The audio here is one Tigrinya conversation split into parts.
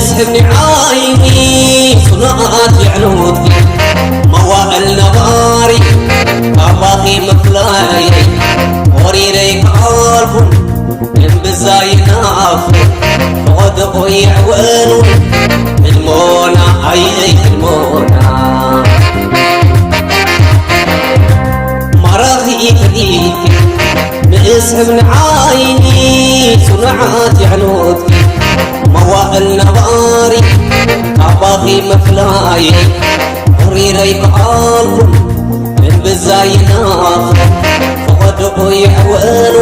ስሕብኒ ዓይኒ ጽኑዓት የዕኑትኪ መዋእል ነባሪ ካባኺ ምፍላይ ወሪረይ ክዓልኩ እምብዛ ይናፍቕ ፈቐድኦ ይዕወኑ ህልሞና ኣየይ ህልሞና ማራኺ ትርኢትኪ ምስሕብ ንዓይኒ ጽኑዓት የዕኑትኪ መዋእል ነባሪ ካባኺ ምፍላይ ወሪረይ ክዓልኩ እምብዛ ይናፍቕ ፈቐድኦ ይዕወኑ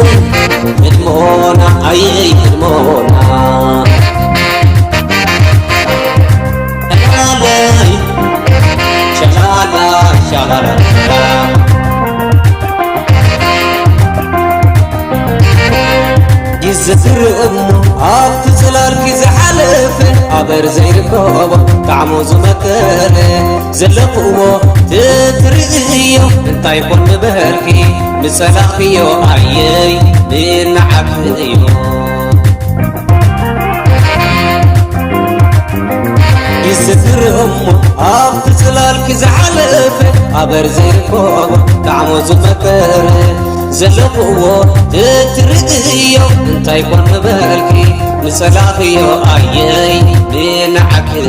ህልሞና ኣየይ ህልሞና ሸላላይ ሸላላ ሸላላ ይዝክር እሞ ኣብቲ ጽላልኪ ዝሓለፈ ኣበር ዘይርከቦ ጣዕሙ ዝመከረ ዘለኽዎ ትትርእዮ እንታይ ኮን ምበልኪ ምጸላኽዮ ኣየይ ብናዓክዮ ይዝክር እሞ ኣብቲ ጽላልኪ ዝሓለፈ ኣበር ዘይርከቦ ጣዕሙ ዝመከረ ዘለኽዎ ትትርእዮ እንታይ ኮን ምበልኪ ምጸላኽዮ ኣየይ ብናዓክዮ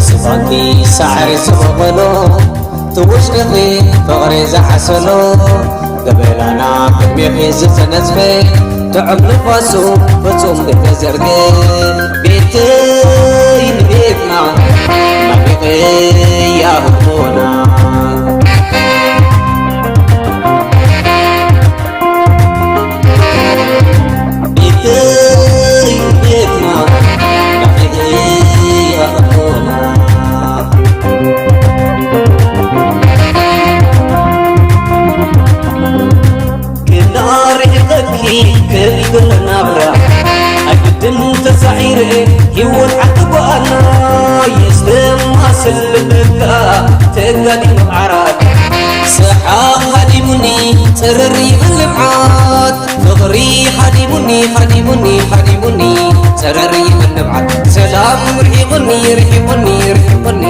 ዝባንኪ ሳዕሪ ዝበቐሎ ትውሽኺ ፍቕሪ ዝዓሰሎ ገበላና ቅድሜኺ ዝተነጽፈ ጥዑም ንፋሱ ፍጹም ዝተዘርገ ቤተይ ንቤትና ናፊቐያ ህሞና ክዳርሕቀኪ ከይብል ናብራ ኣይግድን ተሳዒረ ህይወት ዓዲ ጓና የስተማስል ልብካ ተጋዲሙ ዓራት ሰሓቕ ሃዲሙኒ ጽርር ይብል ልምዓት ፍቕሪ ሃዲሙኒ ሃዲሙኒ ሃዲሙኒ ጸረር ይብል ንብዓት ሰላም ርሒቑኒ ርሒቑኒ ርሒቑኒ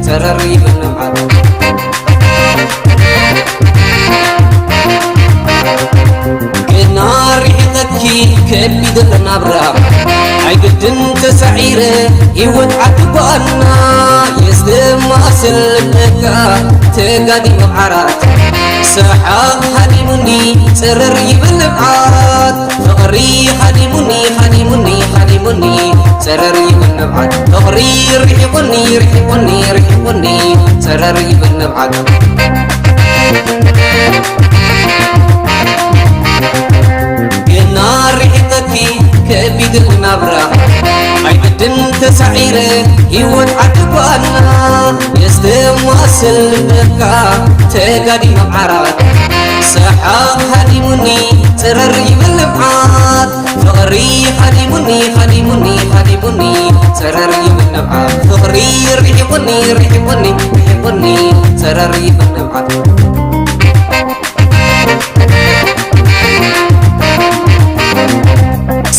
ጸረር ይብል ንብዓት ግና ርሒቐኪ ከቢድ ናብራ ኣይግድን ተሳዒረ ህይወት ዓዲ ጓና የስተማስል ልብካ ተጋዲሙ ዓራት ሰሓቕ ሃዲሙኒ ጸረር ይብል ንብዓት ፍቕሪ ሃዲሙኒ ሃዲሙኒ ሃዲሙኒ ጸረር ይብል ንብዓት ፍቕሪ ርሒቑኒ ርሒቑኒ ርሒቑኒ ጸረር ይብል ንብዓት ግና ርሒቐኪ ከቢድ ናብራ ኣይግድን ተሳዒረ ህይወት ዓዲ ጓና የስተማስል ልብካ ተጋዲሙ ዓራት ሰሓቕ ሃዲሙኒ ጸረር ይብል ንብዓት ፍቕሪ ሃዲሙኒ ሃዲሙኒ ሃዲሙኒ ጸረር ይብል ንብዓት ፍቕሪ ርሒቑኒ ርሒቑኒ ርሒቑኒ ጸረር ይብል ንብዓት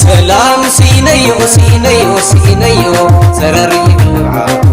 ሰላም ስኢነዮ ስኢነዮ ስኢነዮ ጸረር ይብል ንብዓት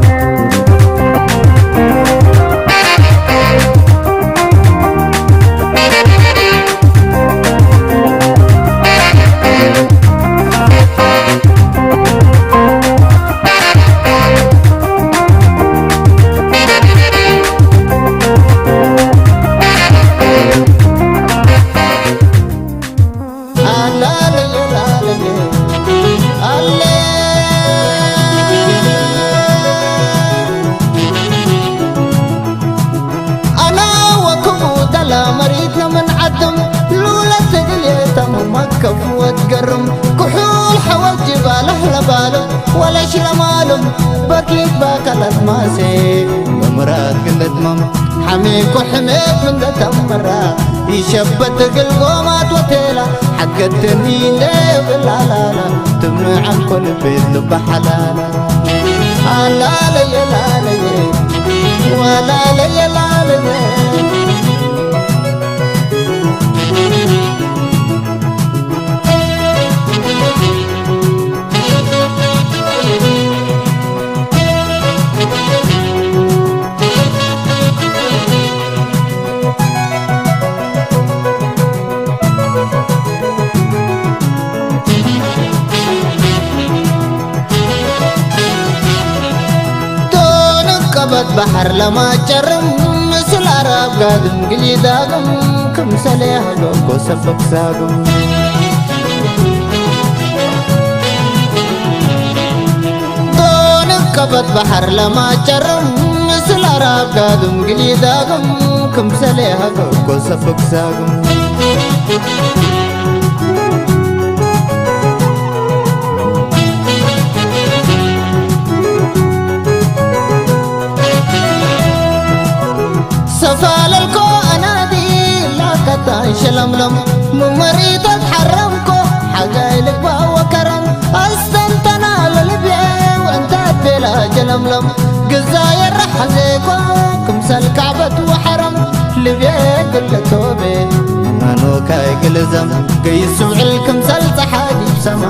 ኣና ወክሙ ደላ መሪት ነመን ዓድም ሉለ ትግል የተሙ መከፍ ወትገርም ክሑል ሓወጅ ባለህ ለባልም ወለሽ ለማልም በኪት ባከለት ማሴ መምራት ግለት ማማ ሓሜኮ ሕሜት ምን ለተመራ ይሸበት እግል ጎማት ወቴላ ሓገትኒ ለብላላላ ትምዓን ኮልቤት ልባ ሓላላ ኣላለየ ላለየ ዋላለየ ላለየ ባሕር ለማጨርም ምስል ኣራብ ጋድም ግሊ ዳግም ክምሰል ያህገኮ ሰበክ ሳግም ዶን ከበት ባሕር ለማጨርም ምስል ኣራብ ጋድም ግሊ ዳግም ክምሰል ያህገኮ ሰበክ ሳግም ሰፋለልኮ ኣናዲ ላካታ ሸለምለም ምመሪታት ሓረምኮ ሓጋይ ልግባ ወከረም ኣስተንተና ለልቤ ወእንታት ቤላ ጀለምለም ግዛ የረሓዜኮ ክምሰል ካዕበት ወሓረም ልቤ ግለቶቤ መኖካይ ግልዘም ገይስ ውዕል ክምሰል ፀሓይ ሰማ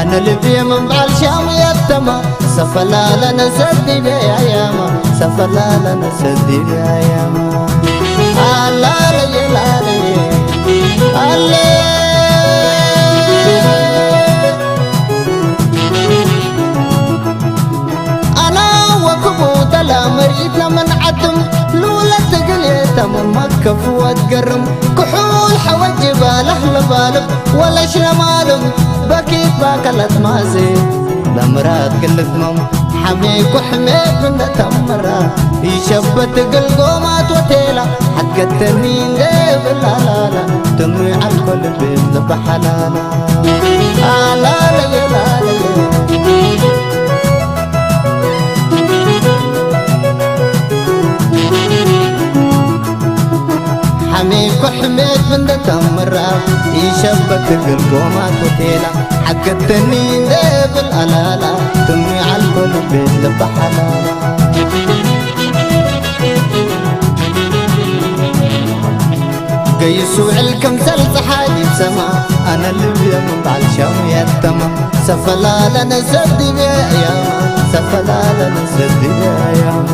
ኣነ ልቤ ምንባል ሻም የተማ ሰፈላለነ ሰዲቤ ኣያማ ሰፈላለነ ሰዲቤ ኣያማ ኣላለየ ላለየ ኣለ ኣና ወክቡ ተላ መርኢትና መንዓትም ልውለት ትግል የተምማ ከፍወት ገርም ክሑል ሓወጅ ባላህ ለባልብ ወለሽ ለማልም በኪት ባከለት ማዜ ለምራት ግልትመም ሓሜ ኩሕሜ ብነተምራ ይሸበት ግልጎማት ወቴላ ሓትገተኒ እንደ ብላላላ ትምሪ ዓልኮል ቤት ልበሓላላ ኣላለየላለየ ሓሜኮ ሕሜት ብንደተምራ ይሸበት ግልጎማት ሆቴላ ሓገተኒ እንደ ብል ኣላላ ትምሪ ዓልኮል ቤት ልበሓላላ ገይሱ ውዕል ከምሰል ፀሓይ ይብሰማ ኣነ ልብየ ምባል ሻሙ የተማ ሰፈላለነ ሰዲበ ያማ ሰፈላለነ ሰዲበ ያማ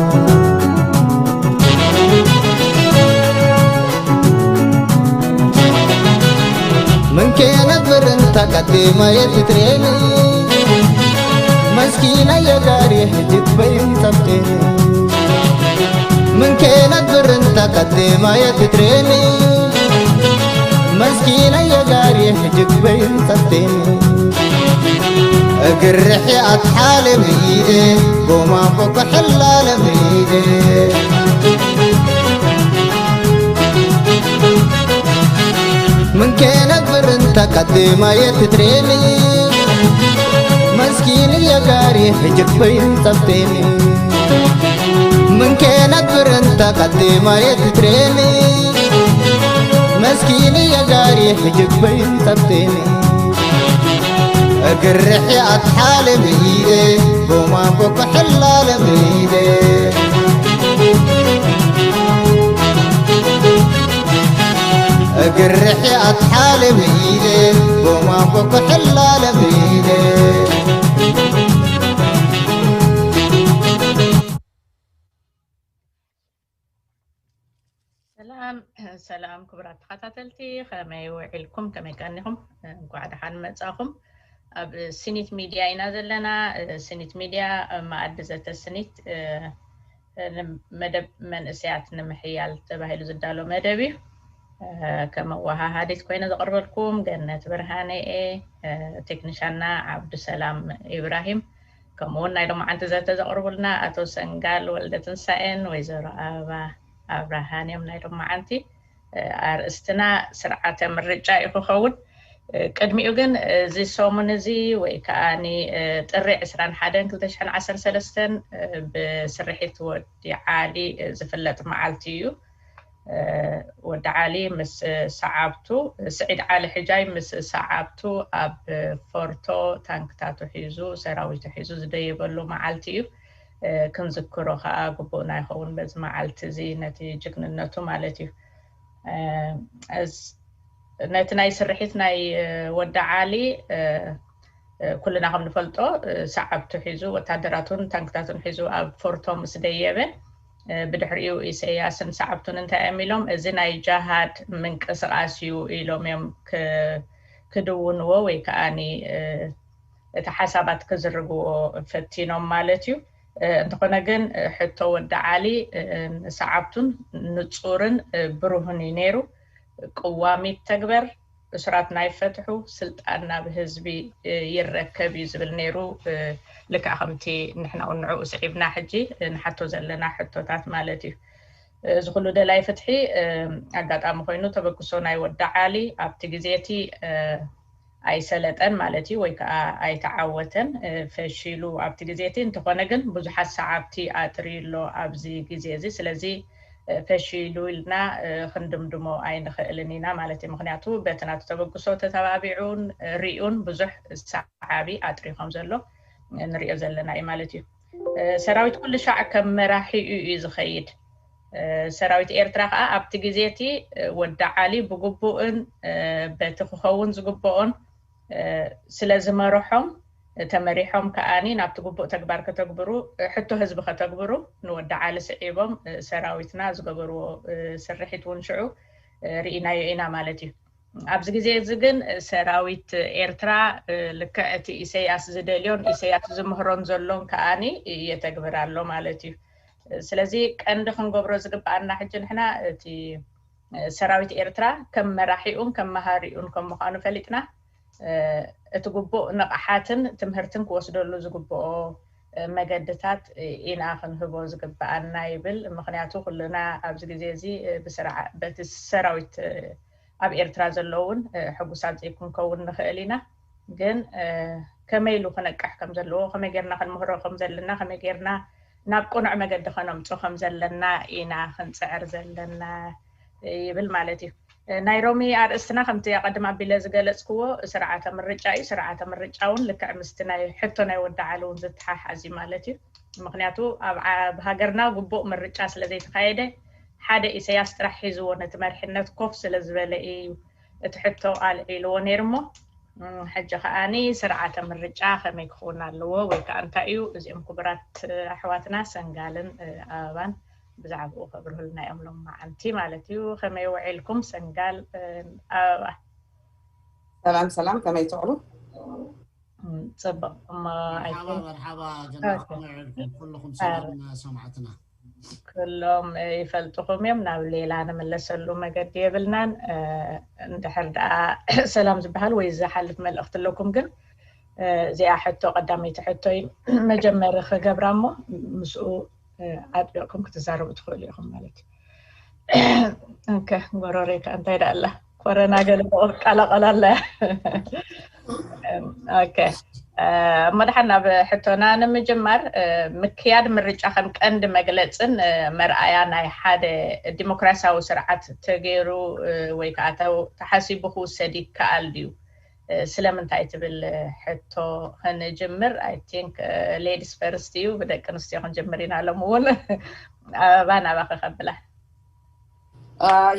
من كانت برنتا قديمة يتتريني مسكينة يا داري هجت بين تبتيني من كانت برنتا قديمة يتتريني مسكينة يا داري هجت بين تبتيني እግርሕ ኣትሓለ ምኢደ ጎማ ኮኮ ሕላለ ምኢደ من كانت برنتا قديمة يتتريني مسكين يا قاري هجت بين تبتيني من كانت برنتا قديمة يتتريني مسكين يا قاري هجت بين تبتيني እግርሕ ኣትሓለ ምኢደ ጎማ ኮኮ ሕላለ ምኢደ እግርሕ ኣትሓለ ምኢደ ጎማ ኮኮ ሕላለ ምኢደ ሰላም ሰላም ክቡራት ተኸታተልቲ ከመይ ውዒልኩም ከመይ ቀኒኹም እንኳዕ ደሓን መጻኹም ኣብ ሲኒት ሚድያ ኢና ዘለና ሲኒት ሚድያ መኣዲ ዘተ ስኒት መደብ መንእሰያት ንምሕያል ተባሂሉ ዝዳሎ መደብ እዩ ከም መወሃሃዲት ኮይነ ዘቕርበልኩም ገነት ብርሃነ እየ ቴክኒሻና ዓብዱሰላም ኢብራሂም ከምኡውን ናይ ሎማዓንቲ ዘተ ዘቕርቡልና ኣቶ ሰንጋል ወልደትንሳኤን ወይዘሮ ኣበባ ኣብርሃን እዮም ናይ ሎማዓንቲ ኣርእስትና ስርዓተ ምርጫ እዩ ክኸውን ቅድሚኡ ግን እዚ ሰሙን እዚ ወይ ከዓ ጥሪ ዕስራን ሓደን ክልተ ሽሕን ዓሰርተ ሰለስተን ብስርሒት ወዲ ዓሊ ዝፍለጥ መዓልቲ እዩ ወዲ ዓሊ ምስ ሰዓብቱ ስዒድ ዓሊ ሕጃይ ምስ ሰዓብቱ ኣብ ፎርቶ ታንክታቱ ሒዙ ሰራዊቱ ሒዙ ዝደየበሉ መዓልቲ እዩ ክንዝክሮ ከዓ ግቡእና ይኸውን በዚ መዓልቲ እዚ ነቲ ጅግንነቱ ማለት እዩ ነቲ ናይ ስርሒት ናይ ወዲ ዓሊ ኩልና ከም ንፈልጦ ሰዓብቱ ሒዙ ወታደራቱን ታንክታቱን ሒዙ ኣብ ፎርቶ ምስ ደየበ ብድሕሪኡ ኢሰያስን ሰዓብቱን እንታይ እዮም ኢሎም እዚ ናይ ጃሃድ ምንቅስቃስ እዩ ኢሎም እዮም ክድውንዎ ወይ ከዓ እቲ ሓሳባት ክዝርግዎ ፈቲኖም ማለት እዩ እንተኾነ ግን ሕቶ ወዲ ዓሊ ንሰዓብቱን ንጹርን ብሩህን እዩ ነይሩ። ቅዋም ይተግበር፣ እሱራት ናይ ፈትሑ፣ ስልጣን ናብ ህዝቢ ይረከብ እዩ ዝብል ነይሩ። ልክዕ ከምቲ ንሕና እውን ንዕኡ ስዒብና ሕጂ ንሓቶ ዘለና ሕቶታት ማለት እዩ። እዚ ኩሉ ደላይ ፍትሒ ኣጋጣሚ ኮይኑ ተበግሶ ናይ ወዲ ዓሊ ኣብቲ ግዜ እቲ ኣይሰለጠን ማለት እዩ፣ ወይ ከዓ ኣይተዓወተን፣ ፈሺሉ ኣብቲ ግዜ እቲ። እንተኾነ ግን ብዙሓት ሰዓብቲ ኣጥርዩ ኣሎ ኣብዚ ግዜ እዚ። ስለዚ ፈሺሉ ኢልና ክንድምድሞ ኣይንኽእልን ኢና ማለት እዩ። ምክንያቱ በቲ ናቱ ተበግሶ ተተባቢዑን ሪኡን ብዙሕ ሰዓቢ ኣጥርዩ ከም ዘሎ ንሪኦ ዘለና እዩ ማለት እዩ። ሰራዊት ኩሉ ሻዕ ከም መራሒኡ እዩ ዝኸይድ። ሰራዊት ኤርትራ ከዓ ኣብቲ ግዜ እቲ ወዲ ዓሊ ብግቡእን በቲ ክኸውን ዝግብኦን ስለ ዝመርሖም፣ ተመሪሖም ከኣኒ ናብቲ ግቡእ ተግባር ከተግብሩ፣ ሕቶ ህዝቢ ከተግብሩ ንወዲ ዓሊ ስዒቦም ሰራዊትና ዝገበርዎ ስርሒት እውን ሽዑ ርኢናዮ ኢና ማለት እዩ። ኣብዚ ግዜ እዚ ግን ሰራዊት ኤርትራ ልክዕ እቲ ኢሰያስ ዝደልዮን ኢሰያስ ዝምህሮን ዘሎን ከኣኒ የተግብር ኣሎ ማለት እዩ። ስለዚ ቀንዲ ክንገብሮ ዝግብኣና ሕጂ ንሕና እቲ ሰራዊት ኤርትራ ከም መራሒኡን ከም መሃሪኡን ከም ምዃኑ ፈሊጥና እቲ ግቡእ ንቕሓትን ትምህርትን ክወስደሉ ዝግብኦ መገድታት ኢና ክንህቦ ዝግብኣና ይብል። ምክንያቱ ኩልና ኣብዚ ግዜ እዚ ብስርዓ-፣ በቲ ሰራዊት ኣብ ኤርትራ ዘለውን ሕጉሳት ዘይክንከውን ንኽእል ኢና። ግን ከመይ ኢሉ ክነቅሕ ከም ዘለዎ፣ ከመይ ጌርና ክንምህሮ ከም ዘለና፣ ከመይ ጌርና ናብ ቅኑዕ መገዲ ከነምጾ ከም ዘለና ኢና ክንጽዕር ዘለና ይብል ማለት እዩ። ናይ ሮሚ ኣርእስትና ከምቲ ኣቐድም ኣቢለ ዝገለጽክዎ ስርዓተ ምርጫ እዩ። ስርዓተ ምርጫ እውን ልክዕ ምስቲ ናይ ሕቶ ናይ ወዲ ዓሊ እውን ዝተሓሓዝ እዩ ማለት እዩ። ምክንያቱ ኣብ ዓ-፣ ኣብ ሃገርና ግቡእ ምርጫ ስለ ዘይተኻየደ ሓደ ኢሰያስ ጥራሕ ሒዝዎ ነቲ መሪሕነት ኮፍ ስለ ዝበለ እዩ እቲ ሕቶ ኣልዒልዎ ነይሩ እሞ፣ እም፣ ሕጂ ከኣኒ ስርዓተ ምርጫ ከመይ ክኸውን ኣለዎ ወይ ከዓ እንታይ እዩ? እዚኦም ክቡራት ኣሕዋትና ሰንጋልን ኣበባን ብዛዕባኡ ከብርሁልና እዮም ሎማዓንቲ ማለት እዩ። ከመይ ውዒልኩም ሰንጋል፣ ኣበባ? ሰላም ሰላም፣ ከመይ ትውዕሉ? ጽቡቕ እሞ፣ I መርሓባ think መርሓባ፣ ኦኬ። ጀናኹም ውዒልኩም ኩልኹም ሰላም ሰማዕትና። ኩሎም ይፈልጥኹም እዮም። ናብ ሌላ ንምለሰሉ መገዲ የብልናን። እንድሕር ደኣ ሰላም ዝበሃል ወይ ዝሓልፍ መልእኽቲ ኣለኩም ግን፣ እዚኣ ሕቶ ቀዳመይቲ ሕቶ እዩ መጀመሪ ክገብራ እሞ ምስኡ ኣጥቢቕኩም ክትዛረቡ ትኽእሉ ኢኹም ማለት እዩ። ኦኬ፣ ጎረሮይ ከ እንታይ ደኣ ኣላ? ኮረና ገለ ተቐላቐላ ኣላ። ኦኬ፣ እሞ ደሓን ናብ ሕቶና ንምጅማር፣ ምክያድ ምርጫ ከም ቀንዲ መግለጽን መርኣያ ናይ ሓደ ዲሞክራሲያዊ ስርዓት ተገይሩ ወይ ከዓ ተው-፣ ተሓሲቡ ክውሰድ ይከኣል ድዩ? ስለምንታይ ትብል ሕቶ ክንጅምር። I think ladies first እዩ፣ ብደቂ ኣንስትዮ ክንጅምር ኢና። ሎም እውን ኣበባ ናባኺ ከብላ።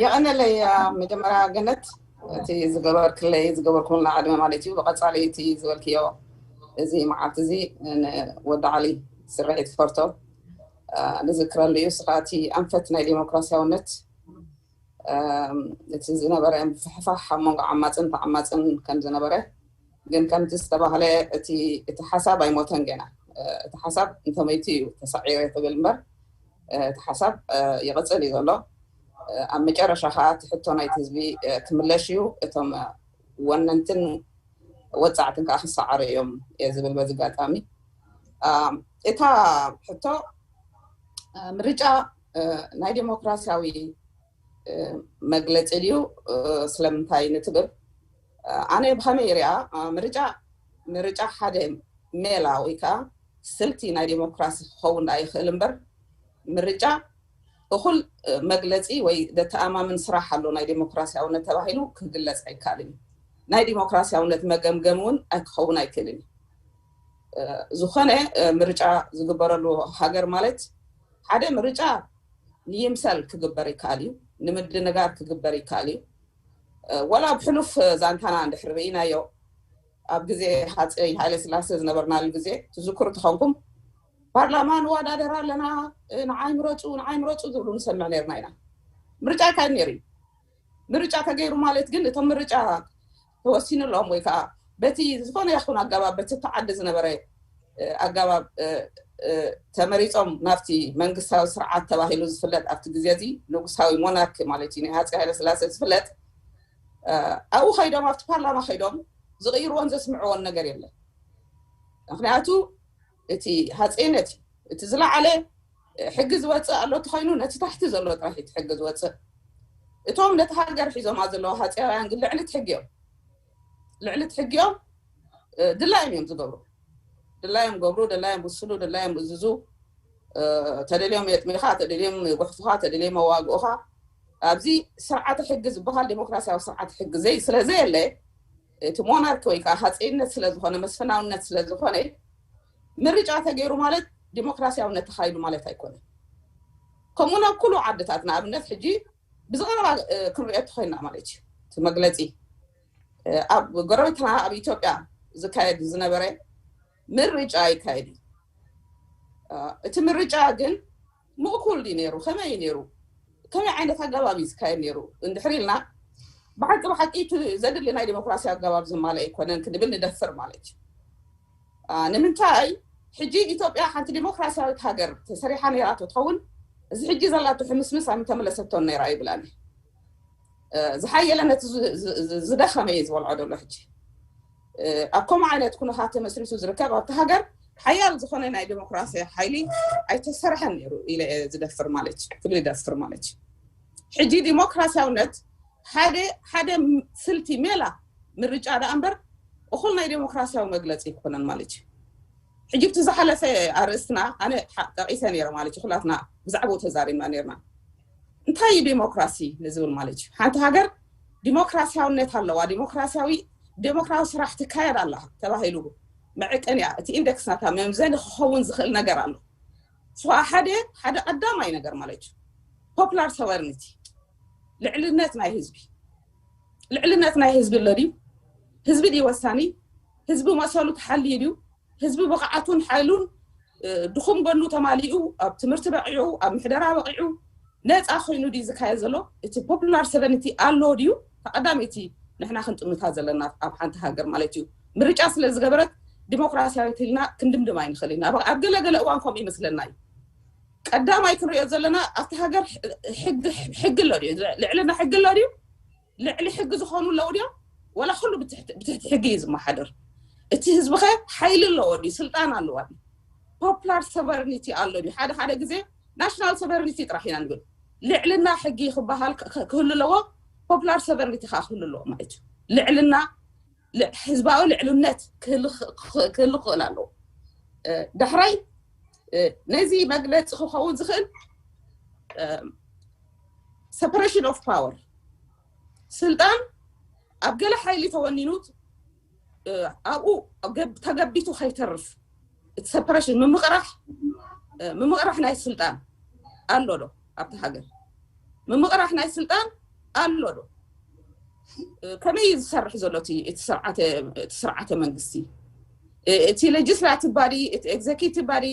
የቐነለይ። መጀመርያ ገነት፣ እቲ ዝገበርክለይ ዝገበርኩምልና ዕድመ ማለት እዩ። ብቐጻሊ እቲ ዝበልክዮ፣ እዚ መዓልቲ እዚ ንወዲ ዓሊ ስርሒት ፈርቶ ንዝክረሉ እዩ። ስኻ እቲ ኣንፈት ናይ ዴሞክራሲያውነት፣ እቲ ዝነበረ ምፍሕፋሕ ኣብ መንጎ ዓማፅን ተዓማፅን ከም ዝነበረ፣ ግን ከምቲ ዝተባህለ እቲ፣ እቲ ሓሳብ ኣይሞተን ገና። እቲ ሓሳብ እንተመይቱ እዩ ተሳዒረ ትብል እምበር፣ እቲ ሓሳብ ይቕፅል እዩ ዘሎ። ኣብ መጨረሻ ከዓ እቲ ሕቶ ናይቲ ህዝቢ ክምለሽ እዩ። እቶም ወነንትን ወፃዕትን ከዓ ክሰዓሩ እዮም እየ ዝብል በዚ ኣጋጣሚ። እታ ሕቶ ምርጫ ናይ ዴሞክራሲያዊ መግለፂ ድዩ? ስለምንታይ ንትብል፣ ኣነ ብኸመይ ይሪኣ፣ ምርጫ፣ ምርጫ ሓደ ሜላ ወይ ከዓ ስልቲ ናይ ዴሞክራሲ ክኸውን ደኣ ይኽእል እምበር፣ ምርጫ እኹል መግለፂ ወይ ዘተኣማምን ስራሕ ኣሎ ናይ ዴሞክራሲያውነት ተባሂሉ ክግለፅ ኣይከኣልን እዩ። ናይ ዴሞክራሲያውነት መገምገሚ እውን ኣይክኸውን ኣይክእልን እዩ። ዝኾነ ምርጫ ዝግበረሉ ሃገር ማለት፣ ሓደ ምርጫ ንይምሰል ክግበር ይከኣል እዩ፣ ንምድንጋር ክግበር ይከኣል እዩ። ወላ ኣብ ሕሉፍ ዛንታና እንድሕር ርኢናዮ፣ ኣብ ግዜ ሃፀይ ሃይለ ስላሴ ዝነበርናሉ ግዜ ትዝክሩ ተኾንኩም፣ ፓርላማ ንወዳደር ኣለና፣ ንዓይ ምረፁ፣ ንዓይ ምረፁ ዝብሉ ንሰምዕ ነርና ኢና። ምርጫ ይካየድ ነይሩ እዩ። ምርጫ ተገይሩ ማለት ግን እቶም ምርጫ ተወሲኑሎም ወይ ከዓ በቲ ዝኾነ ይኹን ኣገባብ በቲ እቲ ዓዲ ዝነበረ ኣገባብ ተመሪፆም ናብቲ መንግስታዊ ስርዓት ተባሂሉ ዝፍለጥ ኣብቲ ግዜ እዚ ንጉሳዊ ሞናርኪ ማለት እዩ ናይ ሃፀይ ሃይለስላሴ ዝፍለጥ ኣብኡ ከይዶም ኣብቲ ፓርላማ ከይዶም ዝቕይርዎን ዘስምዕዎን ነገር የለን። ምክንያቱ እቲ ሃፀይነት እዩ እቲ ዝለዓለ ሕጊ ዝወፅእ ኣሎ እንተኮይኑ ነቲ ታሕቲ ዘሎ ጥራሕ እቲ ሕጊ ዝወፅእ። እቶም ነቲ ሃገር ሒዞማ ዘለዉ ሃፀያውያን ግን ልዕሊ እቲ ሕጊ እዮም። ልዕሊ እቲ ሕጊ እዮም። ድላዮም እዮም ዝገብሩ። ድላዮም ገብሩ፣ ድላዮም ውስሉ፣ ድላዮም እዝዙ። ተደልዮም የጥሚኻ፣ ተደልዮም የጉሕፉኻ፣ ተደልዮም መዋግኡኻ። ኣብዚ ስርዓተ ሕጊ ዝበሃል ዴሞክራሲያዊ ስርዓተ ሕጊ ዘይ ስለ ዘየለ እቲ ሞናርኪ ወይ ከዓ ሃፀይነት ስለ ዝኾነ መስፍናውነት ስለ ዝኾነ ምርጫ ተገይሩ ማለት ዲሞክራሲያውነት ተኻይዱ ማለት ኣይኮነን። ከምኡ ናብ ኩሉ ዓድታት ንኣብነት ሕጂ ብዝቐረባ ክንሪኦ ተኾይና ማለት እዩ እቲ መግለፂ ኣብ ጎረቤትና ኣብ ኢትዮጵያ ዝካየድ ዝነበረ ምርጫ ይካየድ እዩ። እቲ ምርጫ ግን ምእኩል ድዩ ነይሩ? ከመይ እዩ ነይሩ? ከመይ ዓይነት ኣገባብ እዩ ዝካየድ ነይሩ? እንድሕር ኢልና ብሓቂ ብሓቂ እቲ ዘድሊ ናይ ዲሞክራሲ ኣገባብ ዝማለ ኣይኮነን ክንብል ንደፍር ማለት እዩ። ንምንታይ ሕጂ ኢትዮጵያ ሓንቲ ዲሞክራሲያዊት ሃገር ተሰሪሓ ነይራ ትኸውን እዚ ሕጂ ዘላቶ ሕምስምስ ኣይምተመለሰቶን ነይራ ይብላኒ። ዝሓየለ ነቲ ዝደኸመ እዩ ዝበልዖ ዘሎ ሕጂ ኣብ ከምኡ ዓይነት ኩነታት ተመስሪቱ ዝርከብ ኣብቲ ሃገር ሓያል ዝኾነ ናይ ዲሞክራሲ ሓይሊ ኣይተሰርሐን ነይሩ ኢለ ዝደፍር ማለት እዩ ክብል ይደፍር ማለት እዩ። ሕጂ ዲሞክራሲያውነት ሓደ ሓደ ስልቲ ሜላ ምርጫ ደኣ እምበር እኹል ናይ ዲሞክራሲያዊ መግለፂ ኣይኮነን ማለት እዩ። ሕጂ ብቲ ዝሓለፈ ኣርእስትና ኣነ ጠቂሰ ነይረ ማለት እዩ። ኩላትና ብዛዕባኡ ተዛሪብና ነይርና። እንታይ እዩ ዲሞክራሲ ንዝብል ማለት እዩ። ሓንቲ ሃገር ዲሞክራሲያውነት ኣለዋ፣ ዲሞክራሲያዊ ዴሞክራሲ ስራሕ ትካየድ ኣላ ተባሂሉ መዐቀንያ እቲ ኢንደክስ ናታ መምዘኒ ክኸውን ዝኽእል ነገር ኣሎ። ስዋ ሓደ ሓደ ቀዳማይ ነገር ማለት እዩ ፖፕላር ሶቨርኒቲ ልዕልነት ናይ ህዝቢ ልዕልነት ናይ ህዝቢ ኣሎ ድዩ? ህዝቢ ድዩ ወሳኒ? ህዝቢ መሰሉ ተሓልዩ ድዩ? ህዝቢ ብቕዓቱን ሓይሉን ድኹም ጎኑ ተማሊኡ ኣብ ትምህርቲ በቂዑ ኣብ ምሕደራ በቂዑ ነፃ ኮይኑ ድዩ ዝካየድ ዘሎ? እቲ ፖፑላር ሰቨንቲ ኣሎ ድዩ? ተቐዳሚቲ ንሕና ክንጥምታ ዘለና ኣብ ሓንቲ ሃገር ማለት እዩ። ምርጫ ስለ ዝገበረት ዲሞክራሲያዊት ኢልና ክንድምድም ኣይንኽእል ኢና። ኣብ ገለገለ እዋን ከምኡ ይመስለና እዩ። ቀዳማይ ክንሪኦ ዘለና ኣብቲ ሃገር ሕጊ ኣሎ ድዩ? ልዕልና ሕጊ ኣሎ ድዩ? ልዕሊ ሕጊ ዝኾኑ ኣለዉ ድዮም? ወላ ኩሉ ብትሕቲ ሕጊ እዩ ዝመሓደር? እቲ ህዝቢ ኸ ሓይሊ ኣለዎ ድዩ? ስልጣን ኣለዋ ድዩ? ፖፕላር ሰቨርኒቲ ኣሎ ድዩ? ሓደ ሓደ ግዜ ናሽናል ሰቨርኒቲ ጥራሕ ኢና ንብል። ልዕልና ሕጊ ክበሃል ክህሉ ኣለዎ፣ ፖፕላር ሰቨርኒቲ ከዓ ክህሉ ኣለዎ ማለት እዩ። ልዕልና ህዝባዊ ልዕልነት ክህሉ ክኽእል ኣለዎ። ዳሕራይ ነዚ መግለፂ ክኸውን ዝኽእል ሰፐሬሽን ኦፍ ፓወር ስልጣን ኣብ ገለ ሓይሊ ተወኒኑት ኣብኡ ተገቢቱ ከይተርፍ እቲ ሰፐሬሽን ምምቕራሕ ምምቕራሕ ናይ ስልጣን ኣሎ ዶ ኣብቲ ሃገር? ምምቕራሕ ናይ ስልጣን ኣሎ ዶ? ከመይ እዩ ዝሰርሕ ዘሎ እቲ ስርዓተ መንግስቲ? እቲ ሌጅስላቲቭ ባዲ፣ እቲ ኤግዜኪቲቭ ባዲ፣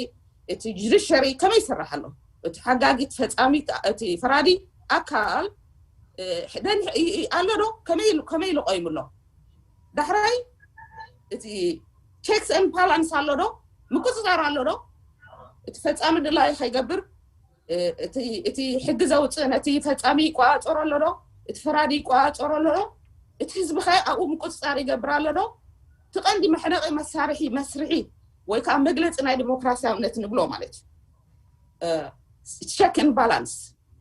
እቲ ጁዲሸሪ ከመይ ይሰርሕ ኣሎ? እቲ ሓጋጊ፣ ፈፃሚ፣ እቲ ፈራዲ ኣካል ኣሎ ዶ? ከመይ ኢሉ ቆይሙ ኣሎ? ዳሕራይ እቲ ቼክስ ኤንድ ባላንስ ኣሎ ዶ? ምቁፅፃር ኣሎ ዶ? እቲ ፈፃሚ ድላዩ ከይገብር እቲ ሕጊ ዘውፅእ ነቲ ፈፃሚ ይቆፃፀሮ ኣሎ ዶ? እቲ ፈራዲ ይቆፃፀሮ ኣሎ ዶ? እቲ ህዝቢ ከ ኣብኡ ምቁፅፃር ይገብር ኣሎ ዶ? እቲ ቀንዲ መሕነቂ መሳርሒ መስርሒ ወይ ከዓ መግለፂ ናይ ዲሞክራሲያውነት ንብሎ ማለት እዩ። ቸክ ኤንድ ባላንስ፣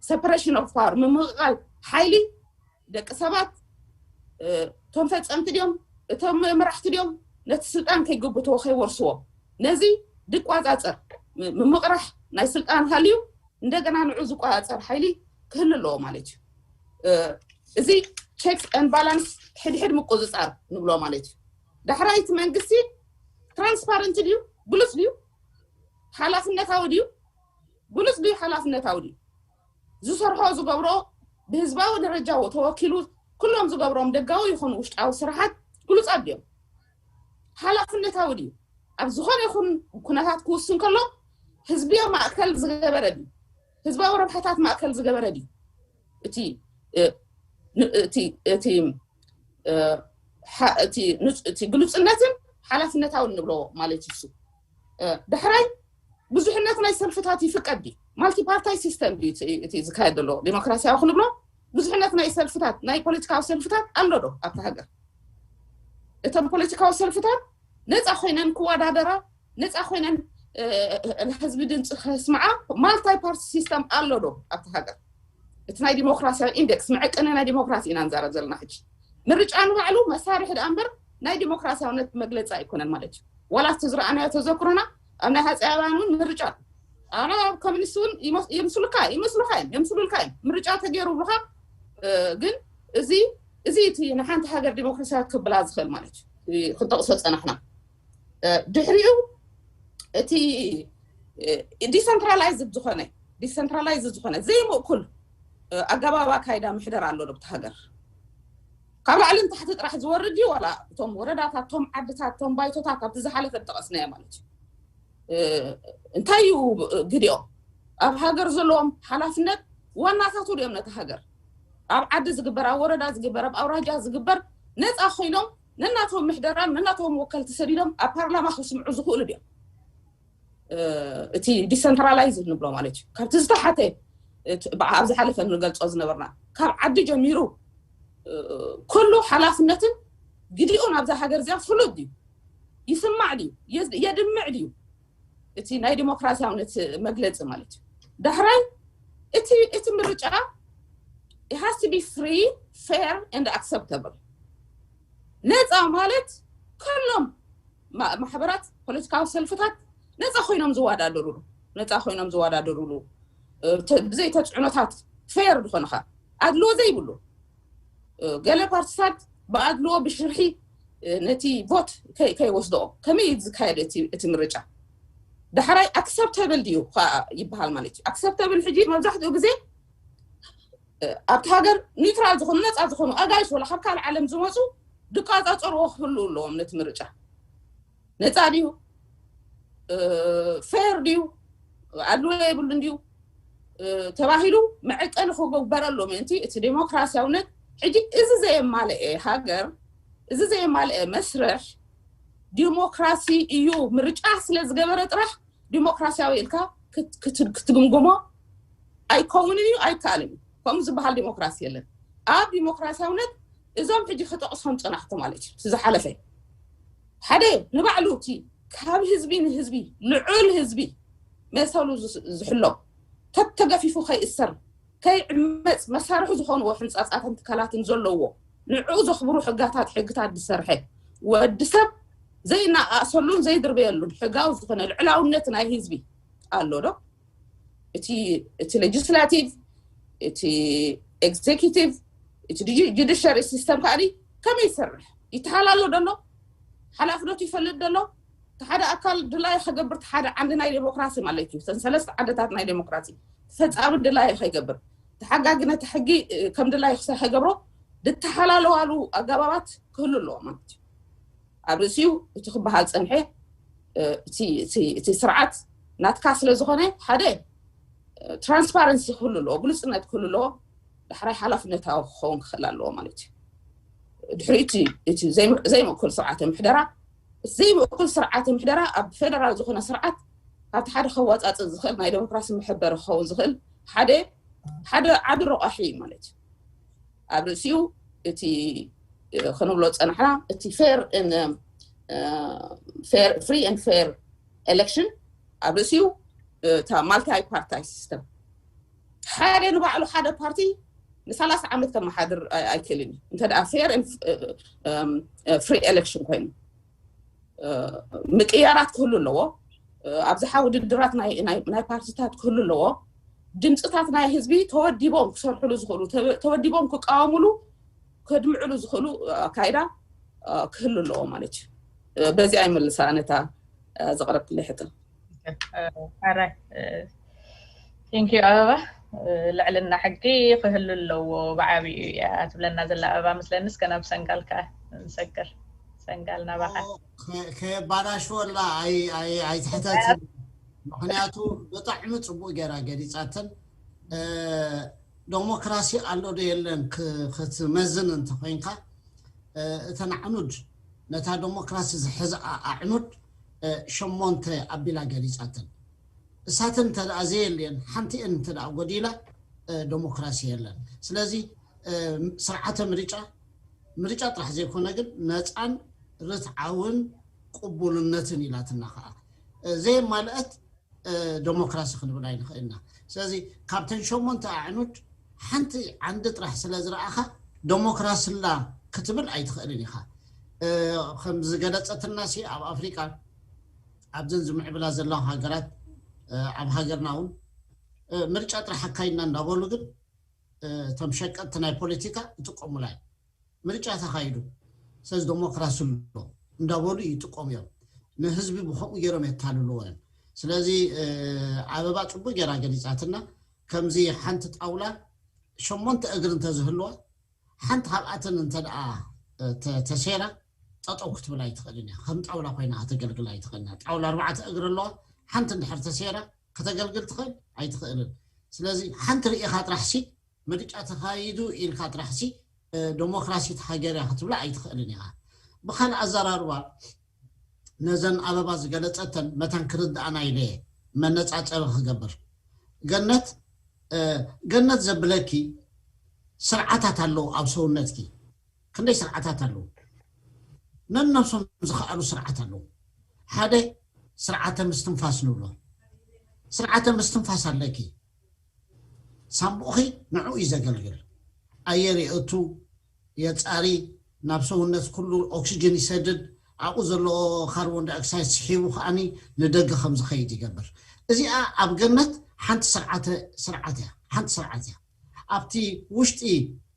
ሰፐሬሽን ኦፍ ፓወር፣ ምምቕቓል ሓይሊ ደቂ ሰባት እቶም ፈፀምቲ ድዮም እቶም መራሕቲ ድዮም ነቲ ስልጣን ከይግብትዎ ከይወርስዎ ነዚ ድቋፃፀር ምምቕራሕ ናይ ስልጣን ሃልዩ እንደገና ንዑ ዝቋፃፀር ሓይሊ ክህሉ ኣለዎ ማለት እዩ። እዚ ቼክስ ኤንድ ባላንስ ሕድሕድ ምቁፅፃር ንብሎ ማለት እዩ። ዳሕራይ እቲ መንግስቲ ትራንስፓረንት ድዩ? ግሉፅ ድዩ? ሓላፍነታዊ ድዩ? ግሉፅ ድዩ? ሓላፍነታዊ ድዩ? ዝሰርሖ ዝገብሮ ብህዝባዊ ደረጃ ተወኪሉ ኩሎም ዝገብሮም ደጋዊ ይኹኑ ውሽጣዊ ስራሓት ግሉፃት ድዮም? ሓላፍነታዊ ድዩ? ኣብ ዝኾነ ይኹን ኩነታት ክውስን ከሎ ህዝቢ ማእከል ዝገበረ ድዩ? ህዝባዊ ረብሓታት ማእከል ዝገበረ ድዩ? እቲ እቲ እቲ ግሉፅነትን ሓላፍነታውን ንብሎ ማለት እዩ። ዳሕራይ ብዙሕነት ናይ ሰልፍታት ይፍቀድ ድዩ? ማልቲፓርታይ ሲስተም ድዩ እቲ ዝካየድ ዘሎ ዲሞክራሲያዊ ክንብሎ? ብዙሕነት ናይ ሰልፍታት፣ ናይ ፖለቲካዊ ሰልፍታት ኣሎ ዶ ኣብቲ ሃገር? እተን ፖለቲካዊ ሰልፍታት ነፃ ኮይነን ክወዳደራ፣ ነፃ ኮይነን ንህዝቢ ድምፂ ከስምዓ ማልታይ ፓርቲ ሲስተም ኣሎ ዶ ኣብቲ ሃገር? እቲ ናይ ዲሞክራሲያዊ ኢንደክስ፣ መዐቀኒ ናይ ዲሞክራሲ ኢና ንዛረብ ዘለና ሕጂ። ምርጫ ንባዕሉ መሳርሒ ደኣ እምበር ናይ ዲሞክራሲያውነት መግለፂ ኣይኮነን ማለት እዩ። ዋላ እቲ ዝረኣናዮ ተዘክሮና ኣብ ናይ ሃፀይ ኣበባን እውን ምርጫ ኣነ ኣብ ኮሚኒስት እውን የምስሉካ ይመስሉካ እዮም የምስሉልካ እዮም ምርጫ ተገይሩ ብካ ግን እዚ እዚ እቲ ንሓንቲ ሃገር ዲሞክራሲያዊ ክብላ ዝኽእል ማለት እዩ። ክንጠቕሶ ፀናሕና ድሕሪኡ እቲ ዲሰንትራላይዝድ ዝኾነ ዲሰንትራላይዝድ ዝኾነ ዘይምእኩል ኣገባብ ኣካይዳ ምሕደር ኣሎ ዶብቲ ሃገር ካብ ላዕሊ ንታሕቲ ጥራሕ ዝወርድ እዩ ዋላ እቶም ወረዳታት እቶም ዓድታት እቶም ባይቶታት ካብቲ ዝሓለፈ ዝጠቐስናዮ ማለት እዩ። እንታይ እዩ ግዲኦም ኣብ ሃገር ዘለዎም ሓላፍነት ዋናታቱ ድኦም ነቲ ሃገር ኣብ ዓዲ ዝግበር ኣብ ወረዳ ዝግበር ኣብ ኣውራጃ ዝግበር ነፃ ኮይኖም ነናቶም ምሕደራን ነናቶም ወከልቲ ሰዲዶም ኣብ ፓርላማ ክስምዑ ዝኽእሉ ድዮም? እቲ ዲሰንትራላይዝ ንብሎ ማለት እዩ ካብቲ ዝተሓተ ኣብ ዝሓለፈ ንገልፆ ዝነበርና ካብ ዓዲ ጀሚሩ ኩሉ ሓላፍነትን ግዲኡ ናብዛ ሃገር እዚኣ ፍሉጥ ድዩ ይስማዕ ድዩ የድምዕ ድዩ እቲ ናይ ዲሞክራሲያውነት መግለፂ ማለት እዩ ዳሕራይ እቲ እቲ ምርጫ has to be free, fair and acceptable ነፃ ማለት ኩሎም ማሕበራት ፖለቲካዊ ሰልፍታት ነፃ ኮይኖም ዝወዳደሩሉ ነፃ ኮይኖም ዝወዳደሩሉ ብዘይ ተፅዕኖታት ፌር ዝኾነኻ ኣድልዎ ዘይብሉ ገለ ፓርቲታት ብኣድልዎ ብሽርሒ ነቲ ቮት ከይወስድኦ ከመይ ዝካየድ እቲ ምርጫ ዳሕራይ ኣክሰፕተብል ድዩ ከዓ ይበሃል ማለት እዩ ኣክሰፕተብል ሕጂ መብዛሕትኡ ግዜ ኣብቲ ሃገር ኒውትራል ዝኾኑ ነፃ ዝኾኑ ኣጋይሽ ወላ ካብ ካልእ ዓለም ዝመፁ ድቃፃፀርዎ ክህልው ኣለዎም ነቲ ምርጫ ነፃ ድዩ ፌር ድዩ ኣድልዎ የብሉን ድዩ ተባሂሉ መዐቀኒ ክግበረሉ ምእንቲ እቲ ዴሞክራሲያውነት ሕጂ እዚ ዘየማልአ ሃገር እዚ ዘየማልአ መስርሕ ዲሞክራሲ እዩ ምርጫ ስለ ዝገበረ ጥራሕ ዲሞክራሲያዊ ኢልካ ክትግምግሞ ኣይከውንን እዩ ኣይከኣልን እዩ ከምኡ ዝበሃል ዲሞክራሲ የለን ኣብ ዲሞክራሲያውነት እዞም ሕጂ ክጠቕሶም ፀናሕኩ ማለት እዩ ዝሓለፈ ሓደ ንባዕሉ እቲ ካብ ህዝቢ ንህዝቢ ልዑል ህዝቢ መሰሉ ዝሕሎ ተተገፊፉ ከይእሰር ከይዕመፅ መሳርሒ ዝኾንዎ ሕንፃፃትን ትካላትን ዘለዎ ንዕኡ ዘኽብሩ ሕጋታት ሕግታት ዝሰርሐ ወዲ ሰብ ዘይናኣእሰሉን ዘይድርበየሉን ሕጋዊ ዝኾነ ልዕላውነት ናይ ህዝቢ ኣሎ ዶ እቲ እቲ ሌጅስላቲቭ እቲ ኤግዜኪቲቭ እቲ ጁዲሽሪ ሲስተም ከዓ ከመይ ይሰርሕ ይተሓላሎ ደሎ ሓላፍነቱ ይፈልጥ ደሎ ሓደ ኣካል ድላይ ከገብር ሓደ ዓንዲ ናይ ዴሞክራሲ ማለት እዩ ሰለስተ ዓድታት ናይ ዴሞክራሲ ፈፃሚ ድላይ ከይገብር ተሓጋጊ ነቲ ሕጊ ከም ድላይ ክሰ ከገብሮ ዝተሓላለዋሉ ኣገባባት ክህሉ ኣለዎ ማለት እዩ ኣብ ርእሲኡ እቲ ክበሃል ፀንሐ እቲ ስርዓት ናትካ ስለ ዝኾነ ሓደ ትራንስፓረንሲ ክህሉ ኣለዎ ግልፅነት ክህሉ ኣለዎ ዳሕራይ ሓላፍነታዊ ክኸውን ክኽእል ኣለዎ ማለት እዩ ድሕሪ እቲ ዘይምእኩል ስርዓተ ምሕደራ እቲ ዘይምእኩል ስርዓተ ምሕደራ ኣብ ፌደራል ዝኾነ ስርዓት ካብቲ ሓደ ከዋፃፅእ ዝኽእል ናይ ዴሞክራሲ መሐበሪ ክኸውን ዝኽእል ሓደ ሓደ ዓቢ ረቋሒ እዩ ማለት እዩ ኣብ ርእሲኡ እቲ ክንብሎ ፀናሕና እቲ ፌር ፍሪ ን ፌር ኤሌክሽን ኣብ ርእሲኡ እታ ማልታይ ፓርታይ ሲስተም ሓደ ንባዕሉ ሓደ ፓርቲ ንሰላሳ ዓመት ከመሓድር ኣይክእልን እዩ እንተ ፌር ፍሪ ኤሌክሽን ኮይኑ ምቅያራት ክህሉ ኣለዎ ኣብዝሓ ውድድራት ናይ ፓርቲታት ክህሉ ኣለዎ ድምፅታት ናይ ህዝቢ ተወዲቦም ክሰርሕሉ ዝኽእሉ ተወዲቦም ክቃወምሉ ከድምዕሉ ዝኽእሉ ኣካይዳ ክህሉ ኣለዎ ማለት እዩ በዚኣ ይመልሳ ነታ ዘቕረብክለይ ሕቶ ራይ ቴንኪዩ ኣበባ ልዕልና ሕጊ ክህሉ ኣለዎ ብዓብዩ እያ ትብለና ዘላ ኣበባ ምስለኒ እስከ ናብ ሰንጋል ከ ንሰግር ሰንጋል ናባኻ ከየባላሽወላ ኣይትሕተት ምክንያቱ ብጣዕሚ ፅቡቅ ገይራ ገሊፃትን ዶሞክራሲ ኣሎ ዶ የለን ክትመዝን እንተኮይንካ እተን ኣዕኑድ ነታ ዶሞክራሲ ዝሕዝኣ ኣዕኑድ ሸሞንተ ኣቢላ ገሊፃትን እሳተን እንተ ደኣ ዘየልየን፣ ሓንቲአን እንተ ደኣ ጎዲላ፣ እ፣ ደሞክራሲ የለን። ስለዚ፣ እ፣ ስርዓተ ምርጫ፣ ምርጫ ጥራሕ ዘይኮነ ግን ነፃን ርትዓውን ቅቡልነትን ኢላትና ከኣ፣ እ፣ ዘየማልአት፣ እ፣ ደሞክራሲ ክንብል ኣይንኽእልና። ስለዚ ካብተን ሸሞንተ ኣዕኑድ ሓንቲ ዓንዲ ጥራሕ ስለ ዝረኣኻ ደሞክራስላ ክትብል ኣይትኽእልን ኢኻ። እ፣ ከም ዝገለጸትልና ሲ ኣብ ኣፍሪቃ ኣብዘን ዝምዕብላ ዘለዋ ሃገራት፣ እ፣ ኣብ ሃገርና እውን፣ እ፣ ምርጫ ጥራሕ ኣካይድና እንዳበሉ ግን፣ እ፣ እቶም ሸቀጥቲ ናይ ፖለቲካ ይጥቀሙላ እዮም። ምርጫ ተኻይዱ፣ ስለዚ ደሞክራሲ ኣሎ እንዳበሉ ይጥቀሙ እዮም። ንህዝቢ ብኸምኡ ገይሮም የታልልዎ እዮም። ስለዚ፣ እ፣ ኣበባ ጽቡቅ ገይራ ገሊጻትና። ከምዚ ሓንቲ ጣውላ ሸሞንተ እግሪ እንተዝህልዋ፣ ሓንቲ ካብኣተን እንተ ደኣ፣ እ፣ ተ-፣ ተሴራ፣ ጠጠው ክትብል ኣይትኽእልን እያ። ከም ጣውላ ኮይና ከተገልግል ኣይትኽእልን እያ። ጣውላ ኣርባዕተ እግሪ ኣለዋ፣ ሓንቲ እንድሕር ተሴራ ከተገልግል ትኽእል ኣይትኽእልን። ስለዚ ሓንቲ ርኢኻ ጥራሕሲ፣ ምርጫ ተኻይዱ ኢልካ ጥራሕሲ፣ እ፣ ደሞክራሲት ሃገር እያ ክትብላ ኣይትኽእልን ኢኻ። ብኻልእ ኣዘራርባ፣ ነዘን ኣበባ ዝገለጸተን መታን ክርድኣና ኢለ እየ መነጻጸሪ ክገብር። ገነት፣ እ፣ ገነት ዘብለኪ ስርዓታት ኣለዉ ኣብ ሰውነትኪ። ክንደይ ስርዓታት ኣለዉ? ነነብሶም ዝኸኣሉ ስርዓት ኣለዉ። ሓደ ስርዓተ ምስትንፋስ ንብሎ። ስርዓተ ምስትንፋስ ኣለኪ። ሳምቡእኺ ንዕኡ እዩ ዘገልግል። ኣየር የእቱ፣ የጻሪ፣ ናብ ሰውነት ኩሉ ኦክሲጅን ይሰድድ፣ ኣብኡ ዘሎ ካርቦን ዳይኦክሳይድ ስሒቡ ከኣኒ ንደገ ከም ዝኸይድ ይገብር። እዚኣ ኣብ ገነት ሓንቲ ስርዓተ፣ ስርዓት እያ፣ ሓንቲ ስርዓት እያ። ኣብቲ ውሽጢ፣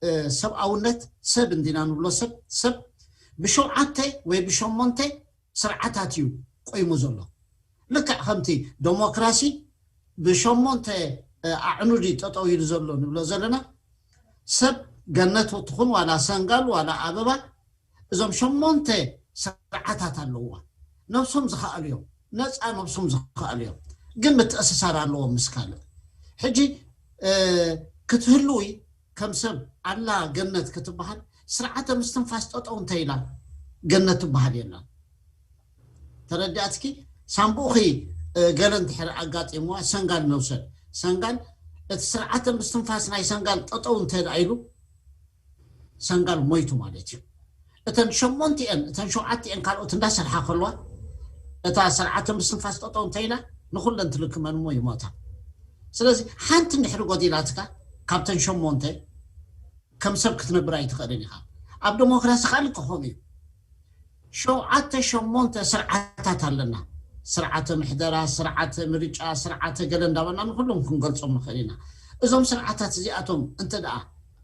እ፣ ሰብኣውነት ሰብ እንዲና ንብሎ ሰብ፣ ሰብ ብሸውዓተ ወይ ብሸሞንተ ስርዓታት እዩ ቆይሙ ዘሎ። ልክዕ ከምቲ ደሞክራሲ ብሸሞንተ፣ እ፣ ኣዕኑድ እዩ ጠጠው ኢሉ ዘሎ ንብሎ ዘለና፣ ሰብ ገነት ትኹን ዋላ ሰንጋል ዋላ ኣበባ፣ እዞም ሸሞንተ ስርዓታት ኣለውዋ። ነብሶም ዝኸኣሉ እዮም፣ ነፃ ነብሶም ዝኸኣሉ እዮም። ግን ምትእስሳር ኣለዎም ምስ ካልእ። ሕጂ፣ እ፣ ክትህልዊ ከም ሰብ ኣላ ገነት ክትበሃል፣ ስርዓተ ምስትንፋስ ጠጠው እንተ ኢላ ገነት ትበሃል የላን። ተረዲኣትኪ? ሳምቡእኺ፣ እ፣ ገለ እንድሕር ኣጋጢምዋ፣ ሰንጋል ነውሰድ። ሰንጋል፣ እቲ ስርዓተ ምስትንፋስ ናይ ሰንጋል ጠጠው እንተ ደኣ ኢሉ፣ ሰንጋል ሞይቱ ማለት እዩ። እተን ሸሞንቲአን፣ እተን ሸውዓቲአን ካልኦት እንዳሰርሓ ከለዋ፣ እታ ስርዓተ ምስትንፋስ ጠጠው እንተ ኢላ፣ ንኹለን ትልክመን እሞ ይሞታ። ስለዚ ሓንቲ እንድሕር ጎዲላትካ፣ ካብተን ሸሞንተ፣ ከም ሰብ ክትነብር ኣይትኽእልን ኢኻ። ኣብ ደሞክራሲ ከዓ ልክኾም እዩ። ሸውዓተ ሸሞንተ ስርዓታት ኣለና። ስርዓተ ምሕደራ፣ ስርዓተ ምርጫ፣ ስርዓተ ገለ እንዳበልና ንኩሎም ክንገልጾም ንኽእል ኢና። እዞም ስርዓታት እዚኣቶም እንተ ደኣ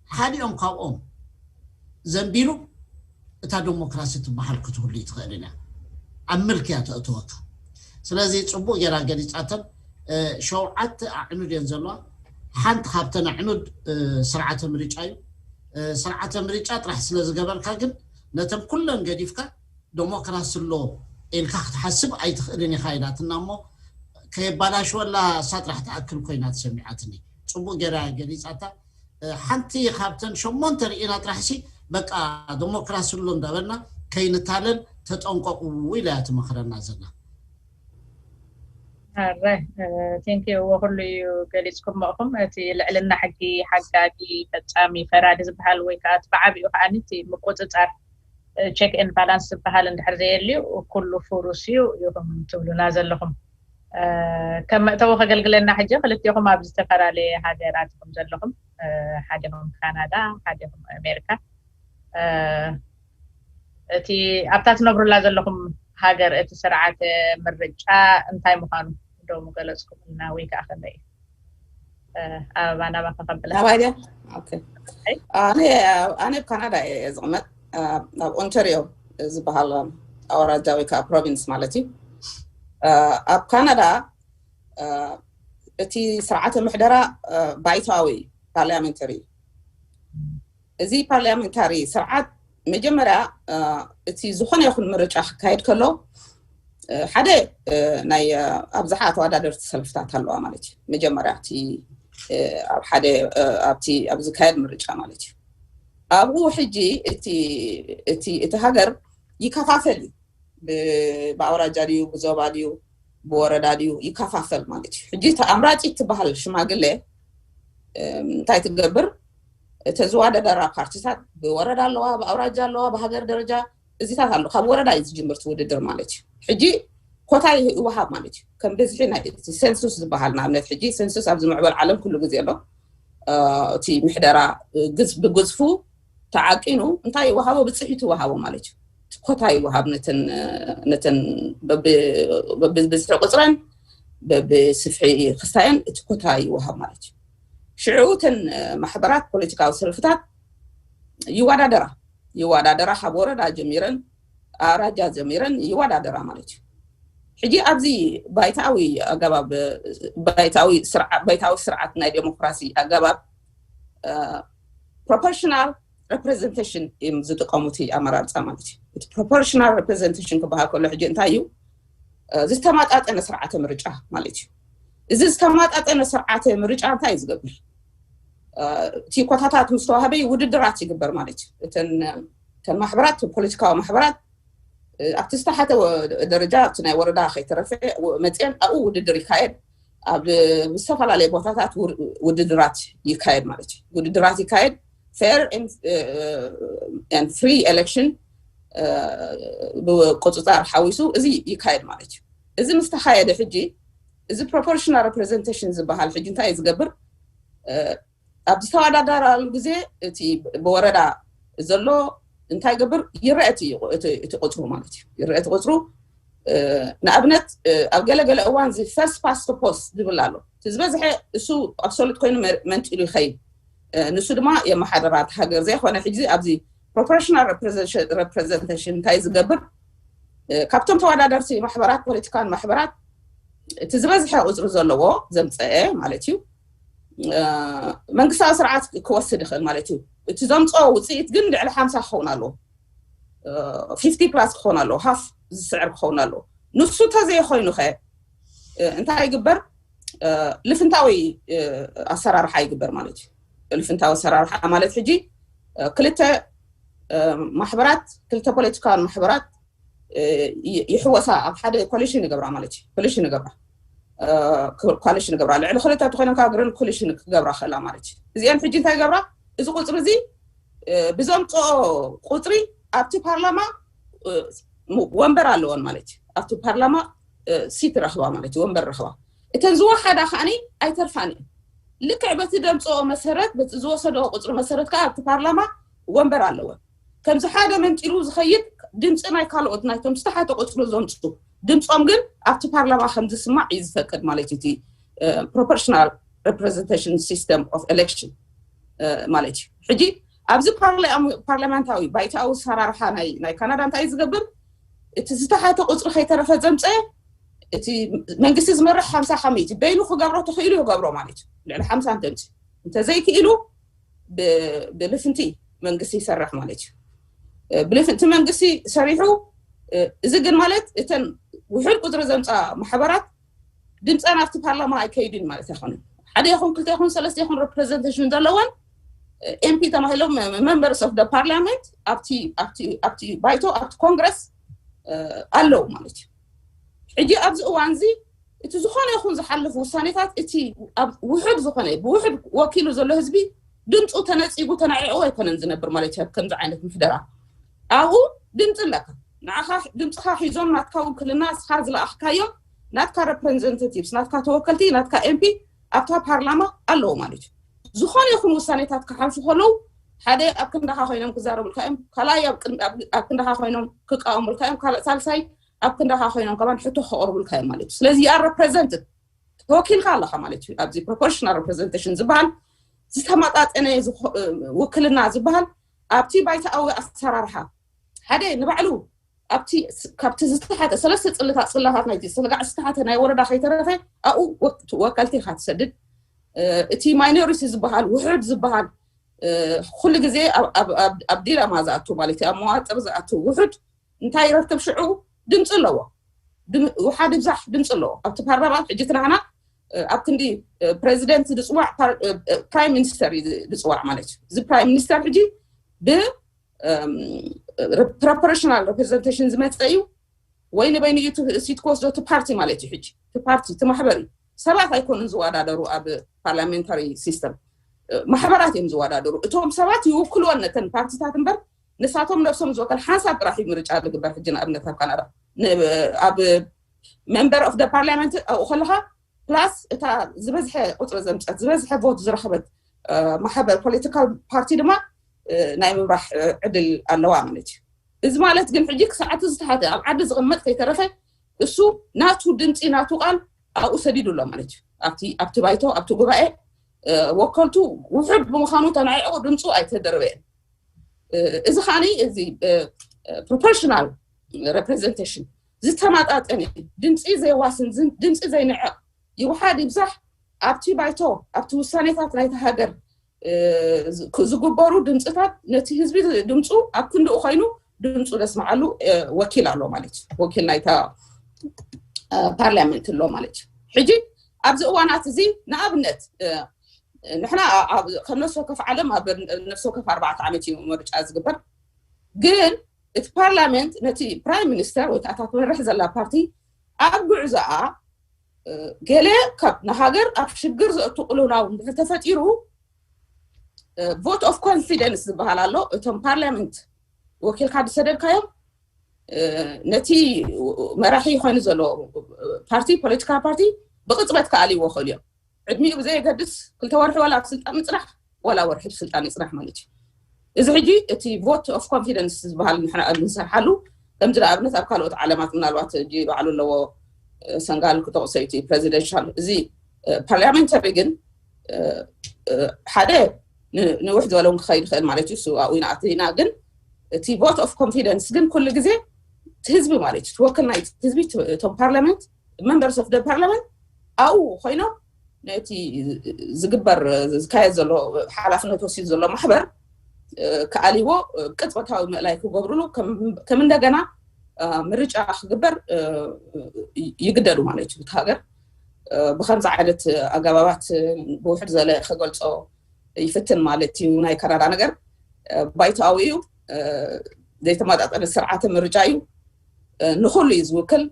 ሓዲኦም ካብኦም ዘንቢሉ፣ እታ ደሞክራሲ ትበሃል ክትህሉ ይትኽእልን እያ። ኣብ ምልክ እያ ተእትወካ። ስለዚ ጽቡቕ ጌራ ገሊጻተን። እ፣ ሸውዓተ ኣዕኑድ እየን ዘለዋ። ሓንቲ ካብተን ኣዕኑድ፣ እ፣ ስርዓተ ምርጫ እዩ። እ፣ ስርዓተ ምርጫ ጥራሕ ስለ ዝገበርካ ግን ነተን ኩለን ገዲፍካ ደሞክራሲ ኣሎ ኢልካ ክትሓስብ ኣይትኽእልን ኢኻ ኢላትና እሞ ከየባላሽወላ እሳ ጥራሕ ትኣክል ኮይና ተሰሚዓትኒ። ጽቡቕ ጌራ ገሊጻታ። እ፣ ሓንቲ ካብተን ሸሞንተ ርኢና ጥራሕሲ በቃ ደሞክራሲ ኣሎ እንዳበልና ከይንታለል ተጠንቀቑ ኢላ እያ ትመኽረና ዘላ። ኣረ፣ እ፣ ቴንኪ፣ እዎ፣ ኩሉ እዩ ገሊጽኩሞ ኢኹም። እቲ ልዕልና ሕጊ፣ ሓጋጊ፣ ፈጻሚ፣ ፈራዲ ዝበሃል ወይ ከዓ እቲ ብዓቢኡ ከዓኒ እቲ ምቁጽጻር፣ እ፣ ቼክ ኤን ባላንስ ዝበሃል እንድሕር ዘየልዩ ኩሉ ፍሩስ እዩ ኢኹም ትብሉና ዘለኹም። እ፣ ከም መእተዊ ከገልግለና ሕጂ ክልቴኹም ኣብ ዝተፈላለየ ሃገራት ኢኹም ዘለኹም። እ፣ ሓዲኹም ካናዳ፣ ሓዲኹም ኣሜሪካ። እ፣ እቲ ኣብታ ትነብሩላ ዘለኹም ሃገር እቲ ስርዓተ ምርጫ እንታይ ምዃኑ ዶ ምገለጽኩምልና ወይ ከዓ ከመይ እዩ? እ፣ ኣበባ ናባኻ ከብላ። ናባይ ድያ? ኦኬ። ኣይ። ኣነ፣ ኣነ ኣብ ካናዳ እየ ዝቕመጥ። ኣብ ኦንታሪዮ ዝበሃል ኣውራጃ ወይ ከዓ ፕሮቪንስ ማለት እዩ። ኣብ ካናዳ እቲ ስርዓተ ምሕደራ ባይታዊ ፓርላሜንተሪ እዩ። እዚ ፓርላሜንታሪ ስርዓት መጀመርያ እቲ ዝኾነ ይኹን ምርጫ ክካየድ ከሎ ሓደ ናይ ኣብዝሓ ተወዳደርቲ ሰልፍታት ኣለዋ ማለት እዩ። መጀመርያ እቲ ኣብ ሓደ ኣብቲ ኣብ ዝካየድ ምርጫ ማለት እዩ። ኣብኡ ሕጂ እቲ እቲ እቲ ሃገር ይከፋፈል እዩ። ብ- ብኣውራጃ ድዩ ብዞባ ድዩ ብወረዳ ድዩ ይከፋፈል ማለት እዩ። ሕጂ እቲ ኣምራጺ ትበሃል ሽማግሌ እንታይ ትገብር? እተን ዝወዳደራ ፓርቲታት ብወረዳ ኣለዋ፣ ብኣውራጃ ኣለዋ፣ ብሃገር ደረጃ እዚታት ኣሎ። ካብ ወረዳ እዩ ዝጅምር እቲ ውድድር ማለት እዩ። ሕጂ ኮታ ይወሃብ ማለት እዩ። ከም ብዝሒ ናይ እቲ ሴንሱስ ዝበሃል ንኣብነት ሕጂ ሴንሱስ ኣብዚ ምዕበል ዓለም ኩሉ ግዜ ኣሎ። እቲ ምሕደራ ብግዝፉ ተዓቂኑ እንታይ ይወሃቦ? ብፅሒት ይወሃቦ ማለት እዩ። ኮታ ይወሃብ ነተን ብብዝሒ ቁፅረን ብስፍሒ ክስታየን እቲ ኮታ ይወሃብ ማለት እዩ። ሽዑ እተን ማሕበራት ፖለቲካዊ ሰልፍታት ይወዳደራ ይወዳደራ ካብ ወረዳ ጀሚረን ኣውራጃ ጀሚረን ይወዳደራ ማለት እዩ። ሕጂ ኣብዚ ባይታዊ ኣገባብ ባይታዊ ስርዓት ናይ ዴሞክራሲ ኣገባብ proportional representation እዮም ዝጥቀሙ እቲ ኣመራርፃ ማለት እዩ። እቲ proportional representation ክበሃል ከሎ ሕጂ እንታይ እዩ? ዝተማጣጠነ ስርዓተ ምርጫ ማለት እዩ። እዚ ዝተማጣጠነ ስርዓተ ምርጫ እንታይ እዩ ዝገብር? እቲ ኮታታት ምስ ተዋህበ ውድድራት ይግበር ማለት እዩ። እተን ማሕበራት ፖለቲካዊ ማሕበራት ኣብቲ ዝተሓተ ደረጃ ኣብቲ ናይ ወረዳ ከይተረፈ መፅአን ኣብኡ ውድድር ይካየድ። ኣብ ዝተፈላለየ ቦታታት ውድድራት ይካየድ ማለት እዩ። ውድድራት ይካየድ fair and free election ብቁፅፃር ሓዊሱ እዚ ይካየድ ማለት እዩ። እዚ ምስ ተኻየደ ሕጂ እዚ proportional representation ዝበሃል ሕጂ እንታይ እዩ ዝገብር? ኣብ ዝተወዳደራሉ ግዜ እቲ ብወረዳ ዘሎ እንታይ ገብር ይረአ እቲ ቁፅሩ ማለት እዩ። ይረአ እቲ ቁፅሩ ንኣብነት ኣብ ገለገለ እዋን እዚ first past the post ዝብል ኣሎ። እቲ ዝበዝሐ እሱ ኣብሶሉት ኮይኑ መንጢሉ ይኸይድ። ንሱ ድማ የመሓደራ እቲ ሃገር ዘይኮነ ሕጂ ኣብዚ proportional representation እንታይ ዝገብር? ካብቶም ተወዳደርቲ ማሕበራት ፖለቲካን ማሕበራት እቲ ዝበዝሐ ቁፅሪ ዘለዎ ዘምፀአ ማለት እዩ መንግስታዊ ስርዓት ክወስድ ይኽእል ማለት እዩ። እቲ ዘምፀኦ ውፅኢት ግን ልዕሊ ሓምሳ ክኸውን ኣለዎ። fifty plus ክኸውን ኣለዎ። ሃፍ ዝስዕር ክኸውን ኣለዎ። ንሱ ተዘይኮይኑ ኸ እንታይ ይግበር? ልፍንታዊ ኣሰራርሓ ይግበር ማለት እዩ። ልፍንታዊ ኣሰራርሓ ማለት ሕጂ ክልተ ማሕበራት ክልተ ፖለቲካዊ ማሕበራት ይሕወሳ ኣብ ሓደ ኮሊሽን ይገብራ ማለት እዩ። ኮሊሽን ይገብራ ኮሊሽን ይገብራ ልዕሊ ክልተ ተኮይኖም ካብ ግርን ኮሊሽን ክገብራ ክእላ ማለት እዩ። እዚአን ሕጂ እንታይ ይገብራ? እዚ ቁፅሪ እዚ ብዘምፅኦ ቁፅሪ ኣብቲ ፓርላማ ወንበር ኣለወን ማለት እዩ። ኣብቲ ፓርላማ ሲት ረኽባ ማለት እዩ። ወንበር ረኽባ። እተን ዝወሓዳ ከዓኒ ኣይተርፋን እየን። ልክዕ በቲ ደምፅኦ መሰረት በቲ ዝወሰደኦ ቁፅሪ መሰረት ከዓ ኣብቲ ፓርላማ ወንበር ኣለወን። ከምዚ ሓደ መንጢሉ ዝኸይድ ድምፂ ናይ ካልኦት ናይቶም ዝተሓተ ቁፅሪ ዘምፅኡ ድምፆም ግን ኣብቲ ፓርላማ ከም ዝስማዕ እዩ ዝፈቅድ ማለት እዩ። Proportional Representation System of Election ማለት እዩ። ሕጂ ኣብዚ ፓርላመንታዊ ባይታዊ ሰራርሓ ናይ ካናዳ እንታይ ዝገብር? እቲ ዝተሓተ ቁፅሪ ከይተረፈ ዘምፀ እቲ መንግስቲ ዝመርሕ ሓምሳ ካብ ሚእቲ በይኑ ክገብሮ ተኽኢሉ ይገብሮ ማለት እዩ። ልዕሊ ሓምሳ እንተምፅ እንተዘይክኢሉ ብልፍንቲ መንግስቲ ይሰርሕ ማለት እዩ። ብልፍንቲ መንግስቲ ሰሪሑ እዚ ግን ማለት እተን ውሕድ ቁፅሪ ዘምፃ ማሕበራት ድምፀን ኣብቲ ፓርላማ ኣይከይድን ማለት ኣይኮነን። ሓደ ይኹን ክልተ ይኹን ሰለስተ ይኹን representation ዘለወን ኤምፒ ተባሂሎም members of the parliament ኣብቲ ባይቶ ኣብቲ ኮንግረስ ኣለዉ ማለት እዩ። ሕጂ ኣብዚ እዋን እዚ እቲ ዝኾነ ይኹን ዝሓልፍ ውሳኔታት እቲ ውሕድ ዝኾነ ብውሕድ ወኪሉ ዘሎ ህዝቢ ድምፁ ተነፂጉ ተናዒቑ ኣይኮነን ዝነብር ማለት እዩ። ከምዚ ዓይነት ምሕደራ ኣብኡ ድምፂ ኣለካ። ንዓኻ ድምፅኻ ሒዞም ናትካ ውክልና እስኻ ዝለኣኽካዮም ናትካ representatives ናትካ ተወከልቲ ናትካ ኤምፒ ኣብታ ፓርላማ ኣለዉ ማለት እዩ። ዝኾነ ይኹን ውሳኔታት ክሓልፉ ከለዉ ሓደ ኣብ ክንዳኻ ኮይኖም ክዛረቡልካ እዮም። ካልኣይ ኣብ ክንዳኻ ኮይኖም ክቃወሙልካ እዮም። ካልእ ሳልሳይ ኣብ ክንዳኻ ኮይኖም ከማን ሕቶ ከቕርቡልካ እዮም ማለት እዩ። ስለዚ you are represented ተወኪልካ ኣለኻ ማለት እዩ። ኣብዚ proportional representation ዝበሃል ዝተመጣጠነ ውክልና ዝበሃል ኣብቲ ባይታኣዊ ኣሰራርሓ ሓደ ንባዕሉ ኣብቲ ካብቲ ዝተሓተ ሰለስተ ፅልታት ፅላታት ናይቲ ዝተጋዕ ዝተሓተ ናይ ወረዳ ከይተረፈ ኣብኡ ወከልቲ ኢኻ ትሰድድ። እቲ minority ዝበሃል ውሕድ ዝበሃል ኩሉ ግዜ ኣብ ዲለማ ዝኣቱ ማለት እዩ። ኣብ መዋጥር ዝኣቱ ውሕድ እንታይ ይረክብ ሽዑ ድምፂ ኣለዎ። ውሓድ ይብዛሕ ድምፂ ኣለዎ ኣብቲ ፓርላማ። ሕጂ ትናህና ኣብ ክንዲ ፕሬዚደንት ዝፅዋዕ ፕራይም ሚኒስተር ዝፅዋዕ ማለት እዩ። እዚ ፕራይም ሚኒስተር ሕጂ ብ proportional representation ዝመፀ እዩ። ወይ ንበይኑ እዩ እቲ ሲት ክወስዶ እቲ ፓርቲ ማለት እዩ። ሕጂ እቲ ፓርቲ እቲ ማሕበር እዩ። ሰባት ኣይኮኑን ዝወዳደሩ ኣብ ፓርላሜንታሪ ሲስተም፣ ማሕበራት እዮም ዝወዳደሩ። እቶም ሰባት ይውክልወን ነተን ፓርቲታት እምበር ንሳቶም ነብሶም ዝወከል ሓንሳብ ጥራሕ እዩ ምርጫ ዝግበር። ሕጂ ንኣብነት ኣብ ካናዳ ኣብ member of the parliament ኣብኡ ከለኻ ፕላስ እታ ዝበዝሐ ቁፅሪ ዘምፀት ዝበዝሐ ቮት ዝረኸበት ማሕበር ፖለቲካል ፓርቲ ድማ ናይ ምምራሕ ዕድል ኣለዋ ማለት እዩ። እዚ ማለት ግን ሕጂ ክሳዕ እቲ ዝተሓተ ኣብ ዓዲ ዝቕመጥ ከይተረፈ እሱ ናቱ ድምፂ ናቱ ቃል ኣብኡ ሰዲዱ ኣሎ ማለት እዩ። ኣብቲ ባይቶ ኣብቲ ጉባኤ ወከልቱ ውሑድ ብምዃኑ ተናዒቑ ድምፁ ኣይተደረበየን። እዚ ከዓኒ እዚ proportional representation ዝተመጣጠነ ድምፂ ዘይዋስን ድምፂ ዘይንዕቕ ይውሓድ ይብዛሕ ኣብቲ ባይቶ ኣብቲ ውሳኔታት ናይቲ ሃገር ዝግበሩ ድምፅታት ነቲ ህዝቢ ድምፁ ኣብ ክንድኡ ኮይኑ ድምፁ ዘስምዓሉ ወኪል ኣሎ ማለት እዩ። ወኪል ናይታ ፓርላመንት ኣሎ ማለት እዩ። ሕጂ ኣብዚ እዋናት እዚ ንኣብነት ንሕና ከም ነፍሲ ወከፍ ዓለም ኣብ ነፍሲ ወከፍ ኣርባዕተ ዓመት እዩ ምርጫ ዝግበር። ግን እቲ ፓርላመንት ነቲ ፕራይም ሚኒስተር ወይ ከዓ እታ ትመርሕ ዘላ ፓርቲ ኣብ ጉዕዞኣ ገለ ካብ ንሃገር ኣብ ሽግር ዘእቱ ቅልውላው እንድሕር ተፈጢሩ vote of confidence ዝበሃል ኣሎ። እቶም ፓርላመንት ወኪልካ ዝሰደድካዮም ነቲ መራሒ ኮይኑ ዘሎ ፓርቲ ፖለቲካል ፓርቲ ብቅፅበት ክኣልይዎ ይኽእሉ እዮም። ዕድሚኡ ብዘየገድስ ክልተ ወርሒ ዋላ ኣብ ስልጣን ምፅናሕ ዋላ ወርሒ ስልጣን ይፅናሕ ማለት እዩ። እዚ ሕጂ እቲ vote of confidence ዝበሃል ንሕና ንሰርሓሉ ከምዚ ንኣብነት ኣብ ካልኦት ዓለማት ምናልባት ሕጂ ባዕሉ ኣለዎ ሰንጋል ክጠቕሶ እዩ presidential እዚ ፓርላሜንተሪ ግን ሓደ ንውሕ ዝበለውን ክኸይድ ይኽእል ማለት እዩ። እሱ ኣብኡ ኢና ኣቲና ግን እቲ vote of confidence ግን ኩሉ ግዜ እቲ ህዝቢ ማለት እዩ ትወክል ናይ ህዝቢ እቶም ፓርላመንት members of the parliament ኣብኡ ኮይኖም ነቲ ዝግበር ዝካየድ ዘሎ ሓላፍነት ወሲዱ ዘሎ ማሕበር ክኣልይዎ ቅፅበታዊ ምእላይ ክገብርሉ ከም እንደገና ምርጫ ክግበር ይግደዱ ማለት እዩ። እቲ ሃገር ብከምዚ ዓይነት ኣገባባት ብውሕድ ዘለ ክገልፆ ይፍትን ማለት እዩ። ናይ ካናዳ ነገር ባይቶኣዊ እዩ። ዘይተመጣጠነ ስርዓተ ምርጫ እዩ። ንኩሉ እዩ ዝውክል።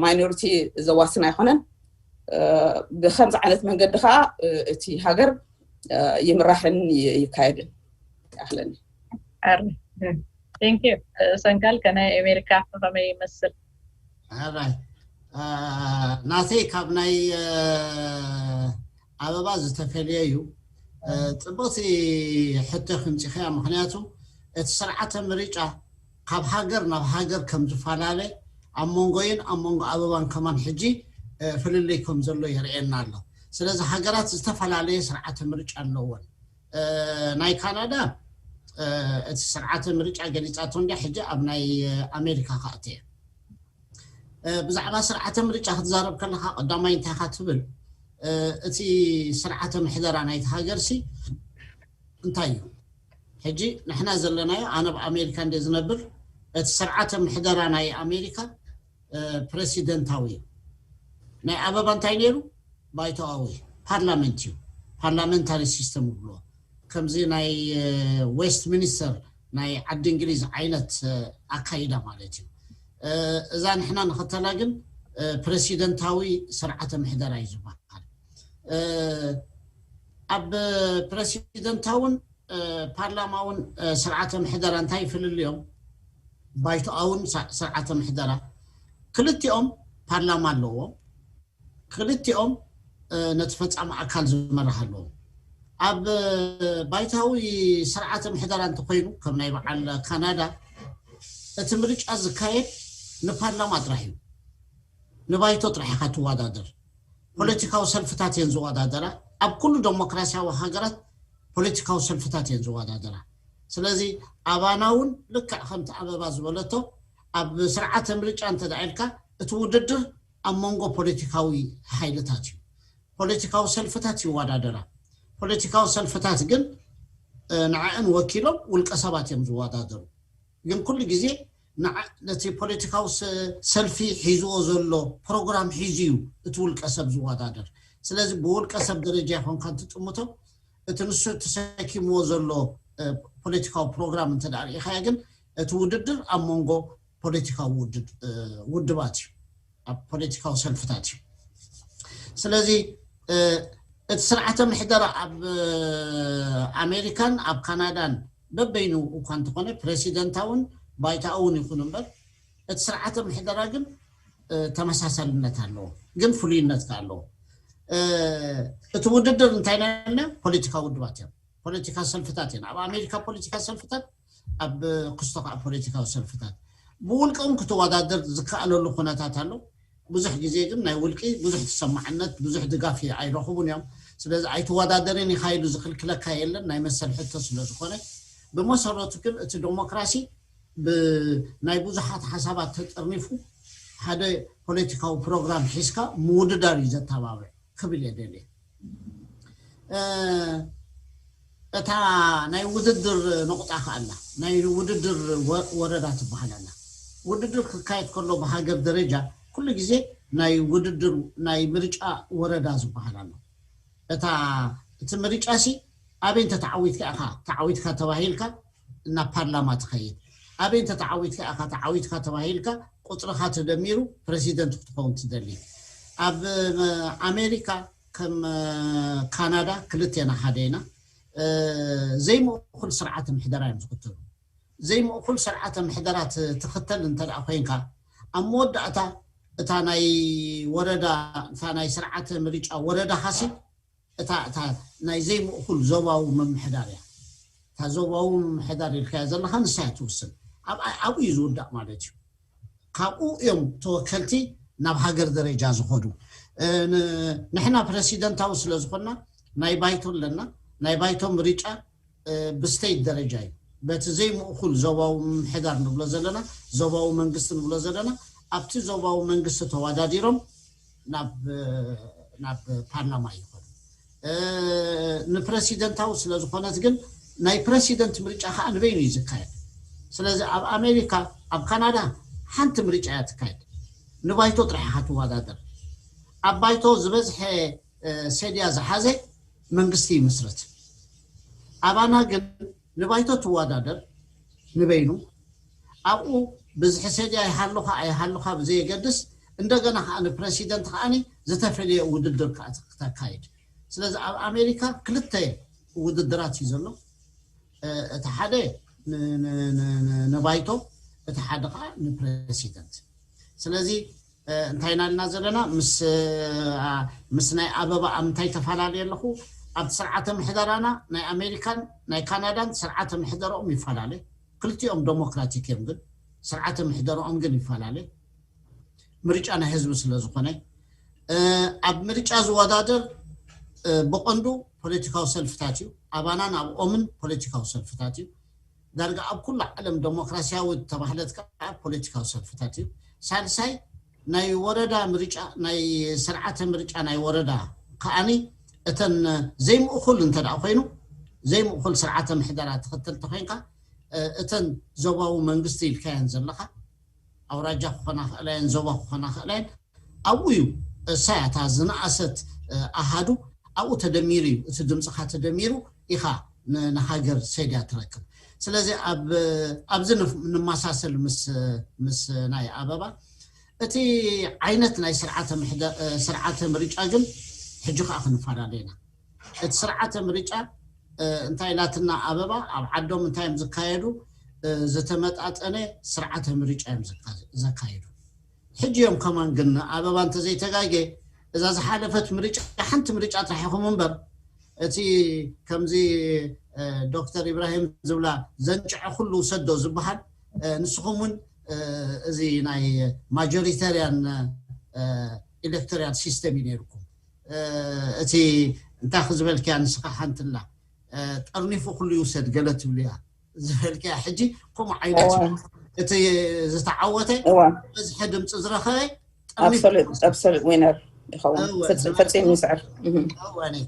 ማይኖሪቲ ዘዋስን ኣይኮነን። ብከምዚ ዓይነት መንገዲ ከዓ እቲ ሃገር ይምራሕን ይካየድን ይኣኽለኒ። Thank you ሰንጋል ከናይ ኣሜሪካ ከመይ ይመስል? ናተይ ካብ ናይ ኣበባ ዝተፈለየ እዩ። ፅቡቕቲ ሕቶ ክምፂኸያ ምክንያቱ እቲ ስርዓተ ምርጫ ካብ ሃገር ናብ ሃገር ከም ዝፈላለ ኣብ መንጎይን ኣብ መንጎ ኣበባን ከማን ሕጂ ፍልልይ ከም ዘሎ የርእየና ኣሎ። ስለዚ ሃገራት ዝተፈላለየ ስርዓተ ምርጫ ኣለወን። ናይ ካናዳ እቲ ስርዓተ ምርጫ ገሊፃቶ እንዲ ሕጂ ኣብ ናይ ኣሜሪካ ከኣትየ ብዛዕባ ስርዓተ ምርጫ ክትዛረብ ከለካ ቀዳማይ እንታይ ካ ትብል እቲ ስርዓተ ምሕደራ ናይቲ ሃገር ሲ እንታይ እዩ? ሕጂ ንሕና ዘለናዮ ኣነ ኣብ ኣሜሪካ እንደ ዝነብር እቲ ስርዓተ ምሕደራ ናይ ኣሜሪካ ፕሬሲደንታዊ እዩ። ናይ ኣበባ እንታይ ነይሩ? ባይቶኣዊ ፓርላመንት እዩ። ፓርላመንታሪ ሲስተም ይብልዎ። ከምዚ ናይ ዌስት ሚኒስተር ናይ ዓዲ እንግሊዝ ዓይነት ኣካይዳ ማለት እዩ። እዛ ንሕና ንኸተላ ግን ፕሬሲደንታዊ ስርዓተ ምሕደራ እዩ ዝበሃል። ኣብ ፕሬሲደንታውን ፓርላማውን ስርዓተ ምሕደራ እንታይ ይፍልልዮም? ባይቶኣውን ስርዓተ ምሕደራ ክልቲኦም ፓርላማ ኣለዎም። ክልቲኦም ነቲ ፈፃሚ ኣካል ዝመርሕ ኣለዎም። ኣብ ባይታዊ ስርዓተ ምሕደራ እንተኮይኑ ከም ናይ በዓል ካናዳ እቲ ምርጫ ዝካየድ ንፓርላማ ጥራሕ እዩ። ንባይቶ ጥራሕ ኢካ ትወዳደር። ፖለቲካዊ ሰልፍታት እየን ዝወዳደራ። ኣብ ኩሉ ዴሞክራሲያዊ ሃገራት ፖለቲካዊ ሰልፍታት እየን ዝወዳደራ። ስለዚ ኣባና እውን ልክዕ ከምቲ ኣበባ ዝበለቶ ኣብ ስርዓተ ምርጫ እንተደኣ ኢልካ እቲ ውድድር ኣብ መንጎ ፖለቲካዊ ሓይልታት እዩ። ፖለቲካዊ ሰልፍታት ይወዳደራ። ፖለቲካዊ ሰልፍታት ግን ንዕእን ወኪሎም ውልቀ ሰባት እዮም ዝወዳደሩ። ግን ኩሉ ግዜ ነቲ ፖለቲካዊ ሰልፊ ሒዝዎ ዘሎ ፕሮግራም ሒዙ እዩ እቲ ውልቀ ሰብ ዝወዳደር። ስለዚ ብውልቀ ሰብ ደረጃ ይኮንካ እንትጥምቶ እቲ ንሱ ተሰኪምዎ ዘሎ ፖለቲካዊ ፕሮግራም እንተ ርኢኻዮ ግን እቲ ውድድር ኣብ መንጎ ፖለቲካዊ ውድባት እዩ፣ ኣብ ፖለቲካዊ ሰልፍታት እዩ። ስለዚ እቲ ስርዓተ ምሕደራ ኣብ ኣሜሪካን ኣብ ካናዳን በበይኑ እኳ እንተኾነ፣ ፕረሲደንታውን ባይታውን ይኹን እምበር፣ እቲ ስርዓተ ምሕደራ ግን ተመሳሳልነት ኣለዎ፣ ግን ፍሉይነት ከ ኣለዎ። እቲ ውድድር እንታይ ናይ ፖለቲካ ውድባት እዮም፣ ፖለቲካ ሰልፍታት እዮም። ኣብ ኣሜሪካ ፖለቲካ ሰልፍታት፣ ኣብ ክስቶ ከዓ ፖለቲካዊ ሰልፍታት። ብውልቅም ክትወዳደር ዝከኣለሉ ኩነታት ኣሎ። ብዙሕ ግዜ ግን ናይ ውልቂ ብዙሕ ተሰማዕነት፣ ብዙሕ ድጋፍ ኣይረኽቡን እዮም። ስለዚ ኣይትወዳደርን ኢኻ ኢሉ ዝኽልክለካ የለን፣ ናይ መሰል ሕቶ ስለ ዝኾነ። ብመሰረቱ ግን እቲ ዴሞክራሲ ብናይ ብዙሓት ሓሳባት ተጠርኒፉ ሓደ ፖለቲካዊ ፕሮግራም ሒዝካ ምውድዳር እዩ ዘተባብዕ ክብል እየ ደልየ። እታ ናይ ውድድር ነቑጣ ከ ኣላ፣ ናይ ውድድር ወረዳ ትበሃል ኣላ። ውድድር ክካየድ ከሎ ብሃገር ደረጃ ኩሉ ግዜ ናይ ውድድር ናይ ምርጫ ወረዳ ዝበሃል ኣሎ። እታ እቲ ምርጫ ሲ ኣበይ እንተ ተዓዊትካ ኢኻ ተዓዊትካ ተባሂልካ ናብ ፓርላማ ትኸይድ። ኣበይ እንተ ተዓዊትካ ኢኻ ተዓዊትካ ተባሂልካ ቁፅርኻ ተደሚሩ ፕረሲደንት ክትኸውን ትደሊ። ኣብ ኣሜሪካ ከም ካናዳ ክልቴና ሓደ ኢና። ዘይምእኩል ስርዓተ ምሕደራ እዮም ዝኽተሉ። ዘይምእኩል ስርዓተ ምሕደራ ትኽተል እንተ ኮይንካ ኣብ መወዳእታ እታ ናይ ወረዳ እታ ናይ ስርዓተ ምርጫ ወረዳ ኻሲ እታ እታ ናይ ዘይምእኩል ዞባዊ ምምሕዳር እያ። እታ ዞባዊ ምምሕዳር ኢልካያ ዘለኻ ንሳ እያ ትውስን። ኣብኡ እዩ ዝውዳእ ማለት እዩ። ካብኡ እዮም ተወከልቲ ናብ ሃገር ደረጃ ዝኸዱ። ንሕና ፕረሲደንታዊ ስለ ዝኾንና ናይ ባይቶ ኣለና። ናይ ባይቶ ምርጫ ብስተይት ደረጃ እዩ። በቲ ዘይምእኩል ዞባዊ ምምሕዳር ንብሎ ዘለና፣ ዞባዊ መንግስቲ ንብሎ ዘለና፣ ኣብቲ ዞባዊ መንግስቲ ተወዳዲሮም ናብ ናብ ፓርላማ ይኸዱ። ንፕረሲደንታዊ ስለ ዝኾነት ግን ናይ ፕረሲደንት ምርጫ ከዓ ንበይኑ እዩ ዝካየድ። ስለዚ ኣብ ኣሜሪካ ኣብ ካናዳ ሓንቲ ምርጫ እያ ትካየድ። ንባይቶ ጥራሕ ኢኻ ትወዳደር። ኣብ ባይቶ ዝበዝሐ ሰድያ ዝሓዘ መንግስቲ ይምስርት። ኣባና ግን ንባይቶ ትወዳደር ንበይኑ። ኣብኡ ብዝሒ ሰድያ ይሃሉኻ ኣይሃሉኻ ብዘየገድስ እንደገና ከዓ ንፕረሲደንት ከዓ ዝተፈለየ ውድድር ከዓ ተካይድ። ስለዚ ኣብ ኣሜሪካ ክልተ ውድድራት እዩ ዘሎ። እቲ ሓደ ንባይቶ፣ እቲ ሓደ ከዓ ንፕረሲደንት። ስለዚ እንታይ ኢና ልና ዘለና? ምስ ናይ ኣበባ ኣብ ምንታይ ተፈላለየ ኣለኹ? ኣብቲ ስርዓተ ምሕደራና ናይ ኣሜሪካን ናይ ካናዳን ስርዓተ ምሕደረኦም ይፈላለ። ክልቲኦም ዴሞክራቲክ እዮም፣ ግን ስርዓተ ምሕደረኦም ግን ይፈላለ። ምርጫ ናይ ህዝቢ ስለ ዝኾነ ኣብ ምርጫ ዝወዳደር ብቐንዱ ፖለቲካዊ ሰልፍታት እዩ። ኣባናን ኣብኦምን ፖለቲካዊ ሰልፍታት እዩ። ዳርጋ ኣብ ኩሉ ዓለም ዴሞክራሲያዊ ተባህለት ከዓ ፖለቲካዊ ሰልፍታት እዩ። ሳልሳይ ናይ ወረዳ ምርጫ ናይ ስርዓተ ምርጫ ናይ ወረዳ ከዓኒ እተን ዘይምእኩል እንተ ደኣ ኮይኑ ዘይምእኩል ስርዓተ ምሕደራ ትኽተል ተኮይንካ እተን ዞባዊ መንግስቲ ኢልካየን ዘለኻ ኣውራጃ ክኾና ክእላየን ዞባ ክኾና ክእላየን ኣብኡ እዩ እሳያ እታ ዝነኣሰት ኣሃዱ ኣብኡ ተደሚሩ እዩ እቲ ድምፅኻ ተደሚሩ ኢኻ ንሃገር ሰድያ ትረክብ። ስለዚ ኣብዚ ንመሳሰል ምስ ናይ ኣበባ እቲ ዓይነት ናይ ስርዓተ ምርጫ ግን ሕጂ ከዓ ክንፈላለ ኢና። እቲ ስርዓተ ምርጫ እንታይ ኢላትና ኣበባ ኣብ ዓዶም እንታይ እዮም ዝካየዱ ዝተመጣጠነ ስርዓተ ምርጫ እዮም ዘካየዱ። ሕጂ እዮም ከማን ግን ኣበባ እንተዘይተጋጌ እዛ ዝሓለፈት ምርጫ ሓንቲ ምርጫ ጥራሕ ኢኹም እምበር እቲ ከምዚ ዶክተር ኢብራሂም ዝብላ ዘንጭዐ ኩሉ ውሰዶ ዝበሃል ንስኹም እውን እዚ ናይ ማጆሪተርያን ኤሌክቶራል ሲስተም እዩ ነይርኩም። እቲ እንታይ ክዝበልክያ ንስኻ ሓንትላ ጠርኒፉ ኩሉ ይውሰድ ገለ ትብልያ ዝበልክያ ሕጂ ከምኡ ዓይነት እዩ። እቲ ዝተዓወተ በዝሒ ድምፂ ዝረኸበ ጠርኒፉ absolute winner ይኸውን። ፈፂሙ ይስዕር።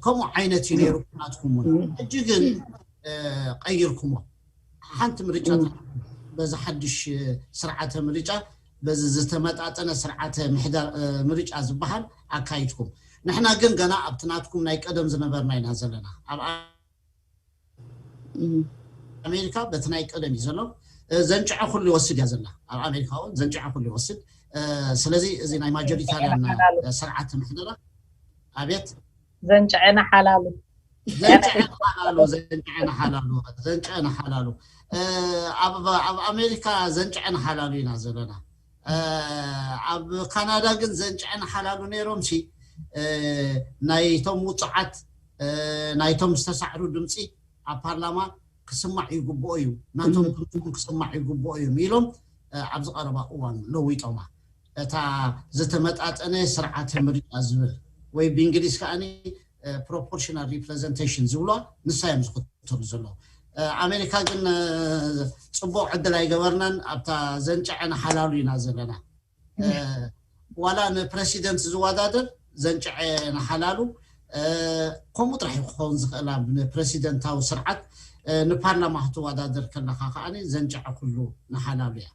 ከምኡ ዓይነት እዩ ነይሩ ናትኩም እውን። ሕጂ ግን ቀይርኩሞ። ሓንቲ ምርጫ በዚ ሓድሽ ስርዓተ ምርጫ በዚ ዝተመጣጠነ ስርዓተ ምርጫ ዝበሃል ኣካይድኩም። ንሕና ግን ገና ኣብቲ ናትኩም ናይ ቀደም ዝነበርና ኢና ዘለና። ኣብ ኣሜሪካ በቲ ናይ ቀደም እዩ ዘሎ። ዘንጭዐ ኩሉ ይወስድ እያ ዘላ ኣብ ኣሜሪካ እውን ዘንጭዐ ኩሉ ይወስድ። ስለዚ እዚ ናይ ማጆሪታርያን ስርዓት ምሕደራ ኣቤት ዘንጭዐና ሓላሉ ዘንጭዐ ንሓላሉ ዘንጭዐ ንሓላሉ ዘንጭዐ ንሓላሉ ኣብ ኣሜሪካ ዘንጭዐ ንሓላሉ ኢና ዘለና። ኣብ ካናዳ ግን ዘንጭዐ ንሓላሉ ነይሮም ሲ ናይቶም ውፅዓት ናይቶም ዝተሳዕሩ ድምፂ ኣብ ፓርላማ ክስማዕ ይግብኦ እዩ ናቶም ክስማዕ ይግብኦ እዩ ኢሎም ኣብዚ ቀረባ እዋን ለዊጦማ። እታ ዝተመጣጠነ ስርዓተ ምርጫ ዝብል ወይ ብእንግሊዝ ከዓ proportional representation ዝብሎ ንሳ እዮም ዝኽተሉ ዘለዉ። ኣሜሪካ ግን ፅቡቅ ዕድል ኣይገበርናን ኣብታ ዘንጨዐ ንሓላሉ ኢና ዘለና። ዋላ ንፕረሲደንት ዝወዳደር ዘንጨዐ ንሓላሉ ከምኡ ጥራሕ ክኸውን ዝኽእል ኣብ ንፕረሲደንታዊ ስርዓት ንፓርላማ ክትወዳደር ከለካ ከዓ ዘንጨዐ ኩሉ ንሓላሉ እያ።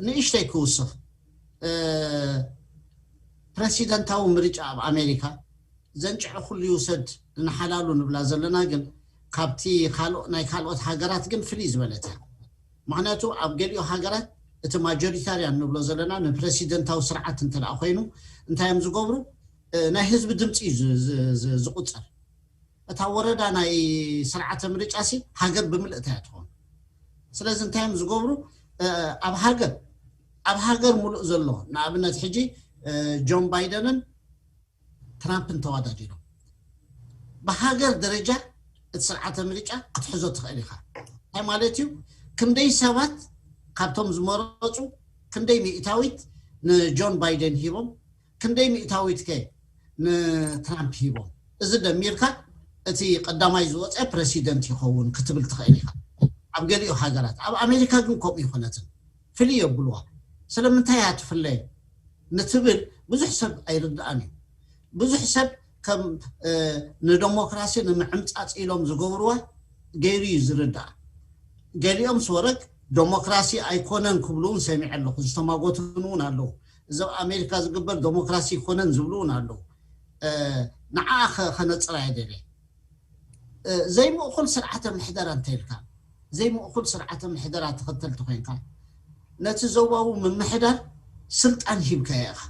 ንእሽተይ ክውስኽ ፕረሲደንታዊ ምርጫ ኣብ ኣሜሪካ ዘንጭዐ ኩሉ ይውሰድ ንሓላሉ ንብላ ዘለና ግን ካብቲ ናይ ካልኦት ሃገራት ግን ፍልይ ዝበለት እያ። ምክንያቱ ኣብ ገሊኦ ሃገራት እቲ ማጆሪታርያን ንብሎ ዘለና ንፕረሲደንታዊ ስርዓት እንተ ኮይኑ እንታይ እዮም ዝገብሩ? ናይ ህዝቢ ድምፂ እዩ ዝቁፀር። እታ ወረዳ ናይ ስርዓተ ምርጫ ሲ ሃገር ብምልእታ እያ ትኾን። ስለዚ እንታይ እዮም ዝገብሩ? ኣብ ሃገር ኣብ ሃገር ሙሉእ ዘሎ ንኣብነት ሕጂ ጆን ባይደንን ትራምፕን ተወዳዲሮም ብሃገር ደረጃ እቲ ስርዓተ ምርጫ ክትሕዞ ትኽእል ኢኻ። እንታይ ማለት እዩ? ክንደይ ሰባት ካብቶም ዝመረፁ ክንደይ ሚእታዊት ንጆን ባይደን ሂቦም፣ ክንደይ ሚእታዊት ከ ንትራምፕ ሂቦም? እዚ ደሚርካ እቲ ቀዳማይ ዝወፀ ፕረሲደንት ይኸውን ክትብል ትኽእል ኢኻ። ኣብ ገሊኡ ሃገራት ኣብ ኣሜሪካ ግን ከምኡ ይኾነትን ፍልይ የብልዋ። ስለምንታይ እያ ትፍለየ ንትብል ብዙሕ ሰብ ኣይርድኣን እዩ። ብዙሕ ሰብ ከም ንደሞክራሲ ንምዕምፃፅ ኢሎም ዝገብርዋ ገይሩ እዩ ዝርዳእ። ገሊኦም ስወረግ ደሞክራሲ ኣይኮነን ክብሉ እውን ሰሚዐ ኣለኹ። ዝተማጎቱን እውን ኣለዉ። እዚ ኣብ ኣሜሪካ ዝግበር ደሞክራሲ ኣይኮነን ዝብሉ እውን ኣለዉ። ንዓ ከነፅራ የደለ ዘይምእኩል ስርዓተ ምሕደራ እንተኢልካ ዘይምእኩል ስርዓተ ምሕደራ ተኸተልቲ ኮይንካ ነቲ ዞባዊ ምምሕዳር ስልጣን ሂብካዮ ኢኻ።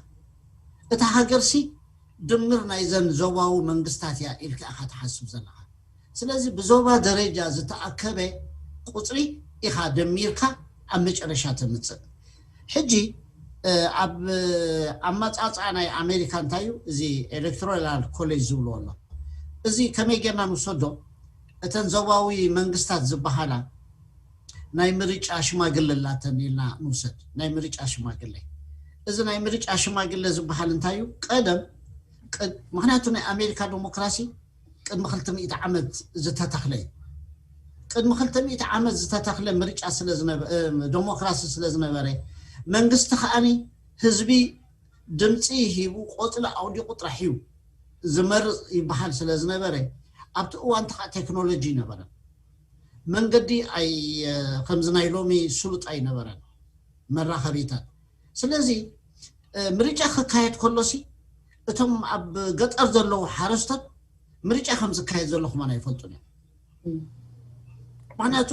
እታ ሃገርሲ ድምር ናይዘን ዞባዊ መንግስታት እያ ኢልካ ኢኻ ትሓስብ ዘለኻ። ስለዚ ብዞባ ደረጃ ዝተኣከበ ቁፅሪ ኢኻ ደሚርካ ኣብ መጨረሻ ተምፅእ። ሕጂ ኣብ ኣመፃፅኣ ናይ ኣሜሪካ እንታይ እዩ እዚ ኤሌክቶራል ኮሌጅ ዝብልዎ ኣሎ። እዚ ከመይ ጌርና ንውሰዶ? እተን ዞባዊ መንግስታት ዝበሃላ ናይ ምርጫ ሽማግለ ኣላተን ኢልና ንውሰድ። ናይ ምርጫ ሽማግለ እዚ ናይ ምርጫ ሽማግለ ዝበሃል እንታይ እዩ? ቀደም ምክንያቱ ናይ ኣሜሪካ ዲሞክራሲ ቅድሚ ክልተ ሚእቲ ዓመት ዝተተኽለ እዩ። ቅድሚ ክልተ ሚእቲ ዓመት ዝተተኽለ ምርጫ ደሞክራሲ ስለ ዝነበረ መንግስቲ ከዓኒ ህዝቢ ድምፂ ሂቡ ቆፅሊ ኣውዲቑ ጥራሕ እዩ ዝመርፅ ይበሃል ስለ ዝነበረ ኣብቲ እዋንቲ ከዓ ቴክኖሎጂ ይነበረን መንገዲ ኣይ ከምዚ ናይ ሎሚ ስሉጥ ኣይነበረን መራኸቢታት። ስለዚ ምርጫ ክካየድ ከሎሲ እቶም ኣብ ገጠር ዘለዉ ሓረስቶት ምርጫ ከም ዝካየድ ዘሎ ክማን ኣይፈልጡን እዮም። ምክንያቱ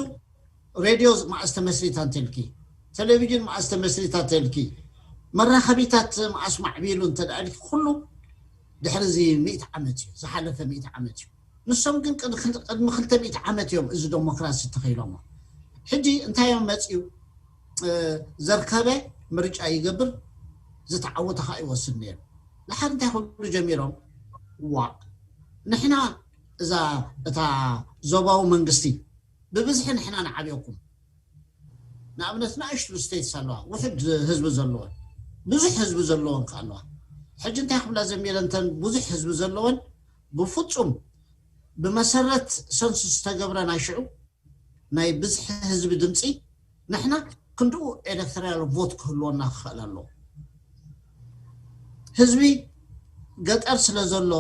ሬድዮ መዓስ ተመስሪታ እንተልኪ፣ ቴሌቪዥን መዓስ ተመስሪታ እንተልኪ፣ መራኸቢታት መዓስ ማዕቢሉ እንተ ኢልኪ ኩሉ ድሕሪ እዚ ሚእቲ ዓመት እዩ ዝሓለፈ ሚእቲ ዓመት እዩ። ንሶም ግን ቅድሚ ክልተ ሚእቲ ዓመት እዮም እዚ ዴሞክራሲ ተኸኢሎሞ። ሕጂ እንታይ እዮም መፅኡ? ዘርከበ ምርጫ ይገብር፣ ዝተዓወተ ከዓ ይወስድ ነይሩ። ድሓር እንታይ ክብሉ ጀሚሮም? ዋእ ንሕና እዛ እታ ዞባዊ መንግስቲ ብብዝሒ ንሕና ንዓብየኩም። ንኣብነት ንኣሽቱ ስቴትስ ኣለዋ፣ ውሕድ ህዝቢ ዘለወን፣ ብዙሕ ህዝቢ ዘለወን ከ ኣለዋ። ሕጂ እንታይ ክብላ ጀሚረን እተን ብዙሕ ህዝቢ ዘለወን? ብፍፁም ብመሰረት ሰንሱስ ዝተገብረ ናይ ሽዑ ናይ ብዝሒ ህዝቢ ድምፂ ንሕና ክንድኡ ኤሌክቶራል ቮት ክህልወና ክኽእል ኣለዎ። ህዝቢ ገጠር ስለ ዘሎ፣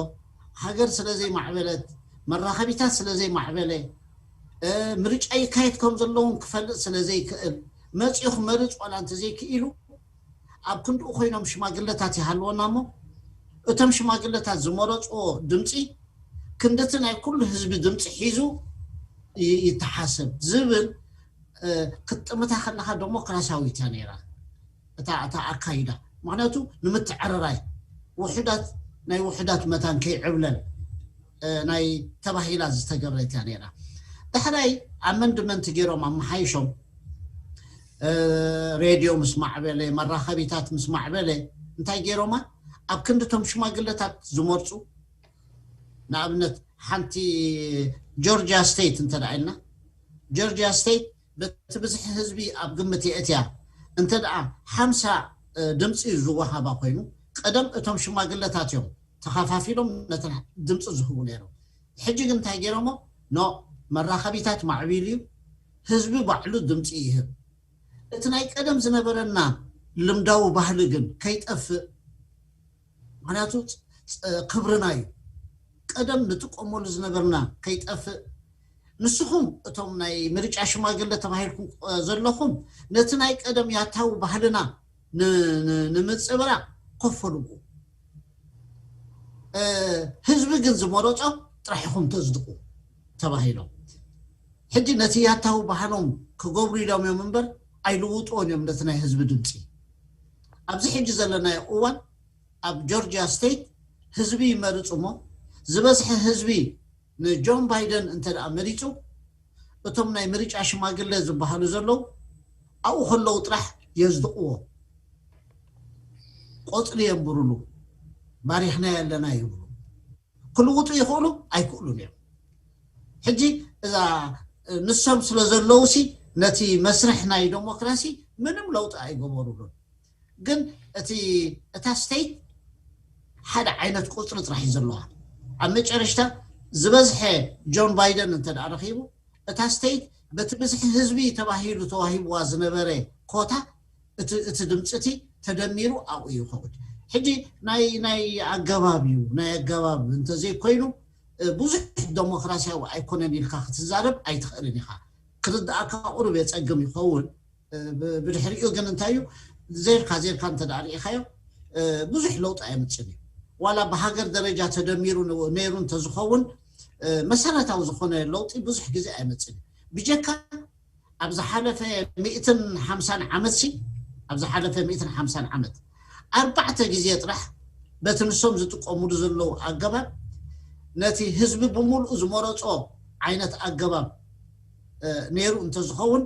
ሃገር ስለ ዘይማዕበለት፣ መራኸቢታት ስለ ዘይማዕበለ፣ ምርጫ ይካየድ ከም ዘለውን ክፈልጥ ስለ ዘይክእል፣ መፂኡ ክመርፅ ዋላ እንተዘይክኢሉ ኣብ ክንድኡ ኮይኖም ሽማግለታት ይሃልወና እሞ እቶም ሽማግለታት ዝመረፅዎ ድምፂ ክንድቲ ናይ ኩሉ ህዝቢ ድምፂ ሒዙ ይተሓሰብ ዝብል ክትጥምታ ከለካ ዴሞክራሲያዊት እያ ነይራ እታ ኣካይዳ። ምክንያቱ ንምትዕርራይ ውሕዳት ናይ ውሕዳት መታን ከይዕብለል ናይ ተባሂላ ዝተገብረት እያ ነይራ። ዳሕራይ ኣመንድመንት ገይሮም ኣመሓይሾም ሬድዮ ምስ ማዕበለ፣ መራኸቢታት ምስ ማዕበለ እንታይ ገይሮማ? ኣብ ክንድቶም ሽማግለታት ዝመርፁ ንኣብነት ሓንቲ ጆርጂያ ስቴት እንተ ኢልና፣ ጆርጂያ ስቴት በቲ ብዝሒ ህዝቢ ኣብ ግምት የእትያ እንተ ደኣ ሓምሳ ድምፂ ዝወሃባ ኮይኑ፣ ቀደም እቶም ሽማግለታት እዮም ተኸፋፊሎም ነተን ድምፂ ዝህቡ ነይሮም። ሕጂ ግን እንታይ ገይሮሞ? ኖ፣ መራኸቢታት ማዕቢል እዩ፣ ህዝቢ ባዕሉ ድምፂ ይህብ። እቲ ናይ ቀደም ዝነበረና ልምዳዊ ባህሊ ግን ከይጠፍእ፣ ምክንያቱ ክብርና እዩ። ቀደም ንጥቀመሉ ዝነበርና ከይጠፍእ፣ ንስኹም እቶም ናይ ምርጫ ሽማግለ ተባሂልኩም ዘለኹም ነቲ ናይ ቀደም ያታዊ ባህልና ንምፅብራቕ ኮፍ በሉ፣ ህዝቢ ግን ዝመረፆ ጥራሕ ኢኹም ተፅድቑ ተባሂሎም። ሕጂ ነቲ ያታዊ ባህሎም ክገብሩ ኢሎም እዮም እምበር ኣይልውጥዎን እዮም ነቲ ናይ ህዝቢ ድምፂ። ኣብዚ ሕጂ ዘለናዮ እዋን ኣብ ጆርጂያ ስቴት ህዝቢ ይመርፅ እሞ ዝበዝሐ ህዝቢ ንጆን ባይደን እንተ ደኣ መሪፁ እቶም ናይ ምርጫ ሽማግለ ዝበሃሉ ዘለዉ ኣብኡ ከለዉ ጥራሕ የፅድቕዎ። ቆፅሊ የንብሩሉ፣ ባሪኽናዮ ኣለና ይብሉ። ክልውጡ ይኽእሉ ኣይክእሉን እዮም። ሕጂ እዛ ንሶም ስለ ዘለዉ ሲ ነቲ መስርሕ ናይ ዴሞክራሲ ምንም ለውጢ ኣይገበሩሉን። ግን እቲ እታ ስቴት ሓደ ዓይነት ቁፅሪ ጥራሕ እዩ ዘለዋ። ኣብ መጨረሽታ ዝበዝሐ ጆን ባይደን እንተ ደኣ ረኺቡ እታ ስቴት በቲ ብዝሒ ህዝቢ ተባሂሉ ተዋሂብዋ ዝነበረ ኮታ እቲ ድምፂ እቲ ተደሚሩ ኣብኡ ይኸውን። ሕጂ ናይ ናይ ኣገባብ እዩ፣ ናይ ኣገባብ እንተዘይኮይኑ ብዙሕ ዴሞክራሲያዊ ኣይኮነን ኢልካ ክትዛረብ ኣይትኽእልን ኢኻ። ክርድኣካ ቁሩብ የፀግም ይኸውን። ብድሕሪኡ ግን እንታይ እዩ? ዜርካ ዜርካ እንተ ደኣ ርኢኻዮ ብዙሕ ለውጢ ኣየምፅን እዩ። ዋላ ብሃገር ደረጃ ተደሚሩ ነይሩ እንተዝኸውን መሰረታዊ ዝኾነ ለውጢ ብዙሕ ግዜ ኣይመፅን እዩ። ብጀካ ኣብ ዝሓለፈ ሚእትን ሓምሳን ዓመት ሲ ኣብ ዝሓለፈ ሚእትን ሓምሳን ዓመት ኣርባዕተ ግዜ ጥራሕ በቲ ንሶም ዝጥቀሙሉ ዘለዉ ኣገባብ ነቲ ህዝቢ ብምሉኡ ዝመረፆ ዓይነት ኣገባብ ነይሩ እንተዝኸውን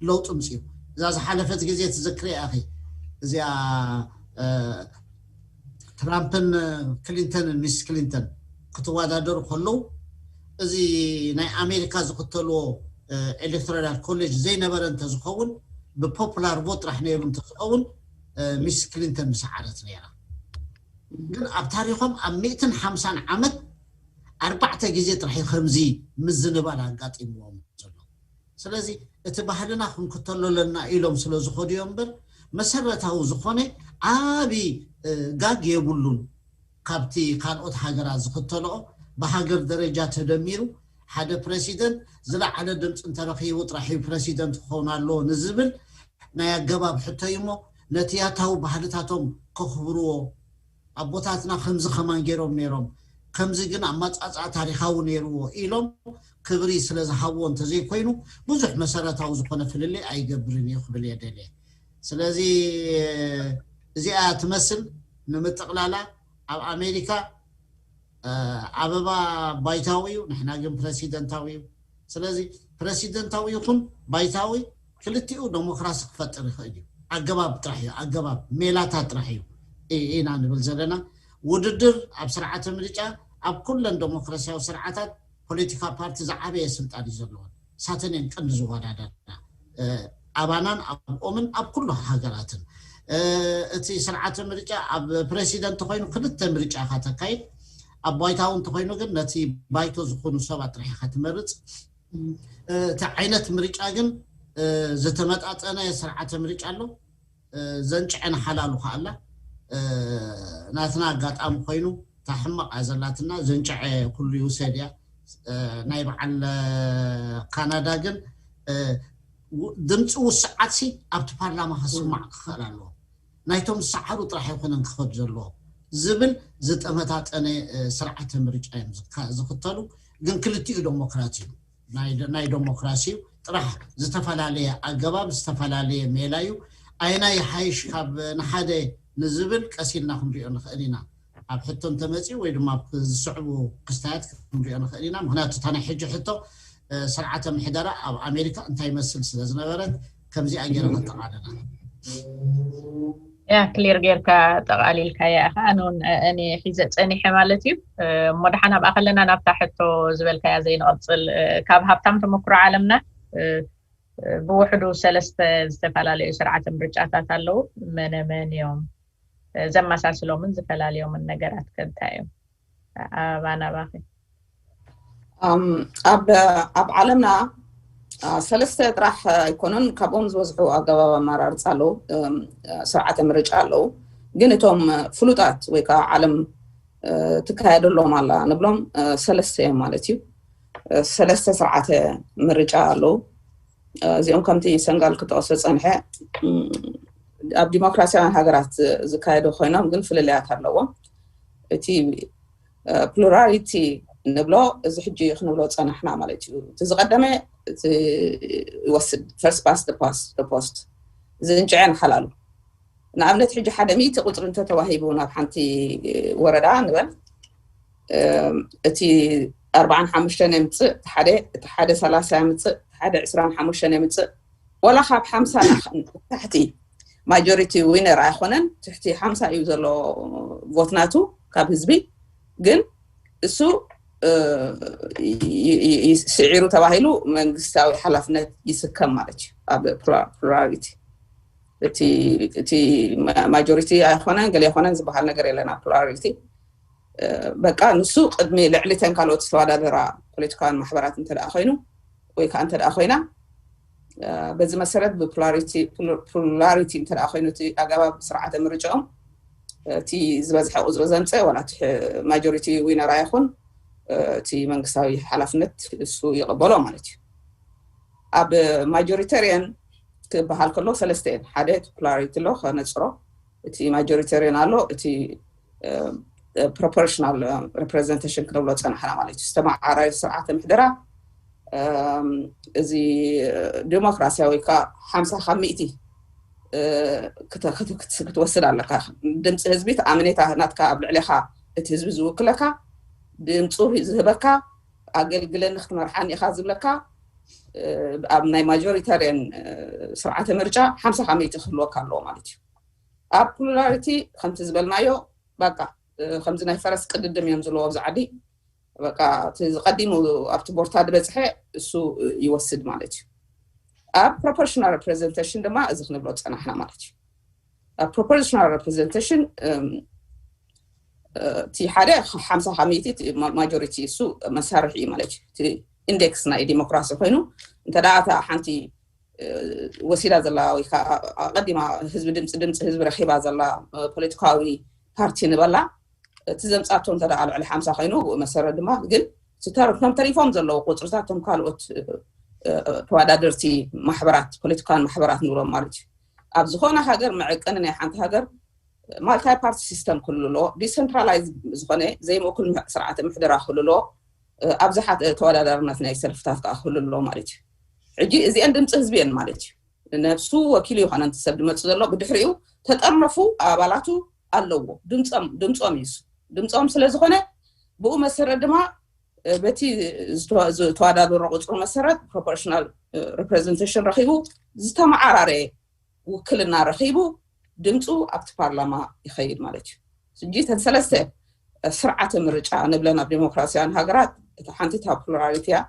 ለውጢ ምፅኡ። እዛ ዝሓለፈት ግዜ ትዘክርያ ኢኺ፣ እዚኣ ትራምፕን ክሊንተንን ሚስ ክሊንተን ክትወዳደሩ ከለዉ እዚ ናይ ኣሜሪካ ዝኽተልዎ ኤሌክቶራል ኮሌጅ ዘይነበረ እንተዝኸውን ብፖፑላር ቮት ጥራሕ ነይሩ እንተዝኸውን ሚስ ክሊንተን ምሰዓረት ነይራ። ግን ኣብ ታሪኾም ኣብ ሚእትን ሓምሳን ዓመት ኣርባዕተ ግዜ ጥራሕ እዩ ከምዚ ምዝንባል ኣጋጢምዎም ዘሎ። ስለዚ እቲ ባህልና ክንክተሎ ኣለና ኢሎም ስለ ዝኸዱ እዮም እምበር መሰረታዊ ዝኾነ ዓቢ ጋግ የብሉን። ካብቲ ካልኦት ሃገራት ዝኽተልኦ ብሃገር ደረጃ ተደሚሩ ሓደ ፕረሲደንት ዝለዓለ ድምፂ እንተረኺቡ ጥራሕ እዩ ፕረሲደንት ክኸውን ኣለዎ ንዝብል ናይ ኣገባብ ሕቶ እዩ እሞ ነቲ ያታዊ ባህልታቶም ከኽብርዎ ኣቦታትና ከምዚ ከማን ገይሮም ነይሮም ከምዚ ግን ኣመፃፅኣ ታሪካዊ ነይርዎ ኢሎም ክብሪ ስለ ዝሃብዎ እንተዘይኮይኑ ብዙሕ መሰረታዊ ዝኾነ ፍልልይ ኣይገብርን እዩ ክብል እየ ደልየ። ስለዚ እዚኣ ትመስል ንምጥቕላላ ኣብ ኣሜሪካ ኣበባ ባይታዊ እዩ፣ ንሕና ግን ፕረሲደንታዊ እዩ። ስለዚ ፕረሲደንታዊ ይኹን ባይታዊ ክልቲኡ ደሞክራሲ ክፈጥር ይኽእል እዩ። ኣገባብ ጥራሕ እዩ፣ ኣገባብ ሜላታት ጥራሕ እዩ ኢና ንብል ዘለና። ውድድር ኣብ ስርዓተ ምርጫ ኣብ ኩለን ደሞክራሲያዊ ስርዓታት ፖለቲካ ፓርቲ ዝዓበየ ስልጣን እዩ ዘለዎን ሳተን እየን ቀንዲ ዝወዳደራ ኣባናን ኣብኦምን ኣብ ኩሉ ሃገራትን። እቲ ስርዓተ ምርጫ ኣብ ፕረሲደንት ተኮይኑ ክልተ ምርጫ ኢኻ ተካይድ፣ ኣብ ባይታዊ እንተኮይኑ ግን ነቲ ባይቶ ዝኾኑ ሰባት ጥራሕ ኢኻ ትመርፅ። እቲ ዓይነት ምርጫ ግን ዝተመጣጠነ ስርዓተ ምርጫ ኣሎ። ዘንጭዐ ንሓላሉ ከኣላ ናትና ኣጋጣሚ ኮይኑ እታ ሕመቕ እያ ዘላትና። ዘንጭዐ ኩሉ ይውሰድ እያ። ናይ በዓል ካናዳ ግን ድምፂ ውስዓት ሲ ኣብቲ ፓርላማ ክስማዕ ክኽእል ኣለዎ። ናይቶም ዝሰዓሩ ጥራሕ ኣይኮነን ክኸድ ዘለዎ ዝብል ዝተመጣጠነ ስርዓተ ምርጫ እዮም ዝክተሉ። ግን ክልቲኡ ደሞክራት እዩ። ናይ ደ- ናይ ዴሞክራሲ እዩ። ጥራሕ ዝተፈላለየ ኣገባብ፣ ዝተፈላለየ ሜላ እዩ። ኣይናይ ሓይሽ ካብ ንሓደ ንዝብል ቀስ ኢልና ክንሪኦ ንኽእል ኢና። ኣብ ሕቶ እንተመፅኡ ወይ ድማ ኣብ ዝስዕቡ ክስታያት ክንሪኦ ንኽእል ኢና። ምክንያቱ እታ ናይ ሕጂ ሕቶ፣ እ፣ ስርዓተ ምሕደራ ኣብ ኣሜሪካ እንታይ ይመስል ስለ ዝነበረት፣ ከምዚኣ ገይረ ከጠቓልላ። ያ ክሊር ጌርካ ጠቓሊልካያ ኢኻ። ኣነ እውን እኔ ሒዘ ጸኒሐ ማለት እዩ። እሞ ደሓን ኣብኣ ከለና ናብታ ሕቶ ዝበልካያ ዘይንቐጽል፣ ካብ ሃብታም ተመክሮ ዓለምና ብውሕዱ ሰለስተ ዝተፈላለዩ ስርዓተ ምርጫታት ኣለዉ። መነ መን እዮም? ዘመሳስሎምን ዝፈላልዮምን ነገራት ከ እንታይ እዮም? ኣበባ ናባኺ። ኣብ ኣብ ዓለምና ሰለስተ ጥራሕ ኣይኮኑን፣ ካብኦም ዝበዝሑ ኣገባብ ኣመራርፃ ኣለዉ፣ ስርዓተ ምርጫ ኣለዉ። ግን እቶም ፍሉጣት ወይ ከዓ ዓለም ትካየደሎም ኣላ ንብሎም ሰለስተ እዮም ማለት እዩ። ሰለስተ ስርዓተ ምርጫ ኣለዉ። እዚኦም ከምቲ ሰንጋል ክጠቕሶ ፀንሐ ኣብ ዲሞክራሲያውያን ሃገራት ዝካየዱ ኮይኖም ግን ፍልልያት ኣለዎም። እቲ ፕሉራሊቲ ንብሎ እዚ ሕጂ ክንብሎ ፀናሕና ማለት እዩ። እቲ ዝቀደመ ይወስድ፣ ፈርስት ፓስት ፖስት፣ ዝንጭዐ ንሓላሉ። ንኣብነት ሕጂ ሓደ ሚእቲ ቁፅሪ እንተተዋሂቡ ናብ ሓንቲ ወረዳ ንበል፣ እቲ ኣርባዓን ሓሙሽተን የምፅእ፣ ሓደ እቲ ሓደ ሰላሳ የምፅእ፣ ሓደ ዕስራን ሓሙሽተን የምፅእ። ወላ ካብ ሓምሳ ታሕቲ ማጆሪቲ ዊነር ኣይኮነን፣ ትሕቲ ሓምሳ እዩ ዘሎ ቮት ናቱ ካብ ህዝቢ። ግን እሱ ስዒሩ ተባሂሉ መንግስታዊ ሓላፍነት ይስከም ማለት እዩ። ኣብ ፕሉራሊቲ እቲ ማጆሪቲ ኣይኮነን ገለ ኣይኮነን ዝበሃል ነገር የለን ኣብ ፕሉራሊቲ። በቃ ንሱ ቅድሚ ልዕሊ ተን ካልኦት ዝተወዳደራ ፖለቲካውያን ማሕበራት እንተ ደኣ ኮይኑ ወይ ከዓ እንተ ደኣ ኮይና፣ በዚ መሰረት ብፕሉራሊቲ እንተ ደኣ ኮይኑ እቲ ኣገባብ ስርዓተ ምርጫኦም እቲ ዝበዝሐ ቁፅሪ ዘምፀ ዋላ እቲ ማጆሪቲ ዊነር ኣይኹን፣ እቲ መንግስታዊ ሓላፍነት እሱ ይቕበሎ ማለት እዩ። ኣብ ማጆሪተሪየን ክበሃል ከሎ ሰለስተ እየን። ሓደ እቲ ፕሉራሊቲ ኣሎ ከነፅሮ፣ እቲ ማጆሪተሪየን ኣሎ፣ እቲ ፕሮፖርሽናል ሪፕሬዘንቴሽን ክንብሎ ፀናሕና ማለት እዩ። ዝተመዓራሪ ስርዓተ ምሕደራ እዚ ዲሞክራሲያዊ ካ ሓምሳ ካብ ሚእቲ ክትወስድ ኣለካ። ድምፂ ህዝቢ እቲ ኣመኔታ ናትካ ኣብ ልዕሌካ እቲ ህዝቢ ዝውክለካ ድምፁ ዝህበካ ኣገልግለኒ ክትመርሓኒ ኢኻ ዝብለካ ኣብ ናይ ማጆሪታሪያን ስርዓተ ምርጫ ሓምሳ ካብ ሚእቲ ክህልወካ ኣለዎ ማለት እዩ። ኣብ ፕሉራሊቲ ከምቲ ዝበልናዮ በቃ ከምዚ ናይ ፈረስ ቅድድም እዮም ዝለዎ ኣብዚ ዓዲ። በቃ እቲ ዝቀዲሙ ኣብቲ ቦርታ ዝበፅሐ እሱ ይወስድ ማለት እዩ። ኣብ ፕሮፖርሽናል ሪፕሬዘንቴሽን ድማ እዚ ክንብሎ ፀናሕና ማለት እዩ። ኣብ ፕሮፖርሽናል ሪፕሬዘንቴሽን እቲ ሓደ ሓምሳ ካብ ሚእቲ ማጆሪቲ እሱ መሳርሒ እዩ ማለት እዩ። እቲ ኢንዴክስ ናይ ዲሞክራሲ ኮይኑ እንተ ደኣ እታ ሓንቲ ወሲዳ ዘላ ወይ ከዓ ኣቀዲማ ህዝቢ ድምፂ ድምፂ ህዝቢ ረኪባ ዘላ ፖለቲካዊ ፓርቲ ንበላ እቲ ዘምፃቶ እንተ ደኣ ልዕሊ ሓምሳ ኮይኑ ብኡ መሰረት ድማ ግን እቶም ተሪፎም ዘለዉ ቁፅርታት እቶም ካልኦት ተወዳደርቲ ማሕበራት ፖለቲካውያን ማሕበራት ንብሎም ማለት እዩ። ኣብ ዝኾነ ሃገር መዐቀኒ ናይ ሓንቲ ሃገር ማልታይ ፓርቲ ሲስተም ክህሉ ኣለዎ። ዲሰንትራላይዝ ዝኾነ ዘይምእኩል ስርዓተ ምሕደራ ክህሉ ኣለዎ። ኣብዝሓ ተወዳዳርነት ናይ ሰልፍታት ከዓ ክህሉ ኣለዎ ማለት እዩ። ሕጂ እዚአን ድምፂ ህዝቢ እየን ማለት እዩ። ነብሱ ወኪሉ ይኾነ ሰብ ዝመፅእ ዘሎ ብድሕሪኡ ተጠርነፉ ኣባላቱ ኣለዎ። ድምፆም ድምፆም እዩ እሱ። ድምፆም ስለ ዝኾነ ብኡ መሰረት ድማ በቲ ዝተወዳደሮ ቁፅሩ መሰረት ፕሮፖርሽናል ሪፕሬዘንቴሽን ረኪቡ ዝተመዓራረየ ውክልና ረኪቡ ድምፁ ኣብቲ ፓርላማ ይኸይድ ማለት እዩ። ሕጂ እተን ሰለስተ ስርዓተ ምርጫ ንብለን ኣብ ዲሞክራሲያን ሃገራት እታ ሓንቲ እታ ፕሉራሊቲ እያ።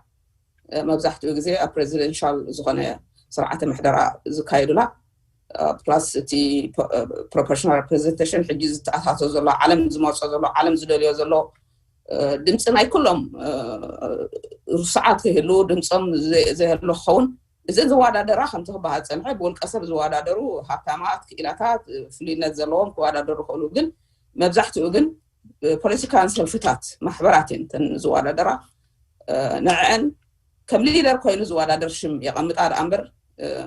መብዛሕትኡ ግዜ ኣብ ፕሬዚደንሻል ዝኾነ ስርዓተ ምሕደራ ዝካየዱላ ፕላስ እቲ ፕሮፖርሽናል ሪፕሬዘንቴሽን ሕጂ ዝተኣታቶ ዘሎ ዓለም ዝመርፆ ዘሎ ዓለም ዝደልዮ ዘሎ ድምፂ ናይ ኩሎም ርስዓት ከይህሉ ድምፆም ዘየሎ ክኸውን እዘን ዝወዳደራ ከምቲ ክበሃል ፀንሐ ብውልቀ ሰብ ዝወዳደሩ ሃብታማት ክኢላታት ፍሉይነት ዘለዎም ክወዳደሩ ክእሉ ግን መብዛሕትኡ ግን ፖለቲካን ሰልፍታት ማሕበራት እየን እተን ዝወዳደራ። ንዐን ከም ሊደር ኮይኑ ዝወዳደር ሽም የቐምጣ ደኣ እምበር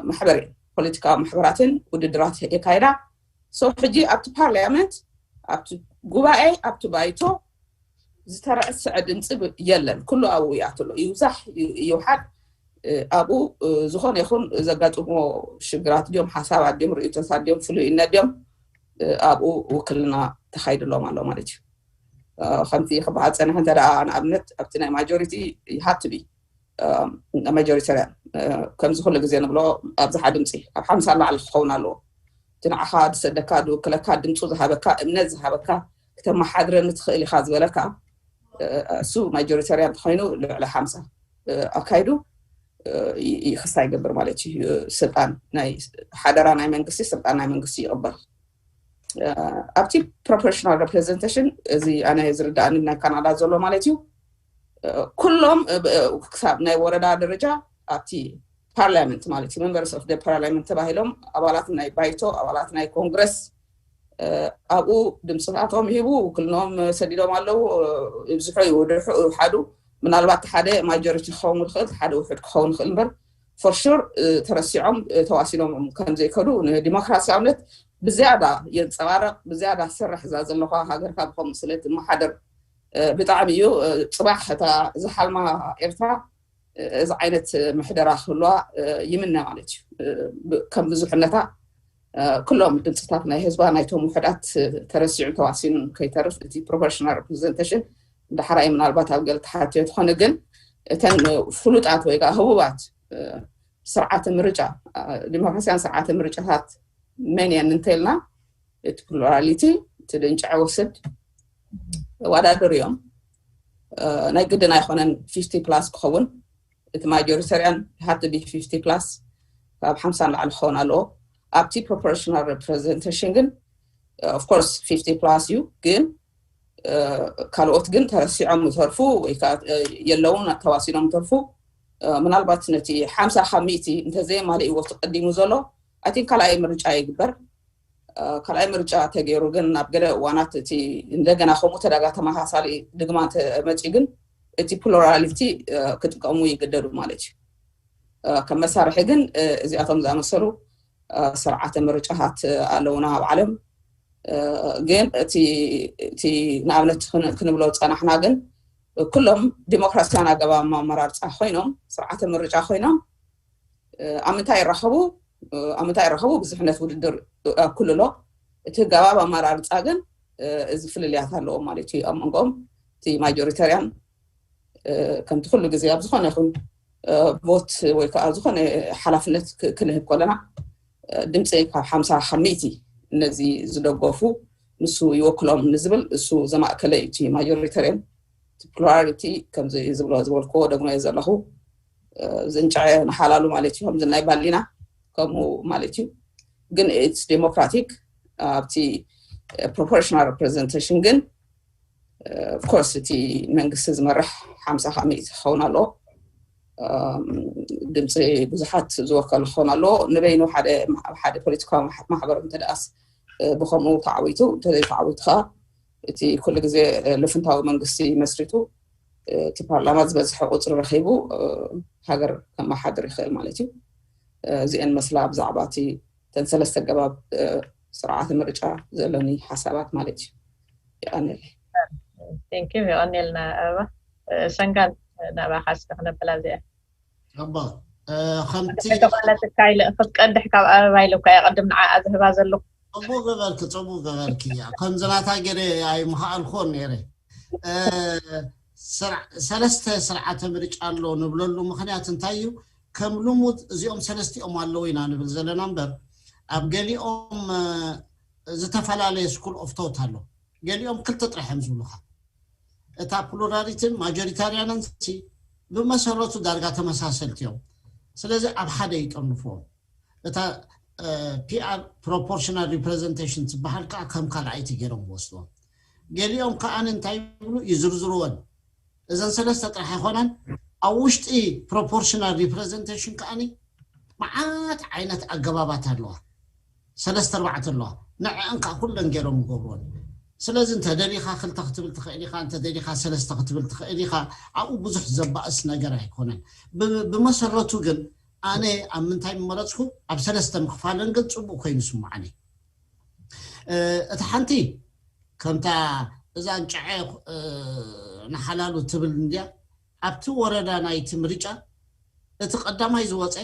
ማሕበር እየን። ፖለቲካዊ ማሕበራትን ውድድራት የካይዳ። ሶ ሕጂ ኣብቲ ፓርላመንት ኣብቲ ጉባኤ ኣብቲ ባይቶ ዝተረዕሰዐ ድምፂ የለን። ኩሉ ኣብኡ ይኣትሎ ይውዛሕ ይውሓድ፣ ኣብኡ ዝኾነ ይኹን ዘጋጥሞ ሽግራት ድዮም፣ ሓሳባት ድዮም፣ ርእቶታት ድዮም፣ ፍሉይነት ድዮም፣ ኣብኡ ውክልና ተኻይድሎም ኣሎ ማለት እዩ። ከምቲ ክበሃል ፀንሐ እንተ ንኣብነት ኣብቲ ናይ ማጆሪቲ ሃትቢ ማጆሪተርያን ከምዚ ኩሉ ግዜ ንብሎ ኣብዝሓ ድምፂ ካብ ሓምሳ ላዕሊ ክኸውን ኣለዎ። እቲ ንዓኻ ዝሰደካ ዝውክለካ ድምፁ ዝሃበካ እምነት ዝሃበካ ክተመሓድረኒ ትኽእል ኢኻ ዝበለካ እሱ ማጆሪተርያን ተኮይኑ ልዕሊ ሓምሳ ኣካይዱ ይክሳ ይገብር ማለት እዩ። ስልጣን ናይ ሓደራ ናይ መንግስቲ ስልጣን ናይ መንግስቲ ይቕበል። ኣብቲ ፕሮፖርሽናል ሬፕሬዘንቴሽን እዚ ኣነ ዝርዳእኒ ናይ ካናዳ ዘሎ ማለት እዩ። ኩሎም ክሳብ ናይ ወረዳ ደረጃ ኣብቲ ፓርላመንት ማለት እዩ members of the parliament ተባሂሎም ኣባላት ናይ ባይቶ ኣባላት ናይ ኮንግረስ ኣብኡ ድምፅታቶም ሂቡ ውክልኖም ሰዲዶም ኣለዉ። ይብዝሑ ይውድሑ ይውሓዱ ምናልባት ሓደ ማጆሪቲ ክኸውን ይኽእል ሓደ ውሑድ ክኸውን ይኽእል እምበር for sure ተረሲዖም ተዋሲኖም ከምዘይከዱ ንዲሞክራሲያውነት ብዝያዳ የንፀባረቕ ብዝያዳ ዝሰርሕ እዛ ዘለኳ ሃገርካ ብኸምኡ ስለ ትመሓደር ብጣዕሚ እዩ። ፅባሕ እታ ዝሓልማ ኤርትራ እዚ ዓይነት ምሕደራ ክህልዋ ይምነ ማለት እዩ። ከም ብዙሕነታ ኩሎም ድምፅታት ናይ ህዝባ ናይቶም ውሕዳት ተረሲዑን ተዋሲኑን ከይተርፍ እቲ ፕሮፖርሽናል ሬፕሬዘንቴሽን ዳሕራይ ምናልባት ኣብ ገለ ተሓትዮ ትኾነ ግን እተን ፍሉጣት ወይ ከዓ ህቡባት ስርዓተ ምርጫ ዲሞክራሲያን ስርዓተ ምርጫታት መን እየን እንተልና እቲ ፕሉራሊቲ እቲ ድንጭዐ ወስድ ተወዳደሩ እዮም። ናይ ግድን ኣይኮነን ፊፍቲ ፕላስ ክኸውን እቲ ማጆሪተርያን ሃት ቢ ፊፍቲ ፕላስ ካብ ሓምሳ ንላዕሊ ክኸውን ኣለዎ። ኣብቲ ፕሮፖርሽናል ሬፕሬዘንቴሽን ግን ኦፍኮርስ ፊፍቲ ፕላስ እዩ ግን ካልኦት ግን ተረሲዖም ይተርፉ ወይ የለውን ተዋሲኖም ይተርፉ። ምናልባት ነቲ ሓምሳ ካብ ሚእቲ እንተዘየማልእዎ ተቀዲሙ ዘሎ ኣይ ካልኣይ ምርጫ ይግበር። ካልኣይ ምርጫ ተገይሩ ግን ናብ ገለ እዋናት እቲ እንደገና ከምኡ ተዳጋ ተመሳሳሊ ድግማ ተመፂ ግን እቲ ፕሉራሊቲ ክጥቀሙ ይግደዱ ማለት እዩ። ከም መሳርሒ ግን እዚኣቶም ዝኣመሰሉ ስርዓተ ምርጫታት ኣለውና ኣብ ዓለም። ግን እቲ ንኣብነት ክንብሎ ዝፀናሕና ግን ኩሎም ዲሞክራሲያን ኣገባብ ኣመራርፃ ኮይኖም ስርዓተ ምርጫ ኮይኖም ኣብ ምንታይ ይራኸቡ ኣብ ምንታይ ይራኸቡ ብዙሕነት ውድድር ኣብ ኩሉ ኣሎ። እቲ ኣገባብ ኣመራርፃ ግን እዚ ፍልልያት ኣለዎ ማለት እዩ ኣብ መንጎም እቲ ማጆሪተርያን ከምቲ ኩሉ ግዜ ኣብ ዝኾነ ይኹን ቦት ወይ ከዓ ዝኾነ ሓላፍነት ክንህብ ከለና ድምፂ ካብ ሓምሳ ካብ ሚእቲ ነዚ ዝደገፉ ንሱ ይወክሎም ንዝብል እሱ ዘማእከለ እዩ እቲ ማጆሪተርያን ፕሉራሊቲ ከምዚ ዝብሎ ዝበልክዎ ደግሞ እየ ዘለኹ ዝንጨዐ ንሓላሉ ማለት እዩ ከምዚ ናይ ባሊና ከምኡ ማለት እዩ። ግን ኢትስ ዴሞክራቲክ ኣብቲ ፕሮፖርሽናል ሬፕሬዘንቴሽን ግን ኦፍኮርስ እቲ መንግስቲ ዝመርሕ ሓምሳ ካብ ሚእቲ ክኸውን ኣለዎ። ድምፂ ብዙሓት ዝወከሉ ክኸውን ኣለዎ። ንበይኑ ሓደ ኣብ ሓደ ፖለቲካዊ ማሕበር እንተደኣስ ብከምኡ ተዓዊቱ እንተዘይተዓዊቱ ከዓ እቲ ኩሉ ግዜ ልፍንታዊ መንግስቲ መስሪቱ እቲ ፓርላማ ዝበዝሐ ቁፅሪ ረኪቡ ሃገር ከመሓድር ይኽእል ማለት እዩ። እዚአን መስላ ብዛዕባ እቲ ተን ሰለስተ ገባብ ስርዓተ ምርጫ ዘለኒ ሓሳባት ማለት እዩ። ይቀንል። ቴንኪ ይቀኒልና ኣበባ። ሰንጋል ናባካ እስከ ክነብላ እዚኣ ኣባ ከምቲ ተቋለትካ ኢለ ክትቀድሕ ካብ ኣበባ ኢለ እኳ የቀድም ንዓ ዝህባ ዘለኩ ፅቡቅ ገበርኪ ፅቡቅ ገበርኪ ከምዚ ናታ ገይረ ኣይምክኣልኩን ነይረ ሰለስተ ስርዓተ ምርጫ ኣሎ ንብለሉ ምክንያት እንታይ እዩ ከም ልሙድ እዚኦም ሰለስቲኦም ኣለዉ ኢና ንብል ዘለና እምበር ኣብ ገሊኦም ዝተፈላለየ school of thought ኣሎ ገሊኦም ክልተ ጥራሕ እዮም ዝብሉካ እታ plurality ን majoritarian ን ብመሰረቱ ዳርጋ ተመሳሰልቲ እዮም ስለዚ ኣብ ሓደ ይጠርንፍዎም እታ PR proportional representation ትበሃል ከዓ ከም ካልኣይቲ ገይሮም ይወስድዎም ገሊኦም ከዓ እንታይ ይብሉ ይዝርዝርወን እዘን ሰለስተ ጥራሕ ኣይኮነን ኣብ ውሽጢ proportional representation ከዓ መዓት ዓይነት ኣገባባት ኣለዋ ሰለስተ ኣርባዕተ ኣለዋ ንዐን ከዓ ኩለን ገይሮም ይገብርወን ስለዚ እንተደሊካ ክልተ ክትብል ትኽእል ኢካ እንተደሊካ ሰለስተ ክትብል ትኽእል ኢካ ኣብኡ ብዙሕ ዘባእስ ነገር ኣይኮነን ብመሰረቱ ግን ኣነ ኣብ ምንታይ ምመረፅኩ ኣብ ሰለስተ ምክፋለን ግን ፅቡቅ ኮይኑ ስማዓኒ እቲ ሓንቲ ከምታ እዛ እንጨዐ ንሓላሉ ትብል እንድያ። ኣብቲ ወረዳ ናይቲ ምርጫ እቲ ቀዳማይ ዝወፀ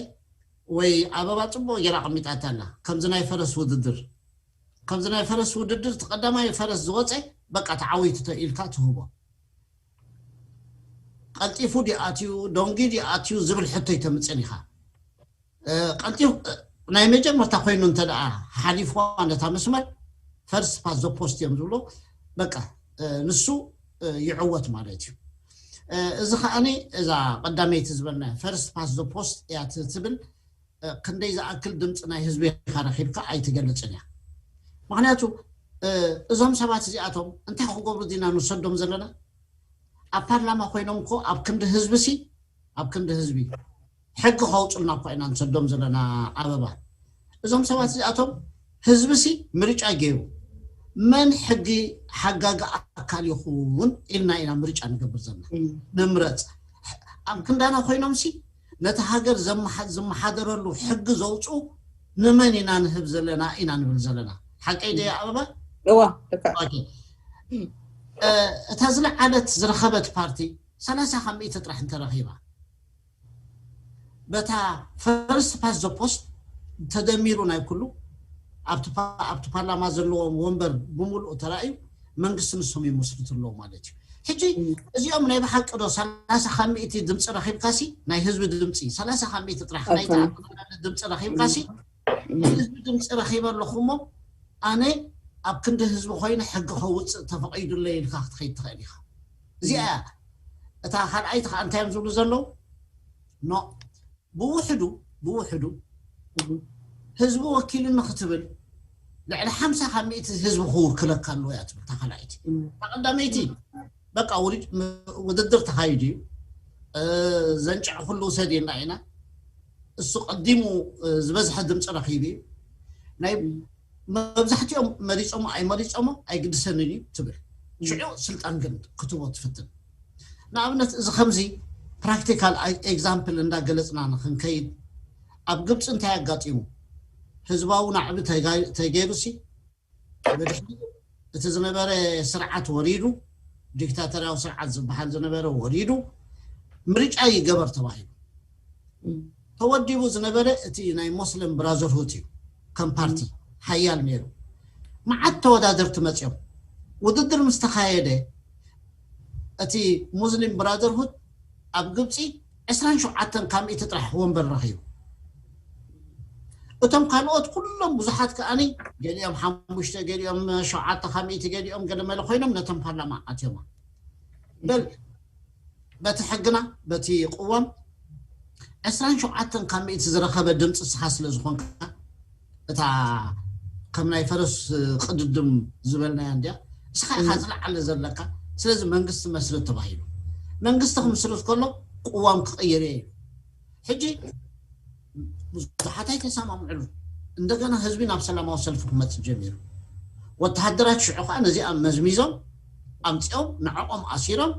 ወይ ኣበባ ፅቡቅ ገይራ ኣቀሚጣታ ኣላ። ከምዚ ናይ ፈረስ ውድድር ከምዚ ናይ ፈረስ ውድድር እቲ ቀዳማይ ፈረስ ዝወፀ በቃ ተዓዊቱ ኢልካ ትህቦ። ቀልጢፉ ዲኣትዩ ዶንጊ ዲኣትዩ ዝብል ሕቶ ይተምፅን ኢኻ። ቀልጢፉ ናይ መጀመርታ ኮይኑ እንተ ደኣ ሓሊፍዋ ነታ መስመር ፈርስት ፓስት ዘ ፖስት እዮም ዝብሎ። በቃ ንሱ ይዕወት ማለት እዩ። እዚ ከዓኒ እዛ ቀዳመይቲ ዝበልና ፈርስት ፓስት ዘ ፖስት እያ ትብል። ክንደይ ዝኣክል ድምፂ ናይ ህዝቢ ኢኻ ረኺብካ ኣይትገልፅን እያ። ምክንያቱ እዞም ሰባት እዚኣቶም እንታይ ክገብሩ ዲና ንሰዶም ዘለና? ኣብ ፓርላማ ኮይኖም እኮ ኣብ ክንዲ ህዝቢ ሲ ኣብ ክንዲ ህዝቢ ሕጊ ከውፅልና እኳ ኢና ንሰዶም ዘለና። ኣበባ እዞም ሰባት እዚኣቶም ህዝቢ ሲ ምርጫ ገይሩ መን ሕጊ ሓጋጊ ኣካል ይኹን ኢልና ኢና ምርጫ ንገብር ዘለና። ንምረፅ ኣብ ክንዳና ኮይኖም ሲ ነቲ ሃገር ዝመሓደረሉ ሕጊ ዘውፅኡ ንመን ኢና ንህብ ዘለና ኢና ንብል ዘለና። ሓቀይ ደያ ኣበባ? እዋ እታ ዝለዓለት ዝረኸበት ፓርቲ ሰላሳ ካብ ሚእቲ ጥራሕ እንተረኺባ በታ ፈርስት ፓስት ዘ ፖስት ተደሚሩ ናይ ኩሉ ኣብቲ ፓርላማ ዘለዎም ወንበር ብምሉእ ተራእዩ መንግስቲ ንሶም ይመስርቱ ኣለዉ ማለት እዩ። ሕጂ እዚኦም ናይ ብሓቂ ዶ ሰላሳ ካብ ሚእቲ ድምፂ ረኺብካሲ ናይ ህዝቢ ድምፂ ሰላሳ ካብ ሚእቲ ጥራሕ ናይቲ ድምፂ ረኺብካሲ ናይ ህዝቢ ድምፂ ረኺበ ኣለኹ እሞ ኣነ ኣብ ክንዲ ህዝቢ ኮይነ ሕጊ ከውፅእ ተፈቒዱለይ ኢልካ ክትኸይድ ትኽእል ኢኻ። እዚኣ እያ። እታ ካልኣይቲ ከዓ እንታይ እዮም ዝብሉ ዘለዉ? ኖ ብውሕዱ ብውሕዱ ህዝቢ ወኪሉኒ ክትብል ልዕሊ ሓምሳ ካብ ሚእቲ ህዝቢ ክውክለካ ኣለዎ እያ ትብል። እታ ካልኣይቲ እታ ቀዳመይቲ በቃ ውድድር ተኻይዱ እዩ። ዘንጭዕ ኩሉ ውሰድ ኢልና ኢና። እሱ ቀዲሙ ዝበዝሐ ድምፂ ረኺቡ እዩ። ናይ መብዛሕትኦም መሪፆሞ ኣይመሪፆሞ ኣይግድሰንን እዩ ትብል። ሽዑ ስልጣን ግን ክትቦ ትፍትን። ንኣብነት እዚ ከምዚ ፕራክቲካል ኤግዛምፕል እንዳገለፅና ንክንከይድ ኣብ ግብፂ እንታይ ኣጋጢሙ? ህዝባዊ ናዕቢ ተገይሩሲ ብድሕሪ እቲ ዝነበረ ስርዓት ወሪዱ፣ ዲክታተርያዊ ስርዓት ዝበሃል ዝነበረ ወሪዱ ምርጫ ይገበር ተባሂሉ። ተወዲቡ ዝነበረ እቲ ናይ ሞስሊም ብራዘርሁድ እዩ። ከም ፓርቲ ሓያል ነይሩ። መዓት ተወዳደርቲ መፅኦም ውድድር ምስ ተኻየደ እቲ ሙስሊም ብራዘርሁድ ኣብ ግብፂ ዕስራን ሸውዓተን ካብ ሚእቲ ጥራሕ ወንበር ረኺቡ። እቶም ካልኦት ኩሎም ብዙሓት ከዓኒ ገሊኦም ሓሙሽተ ገሊኦም ሸውዓተ ካብ ሚእቲ ገሊኦም ገለመለ ኮይኖም ነቶም ፓርላማ ኣትዮማ። በል በቲ ሕግና በቲ ቅዋም ዕስራን ሸውዓተን ካብ ሚእቲ ዝረኸበ ድምፂ ንስኻ ስለ ዝኾንካ እታ ከም ናይ ፈረስ ቅድድም ዝበልናያ እንድያ እስኻ ኢኻ ዝለዓለ ዘለካ። ስለዚ መንግስቲ መስርት ተባሂሉ መንግስቲ ክምስርት ከሎ ቅዋም ክቕይር እየ ኢሉ። ሕጂ ብዙሓት ኣይተሰማምዕሉ። እንደገና ህዝቢ ናብ ሰላማዊ ሰልፊ ክመፅእ ጀሚሩ። ወተሃደራት ሽዑ ከዓ ነዚኣ መዝሚዞም ኣምፂኦም ንዕኦም ኣሲሮም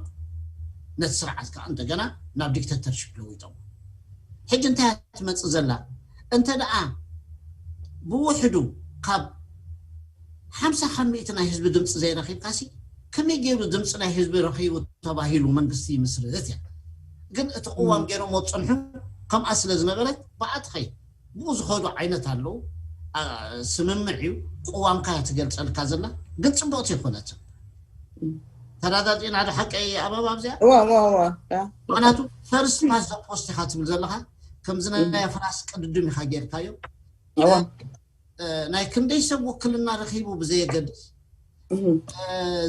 ነቲ ስርዓት ከዓ እንደገና ናብ ዲክተተርሽፕ ለዊጦም። ሕጂ እንታይ እያ ትመፅእ ዘላ? እንተ ደኣ ብውሕዱ ካብ ሓምሳ ካብ ሚእቲ ናይ ህዝቢ ድምፂ ዘይረኺብካሲ ከመይ ገይሩ ድምፂ ናይ ህዝቢ ረኺቡ ተባሂሉ መንግስቲ ይምስርት እያ። ግን እቲ ቅዋም ገይሮሞ ዝፀንሑ ከምኣ ስለ ዝነበረት ብኣ ትኸይድ። ብኡ ዝኸዱ ዓይነት ኣለዉ። ስምምዕ እዩ። ቅዋምካ እያ ትገልፀልካ ዘላ ግን ፅቡቕቲ ይኮነትን። ተረዳዲእና ዶ ሓቀይ ኣበባ ኣብዚኣ? እዋ እዋ እዋ ያ ምክንያቱ ፈርስት ፓስት ዘ ፖስት ኢኻ ትብል ዘለኻ። ከምዚ ናይ ፍራስ ቅድድም ኢኻ ጌርካዮ። እዋ ናይ ክንደይ ሰብ ውክልና ረኺቡ ብዘየገድስ እህ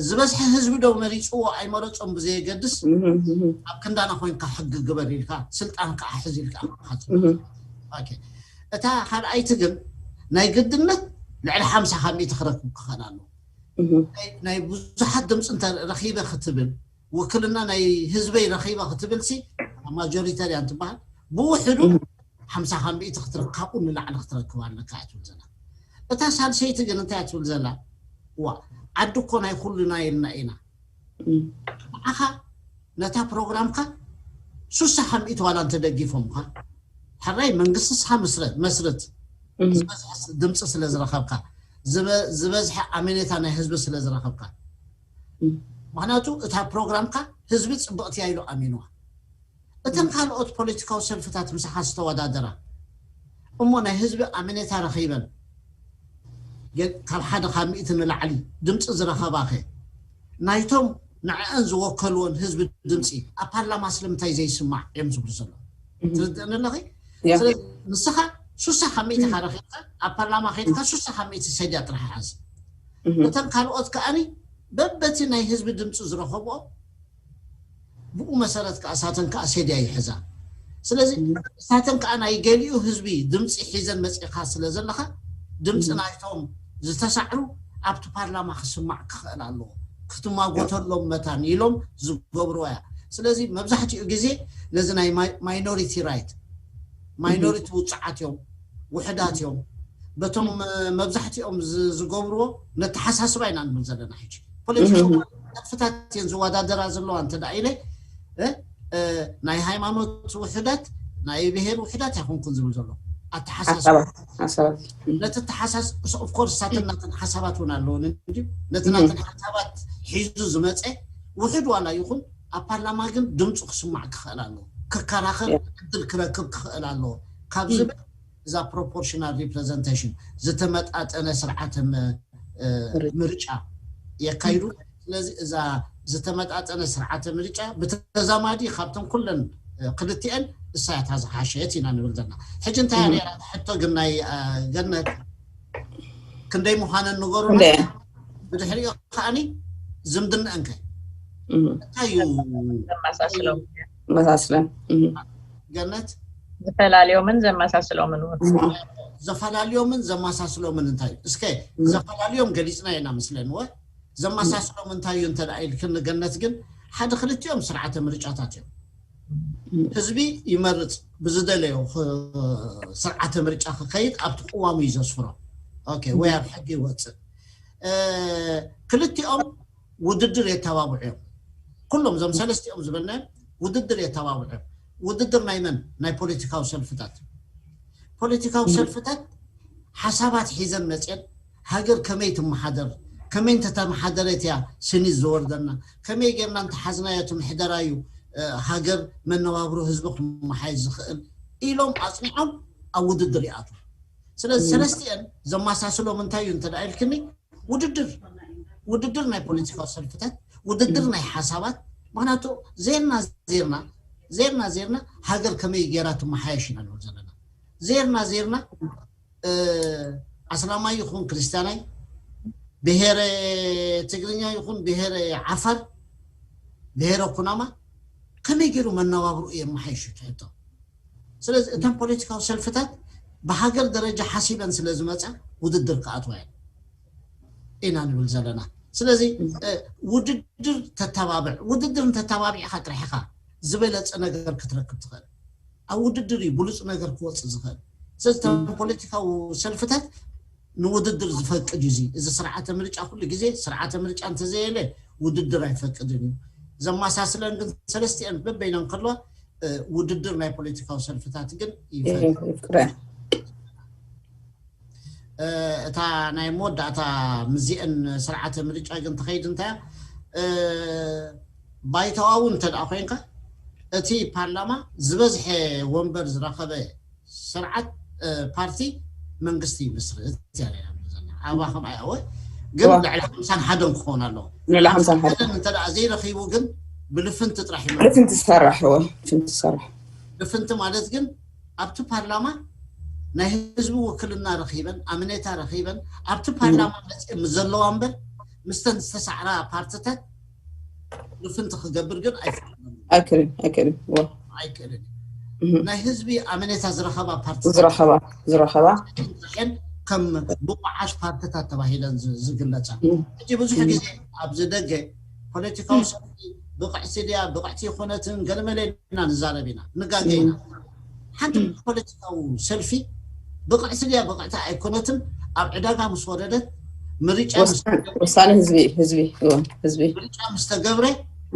ዝበዝሐ ህዝቢ ዶ መሪፅዎ ኣይመረፆም ብዘየገድስ እህ እህ ኣብ ክንዳና ኮይንካ ሕጊ ግበር ኢልካ ስልጣን ከዓ ሕዝ ኢልካ ኢኻ ትብል። እህ ኦኬ። እታ ካልኣይቲ ግን ናይ ግድነት ልዕሊ ሓምሳ ካብ ሚእቲ ክረክብ ክኽእል ኣለዎ። እህ ናይ- ናይ ብዙሓት ድምፂ እንተ ረኺበ ክትብል ውክልና ናይ ህዝበይ ረኺበ ክትብል ሲ ማጆሪተሪ እያ እንትበሃል ብውሕዱ ሓምሳ ካብ ሚእቲ ክትረክብ ካብኡ ንላዕሊ ክትረክብ ኣለካ እያ ትብል ዘላ። እታ ሳልሰይቲ ግን እንታይ እያ ትብል ዘላ? ዋ ዓዲ እኮ ናይ ኩልና ኢልና ኢና። ንዓኻ ነታ ፕሮግራምካ ሱሳ ካብ ሚእቲ ዋላ እንተደጊፎምካ ሕራይ መንግስቲ ስኻ መስረት መስርት ዝበዝሐ ድምፂ ስለ ዝረኸብካ ዝበ- ዝበዝሐ ኣመኔታ ናይ ህዝቢ ስለ ዝረኸብካ ምክንያቱ እታ ፕሮግራምካ ህዝቢ ፅብቕቲ እያ ኢሉ ኣሚንዋ። እተን ካልኦት ፖለቲካዊ ሰልፍታት ምሳኻ ዝተወዳደራ እሞ ናይ ህዝቢ ኣመኔታ ረኺበን ካብ ሓደ ካብ ሚእቲ ንላዕሊ ድምፂ ዝረኸባኸ ናይቶም ንዕአን ዝወከልዎን ህዝቢ ድምፂ ኣብ ፓርላማ ስለምንታይ ዘይስማዕ እዮም ዝብሉ ዘለዉ? ትርድእኒ ኣለኺ? ስለዚ ንስኻ ሱሳ ካብ ሚእቲ ኢኻ ረኺብካ ኣብ ፓርላማ ከይድካ ሱሳ ካብ ሚእቲ ሰድያ ጥራሕ ሓዝ። እተን ካልኦት ከኣኒ በበቲ ናይ ህዝቢ ድምፂ ዝረኸብኦ ብኡ መሰረት ከዓ እሳተን ከዓ ሴድያ ይሕዛ። ስለዚ እሳተን ከዓ ናይ ገሊኡ ህዝቢ ድምፂ ሒዘን መፂእካ ስለ ዘለካ ድምፂ ናይቶም ዝተሳዕሩ ኣብቲ ፓርላማ ክስማዕ ክኽእል ኣለዎ። ክትማጎተሎም መታን ኢሎም ዝገብርዎ እያ። ስለዚ መብዛሕትኡ ግዜ ነዚ ናይ ማይኖሪቲ ራይት ማይኖሪቲ ውፅዓት እዮም ውሕዳት እዮም በቶም መብዛሕትኦም ዝገብርዎ ነተሓሳስባ ኢና ንብል ዘለና ሕጂ ፖለቲካዊ ሰልፍታት እየን ዝወዳደራ ዘለዋ እንተ ኢለ ናይ ሃይማኖት ውሕዳት ናይ ብሄር ውሕዳት ኣይኮንኩን ዝብል ዘሎ ኣተሓሳስባ ነቲ ተሓሳስ ኦፍኮርስ ሳትን ናትን ሓሳባት እውን ኣለውን ነቲ ናትን ሓሳባት ሒዙ ዝመፀ ውሕድ ዋላ ይኹን ኣብ ፓርላማ ግን ድምፁ ክስማዕ ክኽእል ኣለዎ ክከራኸር ዕድል ክረክብ ክኽእል ኣለዎ ካብ ዝብል እዛ ፕሮፖርሽናል ሪፕሬዘንቴሽን ዝተመጣጠነ ስርዓተ ምርጫ የካይዱ ስለዚ እዛ ዝተመጣጠነ ስርዓተ ምርጫ ብተዛማዲ ካብተን ኩለን ክልቲአን እሳያታ ዝሓሸየት ኢና ንብል ዘለና ሕጂ እንታይ ያ ነራ ሕቶ ግን ናይ ገነት ክንደይ ምዃነን ንገሩና ብድሕሪኡ ከዓኒ ዝምድንአን ከ እንታይ እዩ መሳስለን ገነት ዘፈላልዮምን ዘመሳስሎምን እውን ዘፈላልዮምን ዘመሳስሎምን እንታይ እዩ እስከ ዘፈላልዮም ገሊፅና ኢና ምስለን ወ ዘመሳስሎም እንታይ እዩ እንተ ኢልክኒ ገነት ግን ሓደ ክልቲኦም ስርዓተ ምርጫታት እዮም ህዝቢ ይመርፅ ብዝደለዮ ስርዓተ ምርጫ ክከይድ ኣብቲ ቅዋሙ እዩ ዘስፍሮ ወይ ኣብ ሕጊ ይወፅእ ክልቲኦም ውድድር የተባብዑ እዮም ኩሎም እዞም ሰለስቲኦም ዝበልናዮም ውድድር የተባብዑ እዮም ውድድር ናይ መን ናይ ፖለቲካዊ ሰልፍታት ፖለቲካዊ ሰልፍታት ሓሳባት ሒዘን መፅየን ሃገር ከመይ ትመሓደር ከመይ እንተተመሓደረት እያ ስኒት ዝወርደና ከመይ ጌርና እንተሓዝናዮ እቲ ምሕደራ እዩ ሃገር መነባብሮ ህዝቢ ክመሓየሽ ዝኽእል ኢሎም ኣፅኒዖም ኣብ ውድድር ይኣትዉ ስለዚ ሰለስቲአን ዘመሳስሎም እንታይ እዩ እንተ ኢልክኒ ውድድር ውድድር ናይ ፖለቲካዊ ሰልፍታት ውድድር ናይ ሓሳባት ምክንያቱ ዜርና ዜርና ዜርና ዜርና ሃገር ከመይ ጌራ ትመሓየሽ ኢና ንብል ዘለና ዜርና ዜርና ኣስላማይ ይኹን ክርስትያናይ ብሄረ ትግርኛ ይኹን ብሄረ ዓፋር ብሄረ ኩናማ ከመይ ገይሩ መነባብርኡ የመሓይሹ ትሕቶ ስለዚ እተን ፖለቲካዊ ሰልፍታት ብሃገር ደረጃ ሓሲበን ስለ ዝመፃ ውድድር ክኣትዋ እየን ኢና ንብል ዘለና ስለዚ ውድድር ተተባብዕ ውድድር እንተተባቢዕካ ጥራሕ ኢኻ ዝበለፀ ነገር ክትረክብ ትኽእል ኣብ ውድድር እዩ ብሉፅ ነገር ክወፅእ ዝኽእል ስለዚ ፖለቲካዊ ሰልፍታት ንውድድር ዝፈቅድ እዩ እዚ ስርዓተ ምርጫ ኩሉ ግዜ ስርዓተ ምርጫ እንተዘየለ ውድድር ኣይፈቅድን እዩ ዘመሳስለን ግን ሰለስቲአን በበይነን ከለዋ ውድድር ናይ ፖለቲካዊ ሰልፍታት ግን ይፈቅድ እታ ናይ መወዳእታ ምዚአን ስርዓተ ምርጫ ግን ትኸይድ እንታይ ባይታዋ እውን እንተ ኮይንካ እቲ ፓርላማ ዝበዝሐ ወንበር ዝረኸበ ስርዓት ፓርቲ መንግስቲ ይምስርት እያ ሌላ ዘለና ኣባ ከም ኣይኣወ ግን ልዕሊ ሓምሳን ሓደን ክኸውን ኣለዎ ልዕሊ ሓምሳን ሓደን እንተ ዘይረኺቡ ግን ብልፍንቲ ጥራሕ ይመ ልፍንቲ ዝሰራሕ እዎ ልፍንቲ ዝሰራሕ ልፍንቲ ማለት ግን ኣብቲ ፓርላማ ናይ ህዝቢ ውክልና ረኺበን ኣምኔታ ረኺበን ኣብቲ ፓርላማ መፅኤ ምስ ዘለዋ እምበር ምስተን ዝተሳዕራ ፓርትታት ልፍንቲ ክገብር ግን ኣይፍቀደሉ ኣይክእልን ኣይክእልን እዎ ኣይክእልን እዩ ናይ ህዝቢ ኣመኔታ ዝረኸባ ፓርቲ ዝረኸባ ዝረኸባ ሕን ከም ብቑዓት ፓርትታት ተባሂለን ዝ- ዝግለፃ ሕጂ ብዙሕ ግዜ ኣብዚ ደገ ፖለቲካዊ ሰልፊ ብቕዕቲ ድያ ብቕዕቲ ይኮነትን ገለመለ ኢና ንዛረብ ኢና ንጋገ ኢና ሓንቲ ፖለቲካዊ ሰልፊ ብቕዕቲ ድያ ብቕዕቲ ኣይኮነትን ኣብ ዕዳጋ ምስ ወረደት ምርጫ ምስ ወሳኒ ህዝቢ ህዝቢ እዎ፣ ህዝቢ ምርጫ ምስ ተገብረ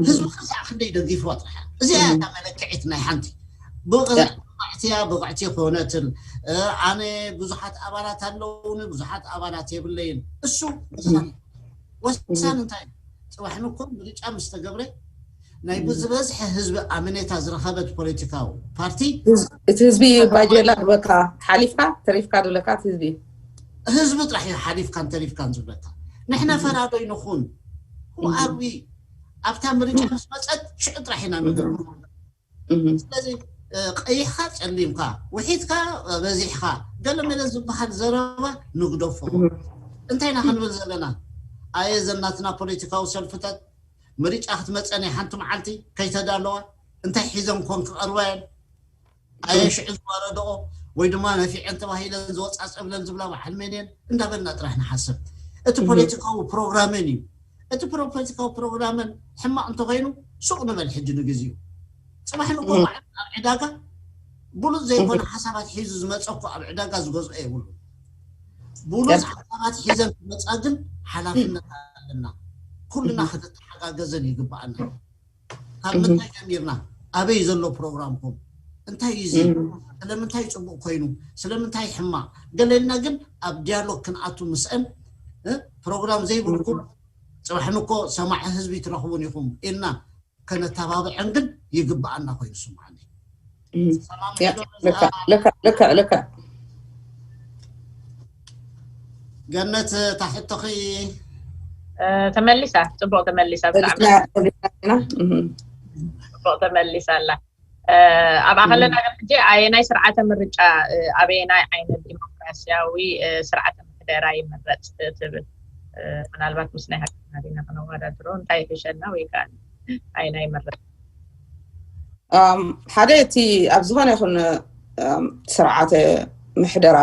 ህዝቢ ክሳዕ ክንደይ ደጊፍዋ ጥራሕ እዚኣ እያ እታ መለክዒት ናይ ሓንቲ ብቕዕቲ እያ ብቕዕቲ ኮነትን ኣነ ብዙሓት ኣባላት ኣለውኒ ብዙሓት ኣባላት የብለይን እሱ ወሳኒ ወሳኒ እንታይ እዩ ፅባሕ ንኮ ምርጫ ምስ ተገብረ ናይ ብዝበዝሐ ህዝቢ ኣመኔታ ዝረኸበት ፖለቲካዊ ፓርቲ እቲ ህዝቢ ባጀላ ዝበካ ሓሊፍካ ተሪፍካ ዘለካ እቲ ህዝቢ ህዝቢ ጥራሕ እዩ ሓሊፍካን ተሪፍካን ዝብለካ። ንሕና ፈራዶ ይንኹን ኣርዊ ኣብታ ምርጫ ምስ መፀት ሽዑ ጥራሕ ኢና ነገር ስለዚ ቀይሕካ ጸሊምካ ውሒድካ በዚሕካ ገለ መለ ዝበሃል ዘረባ ንግደፎ። እንታይ ኢና ክንብል ዘለና? ኣየ ዘናትና ፖለቲካዊ ሰልፍታት ምርጫ ክትመፀ ናይ ሓንቲ መዓልቲ ከይተዳለዋ እንታይ ሒዘን ኮን ክቐርባ እየን? ኣየ ሽዑ ዝወረደኦ ወይ ድማ ነፊዐን ተባሂለን ዝወፃ ጸብለን ዝብላ በዓል መን እየን እንዳበልና ጥራሕ ንሓስብ። እቲ ፖለቲካዊ ፕሮግራመን እዩ። እቲ ፖለቲካዊ ፕሮግራመን ሕማቕ እንተኮይኑ ሱቕ ንበል ሕጂ ንግዜኡ። ፅባሕ ንጎ በዓል ኣብ ዕዳጋ ብሉፅ ዘይኮነ ሓሳባት ሒዙ ዝመፀ እኮ ኣብ ዕዳጋ ዝገዝኦ የብሉ። ብሉፅ ሓሳባት ሒዘን ክመፃ ግን ሓላፍነት ኣለና። ኩልና ክንተሓጋገዘን ይግባኣና። ካብ ምንታይ ጀሚርና ኣበይ ዘሎ ፕሮግራምኩም እንታይ እዩ እዚ ስለምንታይ ፅቡቅ ኮይኑ ስለምንታይ ሕማቅ ገለልና ግን ኣብ ዲያሎግ ክንኣቱ ምስአን ፕሮግራም ዘይብልኩም ፅባሕ ንኮ ሰማዒ ህዝቢ ትረኽቡን ኢኹም ኢልና ከነተባብዐን ግን ይግባኣና ኮይኑ ስምዓኒ ልክዕ ልክዕ ገነት ታሕቶኺ ተመሊሳ ፅቡቅ ተመሊሳ ብጣዕሚ ፅቡቅ ተመሊሳ ኣላ ኣብኣ ከለና ግን ሕጂ ኣየናይ ስርዓተ ምርጫ ኣበየናይ ዓይነት ዲሞክራሲያዊ ስርዓተ ምሕደራ ይምረፅ ትብል ምናልባት ምስ ናይ ሃገርና ዲና ከነወዳድሮ እንታይ ይሕሸና ወይ ከዓ ኣየናይ ይምረፅ ሓደ እቲ ኣብ ዝኾነ ይኹን ስርዓተ ምሕደራ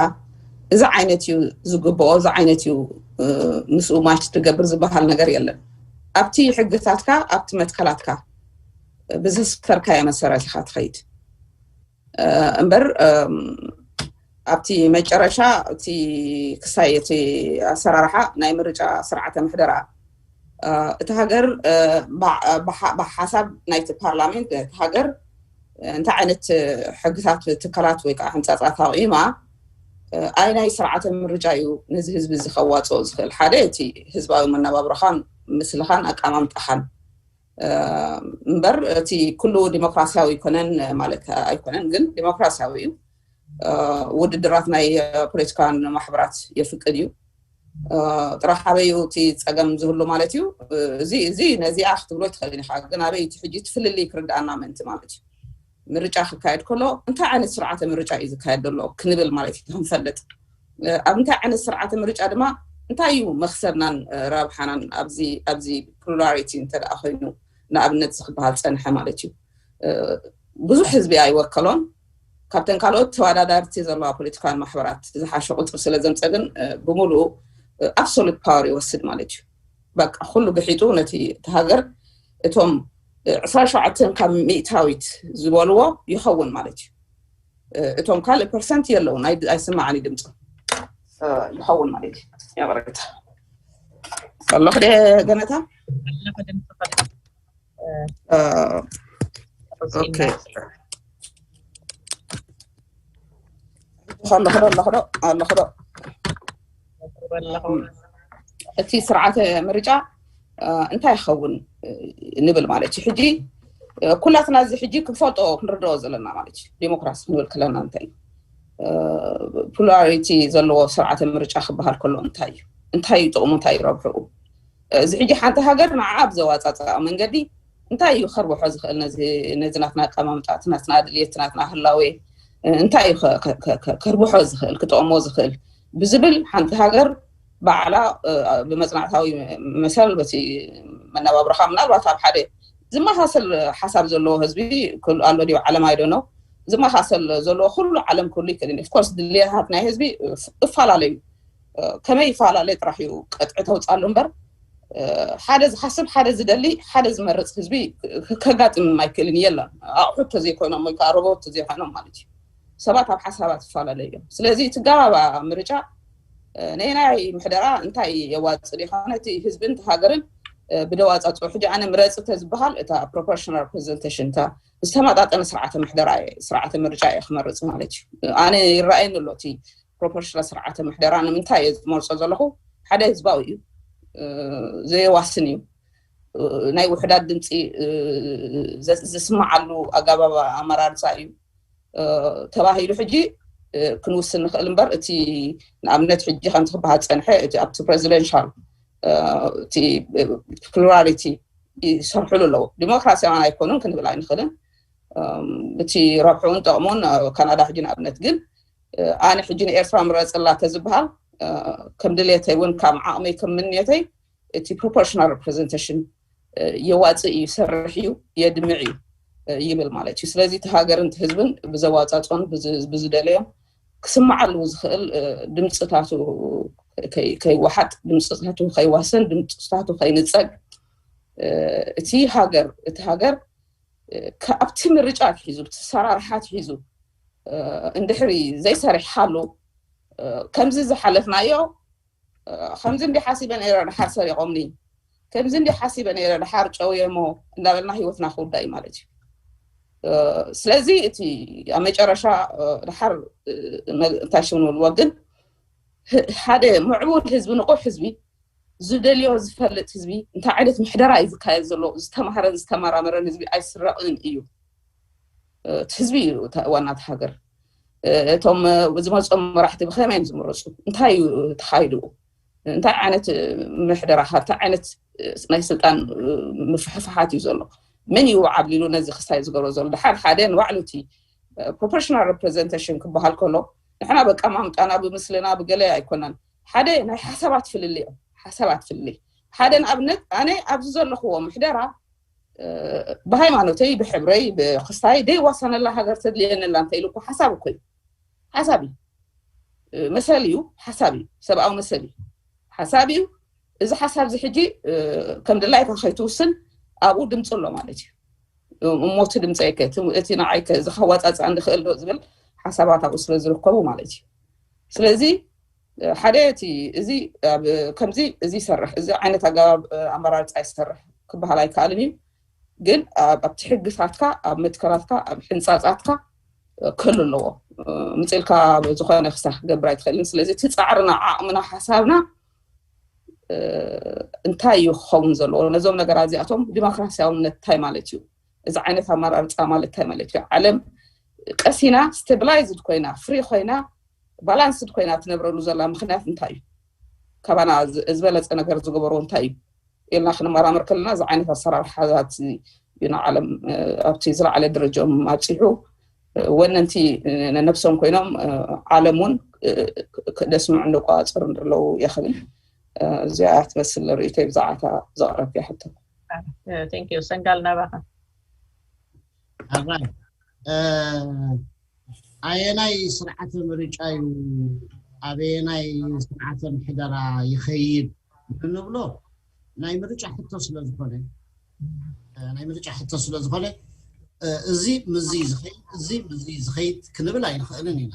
እዚ ዓይነት እዩ ዝግብኦ እዚ ዓይነት እዩ ምስኡ ማች ትገብር ዝበሃል ነገር የለን ኣብቲ ሕግታትካ ኣብቲ መትከላትካ ብዘስፈርካዮ መሰረት ኢካ ትኸይድ እምበር ኣብቲ መጨረሻ እቲ ክሳይ እቲ ኣሰራርሓ ናይ ምርጫ ስርዓተ ምሕደራ እቲ ሃገር ብሓሳብ ናይቲ ፓርላሜንት እቲ ሃገር እንታይ ዓይነት ሕግታት ትካላት ወይ ከዓ ሕንፃፃት ኣቂማ ኣይ ናይ ስርዓተ ምርጫ እዩ ነዚ ህዝቢ እዚ ከዋፅኦ ዝኽእል ሓደ እቲ ህዝባዊ መነባብሮኻን ምስልኻን ኣቀማምጣኻን እምበር እቲ ኩሉ ዲሞክራሲያዊ ኣይኮነን ማለት ኣይኮነን ግን ዲሞክራሲያዊ እዩ ውድድራት ናይ ፖለቲካን ማሕበራት የፍቅድ እዩ ጥራሕ ኣበይ እቲ ፀገም ዝህሉ ማለት እዩ እዚ እዚ ነዚኣ ክትብሎ ትኽእል ኢኻ ግን ኣበይ እቲ ሕጂ እቲ ፍልልይ ክርድኣና ምእንቲ ማለት እዩ ምርጫ ክካየድ ከሎ እንታይ ዓይነት ስርዓተ ምርጫ እዩ ዝካየድ ዘሎ ክንብል ማለት እዩ ክንፈልጥ ኣብ እንታይ ዓይነት ስርዓተ ምርጫ ድማ እንታይ እዩ መክሰብናን ረብሓናን ኣብዚ ኣብዚ ፕሉራሊቲ እንተ ኮይኑ ንኣብነት ዝክበሃል ፀንሐ ማለት እዩ ብዙሕ ህዝቢ ኣይወከሎን ካብተን ካልኦት ተወዳዳርቲ ዘለዋ ፖለቲካን ማሕበራት ዝሓሸ ቁፅሪ ስለ ዘምፀ ግን ብምሉኡ ኣብሶሉት ፓወር ይወስድ ማለት እዩ በቃ ኩሉ ግሒጡ ነቲ እቲ ሃገር እቶም ዕስራ ሸውዓተ ካብ ሚእታዊት ዝበልዎ ይኸውን ማለት እዩ እቶም ካልእ ፐርሰንት የለውን ኣይስማዓኒ ድምፂ ይኸውን ማለት እዩ ይቕሬታ ኣለኹ ደ ገነታ ኣለኹ ዶ ኣለኹ ዶ ኣለኹ ዶ እቲ ስርዓተ ምርጫ እንታይ ይኸውን ንብል ማለት እዩ ሕጂ ኩላትና እዚ ሕጂ ክንፈልጦ ክንርድኦ ዘለና ማለት እዩ ዲሞክራሲ ክንብል ከለና እንታይ እዩ ፕሉራሊቲ ዘለዎ ስርዓተ ምርጫ ክበሃል ከሎ እንታይ እዩ እንታይ እዩ ጥቕሙ እንታይ እዩ ረብሕኡ እዚ ሕጂ ሓንቲ ሃገር ንዓ ኣብ ዘዋፃፅኣ መንገዲ እንታይ እዩ ከርብሖ ዝኽእል ነዚ ናትና ኣቀማምጣ እቲ ናትና ድልየት ናትና ህላዌ እንታይ እዩ ከርብሖ ዝኽእል ክጠቕሞ ዝኽእል ብዝብል ሓንቲ ሃገር ባዕላ ብመፅናዕታዊ መሰል በቲ መነባብሮኻ ምናልባት ኣብ ሓደ ዝመሳሰል ሓሳብ ዘለዎ ህዝቢ ኣሎ ድዩ ዓለም ኣይደኖ ዝመሳሰል ዘለዎ ኩሉ ዓለም ክህሉ ይክእል ኦፍኮርስ ድልየታት ናይ ህዝቢ እፈላለዩ ከመይ ይፈላለ ጥራሕ እዩ ቀጥዒ ተውፃሉ እምበር ሓደ ዝሓስብ ሓደ ዝደሊ ሓደ ዝመርፅ ህዝቢ ከጋጥም ኣይክእልን የለን ኣቑሑት ተዘይኮይኖም ወይ ከዓ ሮቦት ተዘይኮይኖም ማለት እዩ ሰባት ኣብ ሓሳባት ይፈላለዩ እዮም ስለዚ እቲ ገባባ ምርጫ ነናይ ምሕደራ እንታይ የዋፅእ ይኮነ እቲ ህዝብን እቲ ሃገርን ብደዋፃፅኦ ሕጂ ኣነ ምረፂ ተዝበሃል እታ ፕሮፖርሽናል ፕሬዘንቴሽን እታ ዝተመጣጠነ ስርዓተ ምሕደራ ስርዓተ ምርጫ እየ ክመርፅ ማለት እዩ ኣነ ይረኣየኒ ኣሎ እቲ ፕሮፖርሽናል ስርዓተ ምሕደራ ንምንታይ እየ ዝመርፆ ዘለኹ ሓደ ህዝባዊ እዩ ዘየዋስን እዩ ናይ ውሕዳት ድምፂ ዝስማዓሉ ኣገባብ ኣመራርፃ እዩ ተባሂሉ ሕጂ ክንውስን ንኽእል እምበር፣ እቲ ንኣብነት ሕጂ ከምቲ ክበሃል ዝፀንሐ እቲ ኣብቲ ፕሬዚደንሻል እቲ ፕሉራሊቲ ይሰርሕሉ ኣለዉ። ዲሞክራሲያውያን ኣይኮኑን ክንብል ኣይንኽእልን። እቲ ረብሕኡን ጠቕሙን ካናዳ ሕጂ ንኣብነት ግን ኣነ ሕጂ ንኤርትራ ምረፅላ ተዝበሃል ከም ድሌተይ እውን ካብ ዓቕመይ ከም ምንየተይ እቲ ፕሮፖርሽናል ሪፕሬዘንቴሽን የዋፅእ እዩ፣ ይሰርሕ እዩ፣ የድምዕ እዩ ይብል ማለት እዩ። ስለዚ እቲ ሃገርን እቲ ህዝብን ብዘዋፃፅኦን ብዝደለዮን ክስምዓሉ ዝኽእል ድምፅታቱ ከይወሓጥ፣ ድምፅታቱ ከይዋሰን፣ ድምፅታቱ ከይንፀግ እቲ ሃገር እቲ ሃገር ካብቲ ምርጫ ኣትሒዙ ብቲ ሰራርሓ ኣትሒዙ እንድሕሪ ዘይሰሪሕካሉ ከምዚ ዝሓለፍናዮ ከምዚ እንዲ ሓሲበ ነረ ድሓር ሰሪቆምኒ ከምዚ እንዲ ሓሲበ ነረ ድሓር ጨውየሞ እንዳበልና ህይወትና ክውዳ እዩ ማለት እዩ። ስለዚ እቲ ኣብ መጨረሻ ድሓር እንታይ ሽም ንብልዎ ግን ሓደ ምዕቡል ህዝቢ ንቑሕ ህዝቢ ዝደልዮ ዝፈልጥ ህዝቢ እንታይ ዓይነት ምሕደራ እዩ ዝካየድ ዘሎ ዝተማህረን ዝተመራመረን ህዝቢ ኣይስረቕን እዩ። እቲ ህዝቢ እዩ ዋና እቲ ሃገር። እቶም ዝመፅኦም መራሕቲ ብኸመይ እዮም ዝምረፁ? እንታይ እዩ ተኻይድኡ? እንታይ ዓይነት ምሕደራኻ እንታይ ዓይነት ናይ ስልጣን ምፍሕፍሓት እዩ ዘሎ? መን እዩ ዓብሊሉ ነዚ ክስታይ ዝገብሮ ዘሎ? ድሓር ሓደ ንባዕሉ እቲ ፕሮፖርሽናል ሪፕሬዘንቴሽን ክበሃል ከሎ ንሕና በቃ ማምጣና ብምስልና ብገለ ኣይኮናን። ሓደ ናይ ሓሳባት ፍልልይ እዮም። ሓሳባት ፍልልይ ሓደ ንኣብነት ኣነ ኣብዚ ዘለኽዎ ምሕደራ ብሃይማኖተይ ብሕብረይ ብክስታይ ደይዋሰነላ ሃገር ተድልየንላ እንተ ኢሉ እኮ ሓሳብ እኮ እዩ። ሓሳብ እዩ። መሰል እዩ። ሓሳብ እዩ። ሰብኣዊ መሰል እዩ። ሓሳብ እዩ። እዚ ሓሳብ እዚ ሕጂ ከም ድላይካ ከይትውስን ኣብኡ ድምፂ ኣሎ ማለት እዩ። እሞቲ ድምፀይ ከ እቲ ንዓይ ከ እዚ ከዋፃፅኣ እንድኽእል ዶ ዝብል ሓሳባት ኣብኡ ስለ ዝርከቡ ማለት እዩ። ስለዚ ሓደ እቲ እዚ ከምዚ እዚ ይሰርሕ እዚ ዓይነት ኣገባብ ኣመራርፃ ይሰርሕ ክበሃል ኣይከኣልን እዩ። ግን ኣብቲ ሕግታትካ ኣብ መትከላትካ ኣብ ሕንፃፃትካ ክህሉ ኣለዎ። ምፅልካ ዝኾነ ክሳ ክገብር ኣይትኽእልን። ስለዚ እቲ ፃዕርና ዓቕምና ሓሳብና እንታይ እዩ ክኸውን ዘለዎ? ነዞም ነገራት እዚኣቶም ዲሞክራሲያውነት እንታይ ማለት እዩ? እዚ ዓይነት ኣመራርፃ ማለት እንታይ ማለት እዩ? ዓለም ቀሲና ስቴብላይዝድ ኮይና ፍሪ ኮይና ባላንስድ ኮይና ትነብረሉ ዘላ ምክንያት እንታይ እዩ? ካባና ዝበለፀ ነገር ዝገበርዎ እንታይ እዩ ኢልና ክንመራመር ከለና እዚ ዓይነት ኣሰራርሓታት እዩ ንዓለም ኣብቲ ዝለዓለ ደረጃኦም ኣብፂሑ። ወነንቲ ነብሶም ኮይኖም ዓለም እውን ደስምዑ እንቋፅሩ እንደለዉ የኽብል። እዚኣ ትመስል ርእይቶይ ብዛዕባ ዘቕረብክያ ሕቶ። ሰንጋል ናባኻ። ኣየናይ ስርዓተ ምርጫ እዩ? ኣበየናይ ስርዓተ ምሕደራ ይኸይድ? ንብሎ ናይ ምርጫ ሕቶ ስለዝኾነ ናይ ምርጫ ሕቶ ስለዝኾነ እዚ ምዚ ዝኸይድ እዚ ምዚ ዝኸይድ ክንብል ኣይንኽእልን ኢና።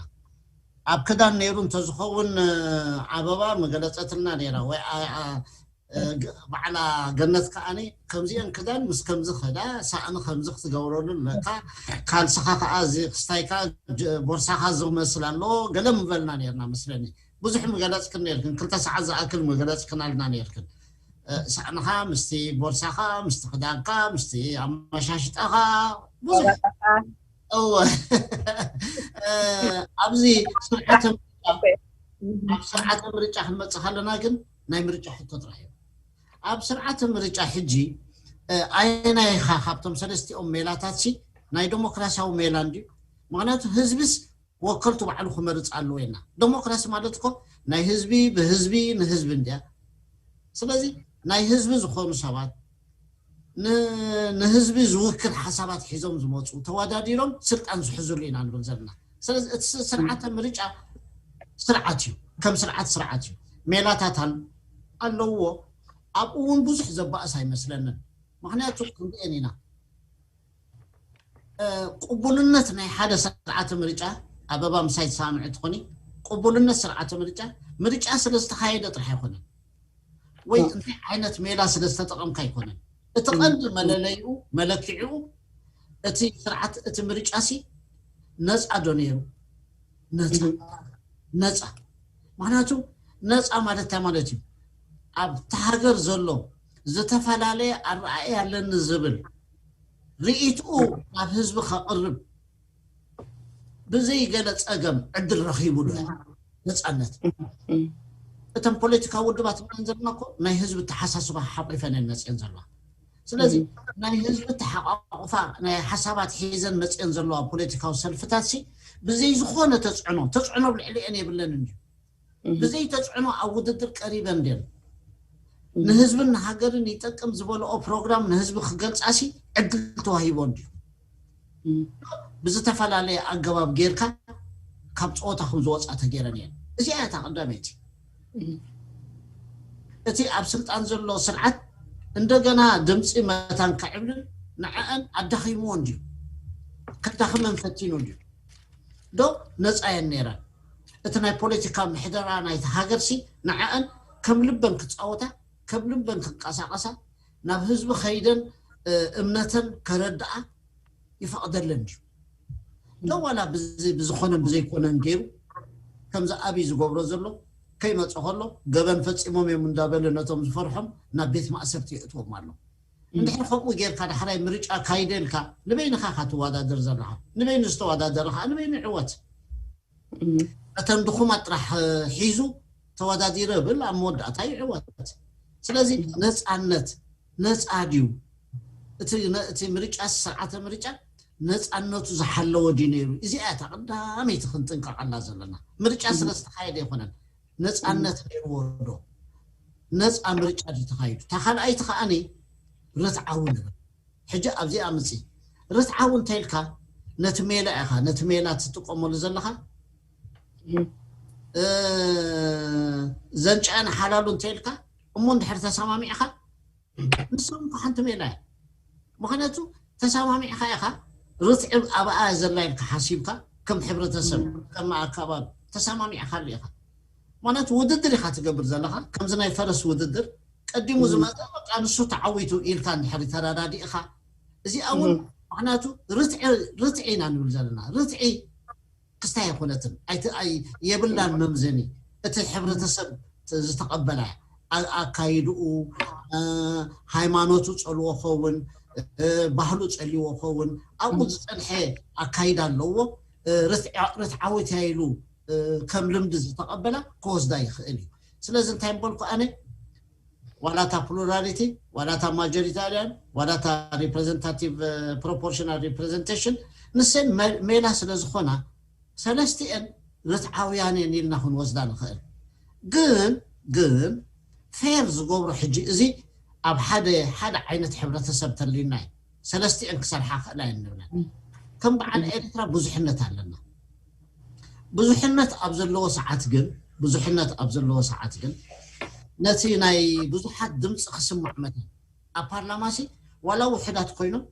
ኣብ ክዳን ነይሩ እንተዝኸውን ኣበባ መገለፀትና ነይራ ወይ ባዕላ ገነት ከዓኒ ከምዚአን ክዳን ምስ ከምዚ ኸዳ ሳእኒ ከምዚ ክትገብረሉ ኣለካ ካልስኻ ከዓ እዚ ክስታይካ ቦርሳኻ እዚ ክመስል ኣለዎ ገለ ምበልና ነርና መስለኒ። ብዙሕ ምገለፅክን ነርክን ክልተ ሰዓት ዝኣክል ምገለፅክናልና ነርክን። ሳእንኻ ምስቲ ቦርሳኻ ምስቲ ክዳንካ ምስቲ ኣመሻሽጣኻ ብዙሕ እወ ኣብዚ ስርዓተ ኣብ ስርዓተ ምርጫ ክንመፅእ ከለና ግን ናይ ምርጫ ሕቶ ጥራሕ እዩ። ኣብ ስርዓተ ምርጫ ሕጂ ኣየናይ ኢኻ ካብቶም ሰለስቲኦም ሜላታት ሲ ናይ ዴሞክራሲያዊ ሜላ እንድዩ? ምክንያቱ ህዝብስ ወከልቱ ባዕሉ ክመርፅ ኣለዎ ኢልና። ዴሞክራሲ ማለት እኮ ናይ ህዝቢ ብህዝቢ ንህዝቢ እንድያ። ስለዚ ናይ ህዝቢ ዝኾኑ ሰባት ንህዝቢ ዝውክል ሓሳባት ሒዞም ዝመፁ ተወዳዲሮም ስልጣን ዝሕዝሉ ኢና ንብል ዘለና። ስለዚ እቲ ስርዓተ ምርጫ ስርዓት እዩ፣ ከም ስርዓት ስርዓት እዩ። ሜላታት ኣለዎ። ኣብኡ እውን ብዙሕ ዘባእስ ኣይመስለንን። ምክንያቱ ክንሪአን ኢና። ቅቡልነት ናይ ሓደ ስርዓተ ምርጫ ኣበባ ምሳይ ትሰማምዒ ትኾኒ። ቅቡልነት ስርዓተ ምርጫ ምርጫ ስለ ዝተኻየደ ጥራሕ ኣይኮነን ወይ እንታይ ዓይነት ሜላ ስለ ዝተጠቐምካ ኣይኮነን። እቲ ቀንዲ መለለይኡ መለክዒኡ እቲ ስርዓት እቲ ምርጫ ሲ ነፃ ዶ ነይሩ? ነፃ ነፃ ምክንያቱ ነፃ ማለት እንታይ ማለት እዩ? ኣብቲ ሃገር ዘሎ ዝተፈላለየ ኣረኣእያ ኣለኒ ዝብል ርእይትኡ ናብ ህዝቢ ከቕርብ ብዘይ ገለ ጸገም ዕድል ረኺቡ ዶ ነጻነት? እተን ፖለቲካዊ ውድባት ንብለን ዘለና እኮ ናይ ህዝቢ ተሓሳስባ ሓቂፈን እየን መጽየን ዘለዋ። ስለዚ ናይ ህዝቢ ተሓቋቑፋ ናይ ሓሳባት ሒዘን መጽየን ዘለዋ ፖለቲካዊ ሰልፍታት ሲ ብዘይ ዝኾነ ተጽዕኖ ተጽዕኖ ኣብ ልዕሊአን የብለንን እዩ። ብዘይ ተጽዕኖ ኣብ ውድድር ቀሪበን ድየን? ንህዝብን ንሃገርን ይጠቅም ዝበለኦ ፕሮግራም ንህዝቢ ክገልጻሲ ዕድል ተዋሂቦን ድዩ? ብዝተፈላለየ ኣገባብ ጌርካ ካብ ፀወታ ከም ዝወፃ ተገይረን እየን። እዚኣ እያ እታ ቀዳመይቲ። እቲ ኣብ ስልጣን ዘሎ ስርዓት እንደገና ድምፂ መታን ከዕብልን ንዐአን ኣዳኺምዎን ድዩ? ከዳኽመን ፈቲኑ ድዩ? ዶ ነፃ እየን ነይረን? እቲ ናይ ፖለቲካ ምሕደራ ናይቲ ሃገርሲ ንዐአን ከም ልበን ክፃወታ ከም ልበን ክንቀሳቀሳ ናብ ህዝቢ ከይደን እምነተን ከረድኣ ይፈቅደለን ድዩ? ዶ ዋላ ብዝኾነን ብዘይኮነን ገይሩ ከምዚ ኣብይ ዝገብሮ ዘሎ ከይመፀ ከሎ ገበን ፈፂሞም እዮም እንዳበለ ነቶም ዝፈርሖም ናብ ቤት ማእሰርቲ የእትዎም ኣሎ። እንድሕር ከምኡ ጌርካ ዳሕራይ ምርጫ ካይደልካ ንበይንኻ ኢኻ ትወዳደር ዘለኻ። ንበይኑ ዝተወዳደረ ከዓ ንበይኑ ይዕወት። እተን ድኹማት ጥራሕ ሒዙ ተወዳዲረ ብል ኣብ መወዳእታ ይዕወት። ስለዚ ነፃነት ነፃ ድዩ? እቲ ምርጫ ስርዓተ ምርጫ ነፃነቱ ዝሓለወ ድዩ ነይሩ? እዚኣ እታ ቀዳመይቲ ክንጥንቀቀላ ዘለና። ምርጫ ስለ ዝተካየደ ኣይኮነን። ነፃነት ነይርዎ ዶ? ነፃ ምርጫ ድዩ ተካይዱ? እታ ካልኣይቲ ከዓኒ ርትዓዊ ንብል። ሕጂ ኣብዚኣ ምፂ ርትዓዊ እንተኢልካ ነቲ ሜላ ኢኻ ነቲ ሜላ ትጥቀመሉ ዘለኻ። ዘንጨአን ሓላሉ እንተኢልካ እሞ እንድሕር ተሰማሚዕኻ ንስም ሓንቲ ሜላ እያ። ምክንያቱ ተሰማሚዕካ ኢኻ ርትዒ ኣብኣ ዘላ ኢልካ ሓሲብካ ከም ሕብረተሰብ ከም ኣካባቢ ተሰማሚዕካሉ ኢኻ። ማለት ውድድር ኢኻ ትገብር ዘለኻ ከምዚ ናይ ፈረስ ውድድር ቀዲሙ ዝመፀ በቃ ንሱ ተዓዊቱ ኢልካ እንድሕር ተረዳዲእኻ እዚኣ እውን ምክንያቱ ርትዒ ኢና ንብል ዘለና። ርትዒ ክስታይ ኣይኮነትን የብላን መምዘኒ። እቲ ሕብረተሰብ ዝተቐበላ ኣካይድኡ ሃይማኖቱ ፀልዎ ኸውን ባህሉ ፀልዎ ኸውን ኣብኡ ዝፀንሐ ኣካይዳ ኣለዎ። ርትዓዊት ኢሉ ከም ልምዲ ዝተቐበላ ክወስዳ ይኽእል እዩ። ስለዚ እንታይ ምበልኩ ኣነ ዋላ እታ plurality ዋላ እታ majoritarian ዋላ እታ representative proportional representation ንሰን ሜላ ስለ ዝኾና ሰለስቲአን ርትዓውያን እየን ኢልና ክንወስዳ ንኽእል። ግን ግን fair ዝገብሮ ሕጂ እዚ ኣብ ሓደ ሓደ ዓይነት ሕብረተሰብ ተልዩና እዩ። ሰለስቲአን ክሰርሓ ክእላ እየን ንብለን። ከም በዓል ኤርትራ ብዙሕነት ኣለና። ብዙሕነት ኣብ ዘለዎ ሰዓት ግን ብዙሕነት ኣብ ዘለዎ ሰዓት ግን ነቲ ናይ ብዙሓት ድምፂ ክስማዕ መታን ኣብ ፓርላማ ሲ ዋላ ውሕዳት ኮይኖም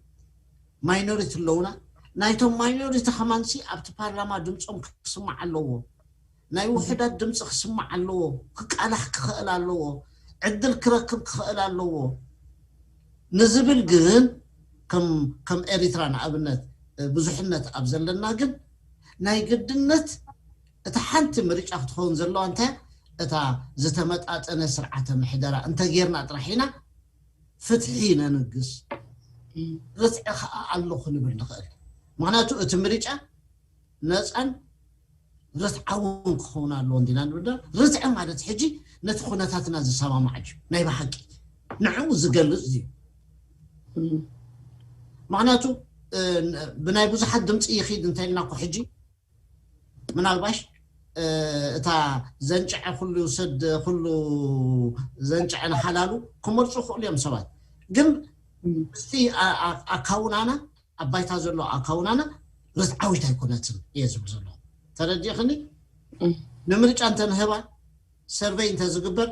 minority ኣለውና። ናይቶም minority ከማን ሲ ኣብቲ ፓርላማ ድምፆም ክስማዕ ኣለዎ። ናይ ውሕዳት ድምፂ ክስማዕ ኣለዎ። ክቃላሕ ክኽእል ኣለዎ። ዕድል ክረክብ ክኽእል ኣለዎ ንዝብል ግን ከም ኤሪትራ ንኣብነት ብዙሕነት ኣብ ዘለና ግን ናይ ግድነት እታ ሓንቲ ምርጫ ክትኸውን ዘለዋ እንታይ እታ ዝተመጣጠነ ስርዓተ ምሕደራ እንተጌርና ጥራሕ ኢና ፍትሒ ነንግስ ርትዒ ከዓ ኣሎ ክንብል ንኽእል። ምክንያቱ እቲ ምርጫ ነፃን ርትዓውን ክኸውን ኣለዎ እንዲና ንብል ርትዒ ማለት ሕጂ ነቲ ኩነታትና ዝሰማማዕ እዩ ናይ ብሓቂ ንዕኡ ዝገልፅ እዩ። ምክንያቱ ብናይ ብዙሓት ድምፂ ይኽድ እንተኢልና እኮ ሕጂ ምናልባሽ እታ ዘንጨዐ ኩሉ ይውሰድ ኩሉ ዘንጨዐ ንሓላሉ ክመርፁ ይኽእሉ እዮም ሰባት። ግን ምስቲ ኣካውናና ኣብ ባይታ ዘሎ ኣካውናና ርትዓዊት ኣይኮነትን እየ ዝብል ዘለኹ። ተረዲእኽኒ? ንምርጫ እንተንህባ ሰርቨይ እንተዝግበር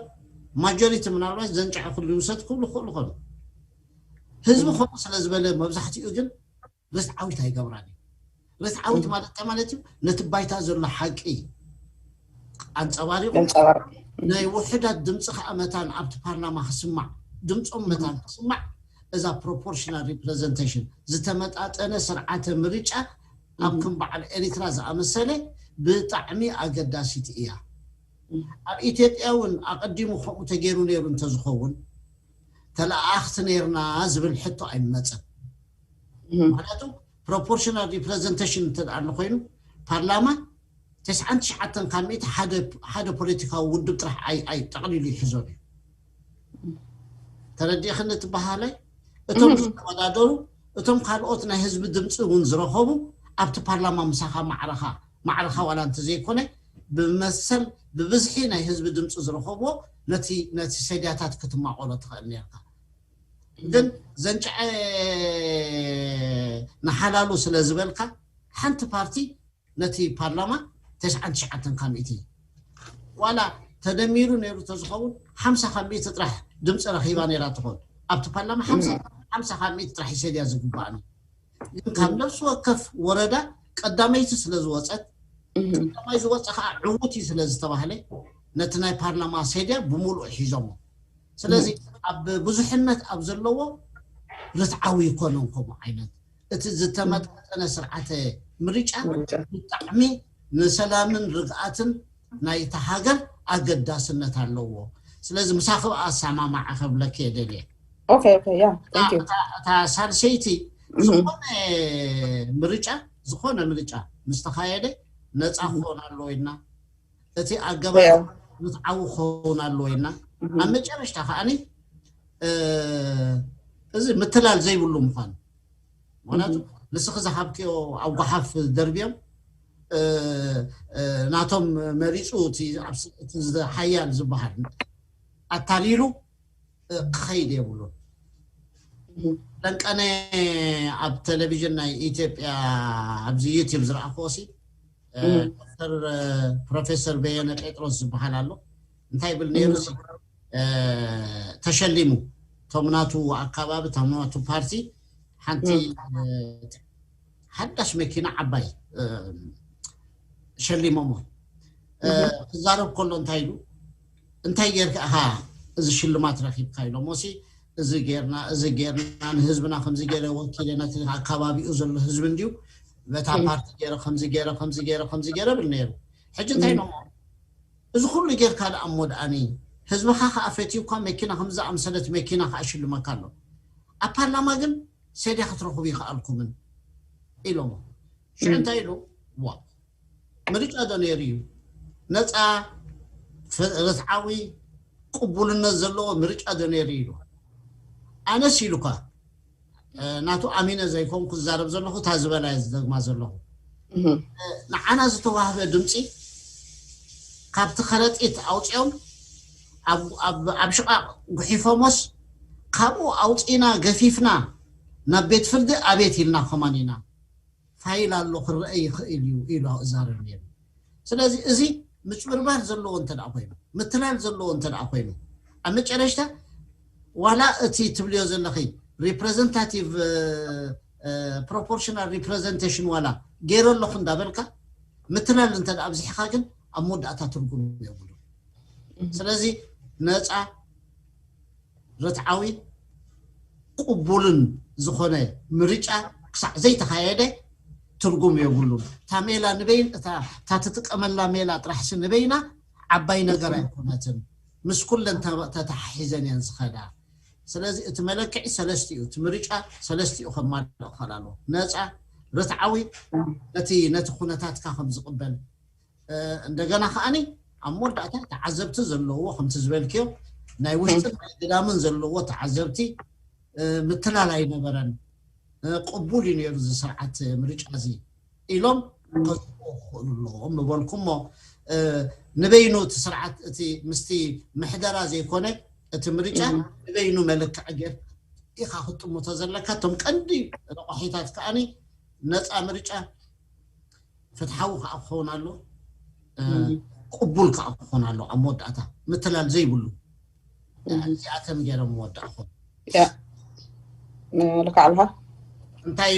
ማጆሪቲ ምናልባት ዘንጨዐ ኩሉ ይውሰድ ክብሉ ክኽእሉ ይኾኑ። ህዝቢ ከምኡ ስለ ዝበለ መብዛሕትኡ ግን ርትዓዊት ኣይገብራን እዩ። ርትዓዊት ማለት እንታይ ማለት እዩ? ነቲ ባይታ ዘሎ ሓቂ ኣንፀባሪቑ ናይ ውሕዳት ድምፂ ከዓ መታን ኣብቲ ፓርላማ ክስማዕ ድምፆም መታን ክስማዕ እዛ proportional representation ዝተመጣጠነ ስርዓተ ምርጫ ኣብ ከም በዓል ኤሪትራ ዝኣመሰለ ብጣዕሚ ኣገዳሲት እያ። ኣብ ኢትዮጵያ እውን ኣቐዲሙ ከምኡ ተገይሩ ነይሩ እንተዝኸውን ተለኣኣኽቲ ነርና ዝብል ሕቶ ኣይመፅን። ምክንያቱ ፕሮፖርሽናል ሪፕሬዘንቴሽን እንተ ደኣ ኮይኑ ፓርላማ ተስዓን ትሽዓተን ካብ ሚእቲ ሓደ ፖለቲካዊ ውድብ ጥራሕ ኣይጠቕሊሉ ይሕዞን እዩ። ተረዲእኽኒ ትበሃለይ? እቶም ዝተወዳደሩ እቶም ካልኦት ናይ ህዝቢ ድምፂ እውን ዝረኸቡ ኣብቲ ፓርላማ ምሳኻ ማዕረኻ ማዕረኻ ዋላ እንተዘይኮነ ብመሰል ብብዝሒ ናይ ህዝቢ ድምፂ ዝረኸብዎ ነቲ ነቲ ሰድያታት ክትማቆሎ ትኽእል ነርካ። ግን ዘንጨዐ ንሓላሉ ስለ ዝበልካ ሓንቲ ፓርቲ ነቲ ፓርላማ ተስዓን ትሽዓተን ካብ ሚእቲ ዋላ ተደሚሩ ነይሩ ተዝኸውን ሓምሳ ካብ ሚእቲ ጥራሕ ድምፂ ረኺባ ነይራ ትኾን። ኣብቲ ፓርላማ ሓምሳ ካብ ሚእቲ ጥራሕ ይሰድያ ዝግባእኒ። ግን ካብ ነፍሲ ወከፍ ወረዳ ቀዳመይቲ ስለ ዝወፀት ቀዳማይ ዝወፀ ከዓ ዕዉት እዩ ስለ ዝተባህለ ነቲ ናይ ፓርላማ ሰድያ ብምሉእ ሒዞሞ። ስለዚ ኣብ ብዙሕነት ኣብ ዘለዎ ርትዓዊ ይኮነን ከምኡ ዓይነት እቲ ዝተመጣጠነ ስርዓተ ምርጫ ብጣዕሚ ንሰላምን ርግኣትን ናይታ ሃገር ኣገዳስነት ኣለዎ። ስለዚ ምሳኺ ኣሰማማዕ ከብለኪ የደልየ። Okay, okay, yeah, thank you. እታ ሳልሰይቲ ዝኾነ ምርጫ ዝኾነ ምርጫ ምስ ተኻየደ ነፃ ክኾን ኣለዎ ኢልና እቲ ኣገባብ ርትዓዊ ክኸውን ኣለዎ ኢልና ኣብ መጨረሽታ ከዓኒ እዚ ምትላል ዘይብሉ ምዃኑ ምክንያቱ ንስኺ ዝሃብክዮ ኣብ ጓሓፍ ደርብዮም ናቶም መሪፁ እቲ ሓያል ዝበሃል ኣታሊሉ ክኸይድ የብሉን። ለንቀነ ኣብ ቴሌቪዥን ናይ ኢትዮጵያ ኣብዚ ዩቲብ ዝረኣኽዎ ሲ ዶክተር ፕሮፌሰር በየነ ጴጥሮስ ዝበሃል ኣሎ እንታይ ይብል ነይሩ ተሸሊሙ እቶም ናቱ ኣካባቢ እቶም ናቱ ፓርቲ ሓንቲ ሓዳሽ መኪና ዓባይ ሸሊሞሞ ክዛረብ ከሎ እንታይ ኢሉ እንታይ ጌርካ ኢኻ እዚ ሽልማት ረኺብካ ኢሎሞ ሲ እዚ ጌርና እዚ ጌርና ንህዝብና ከምዚ ገይረ ወኪለ ነቲ ኣካባቢኡ ዘሎ ህዝቢ እንድዩ በታ ፓርቲ ገይረ ከምዚ ገይረ ከምዚ ገይረ ከምዚ ገይረ ብል ነይሩ ሕጂ እንታይ ኢሎሞ እዚ ኩሉ ጌርካ ደኣ እሞ ደኣኒ ህዝብኻ ከዓ ፈትዩካ መኪና ከምዚ ኣምሰለት መኪና ከዓ ሽልመካ ኣሎ ኣብ ፓርላማ ግን ሰድያ ክትረኽቡ ይኽኣልኩምን ኢሎሞ ሽዑ እንታይ ኢሉ ዋ ምርጫ ዶ ነይሩ እዩ ነፃ ርትዓዊ ቅቡልነት ዘለዎ ምርጫ ዶ ነይሩ ኢሉ ኣነስ ኢሉካ ናቱ ኣሚነ ዘይኮንኩ ዝዛረብ ዘለኹ እታ ዝበላ ዝደግማ ዘለኹ ንዓና ዝተዋህበ ድምፂ ካብቲ ከረጢት ኣውፅኦም ኣብ ሽቓቕ ጉሒፎሞስ ካብኡ ኣውፂና ገፊፍና ናብ ቤት ፍርዲ ኣቤት ኢልና ከማን ኢና ፋይል ኣሎ ክረአ ይኽእል እዩ ኢሉ እዛረብ ነይሩ ስለዚ እዚ ምጭብርባር ዘለዎ እንተ ኮይኑ ምትላል ዘለዎ እንተ ኮይኑ ኣብ መጨረሽታ ዋላ እቲ ትብልዮ ዘለኺ representative proportional representation ዋላ ገይረ ኣለኹ እንዳበልካ ምትላል እንተ ኣብዚሕካ ግን ኣብ መወዳእታ ትርጉም የብሉ ስለዚ ነፃ ርትዓዊ ቅቡልን ዝኾነ ምርጫ ክሳዕ ዘይተኻየደ ትርጉም የብሉን እታ ሜላ ንበይን እታ ትጥቀመላ ሜላ ጥራሕሲ ንበይና ዓባይ ነገር ኣይኮነትን ምስ ኩለን ተተሓሒዘን እየን ዝኸዳ ስለዚ እቲ መለክዒ ሰለስቲኡ እቲ ምርጫ ሰለስቲኡ ከማልእ ክኽእል ኣለዎ ነፃ ርትዓዊ ነቲ ነቲ ኩነታትካ ከም ዝቕበል እንደገና ከዓኒ ኣብ መወዳእታ ተዓዘብቲ ዘለዎ ከምቲ ዝበልክዮ ናይ ውሽጥን ናይ ግዳምን ዘለዎ ተዓዘብቲ ምትላል ኣይነበረን ቅቡል እዩ ነይሩ እዚ ስርዓት ምርጫ እዚ ኢሎም ከዝዎ ክኽእሉ ኣለዎም ምበልኩ እሞ ንበይኑ እቲ ስርዓት እቲ ምስቲ ምሕደራ ዘይኮነ እቲ ምርጫ ንበይኑ መልክዕ ጌር ኢኻ ክጥምቶ ዘለካ እቶም ቀንዲ ረቋሒታት ከዓኒ ነፃ ምርጫ ፍትሓዊ ከዓ ክኸውን ኣሎ ቅቡል ከዓ ክኾን ኣሎ ኣብ መወዳእታ ምትላል ዘይብሉ እዚኣተን ገይሮም ወዳእኹም ልካ ኣልካ እንታይ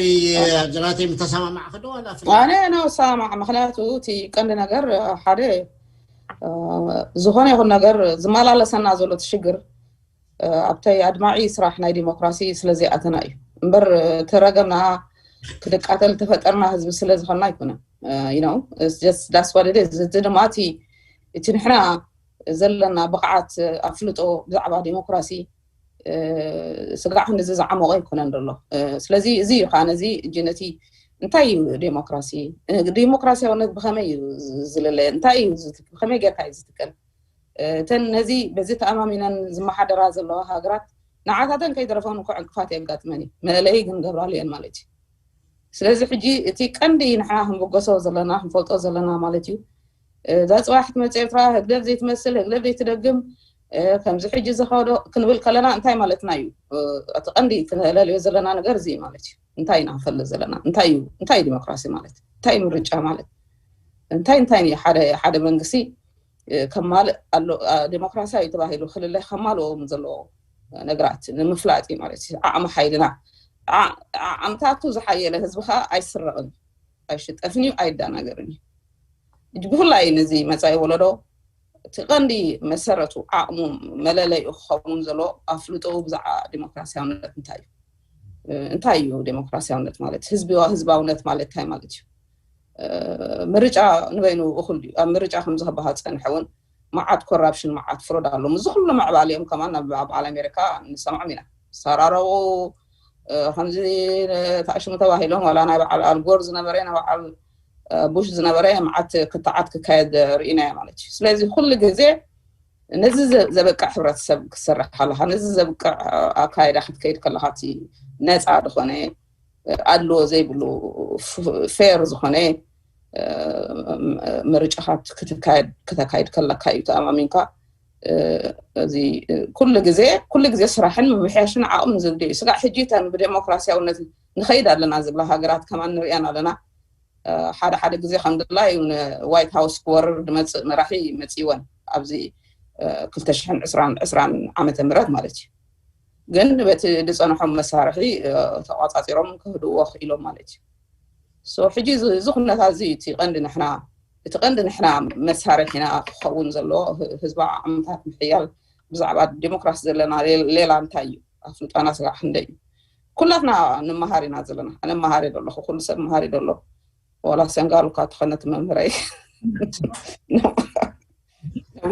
ጀራተይ ምተሰማማዕክ ዶ ዋላ ፍለ ኣነ ነው ሰማማዕ ምክንያቱ እቲ ቀንዲ ነገር ሓደ ዝኾነ ይኹን ነገር ዝመላለሰና ዘሎ እቲ ሽግር ኣብተይ ኣድማዒ ስራሕ ናይ ዲሞክራሲ ስለዘይኣተና እዩ እምበር ተረገምና ክድቃተል ተፈጠርና ህዝቢ ስለዝኾንና ኣይኮነን you know just that's what it is እዚ ድማ እቲ እቲ ንሕና ዘለና ብቕዓት ኣፍልጦ ብዛዕባ ዲሞክራሲ ስጋዕ ክንዚ ዝዓሞቐ ኣይኮነን ዘሎ። ስለዚ እዚ እዩ ከዓ ነዚ እጂ ነቲ እንታይ እዩ ዴሞክራሲ፣ ዴሞክራሲያውነት ብኸመይ እዩ ዝልለ፣ እንታይ እዩ ብኸመይ ጌርካ እዩ ዝትከል? እተን ነዚ በዚ ተኣማሚነን ዝመሓደራ ዘለዋ ሃገራት ንዓታተን ከይደረፈን እኮ ዕንቅፋት የጋጥመን እዩ። መለለይ ግን ገብራሉ እየን ማለት እዩ። ስለዚ ሕጂ እቲ ቀንዲ ንሕና ክንብገሶ ዘለና ክንፈልጦ ዘለና ማለት እዩ። እዛ ፅባሕ ትመፅእ ኤርትራ ህግደፍ ዘይትመስል፣ ህግደፍ ዘይትደግም፣ ከምዚ ሕጂ ዝኸዶ ክንብል ከለና እንታይ ማለትና እዩ? እቲ ቀንዲ ክንለልዮ ዘለና ነገር እዚ ማለት እዩ። እንታይ ኢና ክንፈልጥ ዘለና? እንታይ እዩ እንታይ እዩ ዲሞክራሲ ማለት? እንታይ እዩ ምርጫ ማለት? እንታይ እንታይ እዩ ሓደ ሓደ መንግስቲ ከማልእ ኣሎ? ዲሞክራሲያዊ ተባሂሉ ክልለ ከማልዎም ዘለዎ ነገራት ንምፍላጥ እዩ ማለት እዩ። ዓቕሚ ሓይልና ዓቕምታቱ ዝሓየለ ህዝቢ ከዓ ኣይስረቕን፣ ኣይሽጠፍን እዩ፣ ኣይዳናገርን እዩ። ብፍላይ ነዚ መፃኢ ወለዶ እቲ ቀንዲ መሰረቱ ዓቕሙ መለለዩ ክኸውን ዘሎ ኣፍልጦ ብዛዕባ ዲሞክራሲያውነት እንታይ እዩ? እንታይ እዩ ዲሞክራሲያውነት ማለት? ህዝባውነት ማለት እንታይ ማለት እዩ? ምርጫ ንበይኑ እኹል ድዩ? ኣብ ምርጫ ከምዚ ክበሃል ዝፀንሐ እውን መዓት ኮራፕሽን፣ መዓት ፍሮድ ኣሎ። እዚ ኩሉ ምዕባለ እዮም ከማን ኣብ በዓል ኣሜሪካ ንሰምዖም ኢና። ሰራረቡ ከምዚ ተኣሽሙ ተባሂሎም ዋላ ናይ በዓል ኣልጎር ዝነበረ ናይ በዓል ቡሽ ዝነበረ መዓት ክትዓት ክካየድ ርኢናዮ ማለት እዩ። ስለዚ ኩሉ ግዜ ነዚ ዘብቅዕ ሕብረተሰብ ክትሰርሕ ኣለካ፣ ነዚ ዘብቅዕ ኣካይዳ ክትከይድ ከለካ እቲ ነፃ ዝኾነ ኣድልዎ ዘይብሉ ፌር ዝኾነ ምርጫኻት ክተካየድ ከለካ እዩ ተኣማሚንካ። እዚ ኩሉ ግዜ ኩሉ ግዜ ስራሕን ምምሕያሽን ዓቕምን ዝብል እዩ። ስጋዕ ሕጂ እተን ብዴሞክራሲያውነት ንኸይድ ኣለና ዝብላ ሃገራት ከማን ንሪኣን ኣለና። ሓደ ሓደ ግዜ ከም ድላይ ዋይት ሃውስ ክወርር ዝመፅእ መራሒ መፂወን ኣብዚ ክልተ ሽሕን ዕስራን ዓመተ ምህረት ማለት እዩ። ግን በቲ ዝፀንሖም መሳርሒ ተቋፃፂሮም ክህድዎ ክኢሎም ማለት እዩ። ሕጂ እዚ ኩነታት እዚ እቲ ቀንዲ ንሕና እቲ ቀንዲ ንሕና መሳርሒና ክኸውን ዘለዎ ህዝባዊ ዓቕምታት ምሕያል ብዛዕባ ዲሞክራሲ ዘለና ሌላ እንታይ እዩ? ኣፍልጣና ስጋዕ ክንደይ እዩ? ኩላትና ንመሃር ኢና ዘለና። ኣነ መሃር ዘለኹ፣ ኩሉ ሰብ መሃር ዘሎ። ዋላ ሰንጋሉ እኳ ተኾነት መምህረይ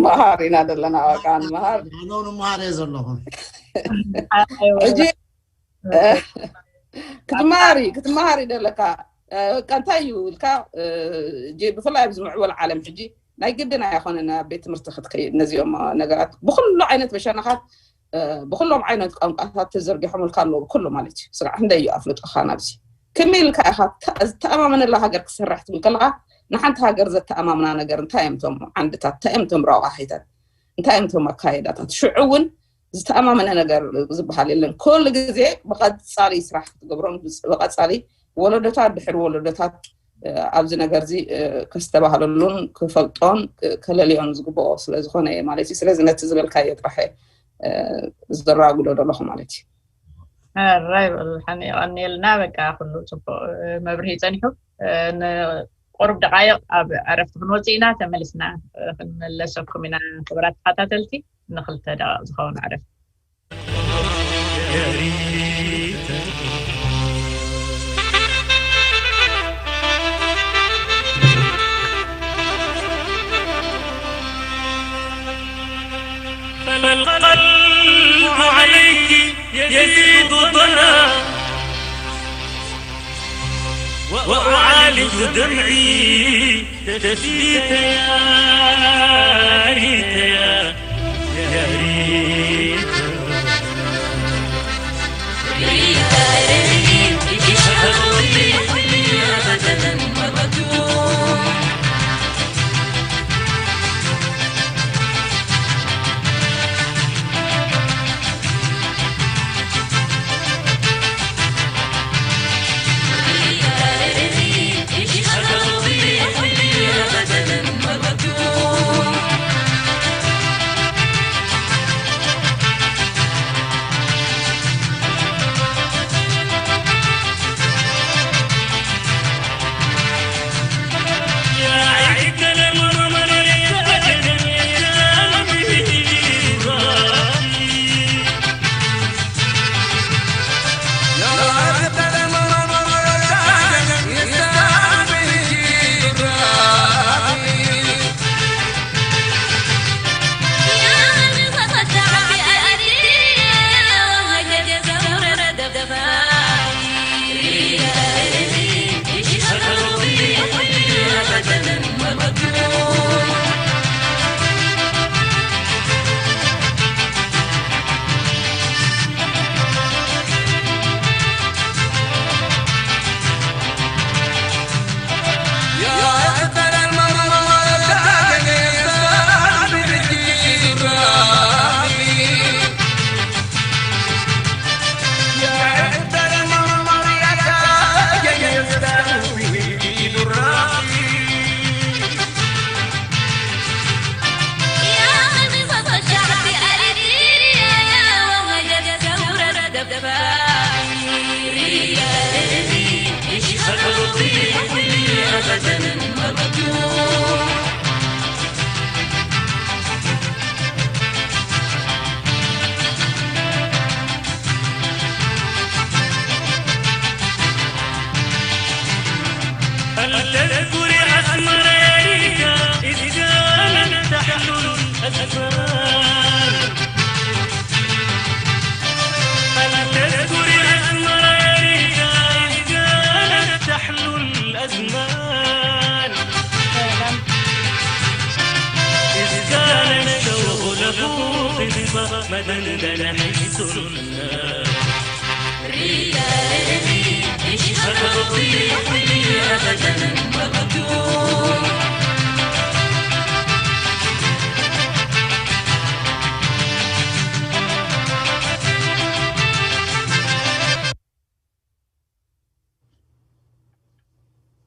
መሃር ኢና ዘለና። በቃ ንመሃር። ኣነ እውን መሃር እየ ዘለኹ። ሕጂ ክትመሃሪ ክትመሃሪ ደለካ። በቃ እንታይ እዩ ኢልካ፣ ብፍላይ ኣብዚ ምዕበል ዓለም ሕጂ ናይ ግድን ኣይኮነን ኣብ ቤት ትምህርቲ ክትከይድ። ነዚኦም ነገራት ብኩሉ ዓይነት በሸነኻት ብኩሎም ዓይነት ቋንቋታት ተዘርጊሖምልካ ኣለዉ። ብኩሉ ማለት እዩ። ስጋዕ ክንደይ እዩ ኣፍልጦኻ ናብዚ? ከመይ ኢልካ ኢኻ ዝተኣማመነላ ሃገር ክሰርሕ ትብል ከለኻ ንሓንቲ ሃገር ዘተኣማምና ነገር እንታይ እዮም እቶም ዓንድታት? እንታይ እዮም እቶም ረቋሒታት? እንታይ እዮም እቶም ኣካይዳታት? ሽዑ እውን ዝተኣማመነ ነገር ዝበሃል የለን። ኩሉ ግዜ ብቐፃሊ ስራሕ ክትገብሮም ብቐፃሊ ወለዶታት ድሕሪ ወለዶታት ኣብዚ ነገር እዚ ከስተባህለሉን ክፈልጦን ከለልዮን ዝግብኦ ስለዝኾነ ማለት እዩ። ስለዚ ነቲ ዝበልካዮ ጥራሕ ዘራጉዶ ደለኹ ማለት እዩ። ራይ በልሓን የቐኒልና። በቃ ኩሉ ፅቡቅ መብርሂ ፀኒሑ። ንቁሩብ ደቃይቕ ኣብ ዕረፍቲ ክንወፅእ ኢና። ተመሊስና ክንመለሰኩም ኢና። ክብራት ተኸታተልቲ ንክልተ ደቂቕ ዝኸውን ዕረፍቲ። فالقلب عليك يزيد ضنا وأعالج دمعي تثبيت يا ريت يا يا ريت መደንደን ሕሱልና ሪዳይ እሽ ኸተውፊ ኹኒ ኣበደን በቐዱ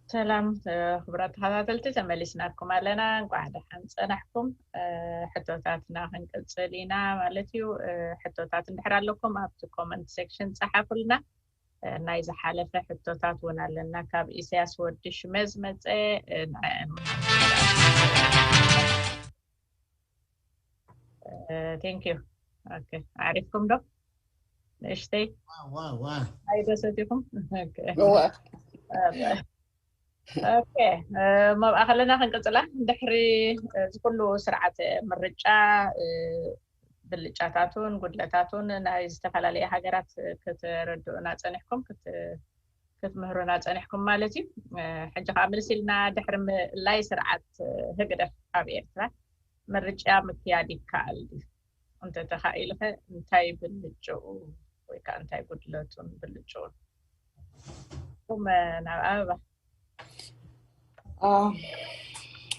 ሰላም ክቡራት ተኸታተልቲ፣ ተመሊስናኩም ኣለና። እንኳዕ ደሓን ጸናሕኩም። ሕቶታትና ክንቅጽል ኢና ማለት እዩ። ሕቶታት እንድሕር ኣለኩም ኣብቲ ኮመንት ሴክሽን ጸሓፉልና። ናይ ዝሓለፈ ሕቶታት እውን ኣለና፣ ካብ ኢሳያስ ወዲ ሽመዝ መጸ። ንዕን ቴንክ ዩ። ኦኬ፣ ኣዕሪፍኩም ዶ? ንእሽተይ ኣይደሰትኩም? ኦኬ፣ መብኣ ከለና ክንቅጽላ። ድሕሪ እዚ ኩሉ ስርዓት ምርጫ፣ ብልጫታቱን ጉድለታቱን ናይ ዝተፈላለየ ሃገራት ክትርድኡና ጸኒሕኩም፣ ክትምህሩና ጸኒሕኩም ማለት እዩ። ሕጂ ከዓ ምልስ ኢልና ድሕሪ ምእላይ ስርዓት ህግደፍ ኣብ ኤርትራ ምርጫ ምክያድ ይከኣል ድዩ? እንተተኻኢልኸ እንታይ ብልጭኡ ወይ ከዓ እንታይ ጉድለቱን ብልጭኡን? ኩም ናብ ኣበባ።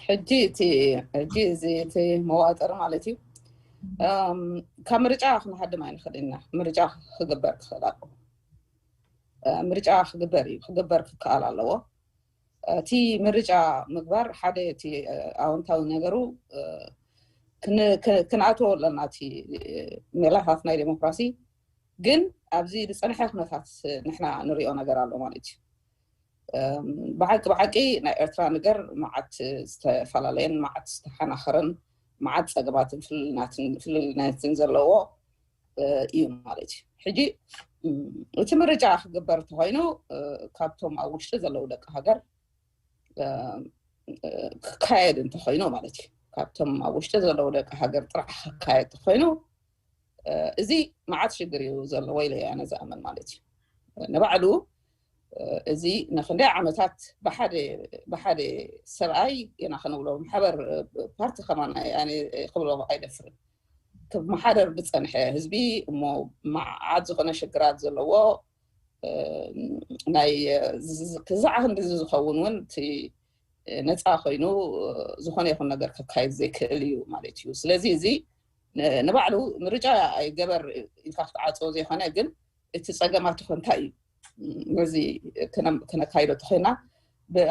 ሕጂ እቲ ሕጂ እዚ እቲ መዋጥር ማለት እዩ። ካብ ምርጫ ክንሃድም ኣይንኽእል ኢና። ምርጫ ክግበር ክኽእል ኣለዎ። ምርጫ ክግበር እዩ፣ ክግበር ክከኣል ኣለዎ። እቲ ምርጫ ምግባር ሓደ እቲ ኣወንታዊ ነገሩ ክንኣትዎ ኣለና። እቲ ሜላታት ናይ ዴሞክራሲ ግን ኣብዚ ዝፀንሐ ኩነታት ንሕና ንሪኦ ነገር ኣሎ ማለት እዩ። ብሓቂ ብሓቂ ናይ ኤርትራ ነገር መዓት ዝተፈላለየን መዓት ዝተሓናኸረን መዓት ፀገማትን ፍልልናትን ዘለዎ እዩ ማለት እዩ። ሕጂ እቲ ምርጫ ክግበር እንተኮይኑ ካብቶም ኣብ ውሽጢ ዘለዉ ደቂ ሃገር ክካየድ እንተኮይኑ ማለት እዩ። ካብቶም ኣብ ውሽጢ ዘለዉ ደቂ ሃገር ጥራሕ ክካየድ እንተኮይኑ እዚ መዓት ሽግር እዩ ዘለዎ ኢለ ኣነ ዝኣምን ማለት እዩ። ንባዕሉ እዚ ንክንደይ ዓመታት ብሓደ ሰብኣይ ኢና ክንብሎ ማሕበር ፓርቲ ከማን ክብሎ ኣይደፍርን። ክመሓደር ዝፀንሐ ህዝቢ እሞ መዓት ዝኾነ ሽግራት ዘለዎ ናይ ክዛዕ ክንድዚ ዝኸውን እውን እቲ ነፃ ኮይኑ ዝኾነ ይኹን ነገር ከካይድ ዘይክእል እዩ ማለት እዩ። ስለዚ እዚ ንባዕሉ ምርጫ ኣይገበር ኢልካ ክትዓፅዎ ዘይኮነ ግን እቲ ፀገማት እንታይ እዩ ነዚ ክነካይዶ ተኮይና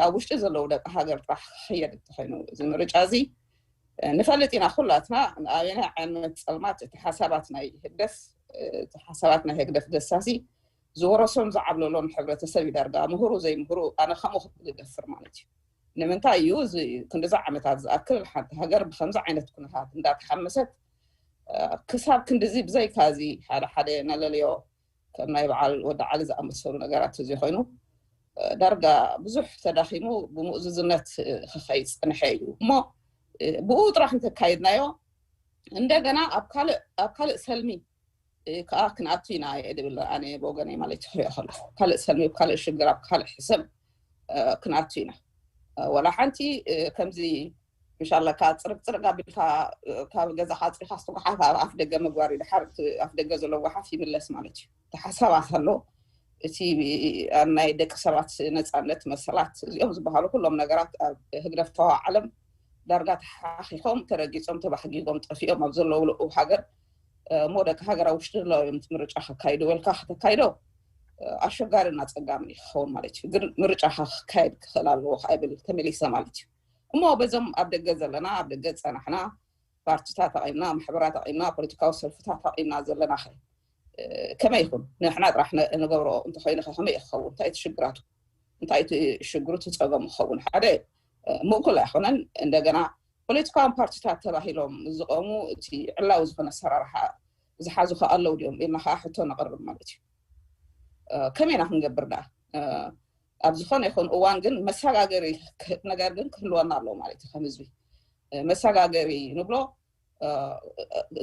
ኣብ ውሽጢ ዘለዉ ደቂ ሃገር ጥራሕ ክኸየድ እንተኮይኑ እዚ ምርጫ እዚ ንፈልጥ ኢና ኩላትና ኣበየናይ ዓይነት ፀልማት እቲ ሓሳባት ናይ ህግደፍ እቲ ሓሳባት ናይ ህግደፍ ደሳሲ ዝወረሶን ዝዓብለሎን ሕብረተሰብ እዩ ዳርጋ ምሁሩ ዘይምሁሩ ኣነ ከምኡ ክብል ይደፍር ማለት እዩ። ንምንታይ እዩ እዚ ክንዲዚ ዓመታት ዝኣክል ሓንቲ ሃገር ብከምዚ ዓይነት ኩነታት እንዳተሓመሰት ክሳብ ክንዲዚ ብዘይካ እዚ ሓደ ሓደ ነለልዮ ከም ናይ በዓል ወዲ ዓሊ ዝኣመሰሉ ነገራት ተዘይኮይኑ ዳርጋ ብዙሕ ተዳኺሙ ብምእዙዝነት ክኸይድ ዝፀንሐ እዩ እሞ ብኡ ጥራሕ እንተካይድናዮ እንደገና ኣብ ካልእ ሰልሚ ከዓ ክንኣቱ ኢና እየ ድብል ኣነ ብወገነይ ማለት ክሪኦ ከለኩ ካልእ ሰልሚ ኣብ ካልእ ሽግር ኣብ ካልእ ሕሰም ክንኣቱ ኢና። ወላ ሓንቲ ከምዚ ምሻለካ ፅርግ ፅርግ ኣቢልካ ካብ ገዛካ ኣፅሪካ ዝተጓሓፍ ኣብ ኣፍ ደገ ምግባር እዩ። ድሓር ኣፍ ደገ ዘሎ ጓሓፍ ይምለስ ማለት እዩ። ተሓሳባት ኣሎ እቲ ናይ ደቂ ሰባት ነፃነት መሰላት እዚኦም ዝበሃሉ ኩሎም ነገራት ኣብ ህግደፍታዊ ዓለም ዳርጋ ተሓኺኾም ተረጊፆም ተባሕጊጎም ጠፊኦም ኣብ ዘለውሉ ሃገር እሞ ደቂ ሃገር ኣብ ውሽጢ ዘለዎም ምርጫ ከካይዶ ወልካ ከተካይዶ ኣሸጋሪን ኣፀጋምን እዩ ክኸውን ማለት እዩ። ግን ምርጫ ክካየድ ክኽእል ኣለዎ ከይብል ተመሊሰ ማለት እዩ። እሞ በዞም ኣብ ደገ ዘለና ኣብ ደገ ዝፀናሕና ፓርቲታት ኣቒምና ማሕበራት ኣቒምና ፖለቲካዊ ሰልፍታት ኣቒምና ዘለና ኸ ከመይ ይኹን ንሕና ጥራሕ ንገብሮ እንተኮይኑ ከ ከመይ ክኸውን እንታይ እቲ ሽግራቱ እንታይ እቲ ሽግሩ እቲ ፀገሙ ክኸውን ሓደ ምእኩል ኣይኮነን። እንደገና ፖለቲካዊ ፓርቲታት ተባሂሎም ዝቆሙ እቲ ዕላዊ ዝኾነ ኣሰራርሓ ዝሓዙ ከ ኣለዉ ድዮም ኢልና ከዓ ሕቶ ነቕርብ ማለት እዩ። ከመይ ኢና ክንገብር ደኣ ኣብ ዝኾነ ይኹን እዋን ግን መሰጋገሪ ነገር ግን ክህልወና ኣለዎ ማለት እዩ። ከም ህዝቢ መሰጋገሪ ንብሎ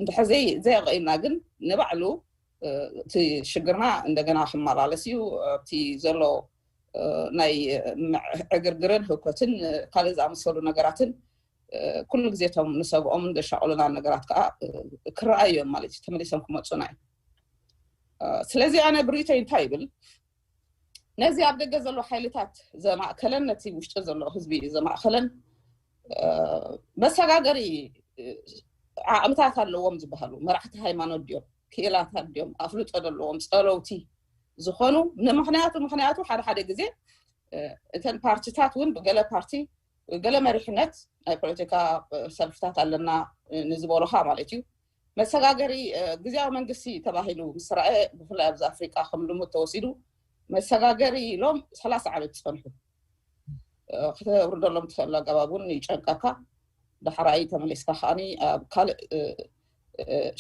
እንድሕር ዘይ ዘየቐይምና ግን ንባዕሉ እቲ ሽግርና እንደገና ክመላለስ እዩ። ኣብቲ ዘሎ ናይ ዕግርግርን ህውከትን ካልእ ዝኣመሰሉ ነገራትን ኩሉ ግዜ እቶም ንሰብኦምን ዘሻቕሉና ነገራት ከዓ ክረኣዩ እዮም ማለት እዩ። ተመሊሶም ክመፁና እዮም። ስለዚ ኣነ ብሪተይ እንታይ ይብል፣ ነዚ ኣብ ደገ ዘሎ ሓይልታት ዘማእከለን ነቲ ውሽጢ ዘሎ ህዝቢ ዘማእከለን መሰጋገሪ ዓቕምታት ኣለዎም ዝበሃሉ መራሕቲ ሃይማኖት ድዮም፣ ክኢላታት ድዮም፣ ኣፍልጦ ዘለዎም ጸለውቲ ዝኾኑ ንምክንያቱ ምክንያቱ ሓደ ሓደ ግዜ እተን ፓርቲታት እውን ብገለ ፓርቲ ገለ መሪሕነት ናይ ፖለቲካ ሰልፍታት ኣለና ንዝበሉኻ ማለት እዩ። መሰጋገሪ ግዜያዊ መንግስቲ ተባሂሉ ምስ ረኣየ ብፍላይ ኣብዚ ኣፍሪቃ ከም ልሙድ ተወሲዱ መሰጋገሪ ኢሎም ሰላሳ ዓመት ዝፀንሑ ክተውርደሎም ትኽእል ኣገባብ እውን ይጨንቀካ። ዳሕራይ ተመሊስካ ከዓኒ ኣብ ካልእ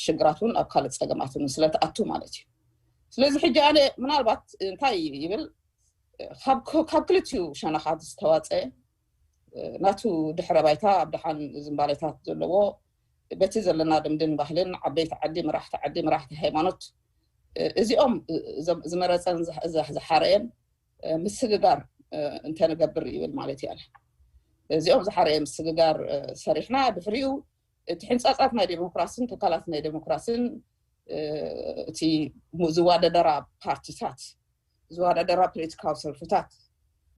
ሽግራት እውን ኣብ ካልእ ፀገማት እውን ስለትኣቱ ማለት እዩ። ስለዚ ሕጂ ኣነ ምናልባት እንታይ ይብል ካብ ክልቲኡ ሸነኻት ዝተዋፀ ናቱ ድሕረ ባይታ ኣብ ደሓን ዝንባሌታት ዘለዎ በቲ ዘለና ልምድን ባህልን ዓበይቲ ዓዲ መራሕቲ ዓዲ መራሕቲ ሃይማኖት እዚኦም ዝመረፀን ዝሓረየን ምስግጋር እንተንገብር ይብል ማለት እያ። እዚኦም ዝሓረየ ምስግጋር ሰሪሕና ድሕሪኡ እቲ ሕንፃፃት ናይ ዴሞክራሲን ትካላት ናይ ዴሞክራሲን እቲ ዝዋዳደራ ፓርቲታት ዝዋዳደራ ፖለቲካዊ ሰልፍታት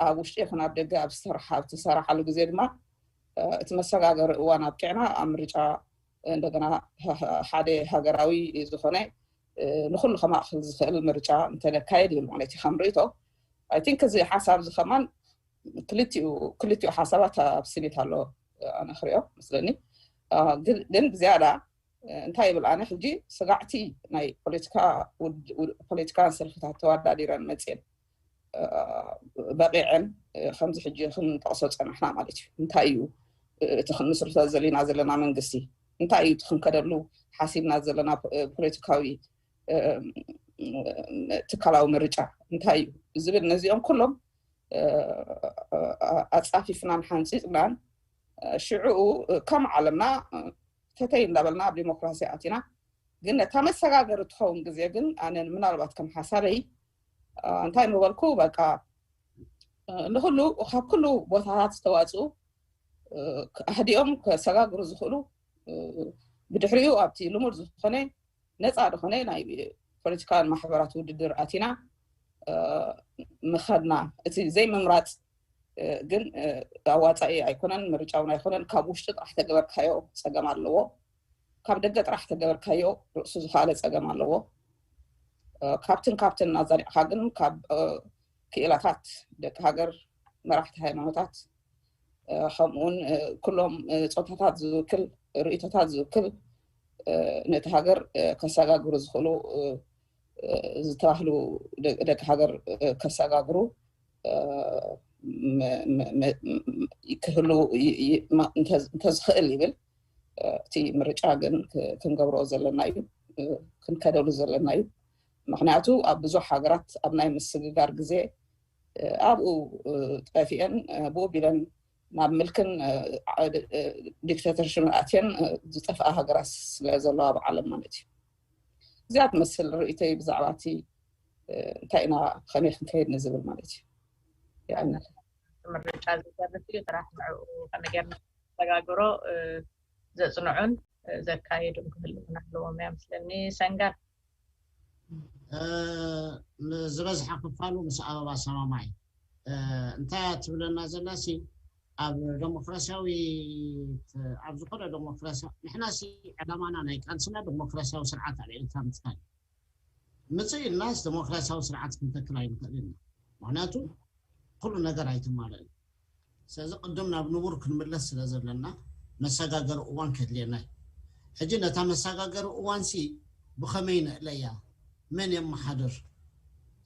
ኣብ ውሽጢ ይኹን ኣብ ደገ ኣብ ዝተሰርሓ ኣብ ዝተሰራሓሉ ግዜ ድማ እቲ መሰጋገሪ እዋን ኣብቂዕና ኣብ ምርጫ እንደገና ሓደ ሃገራዊ ዝኾነ ንኩሉ ከማእክል ዝኽእል ምርጫ እንተነካየድ ይብል ማለት እዩ። ከም ርእቶ ኣይ ቲንክ እዚ ሓሳብ እዚ ከማን ክልቲኡ ክልቲኡ ሓሳባት ኣብ ስኒት ኣሎ ኣነ ክሪኦ መስለኒ። ግን ብዝያዳ እንታይ ይብል ኣነ ሕጂ ስጋዕቲ ናይ ፖለቲካ ፖለቲካን ሰልፍታት ተዋዳዲረን መፅየን በቂዐን ከምዚ ሕጂ ክንጠቕሶ ፀናሕና ማለት እዩ። እንታይ እዩ እቲ ክንምስርቶ ዘሊና ዘለና መንግስቲ እንታይ እዩ እቲ ክንከደሉ ሓሲብና ዘለና ፖለቲካዊ ትካላዊ ምርጫ እንታይ እዩ ዝብል ነዚኦም ኩሎም ኣፃፊፍናን ሓንፂፅናን ሽዕኡ ከም ዓለምና ተተይ እንዳበልና ኣብ ዲሞክራሲ ኣቲና ግን ነታ መሰጋገሪ ትኸውን ግዜ ግን ኣነ ምናልባት ከም ሓሳበይ እንታይ ምበልኩ በቃ ንኩሉ ካብ ኩሉ ቦታታት ዝተዋፅኡ ኣህዲኦም ከሰጋግሩ ዝኽእሉ ብድሕሪኡ ኣብቲ ልሙድ ዝኾነ ነፃ ዝኾነ ናይ ፖለቲካን ማሕበራት ውድድር ኣቲና ምኸድና እቲ ዘይምምራፅ ግን ኣዋፃኢ ኣይኮነን፣ ምርጫውን ኣይኮነን። ካብ ውሽጢ ጥራሕ ተገበርካዮ ፀገም ኣለዎ፣ ካብ ደገ ጥራሕ ተገበርካዮ ርእሱ ዝኸኣለ ፀገም ኣለዎ። ካብትን ካብትን እናዘሪዕካ ግን ካብ ክኢላታት ደቂ ሃገር፣ መራሕቲ ሃይማኖታት፣ ከምኡውን ኩሎም ፆታታት ዝውክል ርእቶታት ዝውክል ነቲ ሃገር ከሰጋግሩ ዝኽእሉ ዝተባህሉ ደቂ ሃገር ከሰጋግሩ ክህሉ እንተዝኽእል ይብል። እቲ ምርጫ ግን ክንገብሮ ዘለና እዩ፣ ክንከደሉ ዘለና እዩ። ምክንያቱ ኣብ ብዙሕ ሃገራት ኣብ ናይ ምስግጋር ግዜ ኣብኡ ጠፊአን ብኡ ቢለን ናብ ምልክን ዲክተተርሽፕን ኣትየን ዝጠፍኣ ሃገራት ስለ ዘለዋ ኣብ ዓለም ማለት እዩ። እዚኣ ትመስል ርእይቶይ ብዛዕባ እቲ እንታይ ኢና ከመይ ክንከይድ ንዝብል ማለት እዩ። ይቐንል። ምርጫ ዝሰርፍ እዩ ጥራሕ ንዕኡ ከመይ ጌርና ተጋግሮ ዘፅንዑን ዘካየዱን ክህልውና ኣለዎም እያ ምስለኒ። ሰንጋር ዝበዝሐ ክፋሉ ምስ ኣበባ ሰማማይ እንታይ ትብለና ዘላሲ ኣብ ዴሞክራሲያዊት ኣብ ዝኾነ ዴሞክራሲያ ንሕናሲ ዕላማና ናይ ቃልስና ዴሞክራሲያዊ ስርዓት ኣብ ኤርትራ ምትካል ምፅእ ኢልናስ ዴሞክራሲያዊ ስርዓት ክንተክል ኣይንኽእል ኢና። ምክንያቱ ኩሉ ነገር ኣይትማለእን። ስለዚ ቅድም ናብ ንቡር ክንምለስ ስለ ዘለና መሰጋገሪ እዋን ከድልየና እዩ። ሕጂ ነታ መሰጋገሪ እዋንሲ ብኸመይ ንእለያ? መን የመሓድር?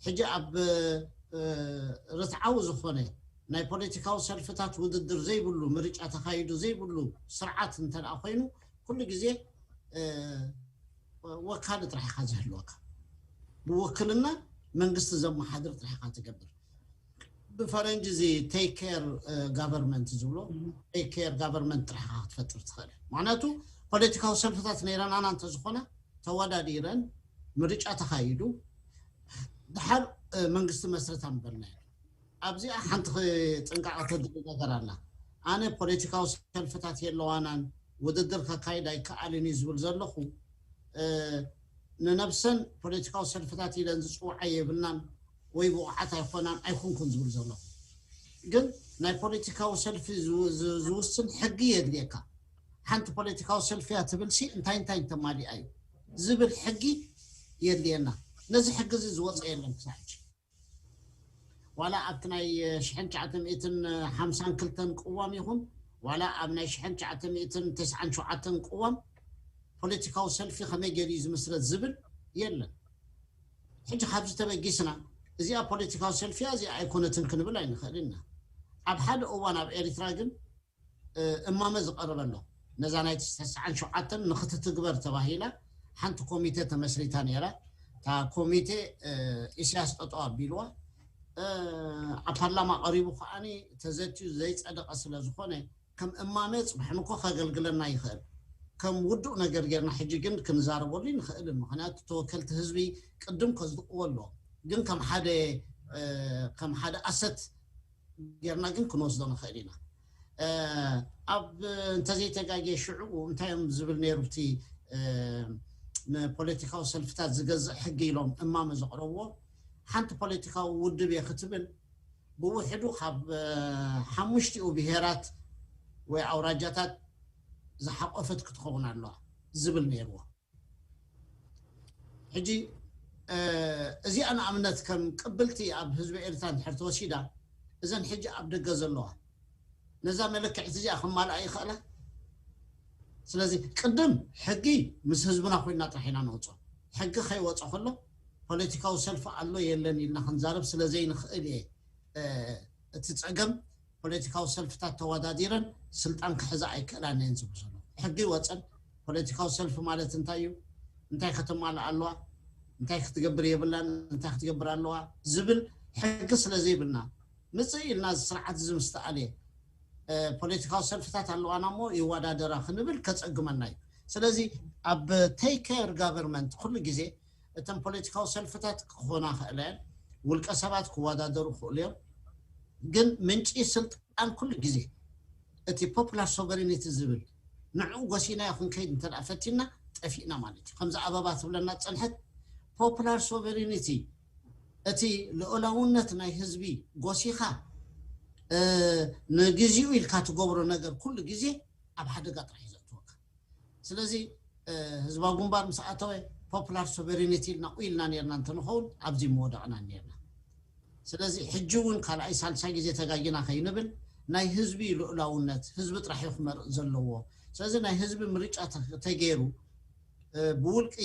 ሕጂ ኣብ ርትዓዊ ዝኾነ ናይ ፖለቲካዊ ሰልፍታት ውድድር ዘይብሉ፣ ምርጫ ተኻይዱ ዘይብሉ ስርዓት እንተ ደኣ ኮይኑ ኩሉ ግዜ ወካሊ ጥራሕ ኢኻ ዝህልወካ። ብውክልና መንግስቲ ዘመሓድር ጥራሕ ኢኻ ትገብር። ብፈረንጂ እዚ take care government ዝብሎ take care government ጥራሕ ኢኻ ክትፈጥር ትኽእል። ምክንያቱ ፖለቲካዊ ሰልፍታት ነይረናና እንተዝኾና ተወዳዲረን ምርጫ ተኻይዱ ድሓር መንግስቲ መስርታ ምበልና ኢና። ኣብዚኣ ሓንቲ ጥንቃቐ ተድሊ ነገር ኣላ። ኣነ ፖለቲካዊ ሰልፍታት የለዋናን፣ ውድድር ከካይድ ኣይከኣልን እዩ ዝብል ዘለኹ፣ ንነብሰን ፖለቲካዊ ሰልፍታት ኢለን ዝፅውዓ የብልናን ወይ ብቑዓት ኣይኮናን ኣይኮንኩን ዝብል ዘለኹ። ግን ናይ ፖለቲካዊ ሰልፊ ዝውስን ሕጊ የድልየካ። ሓንቲ ፖለቲካዊ ሰልፊ እያ ትብል ሲ እንታይ እንታይ እንተማሊኣ እዩ ዝብል ሕጊ የድልየና። ነዚ ሕጊ እዚ ዝወፀ የለን ክሳብ ሕጂ። ዋላ ኣብቲ ናይ ሽሕን ትሽዓተ ሚእትን ሓምሳን ክልተን ቅዋም ይኹን ዋላ ኣብ ናይ ሽሕን ትሽዓተ ሚእትን ተስዓን ሸውዓተን ቅዋም ፖለቲካዊ ሰልፊ ከመይ ገይሩ እዩ ዝምስረት ዝብል የለን። ሕጂ ካብዚ ተበጊስና እዚኣ ፖለቲካዊ ሰልፊ እያ እዚኣ ኣይኮነትን ክንብል ኣይንኽእልን ኢና። ኣብ ሓደ እዋን ኣብ ኤርትራ ግን እማመ ዝቐረበ ኣሎ። ነዛ ናይ ተስዓን ሸውዓተን ንክትትግበር ተባሂላ ሓንቲ ኮሚቴ ተመስሪታ ነይራ። እታ ኮሚቴ ኢሳያስ ጠጠው ኣቢልዋ። ኣብ ፓርላማ ቀሪቡ ከዓኒ ተዘትዩ ዘይፀደቐ ስለ ዝኾነ ከም እማመ ፅባሕ ንኮ ከገልግለና ይኽእል። ከም ውዱእ ነገር ጌርና ሕጂ ግን ክንዛረበሉ ይንኽእልን። ምኽንያቱ ተወከልቲ ህዝቢ ቅድም ከዝድቕዎ ኣለዎ። ግን ከም ሓደ ከም ሓደ ኣሰት ጌርና ግን ክንወስዶ ንኽእል ኢና። ኣብ እንተዘይተጋጌ ሽዑ እንታይ እዮም ዝብል ነይሩ እቲ ንፖለቲካዊ ሰልፍታት ዝገዝእ ሕጊ ኢሎም እማመ ዘቕረብዎ ሓንቲ ፖለቲካዊ ውድብ እየ ክትብል ብውሕዱ ካብ ሓሙሽቲኡ ብሄራት ወይ ኣውራጃታት ዝሓቆፈት ክትኸውን ኣለዋ ዝብል ነይርዎ። ሕጂ እዚኣ ንኣብነት ከም ቅብልቲ ኣብ ህዝቢ ኤርትራ እንድሕር ተወሲዳ እዘን ሕጂ ኣብ ደገ ዘለዋ ነዛ መለክዕቲ እዚኣ ክማልኣ ይኽእላ። ስለዚ ቅድም ሕጊ ምስ ህዝብና ኮይና ጥራሕ ኢና ነውፅኦ። ሕጊ ከይወፀ ከሎ ፖለቲካዊ ሰልፊ ኣሎ የለን ኢልና ክንዛረብ ስለ ዘይንኽእል እየ እቲ ፀገም ፖለቲካዊ ሰልፍታት ተወዳዲረን ስልጣን ክሕዛ ኣይክእላን እየን ዝብሉ ዘሎ። ሕጊ ወፀን ፖለቲካዊ ሰልፊ ማለት እንታይ እዩ? እንታይ ከተማልእ ኣለዋ? እንታይ ክትገብር የብላን? እንታይ ክትገብር ኣለዋ? ዝብል ሕጊ ስለ ዘይብልና ምፅእ ኢልና እዚ ስርዓት እዚ ምስ ተኣልየ ፖለቲካዊ ሰልፍታት ኣለዋና እሞ ይወዳደራ ክንብል ከፀግመና እዩ። ስለዚ ኣብ take care government ኩሉ ግዜ እተን ፖለቲካዊ ሰልፍታት ክኾና ክእለ ውልቀ ሰባት ክወዳደሩ ክእሉ እዮም። ግን ምንጪ ስልጣን ኩሉ ግዜ እቲ popular sovereignty ዝብል ንዕኡ ጎሲናዮ ክንከይድ እንተ ፈቲና ጠፊእና ማለት እዩ። ከምዚ ኣበባ ትብለና ዝፀንሐት popular sovereignty እቲ ልኡላውነት ናይ ህዝቢ ጎሲኻ ንግዚኡ ኢልካ ትገብሮ ነገር ኩሉ ግዜ ኣብ ሓደጋ ጥራሕ እዩ ዘእትወካ። ስለዚ ህዝባዊ ግንባር ምስ ኣተወ popular sovereignty ኢልና ኢልና ነርና እንተንኸውን ኣብዚ ምወደቕና ነርና። ስለዚ ሕጂ እውን ካልኣይ ሳልሳይ ግዜ ተጋጊና ከይንብል ናይ ህዝቢ ልኡላውነት ህዝቢ ጥራሕ እዩ ክመርእ ዘለዎ። ስለዚ ናይ ህዝቢ ምርጫ ተገይሩ ብውልቂ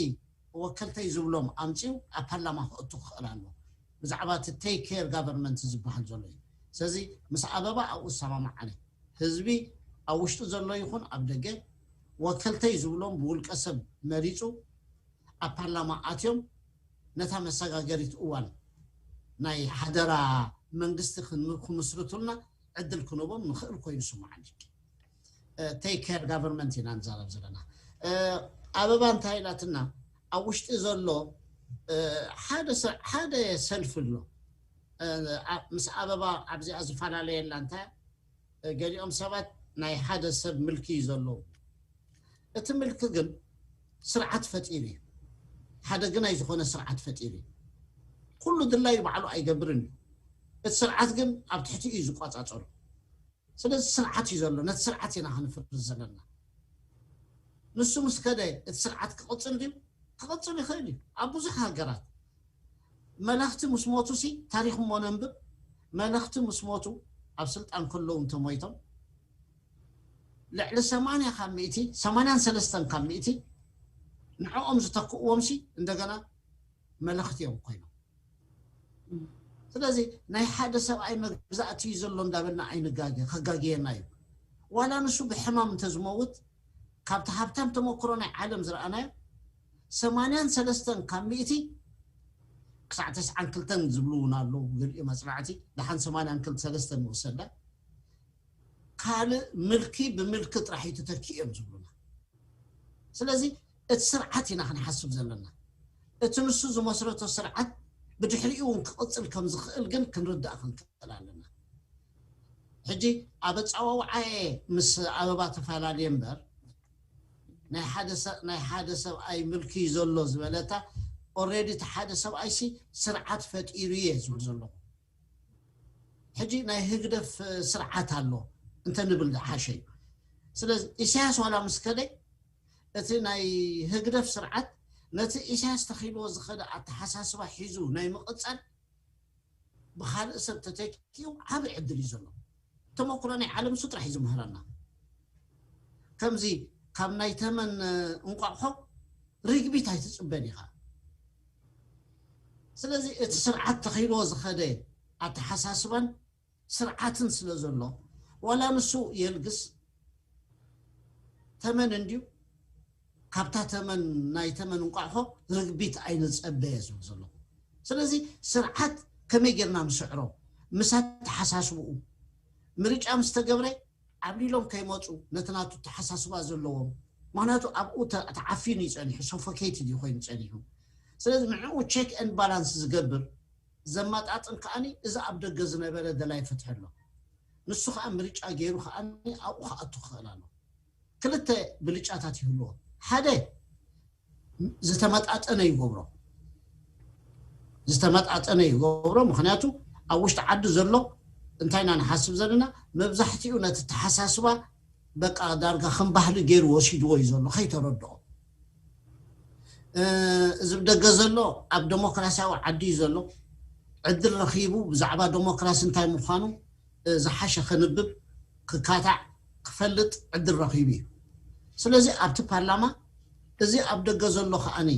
ወከልተይ ዝብሎም ኣምፅኡ ኣብ ፓርላማ ክእቱ ክኽእል ኣሎ። ብዛዕባ እቲ take care government ዝበሃል ዘሎ እዩ። ስለዚ ምስ ኣበባ ኣብኡ ዝሰማማዓነ ህዝቢ ኣብ ውሽጢ ዘሎ ይኹን ኣብ ደገ ወከልተይ ዝብሎም ብውልቀ ሰብ መሪፁ ኣብ ፓርላማ ኣትዮም ነታ መሰጋገሪት እዋን ናይ ሓደራ መንግስቲ ክምስርቱልና ዕድል ክንቦም ንኽእል ኮይኑ ይስምዓኒ። take care government ኢና ንዛረብ ዘለና። ኣበባ እንታይ ኢላትና ኣብ ውሽጢ ዘሎ ሓደ ሰልፊ ኣሎ። ምስ ኣበባ ኣብዚኣ ዝፈላለየላ እንታይ ገሊኦም ሰባት ናይ ሓደ ሰብ ምልኪ እዩ ዘለዉ። እቲ ምልኪ ግን ስርዓት ፈጢሩ እዩ። ሓደ ግናይ ዝኾነ ስርዓት ፈጢሩ እዩ። ኩሉ ድላዩ ባዕሉ ኣይገብርን እዩ። እቲ ስርዓት ግን ኣብ ትሕቲ እዩ ዝቋፃፀሩ። ስለዚ ስርዓት እዩ ዘሎ። ነቲ ስርዓት ኢና ክንፍርስ ዘለና። ንሱ ምስ ከደ እቲ ስርዓት ክቕፅል ድዩ? ክቕፅል ይኽእል እዩ። ኣብ ብዙሕ ሃገራት መለኽቲ ምስ ሞቱ ሲ ታሪኽ እሞ ነንብብ። መለኽቲ ምስ ሞቱ ኣብ ስልጣን ከለዉ እንተሞይቶም ልዕሊ ሰማንያ ካብ ሚእቲ ሰማንያን ሰለስተን ካብ ሚእቲ ንዕኦም ዝተክእዎም ሲ እንደገና መለኽቲ እዮም ኮይኖም። ስለዚ ናይ ሓደ ሰብኣይ መግዛእቲ እዩ ዘሎ እንዳበልና ኣይንጋገ ከጋግየና እዩ። ዋላ ንሱ ብሕማም እንተዝመውት ካብቲ ሃብታም ተመክሮ ናይ ዓለም ዝረኣናዮ ሰማንያን ሰለስተን ካብ ሚእቲ ክሳዕ ተስዓን ክልተን ዝብሉ እውን ኣለዉ። ገሊኡ መፅናዕቲ ደሓን ሰማንያን ክልተ ሰለስተን ንወሰዳ ካልእ ምልኪ ብምልኪ ጥራሕ እዩ ተተኪኡ እዮም ዝብሉና። ስለዚ እቲ ስርዓት ኢና ክንሓስብ ዘለና። እቲ ንሱ ዝመስረቶ ስርዓት ብድሕሪኡ እውን ክቕፅል ከም ዝኽእል ግን ክንርዳእ ክንክእል ኣለና። ሕጂ ኣብ ኣፀዋውዓየ ምስ ኣበባ ተፈላለየ እምበር ናይ ሓደ ሰ- ናይ ሓደ ሰብኣይ ምልኪ እዩ ዘሎ ዝበለታ ኦሬዲ እቲ ሓደ ሰብኣይሲ ስርዓት ፈጢሩ እየ ዝብል ዘለኹ። ሕጂ ናይ ህግደፍ ስርዓት ኣሎ እንተ ንብል ዝሓሸ እዩ። ስለዚ ኢሳያስ ዋላ ምስ ከደ እቲ ናይ ህግደፍ ስርዓት ነቲ ኢሳያስ ተኺልዎ ዝኸደ ኣተሓሳስባ ሒዙ ናይ ምቕጻል ብካልእ ሰብ ተተኪኡ ዓብ ዕድል እዩ ዘሎ። ተመክሮ ናይ ዓለም ሱ ጥራሕ እዩ ዝምህረና። ከምዚ ካብ ናይ ተመን እንቋቑሖ ርግቢት ኣይትፅበን ኢኻ። ስለዚ እቲ ስርዓት ተኺልዎ ዝኸደ ኣተሓሳስባን ስርዓትን ስለ ዘሎ ዋላ ንሱ የልግስ ተመን እንድዩ ካብታ ተመን ናይ ተመን እንቋቑሖ ርግቢት ኣይንፀበየ ዝብል ዘለኹ። ስለዚ ስርዓት ከመይ ጌርና ንስዕሮ ምስ ኣተሓሳስብኡ ምርጫ ምስ ተገብረ ዓብሊሎም ከይመፁ ነቲ ናቱ ኣተሓሳስባ ዘለዎም ምክንያቱ ኣብኡ ተ- ተዓፊኑ እዩ ፀኒሑ ሶፎኬት እዩ ኮይኑ ፀኒሑ። ስለዚ ንዕኡ ቼክ ኤን ባላንስ ዝገብር ዘማጣጥን ከዓኒ እዚ ኣብ ደገ ዝነበረ ደላይ ፍትሒ ኣሎ። ንሱ ከዓ ምርጫ ገይሩ ከዓኒ ኣብኡ ክኣቱ ክኽእል ኣሎ። ክልተ ብልጫታት ይህልዎ። ሓደ ዝተመጣጠነ ይገብሮ ዝተመጣጠነ ይገብሮ ምክንያቱ ኣብ ውሽጢ ዓዲ ዘሎ እንታይ ኢና ንሓስብ ዘለና መብዛሕትኡ ነቲ ተሓሳስባ በቃ ዳርጋ ከም ባህሊ ገይሩ ወሲድዎ እዩ ዘሎ ከይተረድኦ እዚ ብደገ ዘሎ ኣብ ዴሞክራሲያዊ ዓዲ እዩ ዘሎ ዕድል ረኺቡ ብዛዕባ ዴሞክራሲ እንታይ ምዃኑ ዝሓሸ ከንብብ ክካታዕ ክፈልጥ ዕድል ረኺቡ እዩ ስለዚ ኣብቲ ፓርላማ እዚ ኣብ ደገ ዘሎ ከዓኒ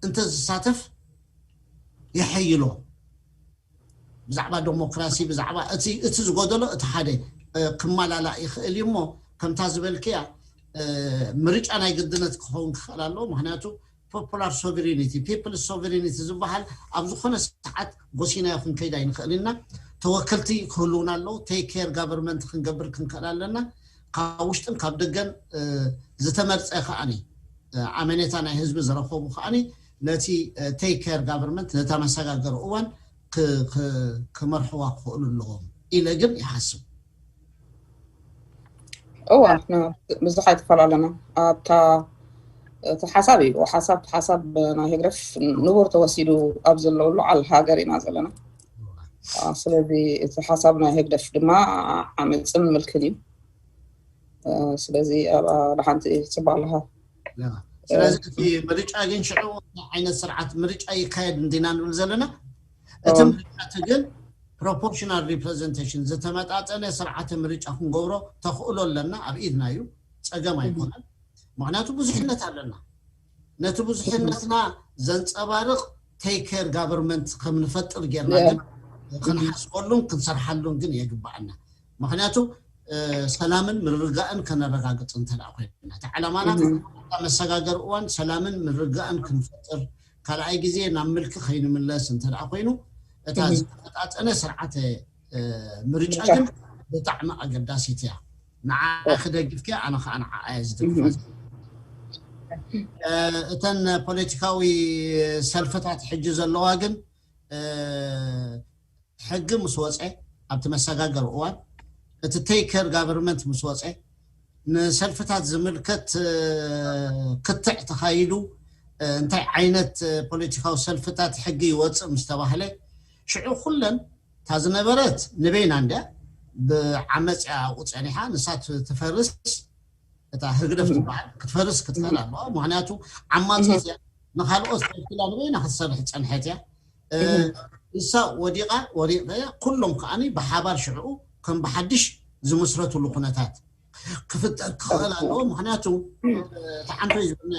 እንተዝሳተፍ የሐይሎ ብዛዕባ ዴሞክራሲ ብዛዕባ እቲ ዝጎደሎ እቲ ሓደ ክመላላእ ይኽእል እዩ እሞ ከምታ ዝበልክያ ምርጫ ናይ ግድነት ክኸውን ክኽእል ኣለዎ ምክንያቱ popular sovereignty people sovereignty ዝበሃል ኣብ ዝኾነ ሰዓት ጎሲናዮ ክንከይድ ኣይንኽእል ኢና ተወከልቲ ክህልውና ኣለዉ take care government ክንገብር ክንክእል ኣለና ካብ ውሽጥን ካብ ደገን ዝተመርፀ ከዓኒ ኣመኔታ ናይ ህዝቢ ዝረኸቡ ከዓኒ ነቲ take care government ነታ መሰጋገሪ እዋን ክመርሕዋ ክኽእሉ ኣለዎም ኢለ ግን ይሓስብ እዋ ብዙሕ ኣይተፈላለና ኣብታ እቲ ሓሳብ እዩ ሓሳብ ሓሳብ ናይ ህግደፍ ንቡር ተወሲዱ ኣብ ዘለውሉ ዓል ሃገር ኢና ዘለና ስለዚ እቲ ሓሳብ ናይ ህግደፍ ድማ ዓመፅን ምልክን እዩ ስለዚ ኣብ ሓንቲ ፅባቅ ኣለካ ስለዚ እቲ ምርጫ ግን ሽዑ ዓይነት ስርዓት ምርጫ ይካየድ እንዲና ንብል ዘለና እቲ ምርጫ ግን proportional representation ዝተመጣጠነ ስርዓተ ምርጫ ክንገብሮ ተኽእሎ ኣለና ኣብ ኢድና እዩ ፀገም ኣይኮነን ምክንያቱ ብዙሕነት ኣለና ነቲ ብዙሕነትና ዘንፀባርቕ take care government ከም ንፈጥር ጌርና ግን ክንሓስበሉን ክንሰርሓሉን ግን የግባኣና ምክንያቱ ሰላምን ምርርጋእን ከነረጋግፅ እንተ ኮይና እቲ ዓላማና መሰጋገር እዋን ሰላምን ምርርጋእን ክንፈጥር ካልኣይ ግዜ ናብ ምልኪ ከይንምለስ እንተ ኮይኑ እታ ዝተመጣጠነ ስርዓተ ምርጫ ግን ብጣዕሚ ኣገዳሲት እያ ንዓ ክደግፍኪ ኣነ ከዓ ንዓ እየ ዝደግፋ እተን ፖለቲካዊ ሰልፍታት ሕጂ ዘለዋ ግን ሕጊ ምስ ወፀ ኣብቲ መሰጋገር እዋን እቲ take care government ምስ ወፀ ንሰልፍታት ዝምልከት ክትዕ ተኻይዱ እንታይ ዓይነት ፖለቲካዊ ሰልፍታት ሕጊ ይወፅእ ምስ ተባህለ ሽዑ ኩለን እታ ዝነበረት ንበይና እንድያ ብዓመፅ እያ ኣብኡ ፀኒሓ ንሳ ትፈርስ እታ ህግደፍ ትበሃል ክትፈርስ ክትኽእል ኣለዋ ምክንያቱ ዓማፂት እያ ንካልኦት ተወኪላ ንበይና ክትሰርሕ ዝፀንሐት እያ ንሳ ወዲቓ ወዲቐ ኩሎም ከዓኒ ብሓባር ሽዕኡ ከም ብሓድሽ ዝምስረትሉ ኩነታት ክፍጠር ክኽእል ኣለዎ ምክንያቱ ተዓንቶ እዩ ዝብልና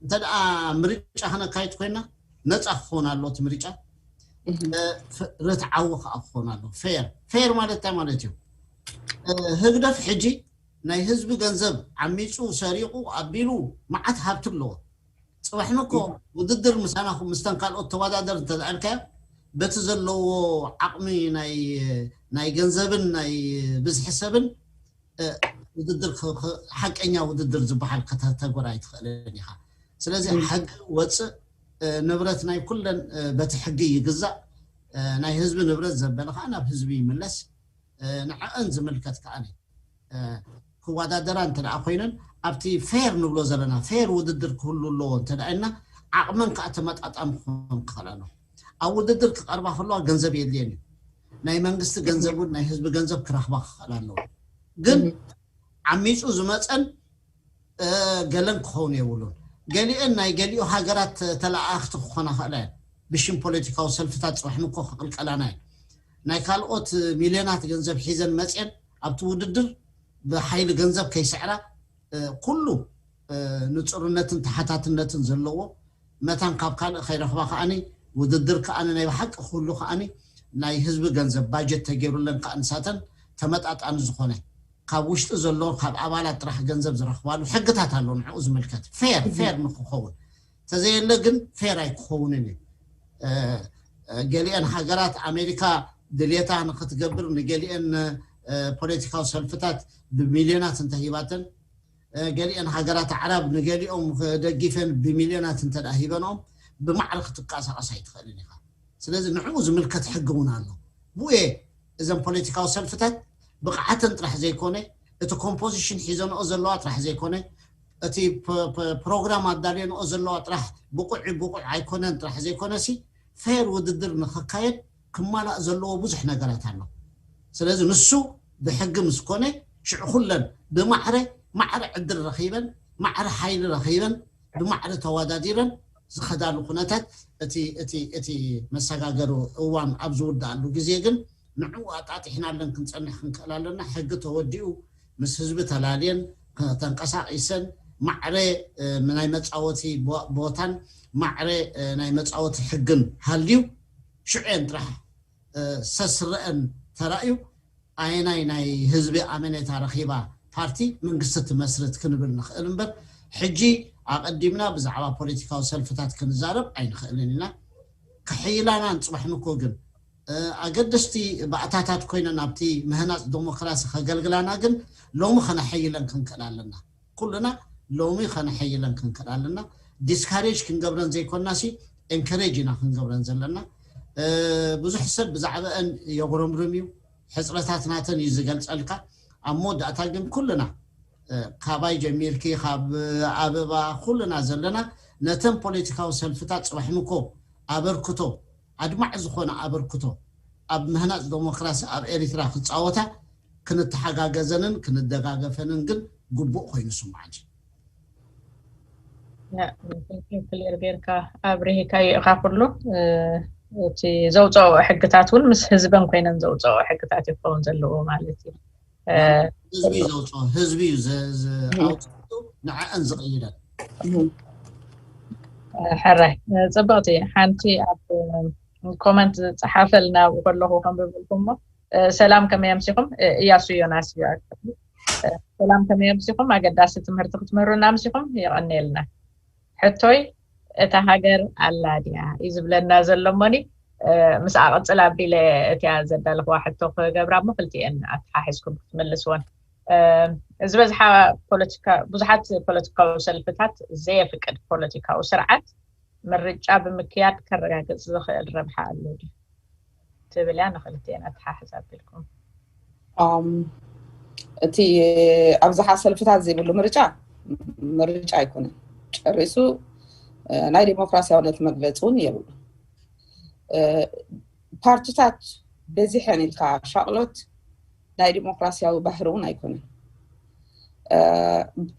እንተ ደኣ ምርጫ ክነካይድ ኮይና ነፃ ክኸውን ኣሎ እቲ ምርጫ ርትዓዊ ከዓ ክኾን ኣሎ ፌር ፌር ማለት እንታይ ማለት እዩ ህግደፍ ሕጂ ናይ ህዝቢ ገንዘብ ዓሚፁ ሰሪቑ ኣቢሉ መዓት ሃብቲ ኣለዎ ፅባሕኒ እኮ ውድድር ምሳና ምስተን ካልኦት ተወዳደር እንተልዓልካዮ በቲ ዘለዎ ዓቕሚ ናይ ገንዘብን ናይ ብዝሒ ሰብን ውድድር ሓቀኛ ውድድር ዝበሃል ከተተግብር ኣይትኽእልን ኢኻ ስለዚ ሕጊ ወፅእ ንብረት ናይ ኩለን በቲ ሕጊ ይግዛእ ናይ ህዝቢ ንብረት ዘበለ ከዓ ናብ ህዝቢ ይምለስ ንዐአን ዝምልከት ከኣ ክወዳደራ እንተ ደኣ ኮይነን ኣብቲ ፌር ንብሎ ዘለና ፌር ውድድር ክህሉ ኣለዎ እንተ ደኣ ኢልና ዓቕመን ከዓ ተመጣጣን ክኾን ክኽእል ኣለዎ። ኣብ ውድድር ክቐርባ ከለዋ ገንዘብ የድልየን እዩ። ናይ መንግስቲ ገንዘብ እውን ናይ ህዝቢ ገንዘብ ክረኽባ ክኽእል ኣለዎ። ግን ዓሚፁ ዝመፀን ገለን ክኸውን የብሉን። ገሊአን ናይ ገሊኡ ሃገራት ተለኣኣኽቲ ክኾና ክእላ እየን። ብሽም ፖለቲካዊ ሰልፍታት ፅባሕ ንኮ ክቕልቀላና እየን። ናይ ካልኦት ሚልዮናት ገንዘብ ሒዘን መፅየን ኣብቲ ውድድር ብሓይሊ ገንዘብ ከይስዕራ ኩሉ ንፁርነትን ተሓታትነትን ዘለዎ መታን ካብ ካልእ ከይረኽባ ከዓኒ ውድድር ከዓኒ ናይ ብሓቂ ክህሉ ከዓኒ ናይ ህዝቢ ገንዘብ ባጀት ተገይሩለን ከዓ ንሳተን ተመጣጣኒ ዝኾነ ካብ ውሽጢ ዘሎ ካብ ኣባላት ጥራሕ ገንዘብ ዝረኽባሉ ሕግታት ኣሎ። ንዕኡ ዝምልከት ፌር ፌር ንክኸውን ተዘየለ ግን ፌር ኣይክኸውንን እዩ። ገሊአን ሃገራት ኣሜሪካ ድልየታ ንክትገብር ንገሊአን ፖለቲካዊ ሰልፍታት ብሚልዮናት እንተሂባተን ገሊአን ሃገራት ኣዕራብ ንገሊኦም ደጊፈን ብሚልዮናት እንተ ሂበንኦም ብማዕረ ክትንቀሳቐስ ኣይትኽእልን ኢኻ። ስለዚ ንዕኡ ዝምልከት ሕጊ እውን ኣሎ። ብኡ እየ እዘን ፖለቲካዊ ሰልፍታት ብቕዓተን ጥራሕ ዘይኮነ እቲ ኮምፖዚሽን ሒዘንኦ ዘለዋ ጥራሕ ዘይኮነ እቲ ፕሮግራም ኣዳልየንኦ ዘለዋ ጥራሕ ብቑዕ ብቑዕ ኣይኮነን ጥራሕ ዘይኮነሲ ፌር ውድድር ንክካየድ ክማላእ ዘለዎ ብዙሕ ነገራት ኣሎ። ስለዚ ንሱ ብሕጊ ምስ ኮነ ሽዑ ኩለን ብማዕረ ማዕረ ዕድል ረኺበን ማዕረ ሓይሊ ረኺበን ብማዕረ ተወዳዲረን ዝኸዳሉ ኩነታት እቲ እቲ እቲ መሰጋገሪ እዋን ኣብ ዝውዳኣሉ ግዜ ግን ንዕኡ ኣጣጢሕናለን ክንፀንሕ ክንክእል ኣለና። ሕጊ ተወዲኡ ምስ ህዝቢ ተላልየን ተንቀሳቒሰን ማዕረ ናይ መፃወቲ ቦታን ማዕረ ናይ መፃወቲ ሕግን ሃልዩ ሽዑ እየን ጥራሕ ሰስረአን ተራእዩ ኣየናይ ናይ ህዝቢ ኣመኔታ ረኺባ ፓርቲ መንግስቲ ትመስርት ክንብል ንኽእል እምበር ሕጂ ኣቐዲምና ብዛዕባ ፖለቲካዊ ሰልፍታት ክንዛረብ ኣይንኽእልን ኢና። ከሕይላና ንፅባሕ ንኮ ግን ኣገደስቲ ባእታታት ኮይነን ኣብቲ ምህናፅ ዲሞክራሲ ከገልግላና ግን ሎሚ ከነሐይለን ክንክእል ኣለና። ኩልና ሎሚ ከነሐይለን ክንክእል ኣለና። ዲስካሬጅ ክንገብረን ዘይኮናሲ ኤንከሬጅ ኢና ክንገብረን ዘለና። ብዙሕ ሰብ ብዛዕባአን የጉረምርም እዩ። ሕፅረታት ናተን እዩ ዝገልፀልካ። ኣብ መወዳእታ ግን ኩልና ካባይ ጀሚርኪ ካብ ኣበባ ኩልና ዘለና ነተን ፖለቲካዊ ሰልፍታት ፅባሕ ንኮ ኣበርክቶ ኣድማዕ ዝኾነ ኣበርክቶ ኣብ ምህናፅ ዲሞክራሲ ኣብ ኤሪትራ ክፃወታ ክንተሓጋገዘንን ክንደጋገፈንን ግን ግቡእ ኮይኑ ስማዓኒ። ክሊር ጌርካ ኣብሪሂካዮ ኢኻ ኩሉ። እቲ ዘውፀኦ ሕግታት እውን ምስ ህዝበን ኮይነን ዘውፀኦ ሕግታት ይኸውን ዘለዎ ማለት እዩ። ህዝቢ እዩ ዘውፅኦ፣ ህዝቢ እዩ ኣውፅኡ ንዐአን ዝቕይደን። ሕራይ ፅብቕቲ ሓንቲ ኣብ ኮመንት ዝፀሓፈልና ኣብኡ ከለኹ ከንብብልኩም እሞ ሰላም ከመይ ኣምሲኹም? እያሱ ዮናስ እዩ። ሰላም ከመይ ኣምሲኹም? ኣገዳሲ ትምህርቲ ክትምህሩና ኣምሲኹም የቐንየልና። ሕቶይ እታ ሃገር ኣላ ድያ እዩ ዝብለና ዘሎ እሞኒ ምስኣ ቅፅል ኣቢለ እቲያ ዘዳለኽዋ ሕቶ ክገብራ እሞ ክልቲኤን ኣተሓሒዝኩም ክትምልስወን ዝበዝሓ ፖለቲካ ብዙሓት ፖለቲካዊ ሰልፍታት ዘየፍቅድ ፖለቲካዊ ስርዓት ምርጫ ብምክያድ ከረጋግፅ ዝኽእል ረብሓ ኣሎ ድዩ ትብል እያ። ንክልቲኤን ኣተሓሕዝ ኣቢልኩም እቲ ኣብዝሓ ሰልፍታት ዘይብሉ ምርጫ ምርጫ ኣይኮነን። ጨሪሱ ናይ ዲሞክራሲያውነት መግለፂ እውን የብሉ። ፓርቲታት በዚሐን ኢልካ ሻቕሎት ናይ ዲሞክራሲያዊ ባህሪ እውን ኣይኮነን።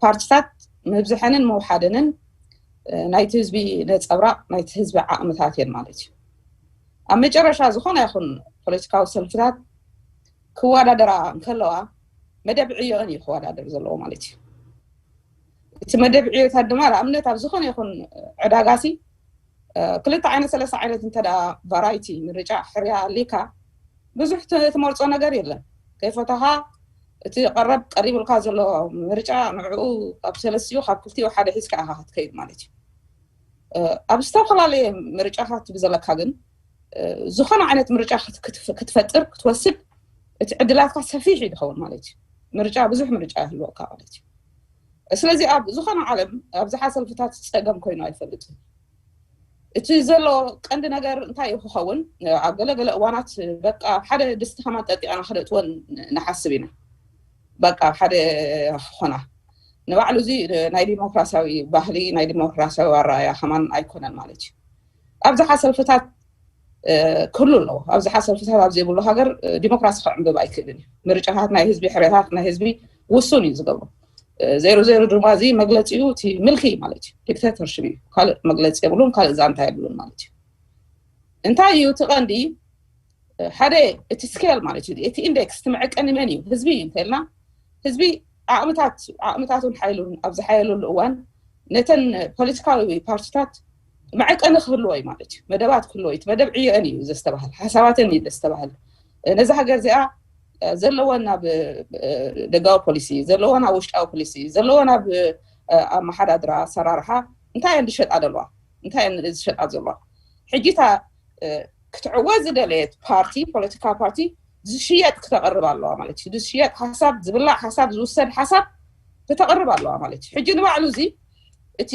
ፓርቲታት ምብዝሐንን ምውሓደንን ናይቲ ህዝቢ ነፀብራቕ ናይቲ ህዝቢ ዓቕምታት እየን ማለት እዩ። ኣብ መጨረሻ ዝኾነ ይኹን ፖለቲካዊ ሰልፍታት ክወዳደራ እንከለዋ መደብ ዕዮአን እዩ ክወዳደር ዘለዎ ማለት እዩ። እቲ መደብ ዕዮታት ድማ ንኣብነት ኣብ ዝኾነ ይኹን ዕዳጋሲ ክልተ ዓይነት ሰለስተ ዓይነት እንተ ቫራይቲ ምርጫ ሕርያ ኣሊካ ብዙሕ ትመርፆ ነገር የለን። ከይፈተኻ እቲ ቀረብ ቀሪብልካ ዘሎ ምርጫ ንዕኡ ካብ ሰለስቲኡ ካብ ክልቲኡ ሓደ ሒዝካ ኢኻ ክትከይድ ማለት እዩ። ኣብ ዝተፈላለየ ምርጫታት ብዘለካ ግን ዝኾነ ዓይነት ምርጫ ክትፈጥር ክትወስድ እቲ ዕድላትካ ሰፊሕ እዩ ዝኸውን ማለት እዩ። ምርጫ ብዙሕ ምርጫ ይህልወካ ማለት እዩ። ስለዚ ኣብ ዝኾነ ዓለም ኣብዝሓ ሰልፍታት ፀገም ኮይኑ ኣይፈልጥን። እቲ ዘሎ ቀንዲ ነገር እንታይ እዩ ክኸውን? ኣብ ገለገለ እዋናት በቃ ኣብ ሓደ ድስቲ ከማን ጠጢቐና ክደእትወን ንሓስብ ኢና። በቃ ኣብ ሓደ ክኾና ንባዕሉ እዚ ናይ ዲሞክራሲያዊ ባህሊ ናይ ዲሞክራሲያዊ ኣረኣያ ከማን ኣይኮነን ማለት እዩ። ኣብዝሓ ሰልፍታት ክህሉ ኣለዎ። ኣብዝሓ ሰልፍታት ኣብ ዘይብሉ ሃገር ዲሞክራሲ ክዕንብብ ኣይክእልን እዩ። ምርጫታት ናይ ህዝቢ ሕርያታት ናይ ህዝቢ ውሱን እዩ ዝገብሩ። ዜሮ ዜሮ ድማ እዚ መግለፂኡ እቲ ምልኪ ማለት እዩ። ዲክታተርሽፕ እዩ። ካልእ መግለፂ የብሉን። ካልእ ዛንታ የብሉን ማለት እዩ። እንታይ እዩ እቲ ቀንዲ ሓደ እቲ ስኬል ማለት እዩ። እቲ ኢንዴክስ እቲ መዐቀኒ መን እዩ? ህዝቢ እዩ እንተልና ህዝቢ ዓቕምታት ዓቕምታቱን ሓይሉን ኣብ ዝሓየለሉ እዋን ነተን ፖለቲካዊ ፓርቲታት መዐቀኒ ክህልዎ እዩ ማለት እዩ። መደባት ክህልዎ እዩ። መደብ ዕዮአን እዩ ዘስተባህል፣ ሓሳባተን እዩ ዘስተባህል። ነዚ ሃገር እዚኣ ዘለወን ኣብ ደጋዊ ፖሊሲ ዘለወን ኣብ ውሽጣዊ ፖሊሲ ዘለወን ኣብ ኣመሓዳድራ ኣሰራርሓ እንታይ እየን ዝሸጣ ዘለዋ እንታይ እየን ዝሸጣ ዘለዋ ሕጂ እታ ክትዕወት ዝደለየት ፓርቲ ፖለቲካ ፓርቲ ዝሽየጥ ክተቕርብ ኣለዋ ማለት እዩ። ዝሽየጥ ሓሳብ ዝብላዕ ሓሳብ ዝውሰድ ሓሳብ ክተቕርብ ኣለዋ ማለት እዩ። ሕጂ ንባዕሉ እዚ እቲ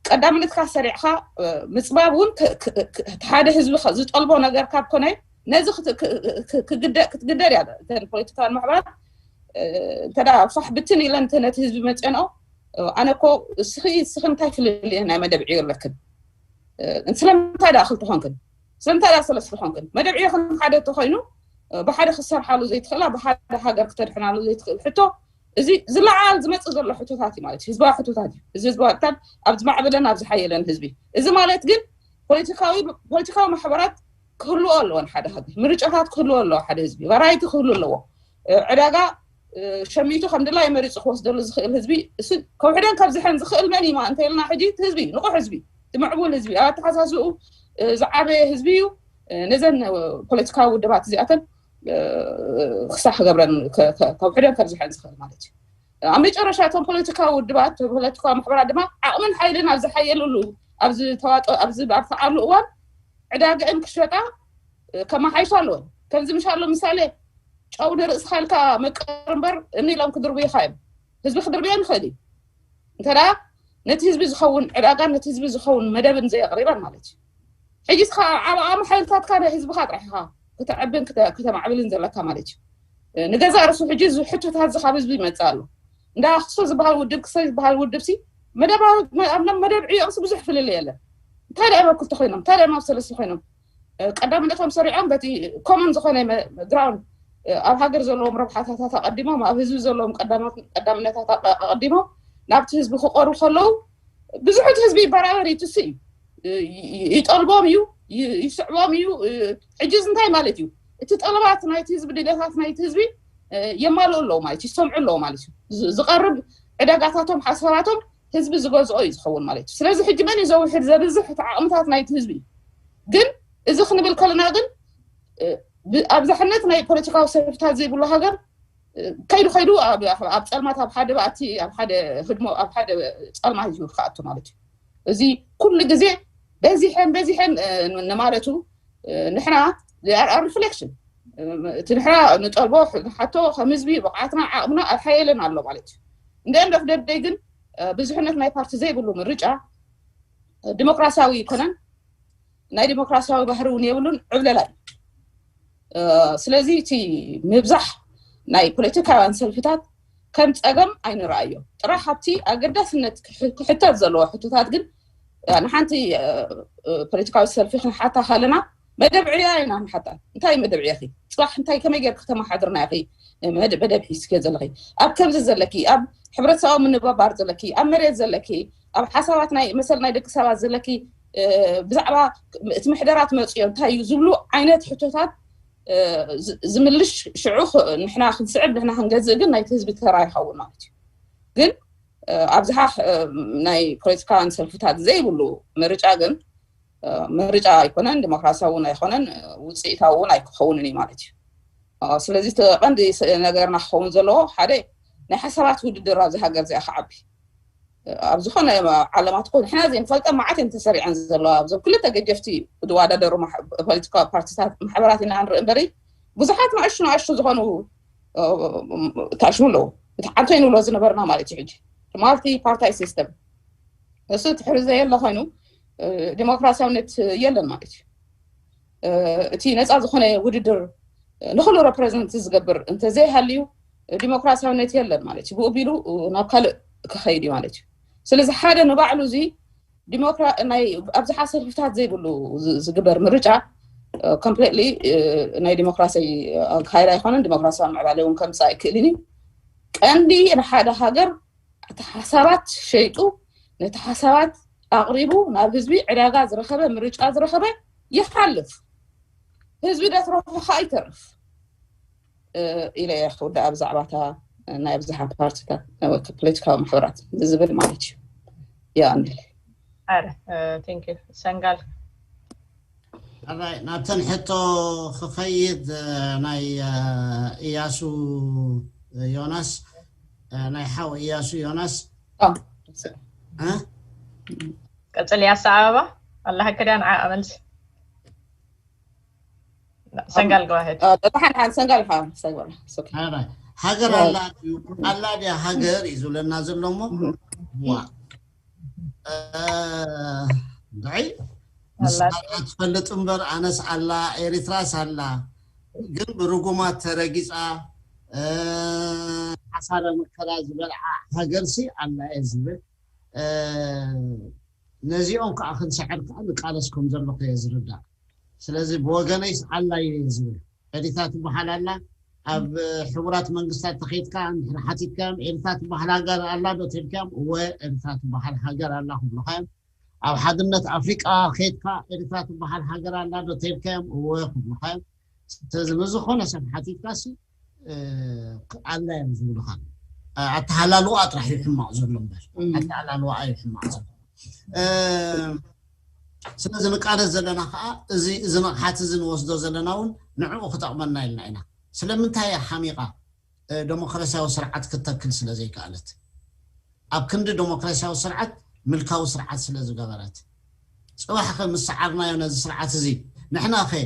ቀዳምነትካ ሰሪዕካ ምፅባብ እውን ሓደ ህዝቢ ዝጠልቦ ነገር ካብ ኮነ ነዚ ክትግደድ እያ። እተን ፖለቲካዊ ማሕበራት እንተ ፋሕ ብትን ኢለን ነቲ ህዝቢ መፅአንኦ ኣነ እኮ እስኺ እስኺ እንታይ ፍልልየ ናይ መደብ ዕዮ ኣለክን ስለምንታይ ደኣ ክልተ ኮንክን ስለምንታይ ደኣ ሰለስተ ኮንክን መደብ ዕዮክን ሓደ ተኮይኑ ብሓደ ክሰርሓሉ ዘይትኽእላ ብሓደ ሃገር ክተድሕናሉ ዘይትኽእል ሕቶ እዚ ዝለዓል ዝመፅእ ዘሎ ሕቶታት እዩ ማለት ህዝባዊ ሕቶታት እዩ። እዚ ህዝባዊ ሕቶታት ኣብ ዝማዕበለን ኣብ ዝሓየለን ህዝቢ እዚ ማለት ግን ፖለቲካዊ ፖለቲካዊ ማሕበራት ክህልዎ ኣለወን ሓደ ሃገር ምርጫታት ክህልዎ ኣለዎ ሓደ ህዝቢ ቫራይቲ ክህሉ ኣለዎ። ዕዳጋ ሸሚቱ ከም ድላይ መሪፁ ክወስደሉ ዝኽእል ህዝቢ ከውሕደን ከብዝሐን ዝኽእል መን እዩ እንተልና ሕጂ ህዝቢ ንቑሕ ህዝቢ ትምዕቡል ህዝቢ ኣብ ኣተሓሳስኡ ዝዓበየ ህዝቢ እዩ። ነዘን ፖለቲካዊ ውድባት እዚኣተን ክሳዕ ክገብረን ከውሕደን ከብዝሐን ዝኽእል ማለት እዩ። ኣብ መጨረሻ እቶም ፖለቲካዊ ውድባት ፖለቲካዊ ማሕበራት ድማ ዓቕምን ሓይልን ኣብ ዝሓየልሉ ኣብዚ ተዋጦ ኣብዚ ኣብተዓሉ እዋን ዕዳገአን ክሸጣ ከመሓይሻ ኣለወን። ከምዚ ምሻሎ ምሳሌ ጨው ንርእስኻ ኢልካ መቀር እምበር እኒ ኢሎም ክድርብዩኻ እዮም። ህዝቢ ክድርብዮ ንኽእል እዩ እንተ ነቲ ህዝቢ ዝኸውን ዕዳጋን ነቲ ህዝቢ ዝኸውን መደብን ዘየቕሪበን ማለት እዩ። ሕጂ እስኻ ዓብኣ ሓይልታትካ ናይ ህዝብኻ ጥራሕ ኢኻ ክተዕብን ክተማዕብልን ዘለካ ማለት እዩ። ንገዛእ ርእሱ ሕጂ እዚ ሕቶታት እዚ ካብ ህዝቢ ይመፅእ ኣሎ። እንዳ ክሶ ዝበሃል ውድብ ክሶ ዝበሃል ውድብ ሲ መደባዊ ኣብ መደብ ዕዮምሲ ብዙሕ ፍልልይ የለን። እንታይ ደኣ ኣብ ክልተ ኮይኖም እንታይ ደኣ ኣብ ሰለስተ ኮይኖም ቀዳምነቶም ሰሪዖም በቲ ኮመን ዝኾነ ግራውንድ ኣብ ሃገር ዘለዎም ረብሓታት ኣቐዲሞም ኣብ ህዝቢ ዘለዎም ቀዳምነታት ኣቐዲሞም ናብቲ ህዝቢ ክቐሩ ከለዉ ብዙሕ እቲ ህዝቢ ይበራበር ይትስ እዩ ይጠልቦም እዩ ይስዕቦም እዩ። ሕጂ እዚ እንታይ ማለት እዩ? እቲ ጠለባት ናይቲ ህዝቢ ድሌታት ናይቲ ህዝቢ የማልኡ ኣለዉ ማለት እዩ ይሰምዑ ኣለዉ ማለት እዩ። ዝቐርብ ዕዳጋታቶም ሓሳባቶም ህዝቢ ዝገዝኦ እዩ ዝኸውን ማለት እዩ። ስለዚ ሕጂ መን እዩ ዘውሕድ ዘብዝሕ እቲ ዓቕምታት ናይቲ ህዝቢ እዩ። ግን እዚ ክንብል ከለና ግን ኣብዛሕነት ናይ ፖለቲካዊ ሰልፍታት ዘይብሉ ሃገር ከይዱ ከይዱ ኣብ ፀልማት ኣብ ሓደ ባእቲ ኣብ ሓደ ህድሞ ኣብ ሓደ ፀልማት እዩ ክኣቱ ማለት እዩ። እዚ ኩሉ ግዜ በዚሐን በዚሐን ንማለቱ ንሕና ሪፍሌክሽን እቲ ንሕና ንጠልቦ ንሓቶ ከም ህዝቢ ብቕዓትና ዓቕምና ኣልሓየለን ኣሎ ማለት እዩ። እንደ end of the day ግን ብዙሕነት ናይ ፓርቲ ዘይብሉ ምርጫ ዲሞክራሲያዊ ኣይኮነን። ናይ ዲሞክራሲያዊ ባህሪ እውን የብሉን ዕብለላ እዩ። ስለዚ እቲ ምብዛሕ ናይ ፖለቲካውያን ሰልፍታት ከም ፀገም ኣይንረኣዮ። ጥራሕ ኣብቲ ኣገዳስነት ክሕተት ዘለዎ ሕቶታት ግን ንሓንቲ ፖለቲካዊ ሰልፊ ክንሓታ ከለና መደብ ዕያ ኢና ንሓታ። እንታይ መደብ ዕያኺ? ፅባሕ እንታይ ከመይ ጌርክ ከተመሓድርና ኢኺ? መደብ ሒዝኪ ዘለኺ ኣብ ከምዚ ዘለኪ ኣብ ሕብረተሰባዊ ምንብባር ዘለኪ ኣብ መሬት ዘለኪ ኣብ ሓሳባት ናይ መሰል ናይ ደቂ ሰባት ዘለኪ ብዛዕባ እቲ ምሕደራ ትመፅዮ እንታይ እዩ ዝብሉ ዓይነት ሕቶታት ዝምልሽ ሽዑ ንሕና ክንስዕብ ንሕና ክንገዝእ ግን ናይቲ ህዝቢ ተራ ይኸውን ማለት እዩ። ግን ኣብዝሓ ናይ ፖለቲካውያን ሰልፍታት ዘይብሉ ምርጫ ግን ምርጫ ኣይኮነን፣ ዲሞክራሲያዊ እውን ኣይኮነን፣ ውፅኢታዊ እውን ኣይክኸውንን እዩ ማለት እዩ። ስለዚ እቲ ቀንዲ ነገርና ክኸውን ዘለዎ ሓደ ናይ ሓሳባት ውድድር ኣብዚ ሃገር እዚኣ ክዓቢ ኣብ ዝኾነ ዓለማት ኮ ንሕና ዘይንፈልጠ መዓት እየን ተሰሪዐን ዘለዋ ኣብዞም ክልተ ገጀፍቲ ዝወዳደሩ ፖለቲካዊ ፓርቲታት ማሕበራት ኢና ንርኢ እምበሪ ብዙሓት ንኣሽቱ ንኣሽቱ ዝኾኑ ታሽሙ ኣለዉ። እቲ ሓንቶ ይንብሎ ዝነበርና ማለት እዩ ሕጂ ማልቲ ፓርታይ ሲስተም እሱ ትሕሪ ዘየለ ኮይኑ ዲሞክራሲያውነት የለን ማለት እዩ። እቲ ነፃ ዝኾነ ውድድር ንኩሉ ሬፕሬዘንት ዝገብር እንተዘይሃልዩ ዲሞክራሲያውነት የለን ማለት እዩ። ብኡ ቢሉ ናብ ካልእ ክኸይድ እዩ ማለት እዩ። ስለዚ ሓደ ንባዕሉ እዚ ዲሞክራ ናይ ኣብዝሓ ሰልፍታት ዘይብሉ ዝግበር ምርጫ ኮምፕሊትሊ ናይ ዲሞክራሲ ኣካይዳ ኣይኮነን። ዲሞክራሲያዊ ምዕባለ እውን ከምፃእ ኣይክእልን እዩ። ቀንዲ ንሓደ ሃገር እቲ ሓሳባት ሸይጡ ነቲ ሓሳባት ኣቕሪቡ ናብ ህዝቢ ዕዳጋ ዝረኸበ ምርጫ ዝረኸበ ይሓልፍ፣ ህዝቢ ደትረፉ ከዓ ይተርፍ ኢለ እየ ክውዳእ ብዛዕባታ ናይ ኣብዝሓ ፓርቲታት ፖለቲካዊ ማሕበራት ዝብል ማለት እዩ። ያንል ኣረ ቴንክ ዩ ሰንጋል ኣራይ ናብተን ሕቶ ክኸይድ ናይ እያሱ ዮናስ ናይ ሓው እያሱ ዮናስ ቀጽል ያሳ ኣበባ ኣላሃ ክዳን ዓኣ መልሲ ሰንጋል go ahead ተታሓን ሓን ሰንጋል ሓ ሰንጋል ሃገር ኣላ ኣላ ድያ ሃገር እዩ ዝብለና ዘሎ እሞ ዋ ንዓይ ንስኻ ትፈልጥ እምበር ኣነስ ኣላ ኤሪትራስ ኣላ ግን ብርጉማት ተረጊፃ ሓሳረ መከራ ዝበልዓ ሃገርሲ ኣላ እየ ዝብል ነዚኦም ከዓ ክንስዕር ከዓ ንቃለስ ከም ዘለኹ እየ ዝርዳእ ስለዚ ብወገነይስ ኣላ እየ ዝብል ኤሪትራ ትበሃል ኣላ ኣብ ሕቡራት መንግስታት ተኸይድካ እንድሕር ሓቲትካዮም ኤሪትራ ትበሃል ሃገር ኣላ ዶ ተልካዮም እወ ኤሪትራ ትበሃል ሃገር ኣላ ክብሉኻዮም ኣብ ሓድነት ኣፍሪቃ ከይድካ ኤሪትራ ትበሃል ሃገር ኣላ ዶ ተልካዮም እወ ክብሉኻዮም ስለዚ ንዝኾነ ሰብ ሓቲትካ ሲ ኣላ እዮም ዝብሉኻ ኣተሃላልዋ ጥራሕ እዩ ሕማቕ ዘሎ እምበር ኣተሃላልዋ እዩ ሕማቕ ዘሎ ስለዚ ንቃለስ ዘለና ከዓ እዚ እዚ መቕሓት እዚ ንወስዶ ዘለና እውን ንዕኡ ክጠቕመና ኢልና ኢና ስለምንታይ እያ ሓሚቓ ደሞክራሲያዊ ስርዓት ክትተክል ስለ ዘይከኣለት ኣብ ክንዲ ደሞክራሲያዊ ስርዓት ምልካዊ ስርዓት ስለ ዝገበረት ፅባሕ ከ ምስ ሰዓርናዮ ነዚ ስርዓት እዚ ንሕና ከ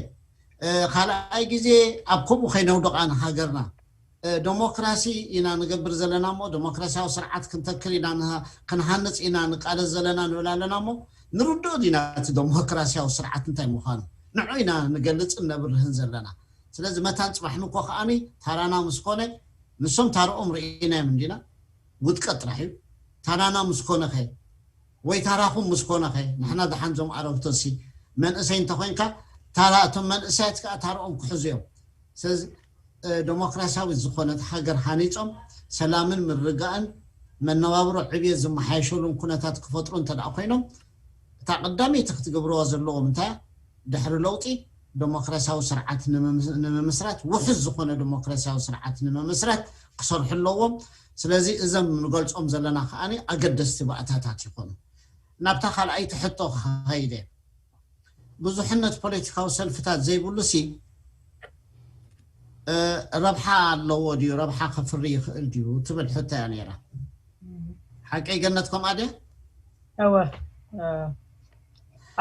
ካልኣይ ግዜ ኣብ ከምኡ ከይነውድቓ ንሃገርና ደሞክራሲ ኢና ንገብር ዘለና እሞ ደሞክራሲያዊ ስርዓት ክንተክል ኢና ክንሃንፅ ኢና ንቃለስ ዘለና ንብል ኣለና እሞ ንርድኦ ዲና እቲ ደሞክራሲያዊ ስርዓት እንታይ ምዃኑ ንዑ ኢና ንገልፅን ነብርህን ዘለና ስለዚ መታን ፅባሕ ንኮ ከዓኒ ታራና ምስ ኮነ ንሶም ታርኦም ርኢናዮም እንዲና ውድቀት ጥራሕ እዩ ታራና ምስ ኮነኸ ወይ ታራኹም ምስ ኮነኸ ንሕና ደሓን ዞም ኣረግቶሲ መንእሰይ እንተኮይንካ ታራ እቶም መንእሰያት ከዓ ታርኦም ክሕዙ እዮም ስለዚ ደሞክራሲያዊት ዝኾነት ሃገር ሃኒፆም ሰላምን ምርጋእን መነባብሮ ዕብየት ዝመሓየሸሉን ኩነታት ክፈጥሩ እንተ ኮይኖም እታ ቀዳመይቲ ክትገብርዋ ዘለዎም እንታይ ድሕሪ ለውጢ ደሞክራሲያዊ ስርዓት ንምምስራት ውሕስ ዝኾነ ደሞክራሲያዊ ስርዓት ንምምስራት ክሰርሑ ኣለዎም ስለዚ እዞም ንገልፆም ዘለና ከዓ ኣገደስቲ ባእታታት ይኾኑ ናብታ ካልኣይቲ ሕቶ ክኸይደ ብዙሕነት ፖለቲካዊ ሰልፍታት ዘይብሉ ሲ ረብሓ ኣለዎ ድዩ ረብሓ ከፍሪ ይኽእል ድዩ ትብል ሕቶ እያ ነይራ ሓቀይ ገነት ከምኣ ድያ እወ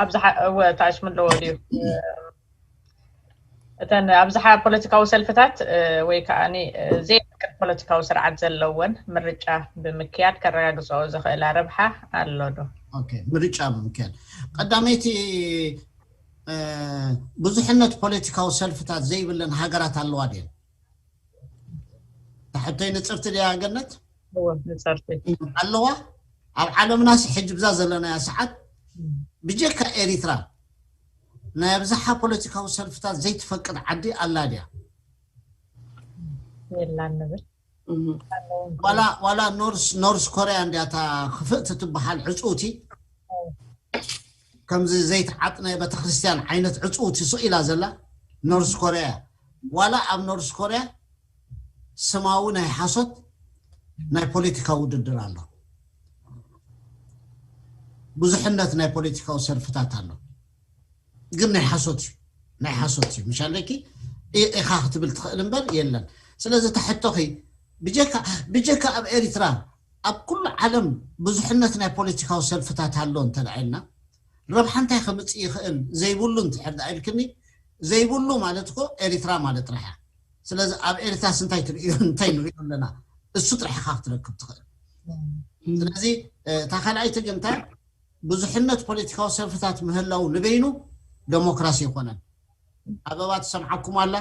ኣብዝሓ እወ ታሽሚ ኣለዎ ድዩ እተን ኣብዝሓ ፖለቲካዊ ሰልፍታት ወይ ከዓ ዘይፍቅድ ፖለቲካዊ ስርዓት ዘለወን ምርጫ ብምክያድ ከረጋግፅኦ ዝኽእላ ረብሓ ኣሎ ዶ ምርጫ ብምክያድ ቀዳመይቲ ብዙሕነት ፖለቲካዊ ሰልፍታት ዘይብለን ሃገራት ኣለዋ ድየን ሕቶይ ንፅርቲ ድያ ገነት ንፅርቲ ኣለዋ ኣብ ዓለምና ሲ ሕጂ ብዛ ዘለናያ ሰዓት ብጀካ ኤሪትራ ናይ ኣብዝሓ ፖለቲካዊ ሰልፍታት ዘይትፈቅድ ዓዲ ኣላ ድያ የላን ንብል ዋላ ኖርስ ኮርያ እንዲያታ ክፍእቲ ትበሃል ዕፅውቲ ከምዚ ዘይተዓጥነ ቤተክርስትያን ዓይነት ዕፅውቲ ስቕ ኢላ ዘላ ኖርስ ኮርያ ዋላ ኣብ ኖርስ ኮርያ ስማዊ ናይ ሓሶት ናይ ፖለቲካ ውድድር ኣሎ ብዙሕነት ናይ ፖለቲካዊ ሰልፍታት ኣሎ ግን ናይ ሓሶት እዩ ናይ ሓሶት እዩ ምሽ ኣለኪ ኢኻ ክትብል ትኽእል እምበር የለን ስለዚ ተሕቶኺ ብጀካ ኣብ ኤሪትራ ኣብ ኩሉ ዓለም ብዙሕነት ናይ ፖለቲካዊ ሰልፍታት ኣሎ እንተደኣ ኢልና ረብሓ እንታይ ከምፅእ ይኽእል ዘይብሉ እንትሕር ደኣ ኢልክኒ ዘይብሉ ማለት እኮ ኤሪትራ ማለት ጥራሕ እያ ስለዚ ኣብ ኤሪትራስ እንታይ ትርእዮ እንታይ ንሪኦ ኣለና እሱ ጥራሕ ኢኻ ክትረክብ ትኽእል ስለዚ እታ ካልኣይቲ ግን እንታይ ብዙሕነት ፖለቲካዊ ሰልፍታት ምህላው ንበይኑ ደሞክራሲ ይኮነን። ኣበባ ትሰምዓኩም ኣላ።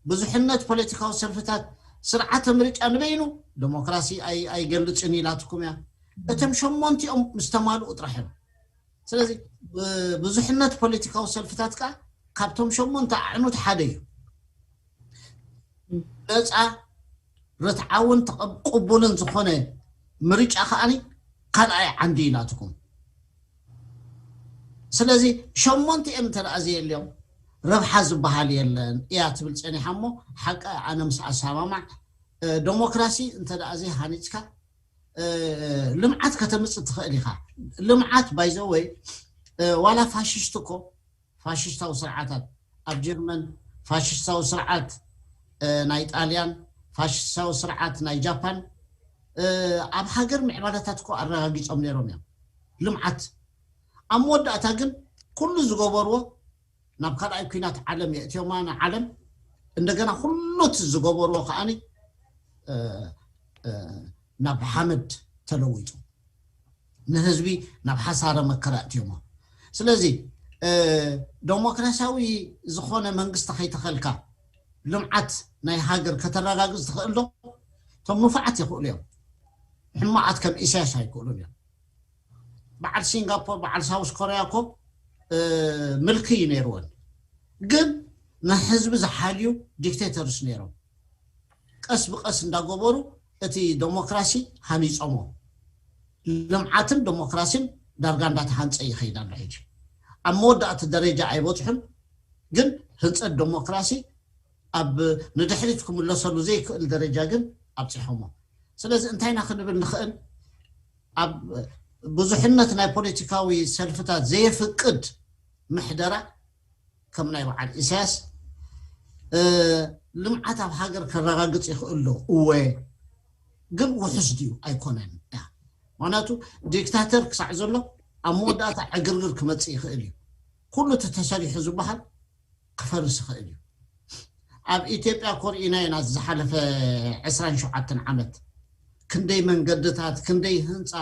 ብዙሕነት ፖለቲካዊ ሰልፍታት፣ ስርዓተ ምርጫ ንበይኑ ደሞክራሲ ኣይገልፅን ኢላትኩም እያ። እቶም ሸሞንቲኦም ምስ ተማልኡ ጥራሕ እዮም። ስለዚ ብዙሕነት ፖለቲካዊ ሰልፍታት ከዓ ካብቶም ሸሞንተ ኣዕኑድ ሓደ እዩ። ነፃ፣ ርትዓውን ቅቡልን ዝኾነ ምርጫ ከዓኒ ካልኣይ ዓንዲ ኢላትኩም። ስለዚ ሸሞንቲኦም እንተ ደኣ ዘየልዮም ረብሓ ዝበሃል የለን እያ ትብል ጸኒሓ። እሞ ሓቂ፣ ኣነ ምስ ኣሰማማዕ፣ ደሞክራሲ እንተ ደኣ ዘይሃኒፅካ ልምዓት ከተምፅእ ትኽእል ኢኻ። ልምዓት ባይዘወይ ዋላ ፋሽስት እኮ፣ ፋሽስታዊ ስርዓታት ኣብ ጀርመን፣ ፋሽስታዊ ስርዓት ናይ ጣልያን፣ ፋሽስታዊ ስርዓት ናይ ጃፓን ኣብ ሃገር ምዕባለታት እኮ ኣረጋጊፆም ነይሮም እዮም። ልምዓት ኣብ መወዳእታ ግን ኩሉ ዝገበርዎ ናብ ካልኣይ ኩናት ዓለም የእትዮማ ንዓለም። እንደገና ኩሉ እቲ ዝገበርዎ ከዓኒ ናብ ሓመድ ተለዊጡ፣ ንህዝቢ ናብ ሓሳረ መከራ እትዮሞ። ስለዚ ደሞክራሲያዊ ዝኾነ መንግስቲ ከይተኸልካ ልምዓት ናይ ሃገር ከተረጋግፅ ትኽእል ዶ? እቶም ንፉዓት ይኽእሉ እዮም። ሕማቓት ከም ኢሳያስ ኣይክእሉን እዮም። በዓል ሲንጋፖር፣ በዓል ሳውስ ኮርያ እኮ ምልኪ እዩ ነይርወን፣ ግን ንህዝቢ ዝሓልዩ ዲክቴተርስ ነይሮም። ቀስ ብቀስ እንዳገበሩ እቲ ደሞክራሲ ሃኒፆሞ። ልምዓትን ደሞክራሲን ዳርጋ እንዳተሃንፀ ይኸይድ ኣሎ። ሕጂ ኣብ መወዳእቲ ደረጃ ኣይበፅሑን፣ ግን ህንፀት ደሞክራሲ ኣብ ንድሕሪት ክምለሰሉ ዘይክእል ደረጃ ግን ኣብፂሖሞ። ስለዚ እንታይ ኢና ክንብል ንኽእል? ኣብ ብዙሕነት ናይ ፖለቲካዊ ሰልፍታት ዘየፍቅድ ምሕደራ ከም ናይ በዓል ኢሳያስ ልምዓት ኣብ ሃገር ከረጋግፅ ይኽእል ዶ? እወ፣ ግን ውሑስ ድዩ? ኣይኮነን። ምክንያቱ ዲክታተር ክሳዕ ዘሎ ኣብ መወዳእታ ዕግርግር ክመፅእ ይኽእል እዩ። ኩሉ እቲ ተሰሪሑ ዝበሃል ክፈርስ ይኽእል እዩ። ኣብ ኢትዮጵያ ኮርኢና ኢና ዝሓለፈ ዕስራን ሸውዓተን ዓመት ክንደይ መንገድታት፣ ክንደይ ህንፃ፣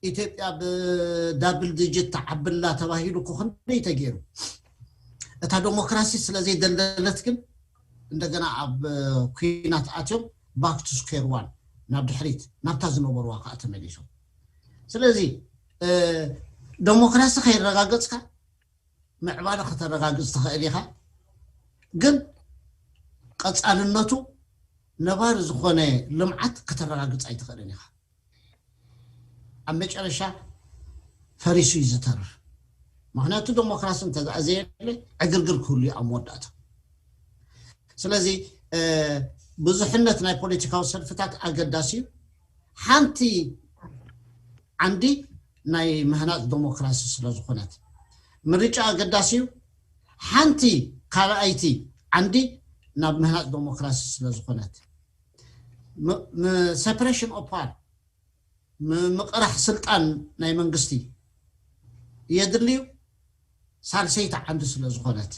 ኢትዮጵያ ብዳብል ዲጂት ተዓብላ ተባሂሉ እኮ ክንደይ ተገይሩ። እታ ደሞክራሲ ስለ ዘይደልደለት ግን እንደገና ኣብ ኩናት ኣትዮም ባክ ቱ ስኩዌር ዋን፣ ናብ ድሕሪት ናብታ ዝነበርዋ ከዓ ተመሊሶም። ስለዚ ደሞክራሲ ከይረጋገፅካ ምዕባለ ከተረጋግፅ ትኽእል ኢኻ፣ ግን ቀፃልነቱ ነባሪ ዝኾነ ልምዓት ከተረጋግፅ ኣይትኽእልን ኢኻ። ኣብ መጨረሻ ፈሪሱ እዩ ዝተርፍ። ምክንያቱ ደሞክራሲ እንተዘየለ ዕግርግር ክህሉ እዩ ኣብ መወዳእታ። ስለዚ ብዙሕነት ናይ ፖለቲካዊ ሰልፍታት ኣገዳሲ እዩ። ሓንቲ ዓንዲ ናይ ምህናፅ ደሞክራሲ ስለ ዝኾነት፣ ምርጫ ኣገዳሲ እዩ። ሓንቲ ካልኣይቲ ዓንዲ ናብ ምህናፅ ደሞክራሲ ስለ ዝኾነት፣ ሰፐሬሽን ኦፍ ፓወር፣ ምቕራሕ ስልጣን ናይ መንግስቲ የድልዩ። ሳልሰይቲ ዓንዲ ስለ ዝኾነት፣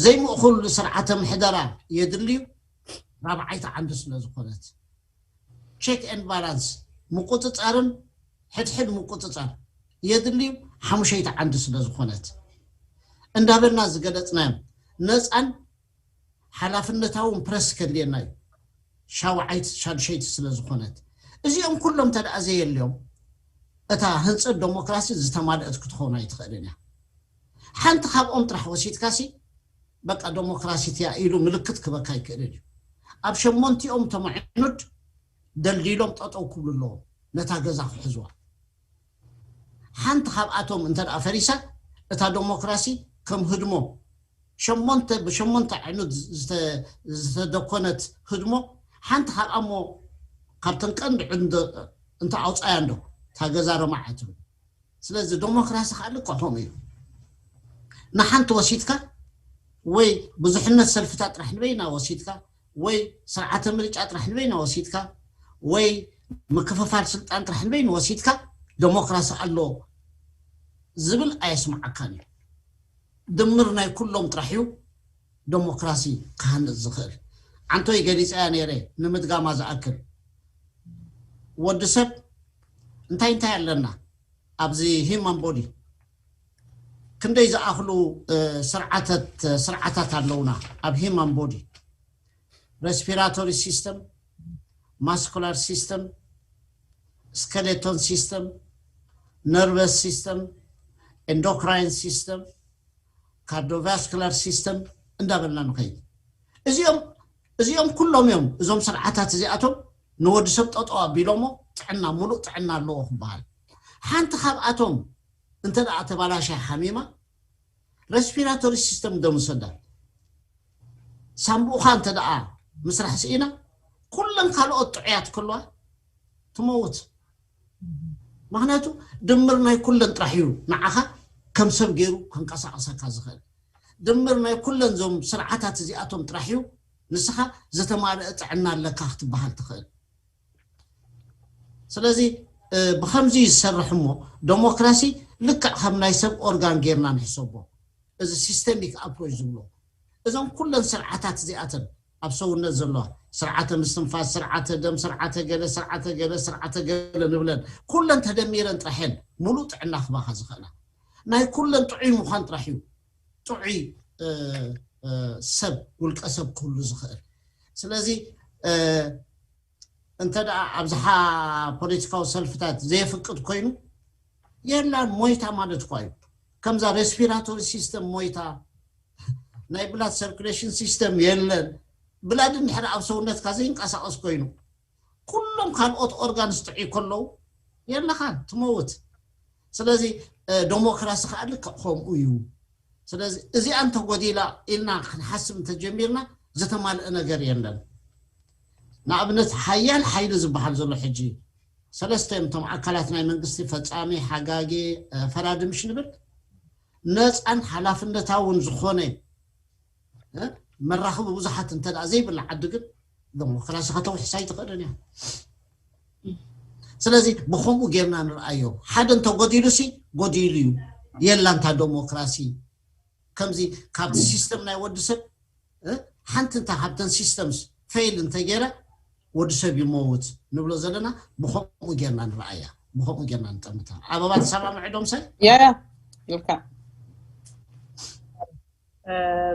ዘይምእኹል ስርዓተ ምሕደራ የድልዩ። ራብዓይቲ ዓንዲ ስለ ዝኾነት፣ ቸክ ኤንድ ባላንስ፣ ምቁፅፃርን ሕድሕድ ምቁፅፃር የድልዩ። ሓሙሸይቲ ዓንዲ ስለ ዝኾነት፣ እንዳበልና ዝገለፅናዮም ነፃን ሓላፍነታውን ፕረስ ከድልየና እዩ። ሻውዓይቲ፣ ሻዱሸይቲ ስለ ዝኾነት፣ እዚኦም ኩሎም እንተ ደኣ ዘየልዮም እታ ህንፀት ደሞክራሲ ዝተማልአት ክትኸውን ኣይትኽእልን እያ። ሓንቲ ካብኦም ጥራሕ ወሲድካሲ በቃ ደሞክራሲት እያ ኢሉ ምልክት ክበካ ኣይክእልን እዩ። ኣብ ሸሞንቲኦም እቶም ኣዕኑድ ደልዲሎም ጠጠው ክብሉ ኣለዎም፣ ነታ ገዛ ክሕዝዋ። ሓንቲ ካብኣቶም እንተ ደኣ ፈሪሳ፣ እታ ደሞክራሲ ከም ህድሞ ሸሞንተ ብሸሞንተ ዕኑድ ዝተደኮነት ህድሞ ሓንቲ ካብኣ እሞ ካብተን ቀንዲ ዕንዶ እንተ ኣውፃያ እንዶ እታ ገዛ ረማዕ ኣይትብል። ስለዚ ደሞክራሲ ከዓ ልክዕ ከምኡ እዩ። ንሓንቲ ወሲድካ ወይ ብዙሕነት ሰልፍታት ጥራሕ ንበይና ወሲድካ ወይ ስርዓተ ምርጫ ጥራሕ ንበይና ወሲድካ ወይ ምክፍፋል ስልጣን ጥራሕ ንበይኑ ወሲድካ ደሞክራሲ ኣሎ ዝብል ኣየስምዓካን እዩ። ድምር ናይ ኩሎም ጥራሕ እዩ ደሞክራሲ ክሃንፅ ዝኽእል። ዓንቶይ ገሊፀያ ነይረ ንምድጋማ ዝኣክል፣ ወዲ ሰብ እንታይ እንታይ ኣለና? ኣብዚ human body ክንደይ ዝኣኽሉ ስርዓታት ኣለውና ኣብ human body፣ respiratory system፣ muscular system፣ skeleton system፣ nervous system፣ endocrine system፣ cardiovascular system እንዳበልና ንኸይድ። እዚኦም እዚኦም ኩሎም እዮም፣ እዞም ስርዓታት እዚኣቶም ንወዲ ሰብ ጠጠው ኣቢሎሞ ጥዕና፣ ሙሉእ ጥዕና ኣለዎ ክበሃል። ሓንቲ ካብኣቶም እንተ ደኣ ተባላሻ ሓሚማ፣ respiratory system ደምሰዳ፣ ሳምቡእኻ እንተ ደኣ ምስራሕ ስኢና፣ ኩለን ካልኦት ጥዑያት ከለዋ ትመውት። ምክንያቱ ድምር ናይ ኩለን ጥራሕ እዩ ንዓኻ ከም ሰብ ገይሩ ከንቀሳቀሰካ ዝኽእል። ድምር ናይ ኩለን ዞም ስርዓታት እዚኣቶም ጥራሕ እዩ ንስኻ ዝተማልአ ጥዕና ኣለካ ክትበሃል ትኽእል። ስለዚ ብከምዚ ዝሰርሕ እሞ፣ ደሞክራሲ ልክዕ ከም ናይ ሰብ ኦርጋን ጌርና ንሕሰቦ። እዚ systemic approach ዝብሎ፣ እዞም ኩለን ስርዓታት እዚኣተን ኣብ ሰውነት ዘለዋ፣ ስርዓተ ምስትንፋስ፣ ስርዓተ ደም፣ ስርዓተ ገለ፣ ስርዓተ ገለ፣ ስርዓተ ገለ ንብለን፣ ኩለን ተደሚረን ጥራሐን ሙሉእ ጥዕና ክባኻ ዝኽእላ። ናይ ኩለን ጥዑይ ምዃን ጥራሕ እዩ ጥዑይ ሰብ፣ ውልቀ ሰብ ክህሉ ዝኽእል። ስለዚ እንተ ደኣ ኣብዝሓ ፖለቲካዊ ሰልፍታት ዘየፍቅድ ኮይኑ፣ የላን፣ ሞይታ ማለት እኳ እዩ። ከምዛ respiratory system ሞይታ፣ ናይ blood circulation system የለን። ብላድ እንድሕር ኣብ ሰውነትካ ዘይንቀሳቀስ ኮይኑ፣ ኩሎም ካልኦት ኦርጋንስ ጥዑይ ከለዉ የለኻን፣ ትመውት። ስለዚ ደሞክራሲ ከዓ ልክዕ ከምኡ እዩ። ስለዚ እዚኣ እንተጎዲላ ኢልና ክንሓስብ እንተጀሚርና ዝተማልአ ነገር የለን። ንኣብነት ሓያል ሓይሊ ዝበሃል ዘሎ ሕጂ ሰለስተ እዮም እቶም ኣካላት ናይ መንግስቲ፣ ፈጻሚ፣ ሓጋጊ፣ ፈራዲ ምሽ ንብል። ነፃን ሓላፍነታውን ዝኾነ መራኽቢ ብዙሓት እንተ ደኣ ዘይብላ ዓዲ ግን ደሞክራሲ ከተውሕስ ኣይትኽእልን እያ። ስለዚ ብኸምኡ ጌርና ንርኣዮ። ሓደ እንተጎዲሉ ሲ ጎዲሉ እዩ፣ የላ እንታ ደሞክራሲ። ከምዚ ካብቲ ሲስተም ናይ ወዲ ሰብ ሓንቲ እንታ ካብተን ሲስተምስ ፌይል እንተገይረ ወዲ ሰብ ይመውት ንብሎ ዘለና ብኸምኡ ጌርና ንርኣያ፣ ብኸምኡ ጌርና ንጠምታ። ኣበባ ትሰማምዒ ዶምሳይ? ያ ያ ይልካ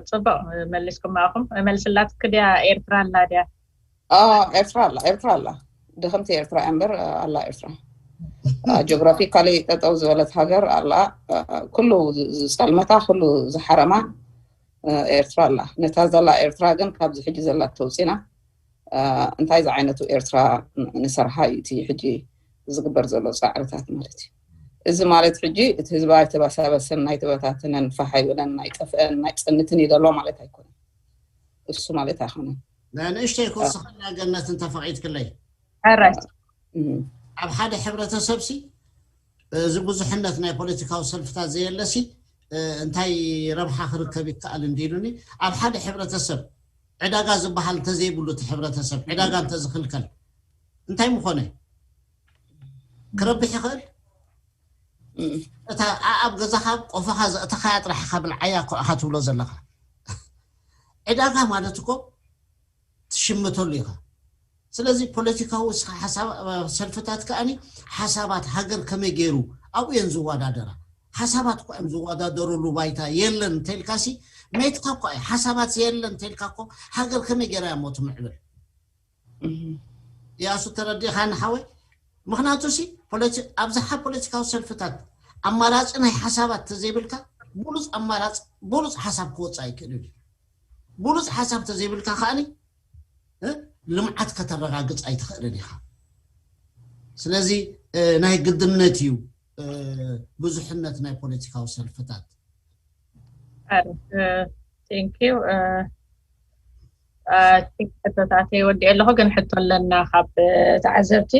ጽቡቅ መሊስኩም ኣኹም። መልስላትክ ድያ ኤርትራ ኣላ ድያ? ኤርትራ ኣላ፣ ኤርትራ ኣላ። ድኽምቲ ኤርትራ እምበር ኣላ ኤርትራ። ጂኦግራፊካሊ ጠጠው ዝበለት ሃገር ኣላ። ኩሉ ዝጸልመታ፣ ኩሉ ዝሓረማ ኤርትራ ኣላ። ነታ ዘላ ኤርትራ ግን ካብዚ ሕጂ ዘላ ተውፂና እንታይ ዝዓይነቱ ኤርትራ ንሰርሓ እዩ እቲ ሕጂ ዝግበር ዘሎ ፃዕርታት ማለት እዩ። እዚ ማለት ሕጂ እቲ ህዝቢ ኣይተባሳበሰን፣ ኣይተበታተነን፣ ፋሕ ኣይበለን፣ ኣይጠፍአን፣ ኣይፀንትን እዩ ዘሎ ማለት ኣይኮነን። እሱ ማለት ኣይኮነን። ንእሽተይ ክውስኸላ ገነት እንተፈቒድክለይ። ሕራይ ኣብ ሓደ ሕብረተሰብ ሲ እዚ ብዙሕነት ናይ ፖለቲካዊ ሰልፍታት ዘየለ ሲ እንታይ ረብሓ ክርከብ ይከኣል እንዲሉኒ። ኣብ ሓደ ሕብረተሰብ ዕዳጋ ዝበሃል እንተዘይብሉ እቲ ሕብረተሰብ ዕዳጋ እንተዝኽልከል እንታይ ምኾነ ክረብሕ ይኽእል? እታ ኣብ ገዛኻ ቆፎኻ ዘእተኻያ ጥራሕ ኢኻ ብልዓያ እኮ ኢኻ ትብሎ ዘለኻ። ዕዳጋ ማለት እኮ ትሽምተሉ ኢኻ። ስለዚ ፖለቲካዊ ሰልፍታት ከኣኒ ሓሳባት ሃገር ከመይ ገይሩ ኣብኡ እየን ዝወዳደራ። ሓሳባት እኮ እዮም ዝወዳደሩሉ ባይታ የለን እንተልካሲ ሜትካ እኮ እዩ። ሓሳባት የለን እንተልካ እኮ ሃገር ከመይ ገይራ እያ ሞ ትምዕብል? ያሱ ተረዲእኻ ንሓወይ? ምክንያቱ ሲ ኣብዝሓ ፖለቲካዊ ሰልፍታት ኣማራፂ ናይ ሓሳባት ተዘይብልካ ብሉፅ ኣማራፂ ብሉፅ ሓሳብ ክወፅእ ኣይክእልን እዩ። ብሉፅ ሓሳብ ተዘይብልካ ከኣኒ ልምዓት ከተረጋግፅ ኣይትኽእልን ኢኻ። ስለዚ ናይ ግድነት እዩ ብዙሕነት ናይ ፖለቲካዊ ሰልፍታት። ቴንኪዩ። ሕቶታተይ ወዲኤ ኣለኹ፣ ግን ሕቶ ኣለና ካብ ተዓዘብቲ።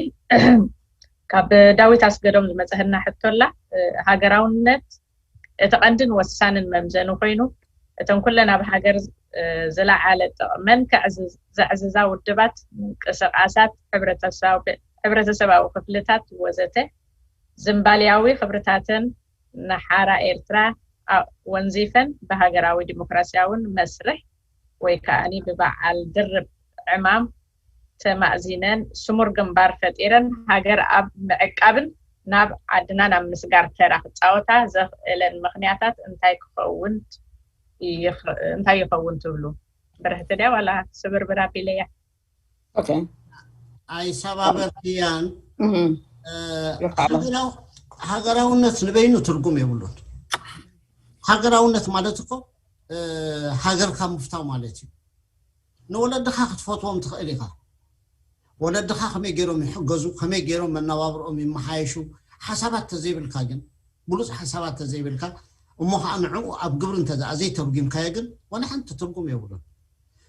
ካብ ዳዊት ኣስገዶም ዝመፀህና ሕቶ ኣላ። ሃገራውነት እቲ ቀንድን ወሳንን መምዘኒ ኮይኑ፣ እተን ኩለን ኣብ ሃገር ዝለዓለ ጥቕመን ዘዕዝዛ ውድባት፣ ምንቅስቓሳት፣ ሕብረተሰባዊ ክፍልታት ወዘተ ዝምባልያዊ ክብርታተን ንሓራ ኤርትራ ወንዚፈን ብሃገራዊ ዲሞክራሲያውን መስርሕ ወይ ከኣኒ ብበዓል ድርብ ዕማም ተማእዚነን ስሙር ግንባር ፈጢረን ሃገር ኣብ ምዕቃብን ናብ ዓድና ናብ ምስጋር ተራ ክፃወታ ዘኽእለን ምኽንያታት እንታይ ክኸውን እንታይ ይኸውን ትብሉ? ብርህቲ ድያ ዋላ ስብርብር ኣቢለያ? ኣይሰባበርክያን። ሃገራውነት ንበይኑ ትርጉም የብሉን። ሃገራውነት ማለት እኮ ሃገርካ ምፍታው ማለት እዩ። ንወለድኻ ክትፈትዎም ትኽእል ኢኻ። ወለድኻ ከመይ ገይሮም ይሕገዙ፣ ከመይ ገይሮም መነባብርኦም ይመሓየሹ፣ ሓሳባት ተዘይብልካ ግን ብሉፅ ሓሳባት ተዘይብልካ እሞ ከዓ ንዕኡ ኣብ ግብሪ እንተዘኣ ዘይተርጉምካዮ ግን ዋላ ሓንቲ ትርጉም የብሉን።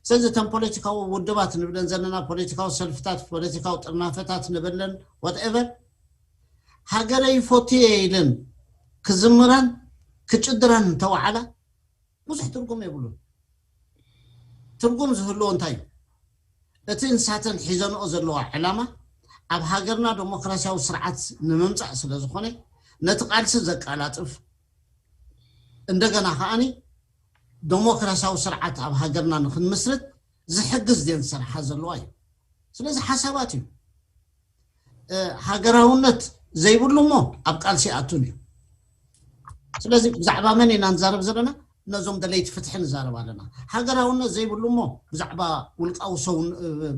ስለዚ እተን ፖለቲካዊ ውድባት ንብለን ዘለና ፖለቲካዊ ሰልፍታት ፖለቲካዊ ጥርናፈታት ንብለን whatever ሃገረ ይፈትየ ኢለን ክዝምራን ክጭድራን እንተወዓላ ብዙሕ ትርጉም የብሉን። ትርጉም ዝህልዎ እንታይ እዩ? እቲ ንሳተን ሒዘንኦ ዘለዋ ዕላማ ኣብ ሃገርና ዴሞክራሲያዊ ስርዓት ንምምፃእ ስለ ዝኾነ ነቲ ቃልሲ ዘቀላጥፍ እንደገና ከዓኒ ዴሞክራሲያዊ ስርዓት ኣብ ሃገርና ንክንምስርት ዝሕግዝ ድየን ዝሰርሓ ዘለዋ እዩ። ስለዚ ሓሳባት እዩ። ሃገራውነት ዘይብሉ እሞ ኣብ ቃልሲ ኣቱን እዩ። ስለዚ ብዛዕባ መን ኢና ንዛረብ ዘለና? ነዞም ደለይቲ ፍትሒ ንዛረብ ኣለና። ሃገራውነት ዘይብሉ እሞ ብዛዕባ ውልቃዊ ሰው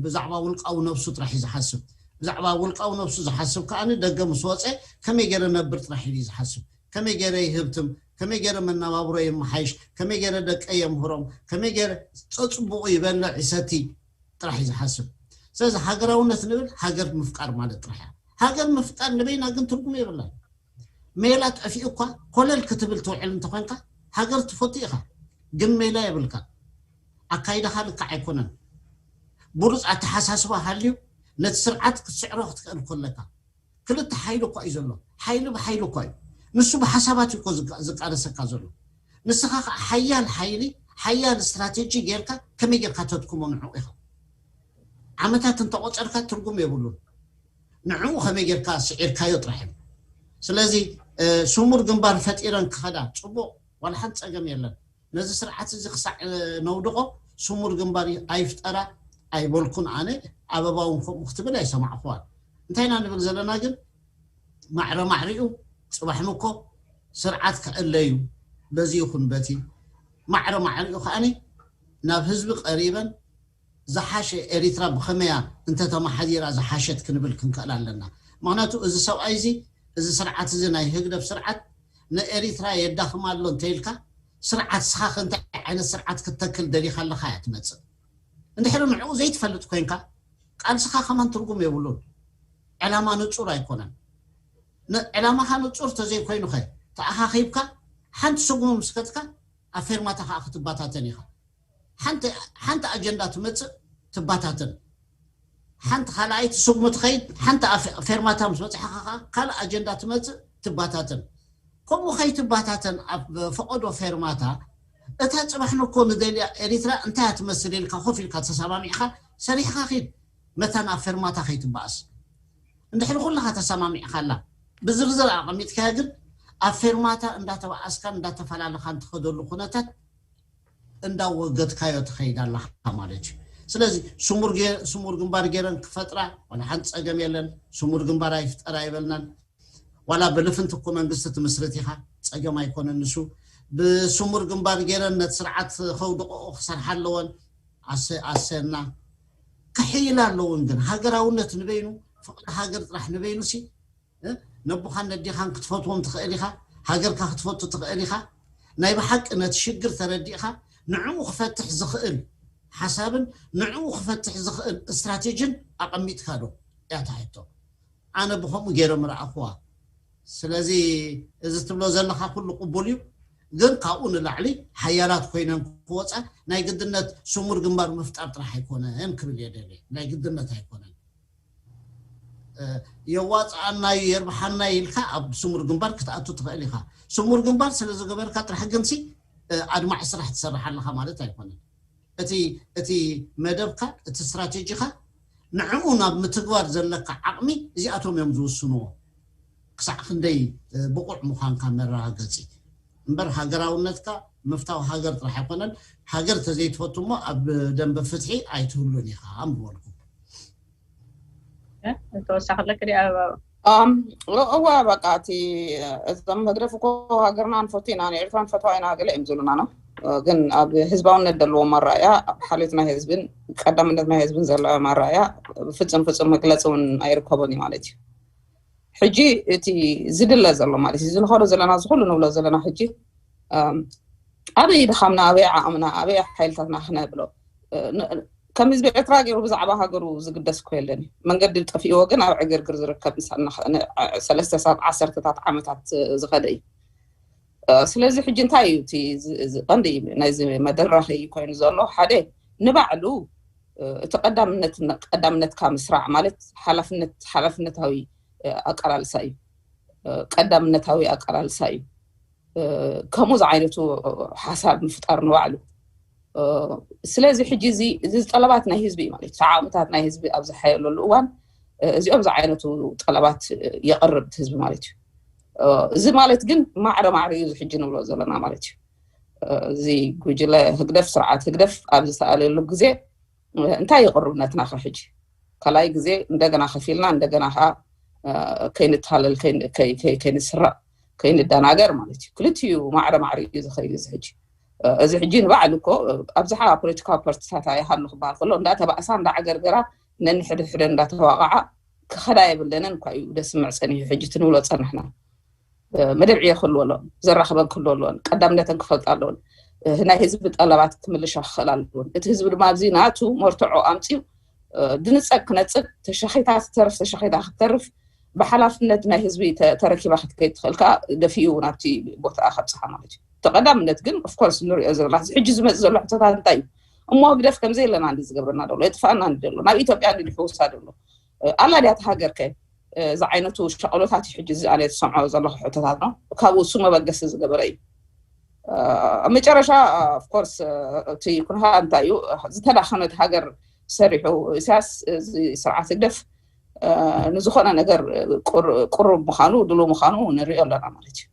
ብዛዕባ ውልቃዊ ነብሱ ጥራሕ እዩ ዝሓስብ። ብዛዕባ ውልቃዊ ነብሱ ዝሓስብ ከዓኒ ደገ ምስ ወፀ ከመይ ገይረ ነብር ጥራሕ ኢሉ እዩ ዝሓስብ። ከመይ ገይረ ይህብትም፣ ከመይ ገይረ መነባብሮ የመሓይሽ፣ ከመይ ገይረ ደቀ የምህሮም፣ ከመይ ገይረ ፀፅቡቑ ይበልዕ ይሰቲ ጥራሕ እዩ ዝሓስብ። ስለዚ ሃገራውነት ንብል ሃገር ምፍቃር ማለት ጥራሕ እያ። ሃገር ምፍቃር ንበይና ግን ትርጉም የብላን። ሜላ ጠፊኡ እኳ ኮለል ክትብል ትውዕል እንተኾንካ ሃገር ትፈቱ ኢኻ፣ ግን ሜላ የብልካ። ኣካይዳኻ ልክዕ ኣይኮነን። ብሉፅ ኣተሓሳስባ ሃልዩ ነቲ ስርዓት ክትስዕሮ ክትክእል ኮለካ ክልተ ሓይሊ እኳ እዩ ዘሎ። ሓይሊ ብሓይሊ እኳ እዩ። ንሱ ብሓሳባት እዩ እኮ ዝቃ- ዝቃለሰካ ዘሎ። ንስኻ ከዓ ሓያል ሓይሊ ሓያል ስትራቴጂ ጌርካ ከመይ ጌርካ ተድክሞ ንዕኡ ኢኻ። ዓመታት እንተቆፀርካ ትርጉም የብሉን። ንዕኡ ከመይ ጌርካ ስዒርካዮ ጥራሕ እዩ። ስለዚ ስሙር ግንባር ፈጢረን ክኸዳ ፅቡቕ፣ ዋላ ሓንቲ ፀገም የለን። ነዚ ስርዓት እዚ ክሳዕ ነውድቆ ስሙር ግንባር ኣይፍጠራ ኣይበልኩን። ኣነ ኣበባ እውን ከምኡ ክትብል ኣይሰማዕኩዋን። እንታይ ኢና ንብል ዘለና ግን ማዕረ ማዕሪኡ ፅባሕ ምኮ ስርዓት ክዕለዩ በዚ ይኹን በቲ ማዕረ ማዕሪኡ ከዓኒ ናብ ህዝቢ ቀሪበን ዝሓሸ ኤሪትራ ብኸመያ እንተተመሓዲራ ዝሓሸት ክንብል ክንክእል ኣለና። ምክንያቱ እዚ ሰብኣይ እዚ እዚ ስርዓት እዚ ናይ ህግደፍ ስርዓት ንኤሪትራ የዳኽማ ኣሎ እንተኢልካ ስርዓት ስኻ እንታይ ዓይነት ስርዓት ክትተክል ደሊኻ ኣለኻ እያ ትመፅእ። እንድሕሪ ንዕኡ ዘይትፈልጥ ኮይንካ ቃልስኻ ከማን ትርጉም የብሉን። ዕላማ ንፁር ኣይኮነን። ዕላማኻ ንፁር ተዘይኮይኑ ኸ ተኣኻኺብካ ሓንቲ ስጉሚ ምስ ከትካ ኣብ ፌርማታ ከዓ ክትባታተን ኢኻ። ሓንቲ ኣጀንዳ ትመፅእ ትባታተን። ሓንቲ ካልኣይቲ ስጉሚ ትኸይድ ሓንቲ ፌርማታ ምስ በፅሐኻ ከዓ ካልእ ኣጀንዳ ትመፅእ ትባታተን። ከምኡ ከይትባታተን ኣብ ፈቐዶ ፌርማታ እታ ፅባሕ ንኮ ንደልያ ኤሪትራ እንታይ እያ ትመስል ኢልካ ኮፍ ኢልካ ተሰማሚዕካ ሰሪሕካ ኪድ። መታን ኣብ ፌርማታ ከይትበኣስ እንድሕሪ ኩልኻ ተሰማሚዕካላ ብዝርዝር ኣቐሚጥካዮ ግን ኣብ ፌርማታ እንዳተበኣስካን እንዳተፈላለኻን ትኸደሉ ኩነታት እንዳወገድካዮ ትኸይድ ኣለኻ ማለት እዩ። ስለዚ ስሙር ግንባር ገይረን ክፈጥራ ዋላ ሓንቲ ፀገም የለን። ስሙር ግንባር ኣይፍጠራ ኣይበልናን። ዋላ ብልፍንቲ እኮ መንግስቲ ትምስርት ኢኻ፣ ፀገም ኣይኮነን ንሱ። ብስሙር ግንባር ገይረን ነቲ ስርዓት ከውድቕኦ ክሰርሓ ኣለወን። ኣሰና ክሕይላ ኣለውን። ግን ሃገራውነት ንበይኑ ፍቕሪ ሃገር ጥራሕ ንበይኑ ሲ ነቦኻን ነዴኻን ክትፈትዎም ትኽእል ኢኻ። ሃገርካ ክትፈቱ ትኽእል ኢኻ። ናይ ብሓቂ ነቲ ሽግር ተረዲእኻ ንዕኡ ክፈትሕ ዝኽእል ሓሳብን ንዕኡ ክፈትሕ ዝኽእል ስትራቴጂን ኣቐሚጥካ ዶ እያ እታ ሕቶ። ኣነ ብኸምኡ ገይረ ምረኣኽዋ። ስለዚ እዚ ትብሎ ዘለኻ ኩሉ ቅቡል እዩ፣ ግን ካብኡ ንላዕሊ ሓያላት ኮይነን ክወፃ ናይ ግድነት ስሙር ግንባር ምፍጣር ጥራሕ ኣይኮነን ክብል እየ ደልየ። ናይ ግድነት ኣይኮነን። የዋፅኣና እዩ የርብሓና እዩ ኢልካ ኣብ ስሙር ግንባር ክትኣቱ ትኽእል ኢኻ። ስሙር ግንባር ስለ ዝገበርካ ጥራሕ ግንሲ ኣድማዒ ስራሕ ትሰርሕ ኣለኻ ማለት ኣይኮነን። እቲ እቲ መደብካ እቲ ስትራቴጂኻ ንዕኡ ናብ ምትግባር ዘለካ ዓቕሚ እዚኣቶም እዮም ዝውስንዎ። ክሳዕ ክንደይ ብቑዕ ምዃንካ መረጋገፂ እምበር ሃገራውነትካ ምፍታው ሃገር ጥራሕ ኣይኮነን። ሃገር ተዘይትፈቱ እሞ ኣብ ደንበ ፍትሒ ኣይትህሉን ኢኻ ምበልኩ። ተወሳኺ ኣለክ ድኣ ኣበባ? እዋ በቃ እቲ እዞም ህግደፍ እኮ ሃገርና ንፈቱ ኢና ንኤርትራ ንፈትዋ ኢና ገለ እዮም ዝብሉና ነው። ግን ኣብ ህዝባውነት ዘለዎም ኣረኣእያ፣ ኣብ ሓልዮት ናይ ህዝብን ቀዳምነት ናይ ህዝብን ዘለዎም ኣረኣእያ ብፍጹም ፍጹም መግለፂ እውን ኣይርከቦን እዩ ማለት እዩ። ሕጂ እቲ ዝድለ ዘሎ ማለት እዩ ዝንኸዶ ዘለና ዝኩሉ ንብሎ ዘለና ሕጂ ኣበይ ድኻምና ኣበይ ዓቕምና ኣበይ ሓይልታትና ክነብሎ ከም ህዝቢ ኤርትራ ገይሩ ብዛዕባ ሃገሩ ዝግደስ እኮ የለን እዩ። መንገዲ ጠፊእዎ ግን ኣብ ዕግርግር ዝርከብ ሰለስተ ዓሰርተታት ዓመታት ዝኸደ እዩ። ስለዚ ሕጂ እንታይ እዩ እቲ ቀንዲ ናይዚ መደራኺ ኮይኑ ዘሎ? ሓደ ንባዕሉ እቲ ቀዳምነትካ ምስራዕ ማለት ሓላፍነታዊ ኣቀላልሳ እዩ። ቀዳምነታዊ ኣቀላልሳ እዩ። ከምኡ ዝዓይነቱ ሓሳብ ምፍጣር ንባዕሉ። ስለዚ ሕጂ እዚ ጠለባት ናይ ህዝቢ እዩ ማለት እዩ። ዓቕምታት ናይ ህዝቢ ኣብ ዝሓየለሉ እዋን እዚኦም ዝዓይነቱ ጠለባት የቕርብ ህዝቢ ማለት እዩ። እዚ ማለት ግን ማዕረ ማዕረ እዩ ሕጂ ንብሎ ዘለና ማለት እዩ። እዚ ጉጅለ ህግደፍ ስርዓት ህግደፍ ኣብ ዝተኣለሉ ግዜ እንታይ ይቕርብ ነትና ከ ሕጂ ካልኣይ ግዜ እንደገና ከፊልና እንደገና ከዓ ከይንታለል ከይንስረቕ ከይንደናገር ማለት እዩ። ክልቲኡ ማዕረ ማዕረ እዩ ዝኸይድ እዚ ሕጂ። እዚ ሕጂ ንባዕሉ እኮ ኣብዝሓ ፖለቲካዊ ፓርቲታት ኣይሃሉ ክበሃል ከሎ እንዳተባእሳ እንዳዓገርገራ ነንሕድሕደ እንዳተዋቃዓ ክኸዳ የብለንን እኳ እዩ ደስምዕ ፀኒሑ ሕጂ ትንብሎ ፀናሕና። መደብ ዕዮ ክህልዎ ኣለዎን ዘራኽበን ክህልዎ ኣለዎን ቀዳምነተን ክፈልጣ ኣለዎን ናይ ህዝቢ ጠለባት ክምልሻ ክኽእል ኣለዎን እቲ ህዝቢ ድማ ኣብዚ ናቱ መርትዖ ኣምፅኡ ድንፀግ ክነፅግ ተሸኺታ ትተርፍ ተሸኺታ ክትተርፍ ብሓላፍነት ናይ ህዝቢ ተረኪባ ክትከይድ ትኽእል ከዓ ደፊኡ ናብቲ ቦታ ከብፅሓ ማለት እዩ። ተቀዳምነት ግን ኦፍኮርስ ንሪኦ ዘለና ሕጂ ዝመፅእ ዘሎ ሕቶታት እንታይ እዩ? እሞ ህግደፍ ከምዘይ ኣለና እንዲ ዝገብረና ደሎ የጥፋእና እንዲ ደሎ ናብ ኢትዮጵያ እንዲ ድሕውሳ ደሎ ኣላ ድያ ሃገር ከ ዝዓይነቱ ሸቕሎታት እዩ ሕጂ እዚ ኣነ ዝሰምዖ ዘለኹ ሕቶታት ነው። ካብኡ እሱ መበገሲ ዝገበረ እዩ። ኣብ መጨረሻ ኦፍኮርስ እቲ ኩንካ እንታይ እዩ ዝተዳኸመት ሃገር ሰሪሑ ኢሳያስ እዚ ስርዓት ህግደፍ ንዝኾነ ነገር ቁሩብ ምዃኑ ድሉ ምዃኑ ንሪኦ ኣለና ማለት እዩ።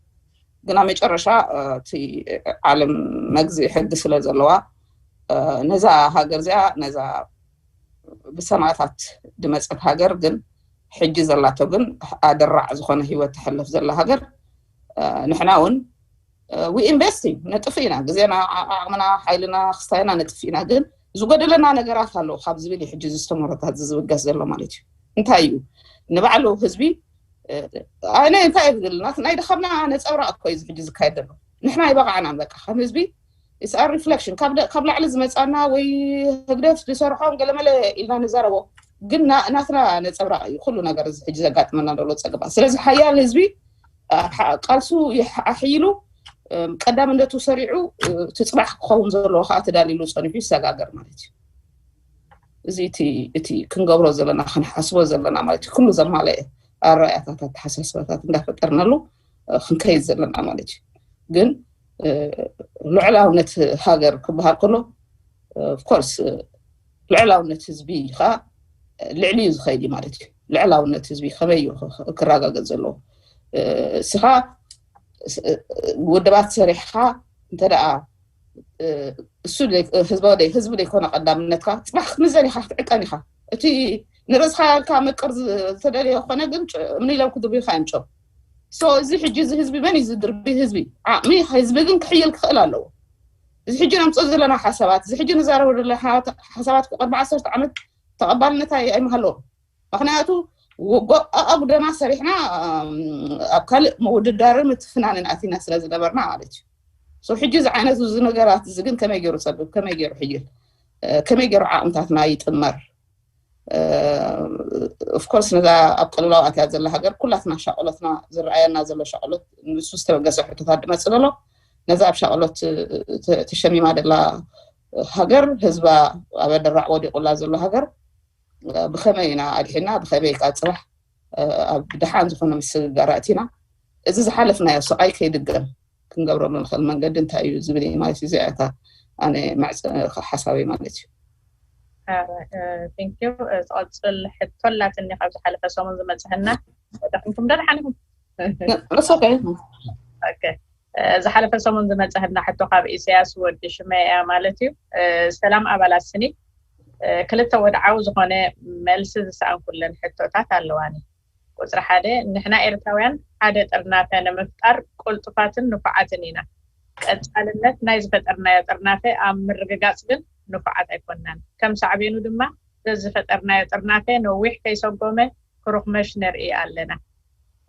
ግን ኣብ መጨረሻ እቲ ዓለም መግዝኢ ሕጊ ስለ ዘለዋ ነዛ ሃገር እዚኣ ነዛ ብሰማእታት ድመፀት ሃገር ግን ሕጂ ዘላቶ ግን ኣደራዕ ዝኾነ ህይወት ተሕልፍ ዘላ ሃገር ንሕና እውን ዊ ኢንቨስቲንግ ነጥፍ ኢና ግዜና ዓቕምና ሓይልና ክስታይና ነጥፍ ኢና ግን ዝጎደለና ነገራት ኣለዉ ካብ ዝብል እዩ ሕጂ ዝተመረታት ዝብገስ ዘሎ ማለት እዩ። እንታይ እዩ ንባዕሉ ህዝቢ ኣነ እንታይ ዝብል ናይ ድኻምና ነፀብራቅ እኮ እዩ ሕጂ ዝካየድ ዘሎ። ንሕና ይበቃዕና በቃ ከም ህዝቢ ኢትስ ሪፍሌክሽን ካብ ላዕሊ ዝመፃና ወይ ህግደፍ ዝሰርሖም ገለመለ ኢልና ንዛረቦ ግን ናትና ነፀብራቅ እዩ ኩሉ ነገር እዚ ሕጂ ዘጋጥመና ዘሎ ፀገማት። ስለዚ ሓያል ህዝቢ ቃልሱ ኣሕይሉ ቀዳምነቱ ሰሪዑ እቲ ፅባሕ ክኸውን ዘለዎ ከዓ ተዳሊሉ ፀኒሑ ይሰጋገር ማለት እዩ። እዚ እቲ ክንገብሮ ዘለና ክንሓስቦ ዘለና ማለት እዩ። ኩሉ ዘማለአ ኣረኣያታት ኣተሓሳስባታት እንዳፈጠርናሉ ክንከይድ ዘለና ማለት እዩ። ግን ልዕላውነት ሃገር ክበሃል ከሎ ኦፍኮርስ ልዕላውነት ህዝቢ ከዓ ልዕሊ እዩ ዝኸይድ ማለት እዩ። ልዕላውነት ህዝቢ ከመይ እዩ ክረጋገፅ ዘለዎ? እስኻ ውድባት ሰሪሕኻ እንተ ደኣ እሱ ህዝቢ ዘይኮነ ቀዳምነትካ ፅባሕ ክትምዘን ኢኻ ክትዕቀን ኢኻ። እቲ ንርእስኻ ያልካ መቅር ዝተደለየ ኮነ ግን እምኒ ኢሎም ክድርቡ ኢኻ እዮም ጨው ሶ እዚ ሕጂ እዚ ህዝቢ መን እዩ ዝድርቢ ህዝቢ ዓቕሚ ህዝቢ ግን ክሕይል ክኽእል ኣለዎ። እዚ ሕጂ ነምፅኦ ዘለና ሓሳባት እዚ ሕጂ ንዛረቡ ዘለና ሓሳባት ቅድሚ ዓሰርተ ዓመት ተቐባልነት ኣይምሃለዎም። ምክንያቱ ኣጉደና ሰሪሕና ኣብ ካልእ ምውድዳርን ምትፍናንን ኣቲና ስለ ዝነበርና ማለት እዩ። ሕጂ እዚ ዓይነት እዚ ነገራት እዚ ግን ከመይ ገይሩ ፀብብ ከመይ ገይሩ ሕይል ከመይ ገይሩ ዓቕምታትና ይጥመር? ኦፍኮርስ ነዛ ኣብ ቅልላው ኣትያ ዘላ ሃገር ኩላትና ሻቅሎትና ዝረኣየና ዘሎ ሻቅሎት ንሱ ዝተበገሰ ሕቶታት ድመፅእ ዘሎ ነዛ ኣብ ሻቅሎት ተሸሚማ ደላ ሃገር ህዝባ ኣብ ኣደራዕ ወዲቁላ ዘሎ ሃገር ብኸመይ ኢና ኣድሒና ብኸመይ ካ ፅባሕ ኣብ ድሓን ዝኾነ ምስግጋር ኣእቲና እዚ ዝሓለፍናዮ ስቃይ ከይድገም ክንገብረሉ ንኽእል መንገዲ እንታይ እዩ ዝብል እዩ ማለት እዩ። እዚኣ እታ ኣነ ማዕፀ ሓሳበይ ማለት እዩ። ቴንኪዩ። ዝቐፅል ሕቶ ኣላትኒ ካብ ዝሓለፈ ሰሙን ዝመፅህና ደኹምኩም ደድሓንኩም ኦኬ ዝሓለፈ ሰሙን ዝመፀህና ሕቶ ካብ ኢሳያስ ወዲ ሽመያ ማለት እዩ። ሰላም ኣባላት ስኒ ክልተ ወድዓዊ ዝኾነ መልሲ ዝሰኣንኩለን ሕቶታት ኣለዋኒ። ቁፅሪ ሓደ፣ ንሕና ኤርትራውያን ሓደ ጥርናፈ ንምፍጣር ቁልጡፋትን ንፉዓትን ኢና። ቀፃልነት ናይ ዝፈጠርናዮ ጥርናፈ ኣብ ምርግጋፅ ግን ንፉዓት ኣይኮናን። ከም ሳዕቤኑ ድማ በዚ ዝፈጠርናዮ ጥርናፈ ነዊሕ ከይሰጎመ ክሩኽመሽ ንርኢ ኣለና።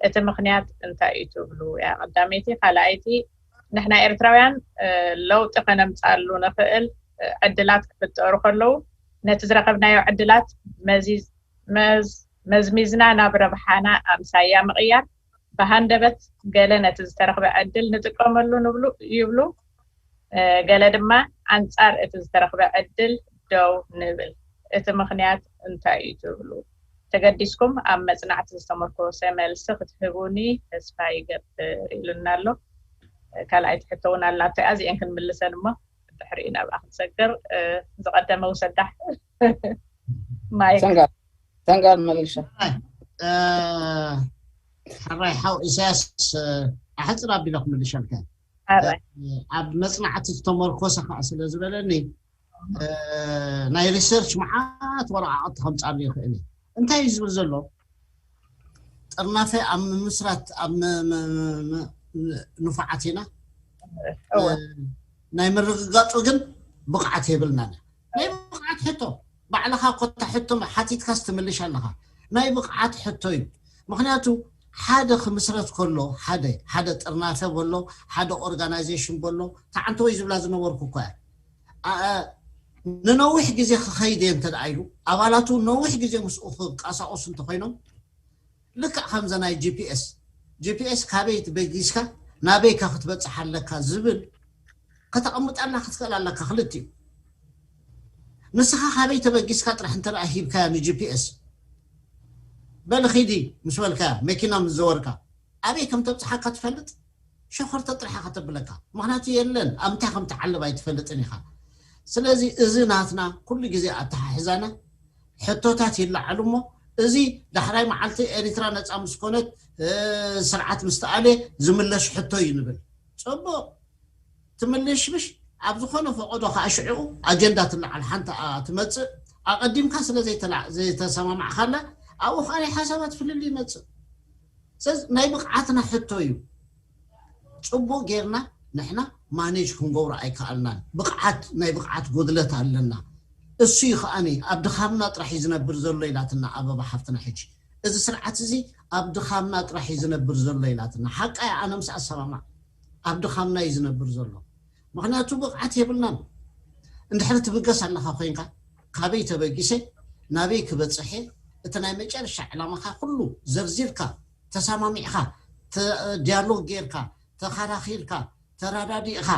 እቲ ምኽንያት እንታይ እዩ ትብሉ? እያ ቀዳመይቲ። ካልኣይቲ፣ ንሕና ኤርትራውያን ለውጢ ከነምፃሉ ንኽእል ዕድላት ክፍጠሩ ከለዉ ነቲ ዝረኸብናዮ ዕድላት መዝሚዝና ናብ ረብሓና ኣምሳያ ምቕያር፣ ብሃንደበት ገለ ነቲ ዝተረኽበ ዕድል ንጥቀመሉ ንብሉ ይብሉ፣ ገለ ድማ ኣንጻር እቲ ዝተረኽበ ዕድል ደው ንብል። እቲ ምኽንያት እንታይ እዩ ትብሉ? ተገዲስኩም ኣብ መጽናዕቲ ዝተመርኮሰ መልሲ ክትህቡኒ ተስፋ ይገብር ኢሉና ኣሎ። ካልኣይቲ ሕቶ እውን ኣላቶ እያ፣ እዚአን ክንምልሰን እሞ ድሕሪኡ ናብኣ ክንሰግር። ዝቐደመ ውሰዳ። ማይክ። ሰንጋል ሰንጋል መለሻ። ሕራይ ሓው ኢሳያስ፣ ኣሕፅር ኣቢለ ክምልሸልካ። ኣብ መፅናዕቲ ዝተመርኮሰ ከዓ ስለ ዝበለኒ፣ ናይ ሪሰርች መዓት ወረቃቅቲ ከምፃሉ ይኽእል እዩ። እንታይ እዩ ዝብል ዘሎ? ጥርናፈ ኣብ ምምስራት ኣብ ንፉዓት ኢና። ናይ ምርግጋፁ ግን ብቕዓት የብልናን። ናይ ብቕዓት ሕቶ ባዕልኻ ኮታ ሕቶ ሓቲትካስ ትምልሽ ኣለኻ። ናይ ብቕዓት ሕቶ እዩ። ምክንያቱ ሓደ ክምስረት ከሎ ሓደ ሓደ ጥርናፈ በሎ ሓደ ኦርጋናይዜሽን በሎ ተዓንተወይ ዝብላ ዝነበርኩ እኳ እያ። ንነዊሕ ግዜ ክኸይድ እየ እንተ ኢሉ ኣባላቱ ነዊሕ ግዜ ምስኡ ክቀሳቀሱ እንተኮይኖም ልክዕ ከምዘ ናይ ጂፒኤስ ጂፒኤስ ካበይ ትበጊስካ ናበይካ ክትበፅሕ ኣለካ ዝብል ከተቐምጠላ ክትክእል ኣለካ። ክልቲኡ ንስኻ ካበይ ተበጊስካ ጥራሕ እንተ ሂብካያ ንጂፒኤስ በል ኺዲ ምስ በልካያ መኪና ምስ ዘወርካ ኣበይ ከም ተብፅሓካ ትፈልጥ ሸኾርተ ጥራሕ ከተብለካ። ምክንያቱ የለን ኣብ ምንታይ ከም ትዓልብ ኣይትፈልጥን ኢኻ። ስለዚ እዚ ናትና ኩሉ ግዜ ኣተሓሕዛና ሕቶታት ይለዓሉ እሞ እዚ ዳሕራይ መዓልቲ ኤሪትራ ነፃ ምስ ኮነት ስርዓት ምስ ተኣልየ ዝምለስ ሕቶ እዩ ንብል። ፅቡቕ ትምልሽ ምሽ ኣብ ዝኾነ ፈቐዶ ከዓ ሽዕኡ ኣጀንዳ ትለዓል ሓንቲ ትመፅእ ኣቐዲምካ ስለ ዘይተሰማማዕካላ ኣብኡ ከዓ ናይ ሓሳባት ፍልል ይመፅእ። ስለዚ ናይ ብቕዓትና ሕቶ እዩ። ፅቡቕ ጌርና ንሕና ማኔጅ ክንገብሮ ኣይከኣልናን። ብቕዓት ናይ ብቕዓት ጎድለት ኣለና። እሱ እዩ ከዓኒ ኣብ ድኻምና ጥራሕ እዩ ዝነብር ዘሎ ኢላትና ኣበባ ሓፍትና ሕጂ እዚ ስርዓት እዚ ኣብ ድኻምና ጥራሕ እዩ ዝነብር ዘሎ ኢላትና። ሓቃ እያ፣ ኣነ ምስ ኣሰማማዕ ኣብ ድኻምና እዩ ዝነብር ዘሎ። ምክንያቱ ብቕዓት የብልናን። እንድሕሪ ትብገስ ኣለካ ኮይንካ ካበይ ተበጊሰ ናበይ ክበፅሐ እቲ ናይ መጨረሻ ዕላማካ ኩሉ ዘርዚርካ ተሰማሚዕካ ዲያሎግ ጌርካ ተኻራኺርካ ተራዳዲእካ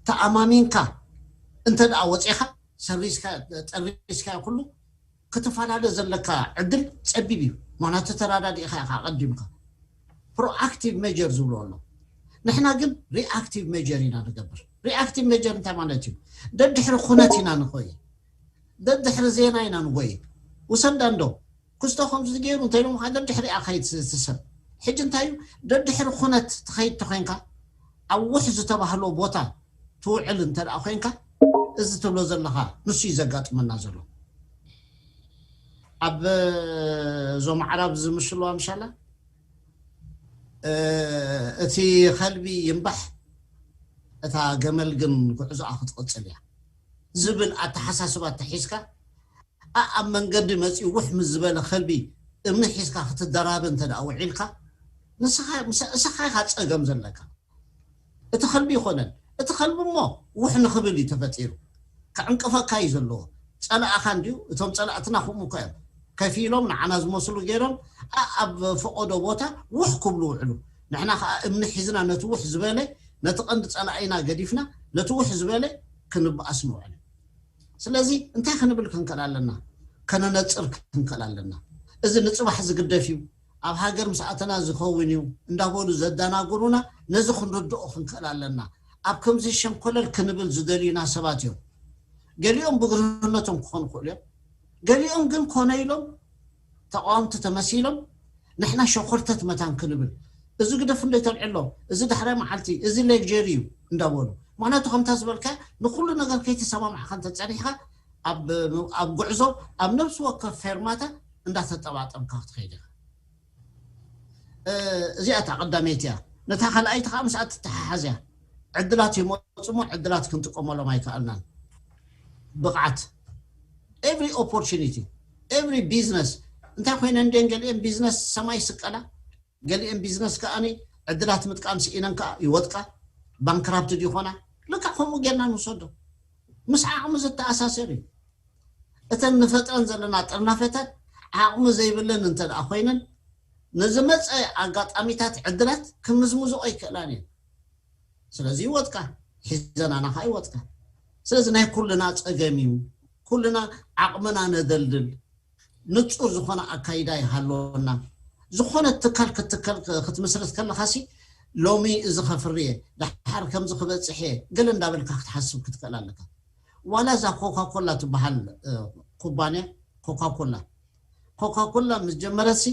ተኣማሚንካ እንተ ደኣ ወፂኻ ሰሪዝካ ጠሪዝካ ኩሉ ክትፈላለ ዘለካ ዕድል ፀቢብ እዩ። ምክንያቱ ተራዳዲእካ ኢካ ኣቀዲምካ ፕሮኣክቲቭ ሜጀር ዝብሎ ኣሎ። ንሕና ግን ሪኣክቲቭ ሜጀር ኢና ንገብር። ሪኣክቲቭ ሜጀር እንታይ ማለት እዩ? ደድሕሪ ኩነት ኢና ንኮይ፣ ደድሕሪ ዜና ኢና ንጎይ። ውሰዳ እንዶ ክስቶ ከምዚ ገይሩ እንተኢሎም ከዓ ደድሕሪኣ ከይድ ትሰብ። ሕጂ እንታይ እዩ ደድሕሪ ኩነት ትኸይድ ተኮይንካ ኣብ ውሕ ዝተባህሎ ቦታ ትውዕል እንተ ደኣ ኮይንካ እዚ ትብሎ ዘለኻ ንሱ እዩ ዘጋጥመና ዘሎ። ኣብ እዞም ኣዕራብ ዝምስልዋ ምሻላ እቲ ከልቢ ይንባሕ እታ ገመል ግን ጉዕዞኣ ክትቕፅል እያ ዝብል ኣተሓሳስባ ተሒዝካ ኣብ መንገዲ መፂኡ ውሕ ምስ ዝበለ ከልቢ እምኒ ሒዝካ ክትደራበ እንተ ደኣ ውዒልካ ንስኻ ኢኻ ፀገም ዘለካ። እቲ ከልቢ ይኮነን እቲ ከልቢ እሞ ውሕ ንክብል እዩ ተፈጢሩ። ክዕንቅፈካ እዩ ዘለዎ። ፀላእኻ እንድዩ። እቶም ፀላእትና ከምኡ እኮ እዮም ከፊሎም ንዓና ዝመስሉ ገይሮም ኣብ ፈቀዶ ቦታ ውሕ ክብሉ ውዕሉ። ንሕና ከዓ እምኒ ሒዝና ነቲ ውሕ ዝበለ ነቲ ቀንዲ ፀላኢና ገዲፍና ነቲ ውሕ ዝበለ ክንበኣስ ንውዕል። ስለዚ እንታይ ክንብል ክንክእል ኣለና? ከነነፅር ክንክእል ኣለና። እዚ ንፅባሕ ዝግደፍ እዩ። ኣብ ሃገር ምስ ኣተና ዝኸውን እዩ እንዳበሉ ዘደናግሩና ነዚ ክንርድኦ ክንክእል ኣለና። ኣብ ከምዚ ሸንኮለል ክንብል ዝደልዩና ሰባት እዮም። ገሊኦም ብግርህነቶም ክኾኑ ይኽእሉ እዮም። ገሊኦም ግን ኮነ ኢሎም ተቃወምቲ ተመሲሎም ንሕና ሸኮርተት መታን ክንብል እዚ ግደፍ እንዶ ይተልዕሎ እዚ ዳሕራይ መዓልቲ እዚ ሌግጀሪ እዩ እንዳበሉ ምክንያቱ ከምታ ዝበልካ ንኩሉ ነገር ከይተሰማማዕካ እንተፀኒሕካ ኣብ ጉዕዞ ኣብ ነብሲ ወከፍ ፌርማታ እንዳተጠባጠብካ ክትኸይድ ኢኻ። እዚኣ እታ ቀዳመይቲ እያ። ነታ ካልኣይቲ ከዓ ምስኣ ትተሓሓዝ እያ። ዕድላት ይመፁ እሞ ዕድላት ክንጥቀመሎም ኣይከኣልናን። ብቕዓት፣ every opportunity, every business፣ እንታይ ኮይነ እንዴን ገሊአን ቢዝነስ ሰማይ ስቀላ፣ ገሊአን ቢዝነስ ከዓኒ ዕድላት ምጥቃም ስኢነን ከዓ ይወጥቃ፣ ባንክራፕት ይኾና። ልካ ከምኡ ጌርና ንውሰዶ። ምስ ዓቕሚ ዝተኣሳሰር እዩ። እተን ንፈጥረን ዘለና ጥርናፈታት ዓቕሚ ዘይብለን እንተ ደኣ ኮይነን፣ ንዝመፀ ኣጋጣሚታት ዕድላት ክምዝምዝኦ ኣይክእላን እየን። ስለዚ ይወጥቃ፣ ሒዘናና ከዓ ይወጥቃ። ስለዚ ናይ ኩልና ፀገም እዩ። ኩልና ዓቕምና ነደልድል፣ ንፁር ዝኾነ ኣካይዳ ይሃለወና። ዝኾነ ትካል ክትከል ክትምስርት ከለኻሲ፣ ሎሚ እዚ ከፍርየ፣ ደሓር ከምዚ ክበፅሕ እየ፣ ገለ እንዳበልካ ክትሓስብ ክትክእል ኣለካ። ዋላ እዛ ኮካኮላ ትበሃል ኩባንያ፣ ኮካኮላ ኮካኮላ ምስ ጀመረሲ፣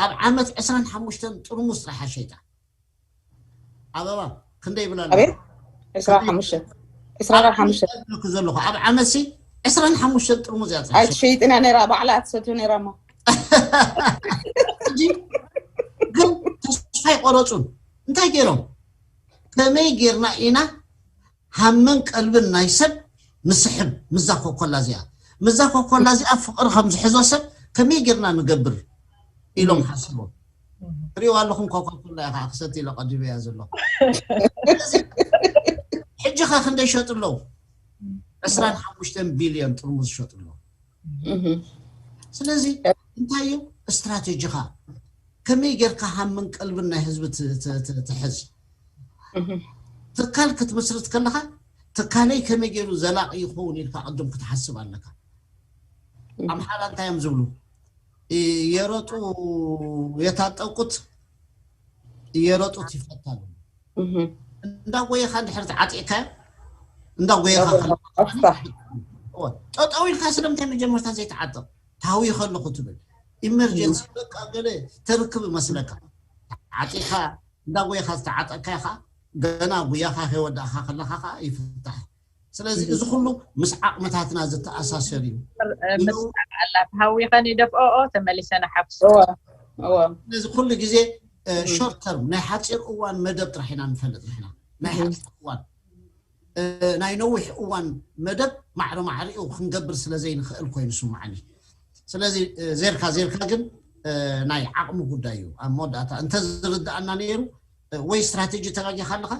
ኣብ ዓመት ዕስራን ሓሙሽተን ጥርሙስ ጥራሕ ሸይጣ። ኣበባ ክንደይ ይብላ ኣለዋ? ኣቤት ዕስራን ሓሙሽተን ዕስራን ሓሙሽተን ዘለኹ ዘለኹ ኣብ ዓመትሲ ዕስራን ሓሙሽተን ጥርሙዝ እያ ትሕዝ። ኣይትሸይጥን እያ ነይራ፣ ባዕላ እያ ትሰትዮ ነይራ እሞ። ሕጂ ግን ተስፋ ኣይቆረፁን። እንታይ ገይሮም? ከመይ ጌርና ኢና ሃምን ቀልብን ናይ ሰብ ንስሕብ? ምዛ ኮኮላ እዚኣ፣ ምዛ ኮኮላ እዚኣ ፍቕሪ ከም ዝሕዞ ሰብ ከመይ ጌርና ንገብር ኢሎም ሓሲቦም። ትሪእዋ ኣለኹም፣ ኮካኮላ እያ ከዓ ክሰቲ ኢለ ቀዲበያ ዘለኹ። ስለዚ ሕጂ ኸ ክንደይ ይሸጡ ኣለዉ? ዕስራን ሓሙሽተን ቢልዮን ጥርሙዝ ይሸጡ ኣለዉ። ስለዚ እንታይ እዩ ስትራቴጂኻ? ከመይ ጌርካ ሃምን ቀልብን ናይ ህዝቢ ት- ት- ት- ትሕዝ? ትካል ክትምስርት ከለኻ፣ ትካለይ ከመይ ገይሩ ዘላቒ ይኸውን ኢልካ ቅድም ክትሓስብ ኣለካ። ኣምሓራ እንታይ እዮም ዝብሉ? የሮጡ የታጠቁት፣ የሮጡት ይፈታሉ። እንዳጎየኻ እንድሕር ተዓጢቕካዮ፣ እንዳጎየኻ ከለኻ፣ ጠጠው ኢልካ ስለምንታይ መጀመርታ ዘይተዓጠቕ? ታዊ ከለኹ ትብል። ኢመርጀንሲ በቃ ገለ ተርክብ መስለካ። ተዓጢኻ እንዳጎየኻ ዝተዓጠቕካዮ ኸዓ፣ ገና ጉያኻ ከይወዳእኻ ከለኻ ኸዓ ይፍታሕ። ስለዚ እዚ ኩሉ ምስ ዓቕምታትና ዝተኣሳሰር እዩ። ምስዓቕ ኣላ፣ ተሃዊኸን ይደፍኦኦ፣ ተመሊሰን ሓፍሱ። እወ፣ እወ። ስለዚ ኩሉ ግዜ ሾርት ተርም፣ ናይ ሓፂር እዋን መደብ ጥራሕ ኢና ንፈልጥ ንሕና። ናይ ሓፂር እዋን፣ ናይ ነዊሕ እዋን መደብ ማዕረ ማዕሪኡ ክንገብር ስለ ዘይንኽእል ኮይኑ ይስምዓኒ። ስለዚ ዜርካ ዜርካ ግን ናይ ዓቕሚ ጉዳይ እዩ። ኣብ መወዳእታ እንተዝርድኣና ነይሩ፣ ወይ ስትራቴጂ ተጋጊኻ ኣለኻ፣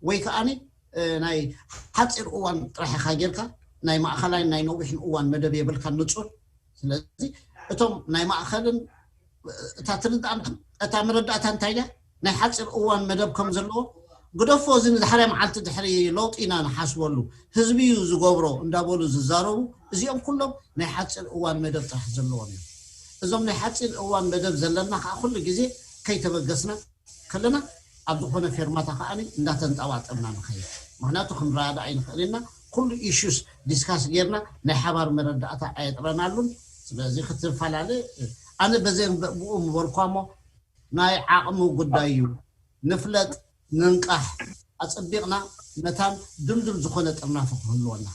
ወይ ከዓኒ ናይ ሓፂር እዋን ጥራሕ ኢኻ ጌርካ፣ ናይ ማእኸላይን ናይ ነዊሕን እዋን መደብ የብልካን ንፁር። ስለዚ እቶም ናይ ማእኸልን እታ ትርድኣን እታ መረዳእታ እንታይ ድያ? ናይ ሓፂር እዋን መደብ ከም ዘለዎ ግደፎ፣ እዚ ንድሕራይ መዓልቲ ድሕሪ ለውጢ ኢና ንሓስበሉ፣ ህዝቢ እዩ ዝገብሮ እንዳበሉ ዝዛረቡ፣ እዚኦም ኩሎም ናይ ሓፂር እዋን መደብ ጥራሕ ዘለዎም እዮም። እዞም ናይ ሓፂር እዋን መደብ ዘለና ከዓ ኩሉ ግዜ ከይተበገስና ከለና፣ ኣብ ዝኾነ ፌርማታ ከዓ እንዳተንጠባጠብና ንኸይድ። ምክንያቱ ክንረዳእ ኣይንኽእል ኢና። ኩሉ ኢሹስ ዲስካስ ጌርና ናይ ሓባር መረዳእታ ኣየጥረናሉን። ስለዚ ክትፈላለ፣ ኣነ በዘን ብኡ ምበልኳ እሞ፣ ናይ ዓቕሚ ጉዳይ እዩ። ንፍለጥ፣ ንንቃሕ፣ ኣጸቢቕና መታን ድልዱል ዝኾነ ጥርናፈ ክህልወና።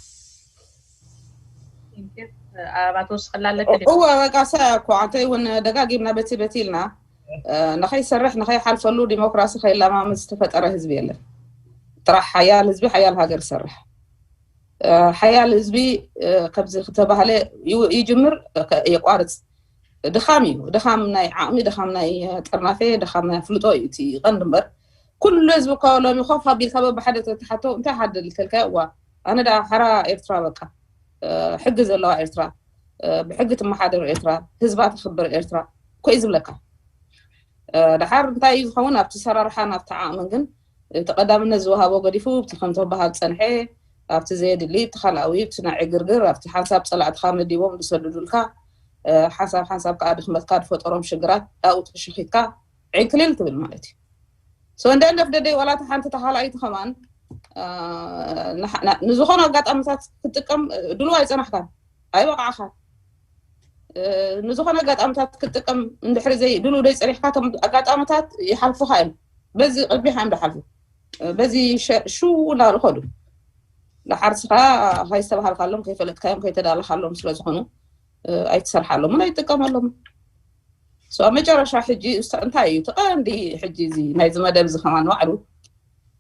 ኣባትውስኽላ ኣለካ ድዩ? እወ በቃ ሰ እኮ ኣንተ እውን ደጋጊምና በቲ በቲ ኢልና፣ እ፣ ንኸይሰርሕ ንኸይሓልፈሉ ዲሞክራሲ ከይለማመድ ዝተፈጠረ ህዝቢ የለን። ጥራሕ ሓያል ህዝቢ ሓያል ሃገር ይሰርሕ። እ፣ ሓያል ህዝቢ፣ እ፣ ከምዚ ክተባህለ ይው- ይጅምር፣ እ፣ ከ- የቋርጽ። ድኻም እዩ፣ ድኻም ናይ ዓቕሚ፣ ድኻም ናይ ጥርናፌ፣ ድኻም ናይ ኣፍልጦ እዩ እቲ ቀንዲ እምበር። ኩሉ ህዝቢ እኮ ሎሚ ኮፍ ኣቢልካ በብሓደ ተትሓቶ እንታይ ሓደል ተልካ? እዋ ኣነ ደኣ ሓራ ኤርትራ በቃ፣ እ፣ ሕጊ ዘለዋ ኤርትራ፣ እ፣ ብሕጊ ትመሓደር ኤርትራ፣ ህዝባ ተኽብር ኤርትራ እኮ እዩ ዝብለካ። እ፣ ደሓር እንታይ እዩ ዝኸውን ኣብቲ ሰራርሓን ኣብቲ ዓቕምን ግን እቲ ቀዳምነት ዝወሃቦ ገዲፉ፣ እቲ ከም ተባሃብ ጸንሐ፣ ኣብቲ ዘየድሊ፣ ኣብቲ ካልኣዊ፣ ኣብቲ ናይ ዕግርግር፣ ኣብቲ ሓንሳብ ጸላእትኻ መዲቦም ዝሰድዱልካ፣ እ፣ ሓንሳብ ሓንሳብ ከኣ ድኽመትካ ዝፈጠሮም ሽግራት ኣብኡ ተሸኺትካ ዕንክሊል ትብል ማለት እዩ። So እንደ እንደፍ ደደይ ዋላ እታ ሓንቲ እታ ካልኣይቲ ከማን፣ እ፣ ንሓ- ና- ንዝኾነ ኣጋጣሚታት ክትጥቀም፣ እ፣ ድሉው ኣይጸናሕካን፣ ኣይበቃዕኻን። እ፣ ንዝኾነ ኣጋጣሚታት ክትጥቀም እንድሕሪ ዘይ ድሉው ደይ ጸኒሕካ፣ እቶም ኣጋጣሚታት ይሓልፉኻ እዮም። በዚ ቀቢሓ እዮም ዝሓልፉ። እ፣ በዚ ሸ- ሽው እናበሉ ኸዱ። ደሓር ስኻ ከይስተባሃልካሎም፣ ከይፈለጥካዮም፣ ከይተዳለኻሎም ስለ ዝኾኑ፣ እ፣ ኣይትሰርሓሎምን ኣይትጥቀመሎምን። ኣብ መጨረሻ ሕጂ እንታይ እዩ እቲ ቀንዲ ሕጂ እዚ ናይዚ መደብ እዚ ከማን ባዕሉ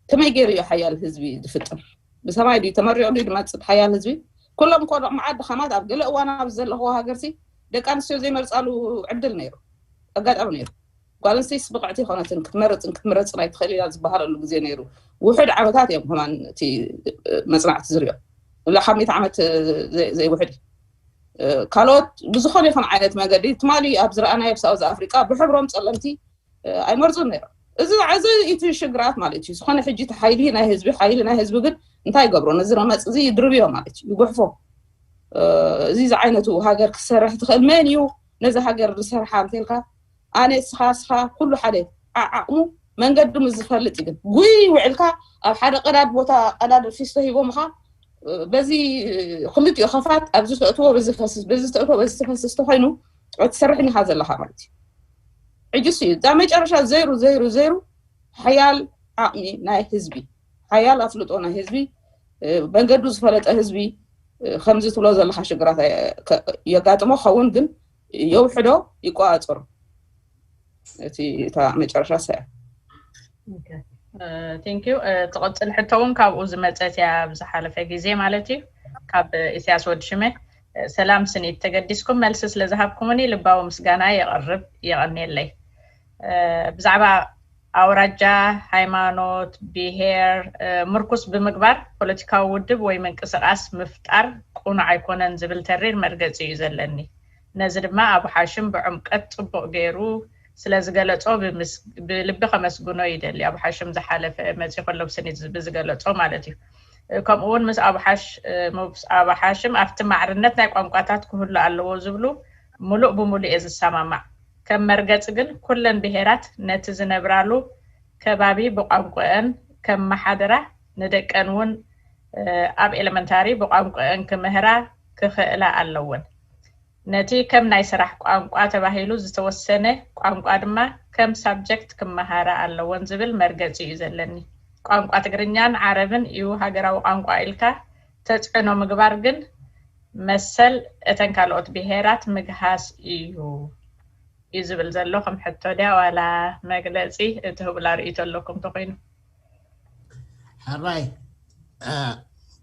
ከመይ ገይሩ እዩ ሓያል ህዝቢ ዝፍጥር? ብሰማይ ድዩ ተመሪቑ ድዩ ዝመፅእ ሓያል ህዝቢ? ኩሎም እኮ ደቕ መዓት ድኻማት ኣብ ገለ እዋን ኣብ ዘለኽዎ ሃገርሲ ደቂ ኣንስትዮ ዘይመርፃሉ ዕድል ነይሩ፣ ኣጋጣሚ ነይሩ። ጓል ኣንስተይትስ ብቕዕቲ ይኾነትን ክትመርፅን ክትምረፅን ኣይትኽእል ኢላ ዝበሃለሉ ግዜ ነይሩ። ውሑድ ዓመታት እዮም ከማን እቲ መፅናዕቲ ዝሪኦ። እላ ካብ ሚእቲ ዓመት ዘይውሕድ ካልኦት ብዝኾነ ይኹን ዓይነት መገዲ ትማሊ ኣብ ዝረኣናዮ ኣብ ሳውዝ ኣፍሪቃ ብሕብሮም ፀለምቲ ኣይመርፁን ነይሮም። እዚ እዚ እቲ ሽግራት ማለት እዩ። ዝኾነ ሕጂ እቲ ሓይሊ ናይ ህዝቢ ሓይሊ ናይ ህዝቢ ግን እንታይ ይገብሮ? ነዚ ረመፅ እዚ ይድርብዮ ማለት እዩ፣ ይጉሕፎ። እዚ ዝዓይነቱ ሃገር ክሰርሕ ትኽእል መን እዩ? ነዚ ሃገር ዝሰርሓ እንተልካ ኣነ ስኻ ስኻ ኩሉ ሓደ ዓዓቕሙ መንገዲ ምስ ዝፈልጥ እዩ። ግን ጉይ ውዕልካ ኣብ ሓደ ቀዳድ ቦታ ቀዳድ ፊስቶ ሂቦምኻ በዚ ክልቲኡ ከፋት ኣብዚ ተእትዎ በዚ ፈስስ በዚ ተእትዎ በዚ ትፈስስ ተኮይኑ ትሰርሕን ኢኻ ዘለኻ ማለት እዩ። ሕጂ እሱ እዩ እዛ መጨረሻ ዘይሩ ዘይሩ ዘይሩ ሓያል ዓቕሚ ናይ ህዝቢ ሓያል ኣፍልጦ ናይ ህዝቢ መንገዱ ዝፈለጠ ህዝቢ ከምዚ ትብሎ ዘለካ ሽግራት የጋጥሞ ክኸውን ግን የውሕዶ ይቆፃፀሮ እቲ እታ መጨረሻ ሰ ቴንኪዩ ትቕፅል ሕቶ እውን ካብኡ ዝመፀት እያ ኣብ ዝሓለፈ ግዜ ማለት እዩ ካብ ኢሳያስ ወዲ ሽመ ሰላም ስኒት ተገዲስኩም መልሲ ስለ ዝሃብኩምኒ ልባዊ ምስጋና የቕርብ የቐንየለይ ብዛዕባ ኣውራጃ፣ ሃይማኖት፣ ብሄር ምርኩስ ብምግባር ፖለቲካዊ ውድብ ወይ ምንቅስቓስ ምፍጣር ቁኑዕ ኣይኮነን ዝብል ተሪር መርገፂ እዩ ዘለኒ። ነዚ ድማ ኣቡ ሓሽም ብዕምቀት ፅቡቕ ገይሩ ስለ ዝገለፆ ብልቢ ከመስግኖ ይደሊ። ኣቡ ሓሽም ዝሓለፈ መፂ ከሎ ብስኒት ብዝገለፆ ማለት እዩ። ከምኡ እውን ምስ ኣቡ ሓሽም ኣብቲ ማዕርነት ናይ ቋንቋታት ክህሉ ኣለዎ ዝብሉ ሙሉእ ብሙሉእ እየ ዝሰማማዕ። ከም መርገፂ ግን ኩለን ብሄራት ነቲ ዝነብራሉ ከባቢ ብቋንቋአን ከመሓድራ ንደቀን እውን ኣብ ኤለመንታሪ ብቋንቋአን ክምህራ ክኽእላ ኣለወን። ነቲ ከም ናይ ስራሕ ቋንቋ ተባሂሉ ዝተወሰነ ቋንቋ ድማ ከም ሳብጀክት ክመሃራ ኣለወን ዝብል መርገፂ እዩ ዘለኒ። ቋንቋ ትግርኛን ዓረብን እዩ ሃገራዊ ቋንቋ ኢልካ ተፅዕኖ ምግባር ግን መሰል እተን ካልኦት ብሄራት ምግሃስ እዩ እዩ ዝብል ዘሎ ከም ሕቶ ድያ ዋላ መግለፂ እትህቡላ ርእይቶ ኣለኩም ተኮይኑ ሕራይ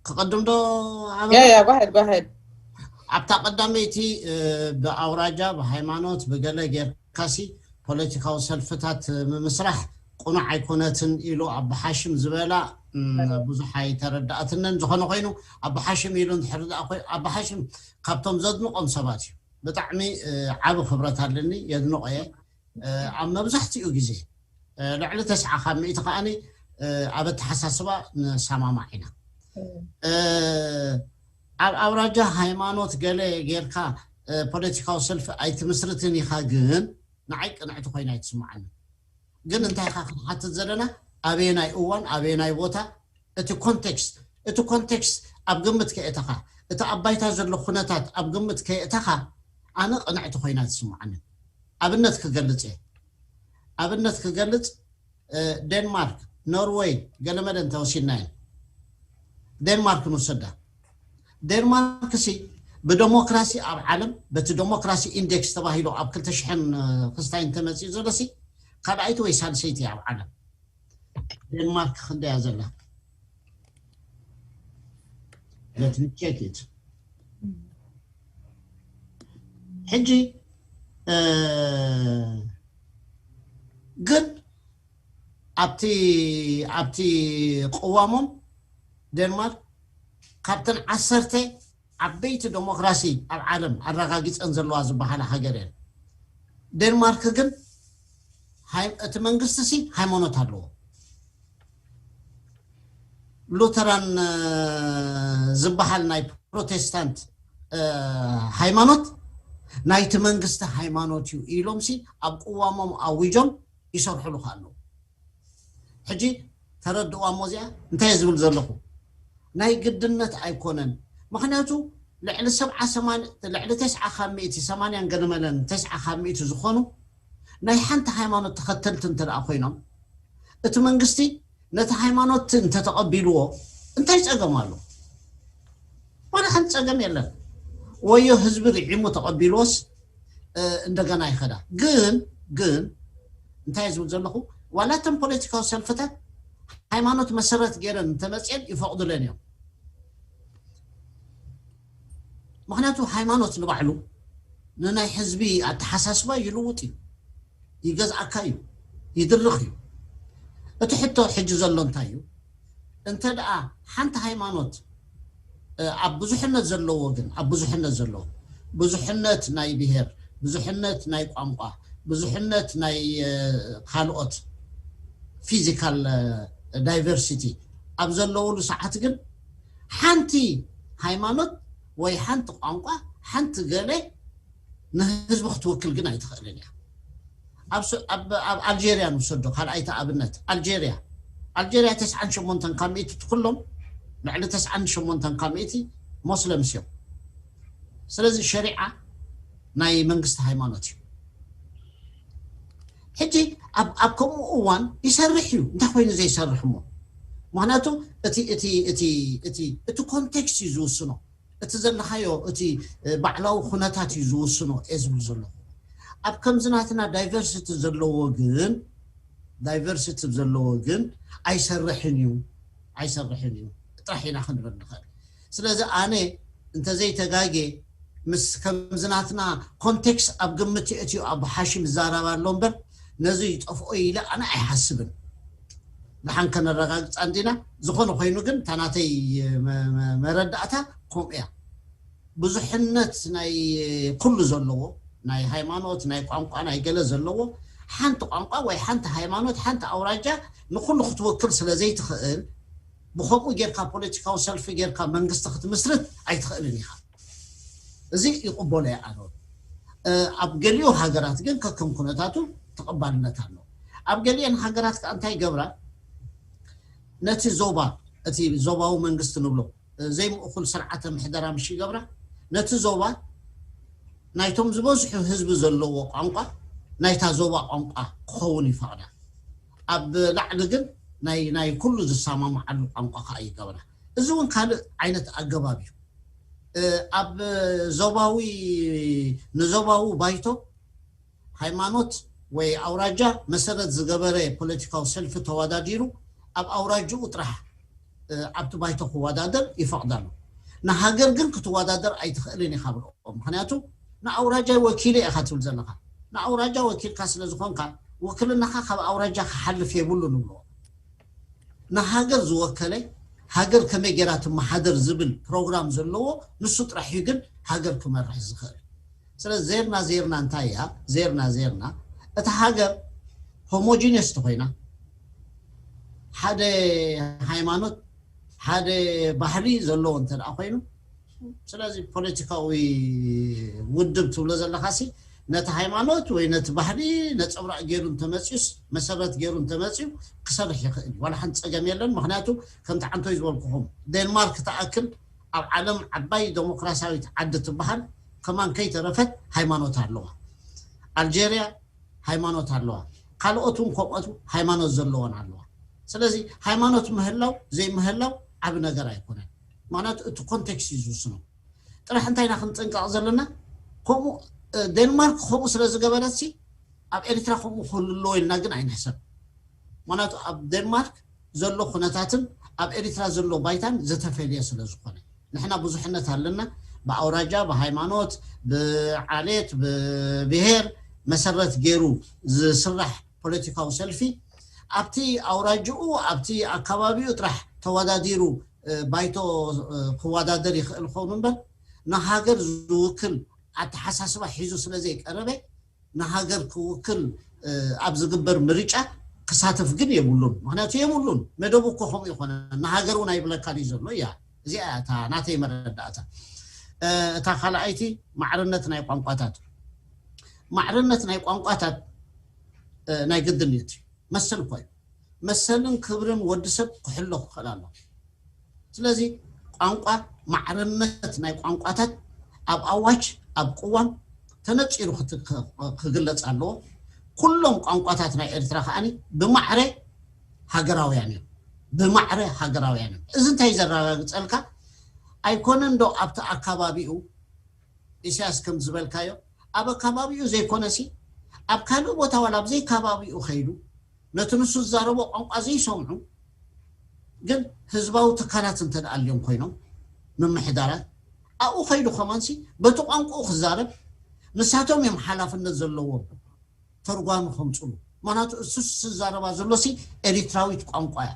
ክቐድም ዶ ዓበድ ኣብታ ቀዳመይቲ ብኣውራጃ ብሃይማኖት ብገለ ጌርካሲ ፖለቲካዊ ሰልፍታት ምምስራሕ ቁኑዕ ኣይኮነትን ኢሉ ኣባሓሽም ዝበላ ብዙሕ ኣይተረዳእትነን ዝኾነ ኮይኑ ኣባሓሽም ኢሉ እንድሕር ኣባሓሽም ካብቶም ዘድንቆም ሰባት እዩ ብጣዕሚ ዓቢ ክብረት ኣለኒ የድንቆ እየ ኣብ መብዛሕትኡ ግዜ ልዕሊ ተስዓ ካብ ሚእቲ ከዓኒ ኣብ ኣተሓሳስባ ንሰማማዕ ኢና ኣብ ኣውራጃ ሃይማኖት ገለ ጌርካ ፖለቲካዊ ሰልፊ ኣይትምስርትን ኢኻ ግን ንዓይ ቅንዕቲ ኮይና ኣይትስምዓኒ ግን እንታይ ኢኻ ክንሓትት ዘለና ኣበየናይ እዋን ኣበየናይ ቦታ እቲ ኮንቴክስት እቲ ኮንቴክስት ኣብ ግምት ከየእተኻ እቲ ኣብ ባይታ ዘሎ ኩነታት ኣብ ግምት ከየእተኻ ኣነ ቅንዕቲ ኮይና ትስምዓኒ ኣብነት ክገልፅ እየ ኣብነት ክገልፅ ዴንማርክ ኖርወይ ገለመለ እንተወሲድናየን ዴንማርክ ንውሰዳ ዴንማርክ ሲ ብደሞክራሲ ኣብ ዓለም በቲ ደሞክራሲ ኢንዴክስ ተባሂሉ ኣብ ክልተ ሽሕን ክስታይ እንተመፅኡ ዘሎ ሲ ካልኣይቲ ወይ ሳልሰይቲ ኣብ ዓለም ዴንማርክ ክንደያ ዘላ let me check it ሕጂ ግን ኣብቲ ኣብቲ ቅዋሞም ዴንማርክ ካብተን ዓሰርተ ዓበይቲ ዴሞክራሲ ኣብ ዓለም ኣረጋጊፀን ዘለዋ ዝበሃላ ሃገር እየን ዴንማርክ ግን እቲ መንግስቲ ሲ ሃይማኖት ኣለዎ ሉተራን ዝበሃል ናይ ፕሮቴስታንት ሃይማኖት ናይቲ መንግስቲ ሃይማኖት እዩ ኢሎም ሲ ኣብ ቅዋሞም ኣዊጆም ይሰርሕሉ ከኣለዉ ሕጂ ተረድእዋ እሞ እዚኣ እንታይ ዝብል ዘለኹ ናይ ግድነት ኣይኮነን ምክንያቱ ልዕሊ ሰብዓ ሰማን ልዕሊ ተስዓ ካብ ሚእቲ ሰማንያን ገለመለን ተስዓ ካብ ሚእቲ ዝኾኑ ናይ ሓንቲ ሃይማኖት ተኸተልቲ እንተ ደኣ ኮይኖም እቲ መንግስቲ ነቲ ሃይማኖት እንተተቐቢልዎ እንታይ ጸገም ኣሎ ዋላ ሓንቲ ጸገም የለን ወዮ ህዝቢ ርዒሙ ተቐቢልዎስ እንደገና ይኸዳ። ግን ግን እንታይ ዝብል ዘለኹ፣ ዋላ እተን ፖለቲካዊ ሰልፍታት ሃይማኖት መሰረት ገይረን እንተመፅየን ይፈቕዱለን እዮም። ምክንያቱ ሃይማኖት ንባዕሉ ንናይ ህዝቢ ኣተሓሳስባ ይልውጥ እዩ፣ ይገዝኣካ እዩ፣ ይድርኽ እዩ። እቲ ሕቶ ሕጂ ዘሎ እንታይ እዩ? እንተ ደኣ ሓንቲ ሃይማኖት ኣብ ብዙሕነት ዘለዎ ግን ኣብ ብዙሕነት ዘለዎ ብዙሕነት ናይ ብሄር፣ ብዙሕነት ናይ ቋንቋ፣ ብዙሕነት ናይ ካልኦት ፊዚካል ዳይቨርሲቲ ኣብ ዘለውሉ ሰዓት ግን ሓንቲ ሃይማኖት ወይ ሓንቲ ቋንቋ ሓንቲ ገለ ንህዝቢ ክትውክል ግን ኣይትኽእልን እያ። ኣብ ኣልጀርያ ንውሰዶ ካልኣይቲ ኣብነት፣ ኣልጀርያ ኣልጀርያ ተስዓን ሸሞንተን ካብ ሚእቲ ትኩሎም ልዕሊ ተስዓን ሸሞንተን ካብ ሚእቲ ሞስለምስ እዮም። ስለዚ ሸሪዓ ናይ መንግስቲ ሃይማኖት እዩ። ሕጂ ኣብ ከምኡ እዋን ይሰርሕ እዩ። እንታይ ኮይኑ ዘይሰርሕ እሞ? ምክንያቱ እቲ ኮንቴክስት እዩ ዝውስኖ፣ እቲ ዘለካዮ እቲ ባዕላዊ ኩነታት እዩ ዝውስኖ እየ ዝብል ዘለኹ። ኣብ ከምዚ ናትና ዳይቨርሲቲ ዘለዎ ግን ዳይቨርሲቲ ዘለዎ ግን ኣይሰርሕን እዩ፣ ኣይሰርሕን እዩ ጥራሕ ኢና ክንብል ንኽእል። ስለዚ ኣነ እንተዘይተጋጌ ምስ ከምዚ ናትና ኮንቴክስት ኣብ ግምት የእትዩ ኣብ ሓሺም ይዛረብ ኣሎ እምበር ነዚ ይጠፍኦ ኢለ ኣነ ኣይሓስብን። ደሓን ከነረጋግፃ እንዲና። ዝኾነ ኮይኑ ግን እታ ናተይ መረዳእታ ከምኡ እያ። ብዙሕነት ናይ ኩሉ ዘለዎ ናይ ሃይማኖት ናይ ቋንቋ ናይ ገለ ዘለዎ ሓንቲ ቋንቋ ወይ ሓንቲ ሃይማኖት ሓንቲ ኣውራጃ ንኩሉ ክትወክል ስለ ዘይትኽእል ብከምኡ ጌርካ ፖለቲካዊ ሰልፊ ጌርካ መንግስቲ ክትምስርት ኣይትኽእልን ኢኻ። እዚ ይቕበሎ እየ ኣነ። ኣብ ገሊኡ ሃገራት ግን ከከም ኩነታቱ ተቐባልነት ኣሎ። ኣብ ገሊአን ሃገራት ከዓ እንታይ ይገብራ? ነቲ ዞባ እቲ ዞባዊ መንግስቲ ንብሎ ዘይምእኩል ስርዓተ ምሕደራ ምሽ ይገብራ። ነቲ ዞባ ናይቶም ዝበዝሑ ህዝቢ ዘለዎ ቋንቋ ናይታ ዞባ ቋንቋ ክኸውን ይፈቕዳ። ኣብ ላዕሊ ግን ናይ ኩሉ ዝሰማምዓሉ ቋንቋ ከዓ ይገብራ። እዚ እውን ካልእ ዓይነት ኣገባብ እዩ። ኣብ ዞባዊ ንዞባዊ ባይቶ ሃይማኖት ወይ ኣውራጃ መሰረት ዝገበረ ፖለቲካዊ ሰልፊ ተወዳዲሩ ኣብ ኣውራጅኡ ጥራሕ ኣብቲ ባይቶ ክወዳደር ይፈቕዳሉ። ንሃገር ግን ክትወዳደር ኣይትኽእልን ኢኻ ብልኦም። ምክንያቱ ንኣውራጃይ ወኪለ ኢኻ ትብል ዘለካ። ንኣውራጃ ወኪልካ ስለ ዝኾንካ ውክልናኻ ካብ ኣውራጃ ክሓልፍ የብሉን ንብልዎ። ንሃገር ዝወከለ ሃገር ከመይ ጌራ ትመሓደር ዝብል ፕሮግራም ዘለዎ ንሱ ጥራሕ እዩ ግን ሃገር ክመርሕ ዝኽእል። ስለዚ ዜርና ዜርና እንታይ እያ? ዜርና ዜርና እታ ሃገር ሆሞጂነስ ተኮይና ሓደ ሃይማኖት ሓደ ባህሊ ዘለዎ እንተ ደኣ ኮይኑ ስለዚ ፖለቲካዊ ውድብ ትብሎ ዘለካ ሲ ነቲ ሃይማኖት ወይ ነቲ ባህሊ ነፀብራቅ ገይሩ እንተመፅዩስ መሰረት ገይሩ እንተመፅዩ ክሰርሕ ይኽእል እዩ። ዋላ ሓንቲ ፀገም የለን። ምክንያቱ ከምቲ ዓንቶይ ዝበልኩኹም ዴንማርክ ትኣክል ኣብ ዓለም ዓባይ ዴሞክራሲያዊት ዓዲ ትበሃል ከማን ከይተረፈት ሃይማኖት ኣለዋ። ኣልጀርያ ሃይማኖት ኣለዋ። ካልኦት እውን ከምኦት ሃይማኖት ዘለወን ኣለዋ። ስለዚ ሃይማኖት ምህላው ዘይምህላው ዓብ ነገር ኣይኮነን። ምክንያቱ እቲ ኮንቴክስት እዩ ዝውስኖ። ጥራሕ እንታይ ኢና ክንጥንቀቕ ዘለና? ከምኡ ዴንማርክ ከምኡ ስለ ዝገበረት ሲ ኣብ ኤርትራ ከምኡ ክህሉ ኣለዎ ኢልና ግን ኣይንሕሰብ። ምክንያቱ ኣብ ዴንማርክ ዘሎ ኩነታትን ኣብ ኤርትራ ዘሎ ባይታን ዝተፈልየ ስለ ዝኾነ ንሕና ብዙሕነት ኣለና። ብኣውራጃ ብሃይማኖት ብዓሌት ብብሄር መሰረት ገይሩ ዝስራሕ ፖለቲካዊ ሰልፊ ኣብቲ ኣውራጅኡ ኣብቲ ኣካባቢኡ ጥራሕ ተወዳዲሩ ባይቶ ክወዳደር ይኽእል ክኸውን እምበር ንሃገር ዝውክል ኣተሓሳስባ ሒዙ ስለ ዘይቀረበ ንሃገር ክውክል ኣብ ዝግበር ምርጫ ክሳተፍ ግን የብሉን። ምክንያቱ የብሉን መደቡ እኮ ከምኡ ይኮነ ንሃገር እውን ኣይብለካ ድዩ ዘሎ እያ። እዚኣ እታ ናተይ መረዳእታ። እታ ካልኣይቲ ማዕርነት ናይ ቋንቋታት ማዕርነት ናይ ቋንቋታት ናይ ግድን እዩ። መሰል እኮ እዩ። መሰልን ክብርን ወዲ ሰብ ክሕሎ ክኽእል ኣሎ። ስለዚ ቋንቋ ማዕርነት ናይ ቋንቋታት ኣብ ኣዋጅ ኣብ ቅዋም ተነፂሩ ክግለፅ ኣለዎ። ኩሎም ቋንቋታት ናይ ኤርትራ ከዓኒ ብማዕረ ሃገራውያን እዮም። ብማዕረ ሃገራውያን እዮም። እዚ እንታይ ዘረጋግፀልካ ኣይኮነን ዶ ኣብቲ ኣካባቢኡ ኢሳያስ ከም ዝበልካዮ ኣብ ኣከባቢኡ ዘይኮነሲ ኣብ ካልእ ቦታ ዋላ ኣብ ዘይከባቢኡ ከይዱ ነቲ ንሱ ዝዛረቦ ቋንቋ ዘይሰምዑ ግን ህዝባዊ ትካላት እንተ ደኣ ኣልዮም ኮይኖም ምምሕዳራት ኣብኡ ከይዱ ከማንሲ በቲ ቋንቋኡ ክዛረብ ንሳቶም እዮም ሓላፍነት ዘለዎም ተርጓሚ ከምፅሉ። ምክንያቱ እሱ ዝዛረባ ዘሎሲ ኤሪትራዊት ቋንቋ እያ።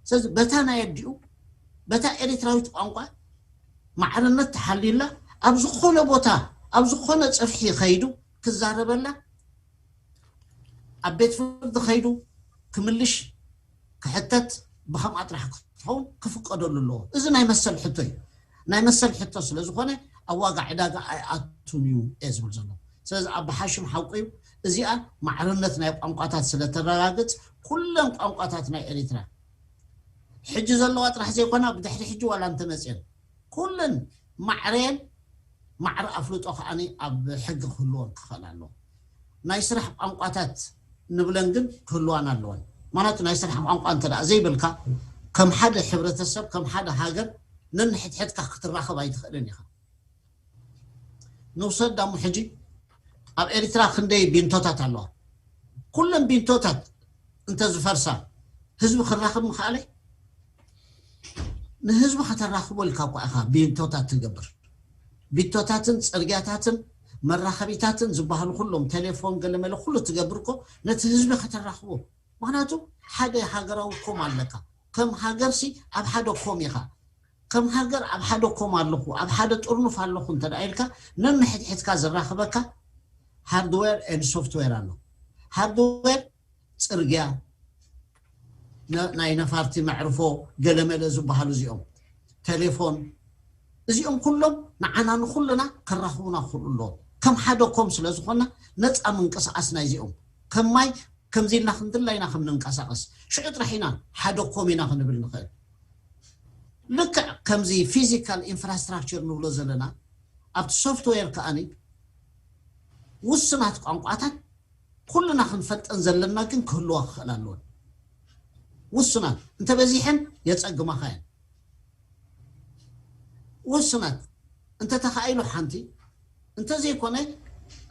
ስለዚ በታ ናይ ኣዲኡ በታ ኤሪትራዊት ቋንቋ ማዕርነት ተሓልዩላ ኣብ ዝኾነ ቦታ ኣብ ዝኾነ ፅፍሒ ከይዱ ክዛረበላ ኣብ ቤት ፍርዲ ከይዱ ክምልሽ ክሕተት ብከምኣ ጥራሕ ክትኸውን ክፍቀደሉ ኣለዎ። እዚ ናይ መሰል ሕቶ እዩ። ናይ መሰል ሕቶ ስለ ዝኾነ ኣብ ዋጋ ዕዳጋ ኣይኣቱን እዩ እየ ዝብል ዘሎ። ስለዚ ኣባ ሓሽም ሓቁ እዩ። እዚኣ ማዕርነት ናይ ቋንቋታት ስለ ተረጋግፅ ኩለን ቋንቋታት ናይ ኤሪትራ ሕጂ ዘለዋ ጥራሕ ዘይኮና ብድሕሪ ሕጂ ዋላ እንተመፅየን ኩለን ማዕረየን ማዕረ ኣፍልጦ ከዓኒ ኣብ ሕጊ ክህልወን ክኽእል ኣለዎ። ናይ ስራሕ ቋንቋታት ንብለን ግን ክህልዋን ኣለወን። ማለት ናይ ስራሕ ቋንቋ እንተ ደኣ ዘይብልካ ከም ሓደ ሕብረተሰብ ከም ሓደ ሃገር ነንሕድሕድካ ክትራኸብ ኣይትኽእልን ኢኻ። ንውሰድ ዳሞ ሕጂ ኣብ ኤርትራ ክንደይ ቢንቶታት ኣለዋ። ኩለን ቢንቶታት እንተ ዝፈርሳ ህዝቢ ክራኸብ ምኽኣለ? ንህዝቢ ከተራኽቦ ኢልካ እኳ ኢኻ ቢንቶታት ትገብር። ቢቶታትን ጽርግያታትን መራኸቢታትን ዝበሃሉ ኩሎም ቴሌፎን ገለመለ ኩሉ ትገብር እኮ ነቲ ህዝቢ ከተራኽቦ። ምኽንያቱ ሓደ ሃገራዊ ኮም ኣለካ። ከም ሃገርሲ ኣብ ሓደ ኮም ኢኻ። ከም ሃገር ኣብ ሓደ ኮም ኣለኹ ኣብ ሓደ ጥርኑፍ ኣለኹ እንተ ኢልካ ነንሕድሕድካ ዘራኽበካ ሃርድዌር ኤንድ ሶፍትዌር ኣሎ። ሃርድዌር ጽርግያ ናይ ነፋርቲ መዕርፎ ገለመለ ዝበሃሉ እዚኦም ቴሌፎን እዚኦም ኩሎም ንዓና ንኩልና ከራኽቡና ክኽእሉ ኣለዎም። ከም ሓደ ኮም ስለ ዝኾንና ነፃ ምንቅስቃስ ናይዚኦም ከም ማይ ከምዚ ኢልና ክንድላይና ከም ንንቀሳቀስ ሽዑ ጥራሕ ኢና ሓደ ኮም ኢና ክንብል ንኽእል። ልክዕ ከምዚ ፊዚካል ኢንፍራስትራክቸር ንብሎ ዘለና ኣብቲ ሶፍትዌር ከኣኒ ውስናት ቋንቋታት ኩልና ክንፈልጠን ዘለና ግን ክህልዋ ክኽእል ኣለወን። ውሱናት እንተበዚሐን የፀግማኻ እየን። ውሱናት እንተተኻኢሉ ሓንቲ እንተዘይኮነ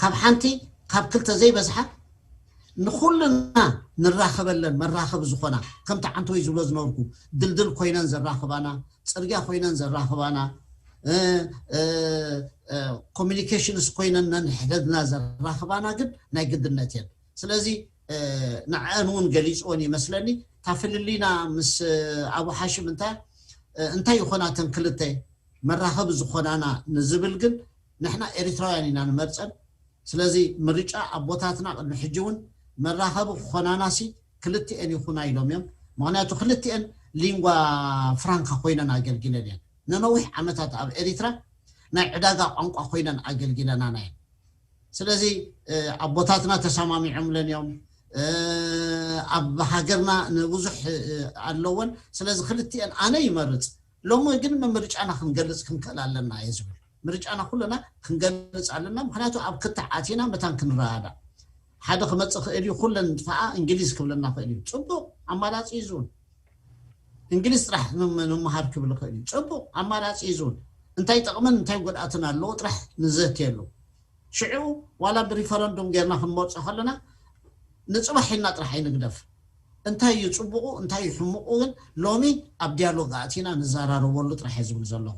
ካብ ሓንቲ ካብ ክልተ ዘይበዝሓ ንኩልና ንራኸበለን መራኸቢ ዝኾና ከምቲ ዓንተወይ ዝብሎ ዝነበርኩ ድልድል ኮይነን ዘራኽባና ፅርግያ ኮይነን ዘራኽባና ኮሚኒኬሽንስ ኮይነን ነንሕደድና ዘራኽባና ግን ናይ ግድነት እየን። ስለዚ ንዐአን እውን ገሊፅዎን ይመስለኒ። እታ ፍልልይና ምስ ኣቡ ሓሽም እንታይ እንታይ ይኾናተን ክልተ መራኸቢ ዝኾናና ንዝብል ግን ንሕና ኤሪትራውያን ኢና ንመርፀን። ስለዚ ምርጫ ኣቦታትና ቅድሚ ሕጂ እውን መራኸቢ ክኾናናሲ ክልቲኤን ይኹና ኢሎም እዮም። ምክንያቱ ክልቲኤን ሊንጓ ፍራንካ ኮይነን ኣገልጊለን እየን። ንነዊሕ ዓመታት ኣብ ኤሪትራ ናይ ዕዳጋ ቋንቋ ኮይነን ኣገልጊለናና እየን። ስለዚ ኣቦታትና ተሰማሚዖምለን እዮም። ኣብ ሃገርና ንብዙሕ ኣለወን። ስለዚ ክልቲኤን ኣነ ይመርፅ። ሎሚ ግን ምርጫና ክንገልፅ ክንክእል ኣለና እየ ዝብል። ምርጫና ኩልና ክንገልፅ ኣለና። ምክንያቱ ኣብ ክትዕ ኣቲና መታን ክንረዳዳእ ሓደ ክመፅእ ክእል እዩ። ኩለን ጥፋኣ እንግሊዝ ክብለና ክእል እዩ። ፅቡቅ ኣማራፂ እዩ ዝውን እንግሊዝ ጥራሕ ንምሃር ክብል ይኽእል እዩ። ፅቡቅ ኣማራፂ እዩ ዝውን እንታይ ጠቕምን እንታይ ጎድኣትን ኣለዎ ጥራሕ ንዘትየሉ። ሽዑ ዋላ ብሪፈረንዱም ጌርና ክንመርፆ ከለና ንፅባሕ ኢልና ጥራሕ ኣይንግደፍ። እንታይ እዩ ፅቡቁ እንታይ እዩ ሕሙቁ ግን ሎሚ ኣብ ዲያሎግ ኣእቲና ንዘራረበሉ ጥራሕ እየ ዝብል ዘለኹ።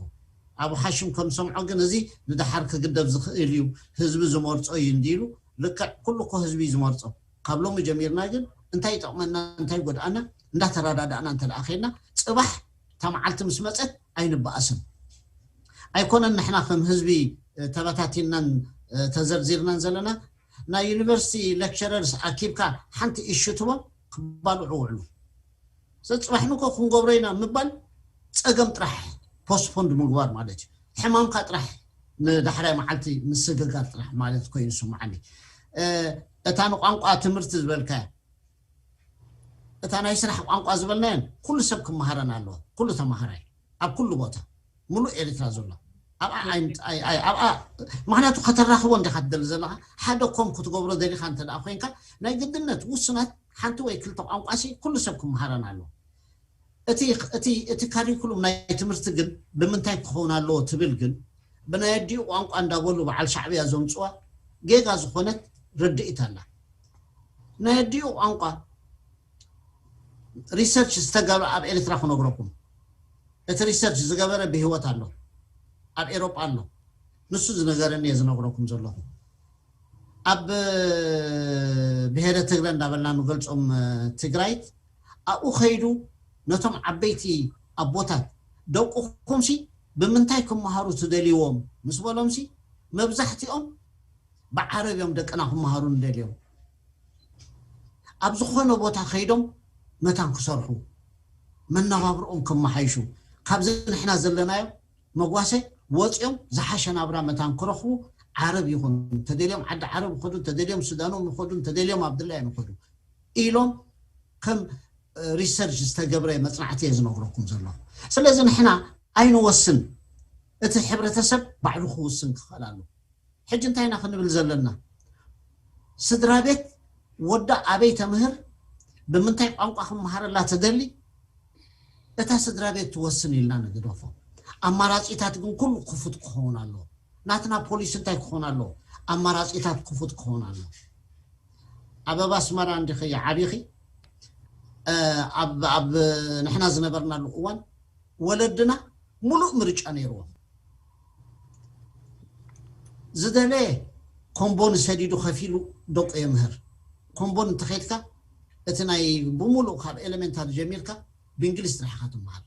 ኣብ ሓሽም ከም ሰምዖ ግን እዚ ንደሓር ክግደፍ ዝኽእል እዩ ህዝቢ ዝመርፆ እዩ እንዲሉ ልክዕ ኩሉ እኮ ህዝቢ እዩ ዝመርፆ። ካብ ሎሚ ጀሚርና ግን እንታይ ይጠቕመና እንታይ ይጎድኣና እንዳተረዳዳእና እንተ ደኣ ኸይድና ፅባሕ እታ መዓልቲ ምስ መፀት ኣይንበኣስን። ኣይኮነን ንሕና ከም ህዝቢ ተበታቲንናን ተዘርዚርናን ዘለና ናይ ዩኒቨርሲቲ ሌክቸረርስ ኣኪብካ ሓንቲ ኢሹ ትቦም ክባልዑ ውዕሉ። ስለዚ ፅባሕ ንኮ ክንገብሮ ኢና ምባል ፀገም ጥራሕ ፖስትፖንድ ምግባር ማለት እዩ። ሕማምካ ጥራሕ ንዳሕራይ መዓልቲ ምስግጋር ጥራሕ ማለት ኮይኑ ይስምዓኒ። እታ ንቋንቋ ትምህርቲ ዝበልካያ እታ ናይ ስራሕ ቋንቋ ዝበልናየን ኩሉ ሰብ ክመሃረን ኣለዎ። ኩሉ ተማሃራይ ኣብ ኩሉ ቦታ ሙሉእ ኤሪትራ ዘሎ ኣብኣ ምክንያቱ ከተራኽቦ እንዲካ ትደሊ ዘለካ ሓደ ኮም ክትገብሮ ደሊካ እንተ ኮይንካ ናይ ግድነት ውሱናት ሓንቲ ወይ ክልተ ቋንቋ ሲ ኩሉ ሰብ ክመሃረን ኣለዎ። እቲ ካሪኩሉም ናይ ትምህርቲ ግን ብምንታይ ክኸውን ኣለዎ ትብል ግን ብናይ ኣዲኡ ቋንቋ እንዳበሉ በዓል ሻዕብያ ዘምፅዋ ጌጋ ዝኾነት ርድኢት ኣላ። ናይ ኣዲኡ ቋንቋ ሪሰርች ዝተገብረ ኣብ ኤርትራ ክነግረኩም፣ እቲ ሪሰርች ዝገበረ ብህይወት ኣሎ፣ ኣብ ኤሮጳ ኣሎ። ንሱ ዝነገረኒ እየ ዝነግረኩም ዘለኹ። ኣብ ብሄረ ትግረ እንዳበልና ንገልጾም ትግራይት ኣብኡ ከይዱ ነቶም ዓበይቲ ኣቦታት ደቁኹምሲ ብምንታይ ክመሃሩ ትደልይዎም ምስ በሎምሲ መብዛሕትኦም ብዓረብ እዮም ደቅና ክመሃሩ ንደልዮም። ኣብ ዝኾነ ቦታ ከይዶም መታን ክሰርሑ መነባብርኦም ከመሓይሹ ካብዚ ንሕና ዘለናዮ መጓሰ ወፂኦም ዝሓሸ ናብራ መታን ክረኽቡ ዓረብ ይኹኑ ተደልዮም ዓዲ ዓረብ ይኸዱ ተደልዮም ሱዳኖም ይኸዱ ተደልዮም ኣብ ድላዮም ይኸዱ ኢሎም ከም ሪሰርች ዝተገብረ መፅናዕቲ እየ ዝነግረኩም ዘለኹ። ስለዚ ንሕና ኣይንወስን፣ እቲ ሕብረተሰብ ባዕሉ ክውስን ክኽእል ኣሎ። ሕጂ እንታይ ኢና ክንብል ዘለና? ስድራ ቤት ወዳ ኣበይ ተምህር፣ ብምንታይ ቋንቋ ክመሃረላ ትደሊ፣ እታ ስድራ ቤት ትወስን ኢልና ንግደፎ። ኣማራፂታት ግን ኩሉ ክፉት ክኸውን ኣለዎ። ናትና ፖሊሲ እንታይ ክኸውን ኣለዎ? ኣማራፂታት ክፉት ክኸውን ኣለዎ። ኣበባ ኣስመራ እንዲኺ ዓቢኺ ኣብ ንሕና ዝነበርናሉ እዋን ወለድና ሙሉእ ምርጫ ነይርዎም። ዝደለየ ኮምቦን ሰዲዱ ከፊሉ ደቁ የምህር። ኮምቦን እንተኸድካ እቲ ናይ ብሙሉእ ካብ ኤሌመንታሪ ጀሚርካ ብእንግሊዝ ጥራሕ ኢኻ ትመሃር።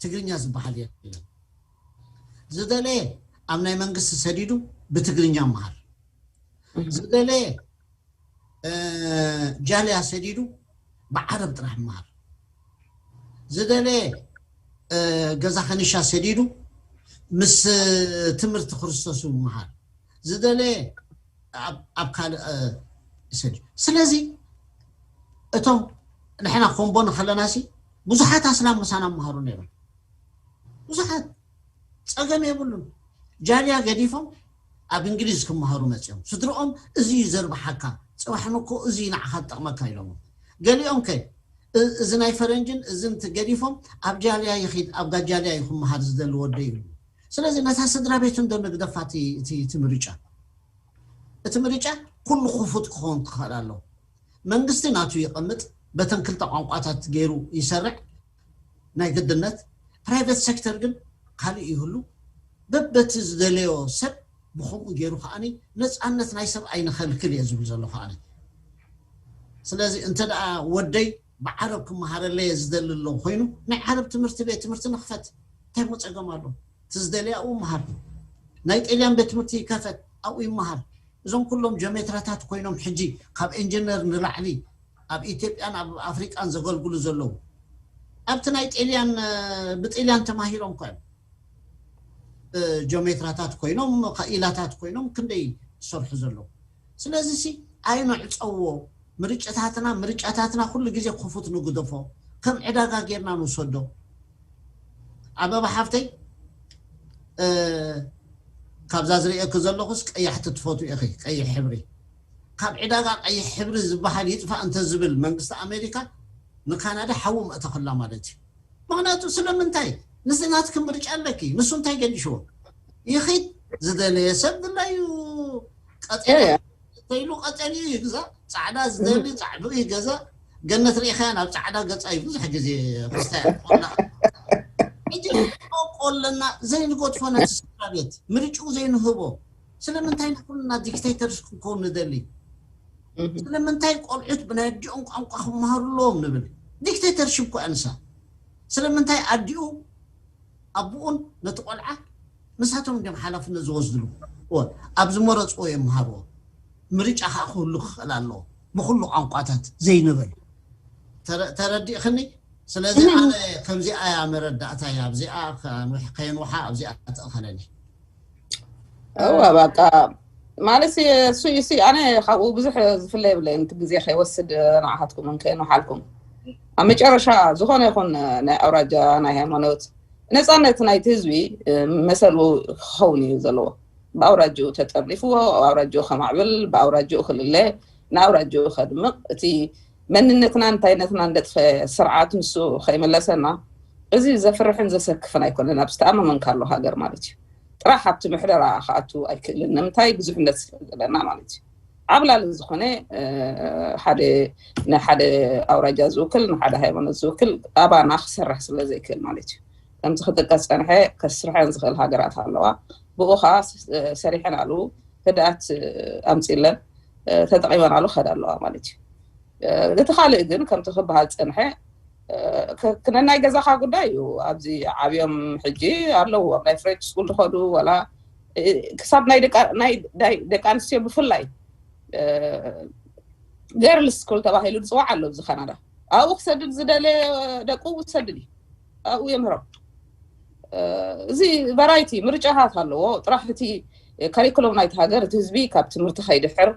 ትግርኛ ዝበሃል የለን። ዝደለየ ኣብ ናይ መንግስቲ ሰዲዱ ብትግርኛ መሃር። ዝደለየ ጃልያ ሰዲዱ ብዓረብ ጥራሕ መሃር። ዝደለየ ገዛ ከኒሻ ሰዲዱ ምስ ትምህርቲ ክርስቶስ ይመሃር። ዝደለየ ኣብ ካልእ ይሰድ። ስለዚ እቶም ንሕና ኮምቦ ንኸለናሲ ብዙሓት ኣስላም ምሳና መሃሩ ነይሮም። ብዙሓት ፀገም የብሉን። ጃልያ ገዲፎም ኣብ እንግሊዝ ክመሃሩ መፅኦም። ስድርኦም እዚ እዩ ዘርብሓካ፣ ፅባሕ ንኮ እዚ ንዓኻ ዝጠቕመካ ኢሎሞ። ገሊኦም ከ እዚ ናይ ፈረንጅን እዝን ገዲፎም ኣብ ጃልያ ይኺድ ኣብ ጋጃልያ እዩ ክመሃር ዝደሊ ወደ ይብሉ። ስለዚ ነታ ስድራ ቤት እንዶ ንግደፋ እቲ ምርጫ እቲ ምርጫ ኩሉ ክፉት ክኸውን ክኽእል ኣለዎ። መንግስቲ ናቱ ይቐምጥ፣ በተን ክልተ ቋንቋታት ገይሩ ይሰርዕ ናይ ግድነት። ፕራይቨት ሴክተር ግን ካልእ ይህሉ። በበቲ ዝደለዮ ሰብ ብኸምኡ ገይሩ ከዓኒ ነፃነት ናይ ሰብ ኣይንኸልክል እየ ዝብል ዘሎ ከዓኒ። ስለዚ እንተ ደኣ ወደይ ብዓረብ ክመሃረለየ ዝደሊ ኣሎ ኮይኑ ናይ ዓረብ ትምህርቲ ቤት ትምህርቲ ንኽፈት እንታይ ሞ ፀገም ኣሎ? እቲ ዝደለየ ኣብኡ ይመሃር። ናይ ጤልያን ቤት ትምህርቲ ይከፈት ኣብኡ ይመሃር። እዞም ኩሎም ጀሜትራታት ኮይኖም ሕጂ ካብ ኢንጂነር ንላዕሊ ኣብ ኢትዮጵያን ኣብ ኣፍሪቃን ዘገልግሉ ዘለዉ ኣብቲ ናይ ጤልያን ብጤልያን ተማሂሮም ኮ ጀሜትራታት ኮይኖም ከኢላታት ኮይኖም ክንደይ ዝሰርሑ ዘለዉ። ስለዚ ሲ ኣይንዕፀዎ። ምርጫታትና ምርጫታትና ኩሉ ግዜ ክፉት ንግደፎ። ከም ዕዳጋ ጌርና ንውሰዶ። ኣበባ ሓፍተይ ካብዛ ዝርእየኪ ዘለኹስ ቀያሕቲ ትፈቱ ኢኺ፣ ቀይሕ ሕብሪ። ካብ ዕዳጋ ቀይሕ ሕብሪ ዝበሃል ይጥፋእ እንተ ዝብል መንግስቲ ኣሜሪካ ንካናዳ ሓዊ መእተኽላ ማለት እዩ። ምክንያቱ ስለምንታይ ንስናትኪ ምርጫ ኣለኪ፣ ንሱ እንታይ ገዲሽዎ? ይኺድ ዝደለየ ሰብ ድላዩ ቀፂሉ ተይሉ ቀፀሊ ይግዛ፣ ፃዕዳ ዝደሊ ፃዕዱ ይገዛ። ገነት ርኢኻያ ናብ ፃዕዳ ገፃ እዩ ብዙሕ ግዜ ክስታይ ቆላ። ሕጂ ቆለና ዘይንገድፎ ነቲ ስድራ ቤት ምርጭኡ ዘይንህቦ ስለምንታይ ንኩልና ዲክቴተርስ ክንከውን ንደሊ? ስለምንታይ ቆልዑት ብናይ ኣዲኦም ቋንቋ ክመሃሩ ኣለዎም ንብል? ዲክቴተርሽፕ ኮ ኣንሳ ስለምንታይ ኣዲኡ ኣቦኡን ነቲ ቆልዓ ንሳቶም እንዲም ሓላፍነት ዝወስድሉ። እወ፣ ኣብ ዝመረፅዎ የምሃርዎ። ምርጫ ከዓ ክህሉ ክኽእል ኣለዎ። ብኩሉ ቋንቋታት ዘይንብል ተረ- ተረዲእኽኒ። ስለዚ ኣነ ከምዚኣ እያ መረዳእታ እያ ኣብዚኣ ከንውሕ- ከየንውሓ ኣብዚኣ ትእኸለኒ። እወ በቃ ማለት እሱ እሱ ኣነ ካብኡ ብዙሕ ዝፍለ የብለይን። እቲ ግዜ ከይወስድ ንዓኻትኩም ከየንውሓልኩም ኣብ መጨረሻ ዝኾነ ይኹን ናይ ኣውራጃ ናይ ሃይማኖት ነፃነት ናይቲ ህዝቢ መሰሉ ክኸውን እዩ ዘለዎ። ብኣውራጅኡ ተጠርኒፍዎ ኣብኣውራጅኡ ከማዕብል ብኣውራጅኡ ክልለ ንኣውራጅኡ ከድምቕ እቲ መንነትናን እንታይነትናን ደጥፈ ስርዓት ንሱ ከይመለሰና እዚ ዘፍርሕን ዘሰክፍን ኣይኮነን ኣብ ዝተኣማመንካሉ ሃገር ማለት እዩ። ጥራሕ ኣብቲ ምሕደራ ክኣቱ ኣይክእልን። ንምንታይ? ብዙሕነት ስለ ዘለና ማለት እዩ። ዓብላሊ ዝኾነ ሓደ ንሓደ ኣውራጃ ዝውክል፣ ንሓደ ሃይማኖት ዝውክል ኣባና ክሰርሕ ስለ ዘይክእል ማለት እዩ። ከምቲ ክጥቀስ ጸንሐ፣ ከስርሐን ዝኽእል ሃገራት ኣለዋ። ብኡ ከዓ ሰሪሐን ኣለዉ፣ ህድኣት ኣምፂለን ተጠቂመናሉ ክኸዳ ኣለዋ ማለት እዩ። እቲ ካልእ ግን ከምቲ ክበሃል ዝፀንሐ፣ ክነናይ ገዛኻ ጉዳይ እዩ። ኣብዚ ዓብዮም ሕጂ ኣለዉ፣ ኣብ ናይ ፍሬንች ስኩል ዝኸዱ፣ ወላ ክሳብ ናይ ደቂ ኣንስትዮ ብፍላይ ገርልስ ስኩል ተባሂሉ ዝፅዋዕ ኣሎ ኣብዚ ካናዳ። ኣብኡ ክሰድድ ዝደለየ ደቁ ክሰድድ እዩ፣ ኣብኡ የምህሮም። እዚ ቫራይቲ ምርጫታት ኣለዎ። ጥራሕ እቲ ካሪኩሎም ናይቲ ሃገር፣ እቲ ህዝቢ ካብ ትምህርቲ ከይድሕር፣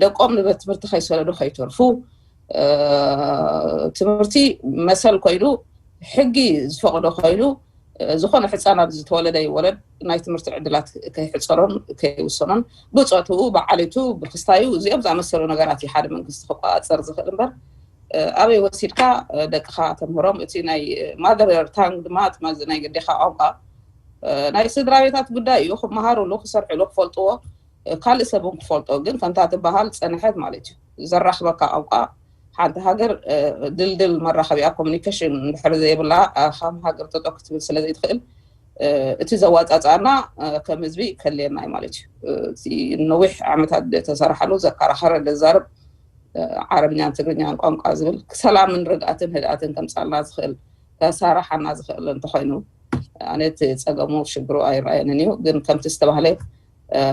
ደቆም ንቤት ትምህርቲ ከይሰደዱ ከይተርፉ፣ ትምህርቲ መሰል ኮይኑ፣ ሕጊ ዝፈቕዶ ኮይኑ፣ ዝኾነ ሕፃን ኣብ ዝተወለደ ይወለድ ናይ ትምህርቲ ዕድላት ከይሕፀሮን ከይውሰኖን፣ ብፆትኡ፣ ብዓሌቱ፣ ብክስታዩ፣ እዚኦም ዝኣመሰሉ ነገራት እዩ ሓደ መንግስቲ ክቆፃፀር ዝኽእል እምበር፣ ኣበይ ወሲድካ ደቅኻ ተምህሮም። እቲ ናይ ማደር ታንግ ድማ፣ እቲ ናይ ግዴኻ ቋንቋ ናይ ስድራ ቤታት ጉዳይ እዩ። ክመሃሩሉ፣ ክሰርሕሉ፣ ክፈልጥዎ፣ ካልእ ሰብ እውን ክፈልጦ። ግን ከምታ ትበሃል ጸንሐት ማለት እዩ። ዘራኽበካ ቋንቋ ሓንቲ ሃገር ድልድል መራኸቢያ ኮሚኒኬሽን እንድሕር ዘይብላ፣ ከም ሃገር ጠጠው ክትብል ስለ ዘይትኽእል፣ እቲ ዘዋጻጽኣና ከም ህዝቢ ከድልየና እዩ ማለት እዩ። እቲ ነዊሕ ዓመታት ዝተሰርሓሉ፣ ዘከራኸረ፣ ዘዛርብ ዓረብኛን ትግርኛን ቋንቋ ዝብል፣ ሰላምን ርግኣትን ህድኣትን ከምጻልና ዝኽእል፣ ከሳርሓና ዝኽእል እንተኾይኑ፣ ኣነ እቲ ጸገሙ ሽግሩ ኣይረኣየንን እዩ። ግን ከምቲ ዝተባህለ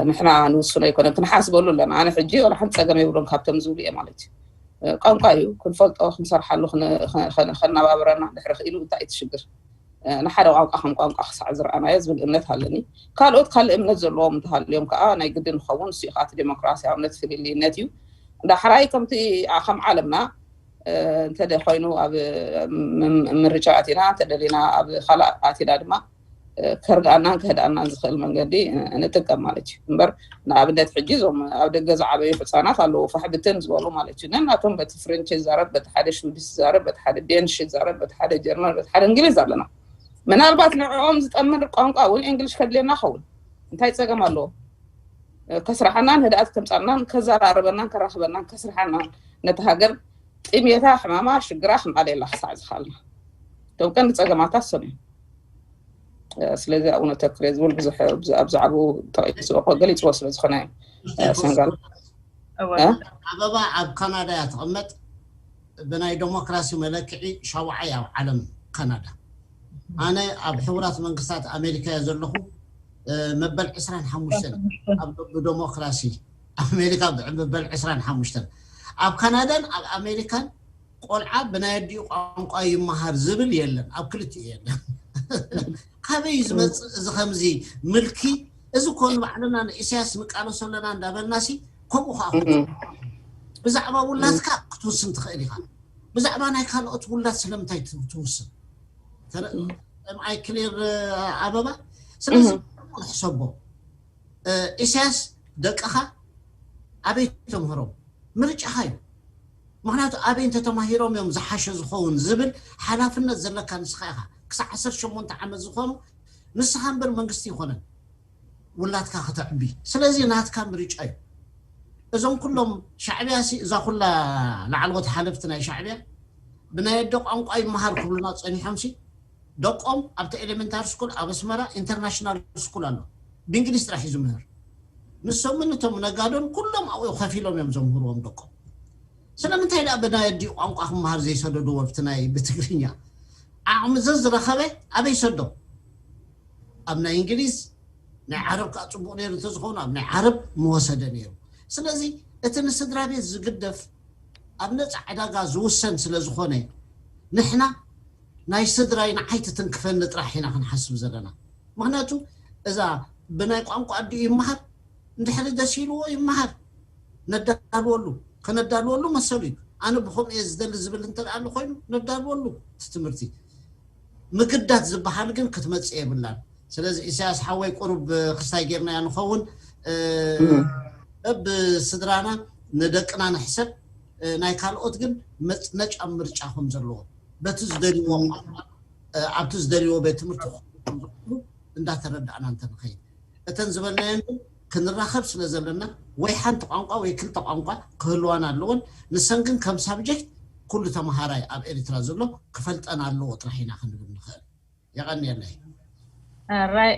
ንሕና ንውስኖ ኣይኮነን፣ ክንሓስበሉ ኣለና። ኣነ ሕጂ ወላ ሓንቲ ጸገም የብሉን ካብቶም ዝብሉ እየ ማለት እዩ። ቋንቋ እዩ፣ ክንፈልጦ፣ ክንሰርሓሉ፣ ከነባብረና ድሕሪ ክኢሉ እንታይ እቲ ሽግር? ንሓደ ቋንቋ ከም ቋንቋ ክሳዕ ዝረኣናዮ ዝብል እምነት ኣለኒ። ካልኦት ካልእ እምነት ዘለዎም እንተሃልዮም ከዓ ናይ ግድን ክኸውን፣ ንሱ እዩ ከዓ እቲ ዴሞክራሲያውነት፣ ፍልልይነት እዩ። ዳሕራይ ከምቲ ከም ዓለምና እንተደ ኮይኑ ኣብ ምርጫ ኣቲና፣ እንተደሊና ኣብ ካልእ ኣቲና ድማ ከርግኣናን ከህድኣናን ዝኽእል መንገዲ ንጥቀም ማለት እዩ። እምበር ንኣብነት ሕጂ እዞም ኣብ ደገ ዝዓበዩ ህፃናት ኣለዉ፣ ፋሕ ብትን ዝበሉ ማለት እዩ። ነናቶም በቲ ፍሬንች ይዛረብ፣ በቲ ሓደ ሽዊድሽ ይዛረብ፣ በቲ ሓደ ዴንሽ ይዛረብ፣ በቲ ሓደ ጀርመን፣ በቲ ሓደ እንግሊዝ ኣለና። ምናልባት ንዕኦም ዝጠምር ቋንቋ እውን እንግሊሽ ከድልየና ኸውን። እንታይ ጸገም ኣለዎ? ከስርሓናን ህድኣት ከምጻልናን ከዘራርበናን ከራኽበናን ከስርሓናን ነቲ ሃገር ጥሜታ፣ ሕማማ፣ ሽግራ ክንኣልየላ ክሳዕ ዝኸኣልና። እቶም ቀንዲ ጸገማታት እሶም እዮም። ስለዚ ኣብኡ ነተክር እየ ዝብል ብዙሕ ኣብዚ ዓቡ ጠቒስዎ እኮ ገሊፅዎ ስለ ዝኾነ እዩ። ሰንጋል ኣበባ ኣብ ካናዳ እያ ትቕመጥ። ብናይ ዴሞክራሲ መለክዒ ሻውዓይ ኣብ ዓለም ካናዳ። ኣነ ኣብ ሕቡራት መንግስታት ኣሜሪካ እየ ዘለኹ። መበል ዕስራን ሓሙሽተን ኣብ ብዴሞክራሲ ኣሜሪካ መበል ዕስራን ሓሙሽተን። ኣብ ካናዳን ኣብ ኣሜሪካን ቆልዓ ብናይ ኣዲኡ ቋንቋ ይመሃር ዝብል የለን፣ ኣብ ክልቲኡ የለን። ካበይ ዝመፅእ እዚ ከምዚ ምልኪ? እዚ እኮ ንባዕልና ንኢሳያስ ንቃለሶ ኣለና እንዳበልናሲ ከምኡ ከዓ ብዛዕባ ውላድካ ክትውስን ትኽእል ኢኻ። ብዛዕባ ናይ ካልኦት ውላድ ስለምንታይ ትውስን? ኣይ ክሊር ኣበባ። ስለዚ ንሕሰቦ። ኢሳያስ ደቅኻ ኣበይ ተምህሮም? ምርጫኻ እዩ። ምክንያቱ ኣበይ እንተተማሂሮም እዮም ዝሓሸ ዝኸውን ዝብል ሓላፍነት ዘለካ ንስኻ ኢኻ። ክሳዕ ዓሰርተ ሸሞንተ ዓመት ዝኾኑ ንስኻ እምበር መንግስቲ ይኮነን ውላድካ ከተዕቢ። ስለዚ ናትካ ምርጫ እዩ። እዞም ኩሎም ሻዕብያ ሲ እዛ ኩላ ላዕለዎት ሓለፍቲ ናይ ሻዕብያ ብናይ ኣደ ቋንቋ ይመሃር ክብሉና ጸኒሖም ሲ ደቆም ኣብቲ ኤሌመንታሪ ስኩል ኣብ ኣስመራ ኢንተርናሽናል ስኩል ኣሎ ብእንግሊዝ ጥራሕ እዩ ዝምህር። ንሶምን እቶም ነጋዶን ኩሎም ኣብኡ ከፊሎም እዮም ዘምህርዎም ደቆም። ስለምንታይ ደኣ ብናይ ኣዲኡ ቋንቋ ክመሃር ዘይሰደድዎ ኣብቲ ናይ ብትግርኛ ዓቕሚ ዘዝረኸበ ኣበይ ሰዶ? ኣብ ናይ እንግሊዝ። ናይ ዓረብ ከዓ ፅቡቕ ነይሩ እንተዝኸውን ኣብ ናይ ዓረብ ምወሰደ ነይሩ። ስለዚ እቲ ንስድራ ቤት ዝግደፍ ኣብ ነፃ ዕዳጋ ዝውሰን ስለ ዝኾነ ንሕና ናይ ስድራይ ንዓይ ትትንክፈኒ ጥራሕ ኢና ክንሓስብ ዘለና። ምክንያቱ እዛ ብናይ ቋንቋ ኣዲኡ ይመሃር እንድሕሪ ደስ ኢልዎ ይመሃር ነዳልወሉ ከነዳልወሉ መሰሉ እዩ። ኣነ ብከምኡ እየ ዝደሊ ዝብል እንተ ኣሎ ኮይኑ ነዳልወሉ እቲ ትምህርቲ። ምግዳት ዝበሃል ግን ክትመፅእ የብላን። ስለዚ ኢሳያስ ሓወይ ቁሩብ ክስታይ ጌርናያ ንኸውን። ብስድራና ንደቅና ንሕሰብ። ናይ ካልኦት ግን መፅነጫ ምርጫ ከም ዘለዎ በቲ ዝደልዎ ኣብቲ ዝደልዎ ቤት ትምህርቲ እንዳተረዳእና እንተንኸይድ፣ እተን ዝበልናየን ግን ክንራኸብ ስለ ዘለና ወይ ሓንቲ ቋንቋ ወይ ክልተ ቋንቋ ክህልዋን ኣለዎን። ንሰን ግን ከም ሳብጀክት ኩሉ ተምሃራይ ኣብ ኤርትራ ዘሎ ክፈልጠን ኣለዎ ጥራሕ ኢና ክንብል ንኽእል። የቐንየለይ። ራይ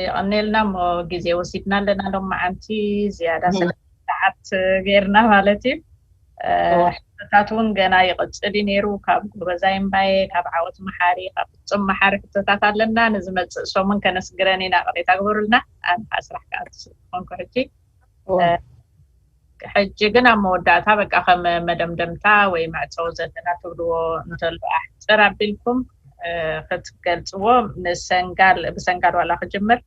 የቐንየልና እሞ፣ ግዜ ወሲድና ኣለና ሎም መዓንቲ ዝያዳ ሰዓት ገይርና ማለት እዩ። ሕቶታት እውን ገና ይቕፅል እዩ ነይሩ። ካብ ጎበዛይ እምባየ፣ ካብ ዓወት መሓሪ፣ ካብ ፍፁም መሓሪ ሕቶታት ኣለና። ንዝመፅእ ሰሙን ከነስግረን ኢና። ቅሬታ ግበሩልና። ኣነ ከዓ ስራሕ ክኣቱ ስለ ዝኾንኩ ሕጂ ሕጂ ግን ኣብ መወዳእታ በቃ ከም መደምደምታ ወይ መዕፀዊ ዘለና ትብልዎ እንተሎ ኣሕፅር ኣቢልኩም ክትገልፅዎ። ንሰንጋል ብሰንጋል ዋላ ክጅምር።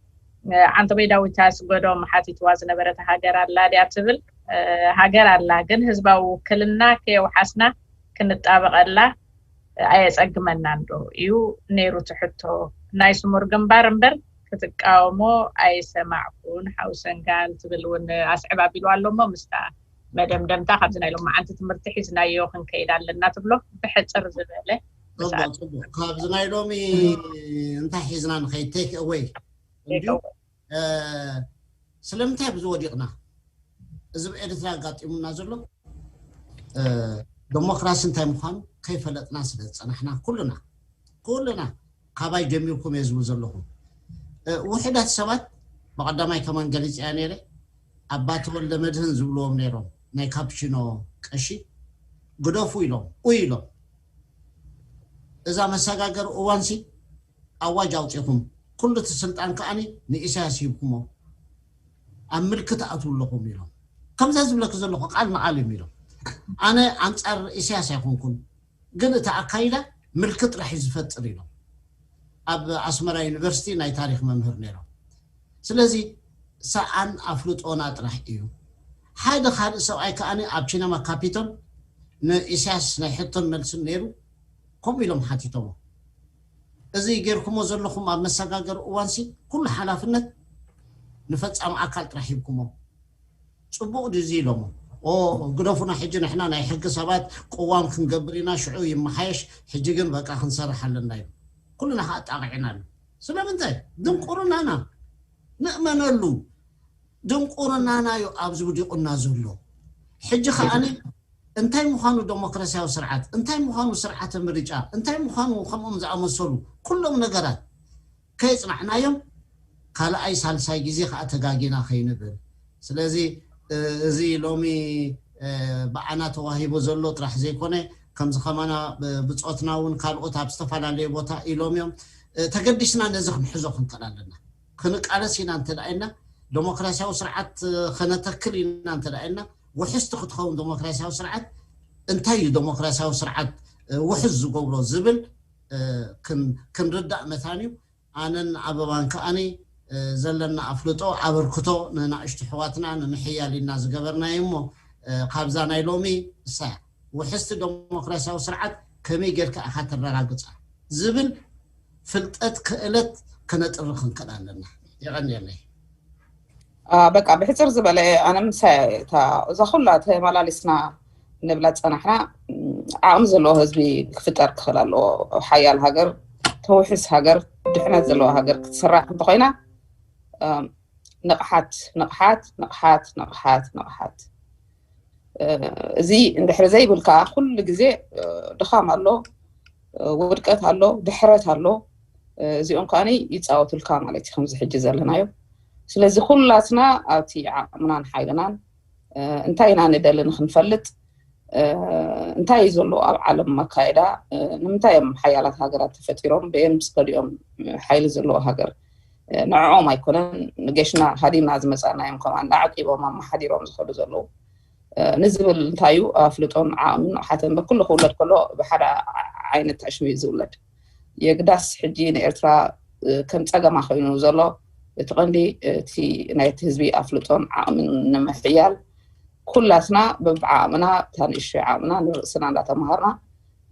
ዓንተቦይ ዳዊት ኣስገዶም ሓቲትዋ ዝነበረት ሃገር ኣላ ድያ ትብል። ሃገር ኣላ፣ ግን ህዝባዊ ውክልና ከየውሓስና ክንጣበቐላ ኣየፀግመናን ዶ እዩ ነይሩ ትሕቶ? ናይ ስሙር ግንባር እምበር ክትቃወሞ ኣይሰማዕኩን። ሓው ሰንጋል ትብል እውን ኣስዕብ ኣቢሉ ኣሎ እሞ ምስታ መደምደምታ ካብዚ ናይ ሎማዓንቲ ትምህርቲ ሒዝናዮ ክንከይድ ኣለና ትብሎ ብሕፅር ዝበለ። ካብዚ ናይ ሎሚ እንታይ ሒዝና ንኸይድ? ቴክ ኣወይ እንዲሁ ስለምንታይ ብዚ ወዲቕና? እዚ ብኤርትራ ኣጋጢሙና ዘሎ ዴሞክራሲ እንታይ ምዃኑ ከይፈለጥና ስለ ዝፀናሕና ኩልና ኩልና ካባይ ጀሚርኩም እየ ዝብል ዘለኹ። ውሕዳት ሰባት ብቐዳማይ ከማን ገሊፀያ ነይረ። ኣባ ተወልደ መድህን ዝብልዎም ነይሮም ናይ ካፕቺኖ ቀሺ ግደፉ ኢሎም ኡይ ኢሎም እዛ መሰጋገሪ እዋንሲ ኣዋጅ ኣውፂኹም ኩሉ እቲ ስልጣን ከዓኒ ንኢሳያስ ሂብኩሞ ኣብ ምልክት ኣትዉ ኣለኹም ኢሎም። ከምዛ ዝብለክ ዘለኹ ቃል ንቃል እዮም ኢሎም። ኣነ ኣንፃር ኢሳያስ ኣይኮንኩን፣ ግን እቲ ኣካይዳ ምልክት ጥራሕ እዩ ዝፈጥር ኢሎም። ኣብ ኣስመራ ዩኒቨርሲቲ ናይ ታሪክ መምህር ነይሮም። ስለዚ ሰኣን ኣፍልጦና ጥራሕ እዩ። ሓደ ካልእ ሰብኣይ ከዓኒ ኣብ ቺነማ ካፒቶል ንኢሳያስ ናይ ሕቶን መልስን ነይሩ። ከምኡ ኢሎም ሓቲቶሞ። እዚ ገይርኩሞ ዘለኹም ኣብ መሰጋገሪ እዋንሲ ኩሉ ሓላፍነት ንፈጻሚ ኣካል ጥራሕ ሂብኩሞ። ጽቡቕ ድዩ ኢሎሞ። ኦ ግደፉና፣ ሕጂ ንሕና ናይ ሕጊ ሰባት ቅዋም ክንገብር ኢና፣ ሽዑ ይመሓየሽ፣ ሕጂ ግን በቃ ክንሰርሕ ኣለና እዩ። ኩልና ከዓ ጣቕዒና ኣሎ። ስለምንታይ? ድንቁርናና ንእመነሉ። ድንቁርናና እዩ ኣብዚ ውዲቑና ዘሎ። ሕጂ ከዓኒ እንታይ ምዃኑ ዴሞክራሲያዊ ስርዓት፣ እንታይ ምዃኑ ስርዓተ ምርጫ፣ እንታይ ምዃኑ ከምኦም ዝኣመሰሉ ኩሎም ነገራት ከየፅናዕናዮም ካልኣይ ሳልሳይ ግዜ ከዓ ተጋጊና ከይንብል። ስለዚ እዚ ሎሚ ብዓና ተዋሂቡ ዘሎ ጥራሕ ዘይኮነ፣ ከምዚ ከማና ብፆትና እውን ካልኦት ኣብ ዝተፈላለየ ቦታ ኢሎም እዮም። ተገዲስና ነዚ ክንሕዞ ክንክእል ኣለና። ክንቃለስ ኢና እንተ ኢልና፣ ዴሞክራሲያዊ ስርዓት ከነተክል ኢና እንተ ኢልና፣ ውሕስቲ ክትኸውን ዴሞክራሲያዊ ስርዓት እንታይ እዩ? ዴሞክራሲያዊ ስርዓት ውሕስ ዝገብሮ ዝብል ክንርዳእ መታን እዩ። ኣነን ኣበባን ከዓኒ ዘለና ኣፍልጦ ኣበርክቶ ንናእሽቱ ኣሕዋትና ንምሕያል ኢልና ዝገበርናዮ እሞ፣ ካብዛ ናይ ሎሚ እሳ ውሕስቲ ዴሞክራሲያዊ ስርዓት ከመይ ጌርካ ኢኻ ተረጋግፃ ዝብል ፍልጠት ክእለት ከነጥሪ ክንክእል ኣለና። የቐንየለይ። በቃ ብሕፅር ዝበለ ኣነ ምሳይ እታ እዛ ኩላ ተመላሊስና ንብላ ዝፀናሕና ዓቕሚ ዘለዎ ህዝቢ ክፍጠር ክኽእል ኣለዎ። ሓያል ሃገር፣ ተውሕስ ሃገር፣ ድሕነት ዘለዋ ሃገር ክትስራሕ እንተኮይና ንቕሓት ንቕሓት ንቕሓት ንቕሓት ንቕሓት። እዚ እንድሕር ዘይብልካ ኩሉ ግዜ ድኻም ኣሎ፣ ውድቀት ኣሎ፣ ድሕረት ኣሎ። እዚኦም ከዓኒ ይፃወቱልካ ማለት እዩ ከምዚ ሕጂ ዘለናዮ። ስለዚ ኩላትና ኣብቲ ዓቕምናን ሓይልናን እንታይ ኢና ንደሊ ንክንፈልጥ እንታይ እዩ ዘሎ ኣብ ዓለም መካየዳ፣ ንምንታይ እዮም ሓያላት ሃገራት ተፈጢሮም፣ በየን ምስ ከሊኦም ሓይሊ ዘለዎ ሃገር ንዕኦም ኣይኮነን ንገሽና ሃዲምና ዝመፃናዮም ከማን ኣዕቂቦም ኣመሓዲሮም ዝኸዱ ዘለዉ ንዝብል እንታይ እዩ ኣፍልጦን ዓቕምን ንቕሓትን በኩሉ ክውለድ ከሎ ብሓደ ዓይነት ታሽሙ እዩ ዝውለድ። የግዳስ ሕጂ ንኤርትራ ከም ፀገማ ኮይኑ ዘሎ እቲ ቀንዲ እቲ ናይቲ ህዝቢ ኣፍልጦን ዓቕምን ንምሕያል ኩላትና በብዓቕምና እታ ንእሽቶይ ዓቕምና ንርእስና እንዳተምሃርና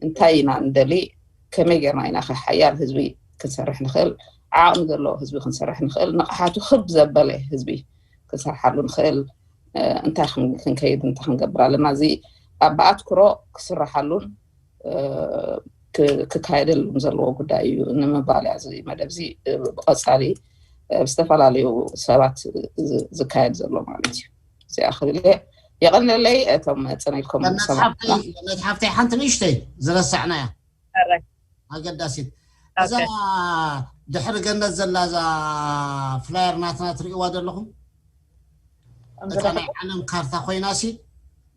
እንታይ ኢና ንደሊ፣ ከመይ ጌርና ኢና ከ ሓያል ህዝቢ ክንሰርሕ ንኽእል፣ ዓቕሚ ዘለዎ ህዝቢ ክንሰርሕ ንኽእል፣ ንቕሓቱ ክብ ዘበለ ህዝቢ ክንሰርሓሉ ንኽእል እንታይ ክንከይድ እንታይ ክንገብር ኣለና። እዚ ኣብ ብኣትኩሮ ክስራሓሉን ክካየደሉን ዘለዎ ጉዳይ እዩ ንምባል እያ እዚ መደብ እዚ ብቐፃሊ እ፣ ብዝተፈላለዩ ሰባት ዝ-፣ ዝካየድ ዘሎ ማለት እዩ። እዚኣ ክብል እየ። የቐንለይ እቶም መፅና ኢልኩም ገነት ሓፍተይ፣ ሰማዕና። ገነት ሓፍተይ ሓንቲ ንእሽተይ ዝረሳዕናያ ኣረ፣ ኣገዳሲት። እዛ ኦኬ። ድሕሪ ገነት ዘላ እዛ ፍላየር ናትና ትርእይዋ ዘለኹም? እታ ናይ ዓለም ካርታ ኮይና ሲ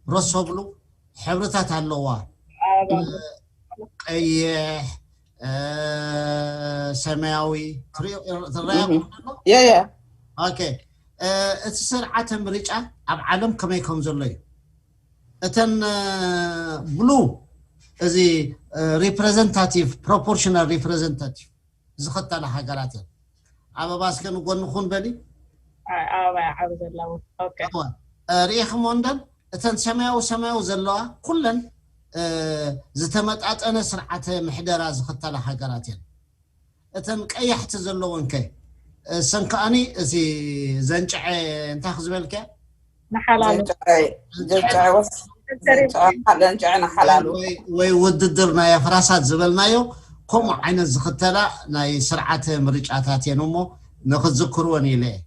ረሶ ብሉ ሕብርታት ኣለዋ። ኣበባ። ቀይሕ፣ እ፣ ሰማያዊ ትርእዮ፣ ትረኣያ እህ። ኣሎ? ያ፣ ያ። ኦኬ። እ፣ እቲ ስርዓተ ምርጫ ኣብ ዓለም ከመይ ከም ዘሎ እዩ። እተን፣ እ፣ ብሉ፣ እዚ፣ እ፣ ሪፕሬዘንታቲቭ፣ ፕሮፖርሽናል ሪፕሬዘንታቲቭ ዝኸተላ ሃገራት እየን። ኣበባ እስከ ንጎኒ ኩን በሊ። ኣ-፣ ኣበባ ዓቢ ዘለዉ። ኦኬ። እወ። እ፣ ርኢኽሞ እንደን እተን ሰማያዊ ሰማያዊ ዘለዋ ኩለን፣ እ፣ ዝተመጣጠነ ስርዓተ ምሕደራ ዝኸተላ ሃገራት እየን። እተን ቀያሕቲ ዘለወን ከ፣ እሰን ከኣኒ እቲ ዘንጨዐ እንታይ ክዝበልከ? ንሓላሉ። ዘንጨዐ፣ ዘንጨዐ ወስ-፣ ዘንጨዐ፣ ዘንጨዐ ንሓላሉ። ወይ፣ ወይ ውድድር ናይ ኣፍራሳት ዝበልናዮ ከምኡ ዓይነት ዝኽተላ ናይ ስርዓተ ምርጫታት እየን እሞ ንኽትዝክርወን ኢለ እየ።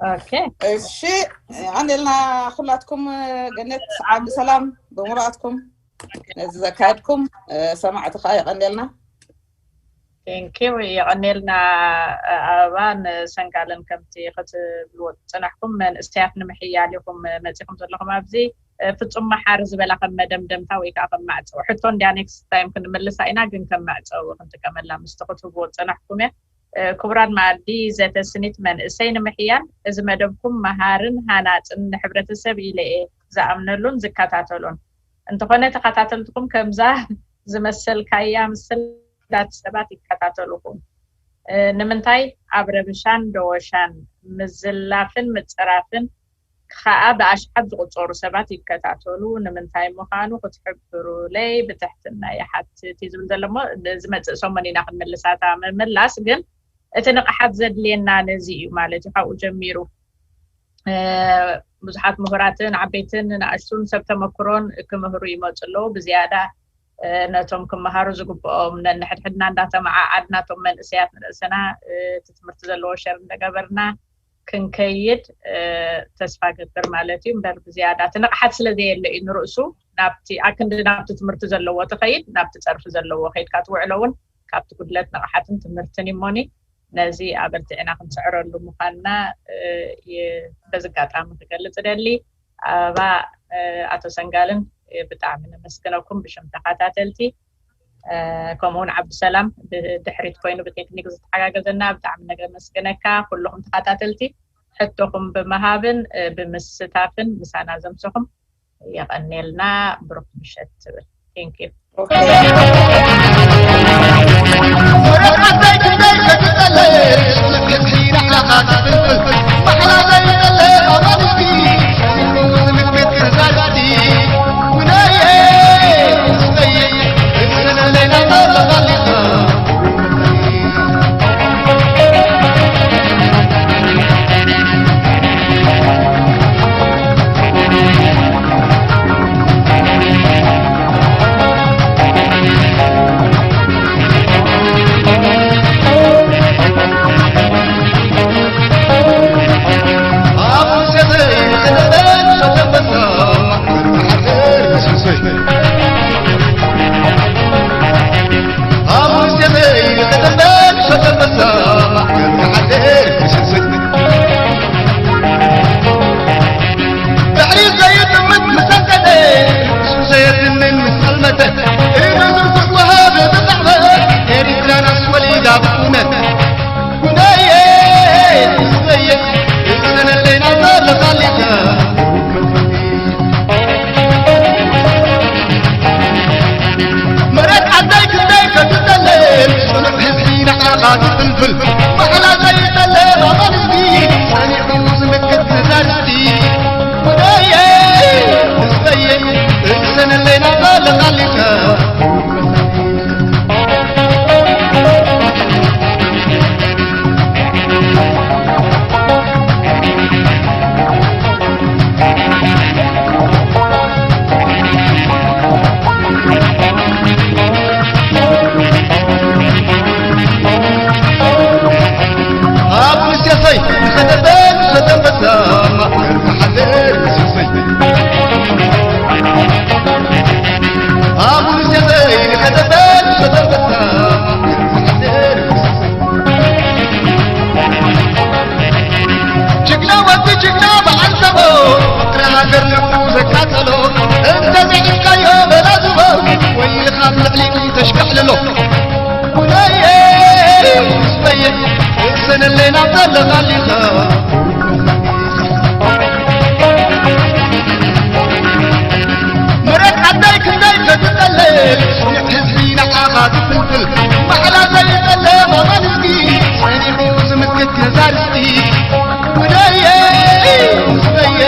ኦኬ። እሺ፣ የቐንየልና ኩላትኩም። ገነት ዓቢ ሰላም ብምሉኣትኩም ነዚ ዘካየድኩም፣ እ፣ ሰማዕቲ ከዓ የቐንየልና። ቴንኪው፣ የቐንየልና። ኣበባ፣ ንሰንጋልን ከምቲ ክትብልዎ ዝጸናሕኩም መንእሰያት ንምሕያል ኢኹም መጺኹም ዘለኹም ኣብዚ። እ፣ ፍጹም መሓሪ ዝበላ ከም መደምደምታ ወይ ከዓ ከም ማዕጸዊ ሕቶ እንድያ ኔክስት ታይም ክንምልሳ ኢና፣ ግን ከም መዕጸዊ ክንጥቀመላ ምስቲ ክትህብዎ ዝጸናሕኩም እየ። እ፣ ክቡራት መኣዲ ዘተ ስኒት መንእሰይ ንምሕያል፣ እዚ መደብኩም መሃርን ሃናጽን ንሕብረተሰብ ኢለ እየ ዝኣምነሉን ዝከታተሉን። እንተኾነ ተኸታተልትኹም ከምዛ ዝመሰልካያ ምስላት ሰባት ይከታተሉኹም። እ፣ ንምንታይ ኣብ ረብሻን ደወሻን ምዝላፍን ምጽራፍን ከኣ ብኣሽሓት ዝቑጸሩ ሰባት ይከታተሉ፣ ንምንታይ ምዃኑ ክትሕብሩለይ ብትሕትና ይሓትት እዩ ዝብል ዘሎ እሞ፣ ዝመጽእ ሰሙን ኢና ክንምልሳታ ምምላስ፣ ግን እቲ ንቕሓት ዘድልየና ነዚ እዩ ማለት እዩ። ካብኡ ጀሚሩ፣ እ፣ ብዙሓት ምሁራትን ዓበይትን ንኣሽቱን ሰብ ተመክሮን ክምህሩ ይመጹ ኣለዉ። ብዝያዳ፣ እ፣ ነቶም ክመሃሩ ዝግብኦም ነንሕድሕድና እንዳተመዓዓድና፣ እቶም መንእሰያት ንርእስና፣ እ፣ እቲ ትምህርቲ ዘለዎ ሸር እንደገበርና ክንከይድ፣ እ፣ ተስፋ ገብር ማለት እዩ። እምበር ብዝያዳ እቲ ንቕሓት ስለ ዘየለ እዩ ንርእሱ ናብቲ፣ ኣክንዲ ናብቲ ትምህርቲ ዘለዎ ትኸይድ፣ ናብቲ ጸርፊ ዘለዎ ከይድካ ትውዕሎ እውን ካብቲ ጉድለት ንቕሓትን ትምህርትን እዩ እሞኒ። ነዚ ኣበርቲዕና ክንስዕረሉ ምዃንና፣ እ፣ ይ-፣ በዚ ኣጋጣሚ ክገልጽ እደሊ። ኣበባ፣ እ፣ ኣቶ ሰንጋልን፣ እ፣ ብጣዕሚ ነመስግነኩም ብሽም ተኸታተልቲ። እ፣ ከምኡውን ዓብዱሰላም ብድሕሪት ኮይኑ ብቴክኒክ ዝተሓጋገዘና ብጣዕሚ ነመስግነካ። ኩልኹም ተኸታተልቲ ሕቶኹም ብምሃብን፣ እ፣ ብምስታፍን ምሳና ዘምሰኹም የቐንየልና። ብሩኽ ምሸት ትብል። Thank you። ለለና ዘለኻሊኻ ምረት ዓዳይ ክንደይ ፈትጠለል ስሚዕ ህዝቢ ንዓኻ ትፍልፍል ማዕላ ዘይጠለ ማማንስኪ ሰኒሑ ዝምክት ነዛርስኪ ውደየ ውደየ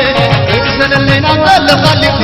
ዘለለና ዘለኻሊኻ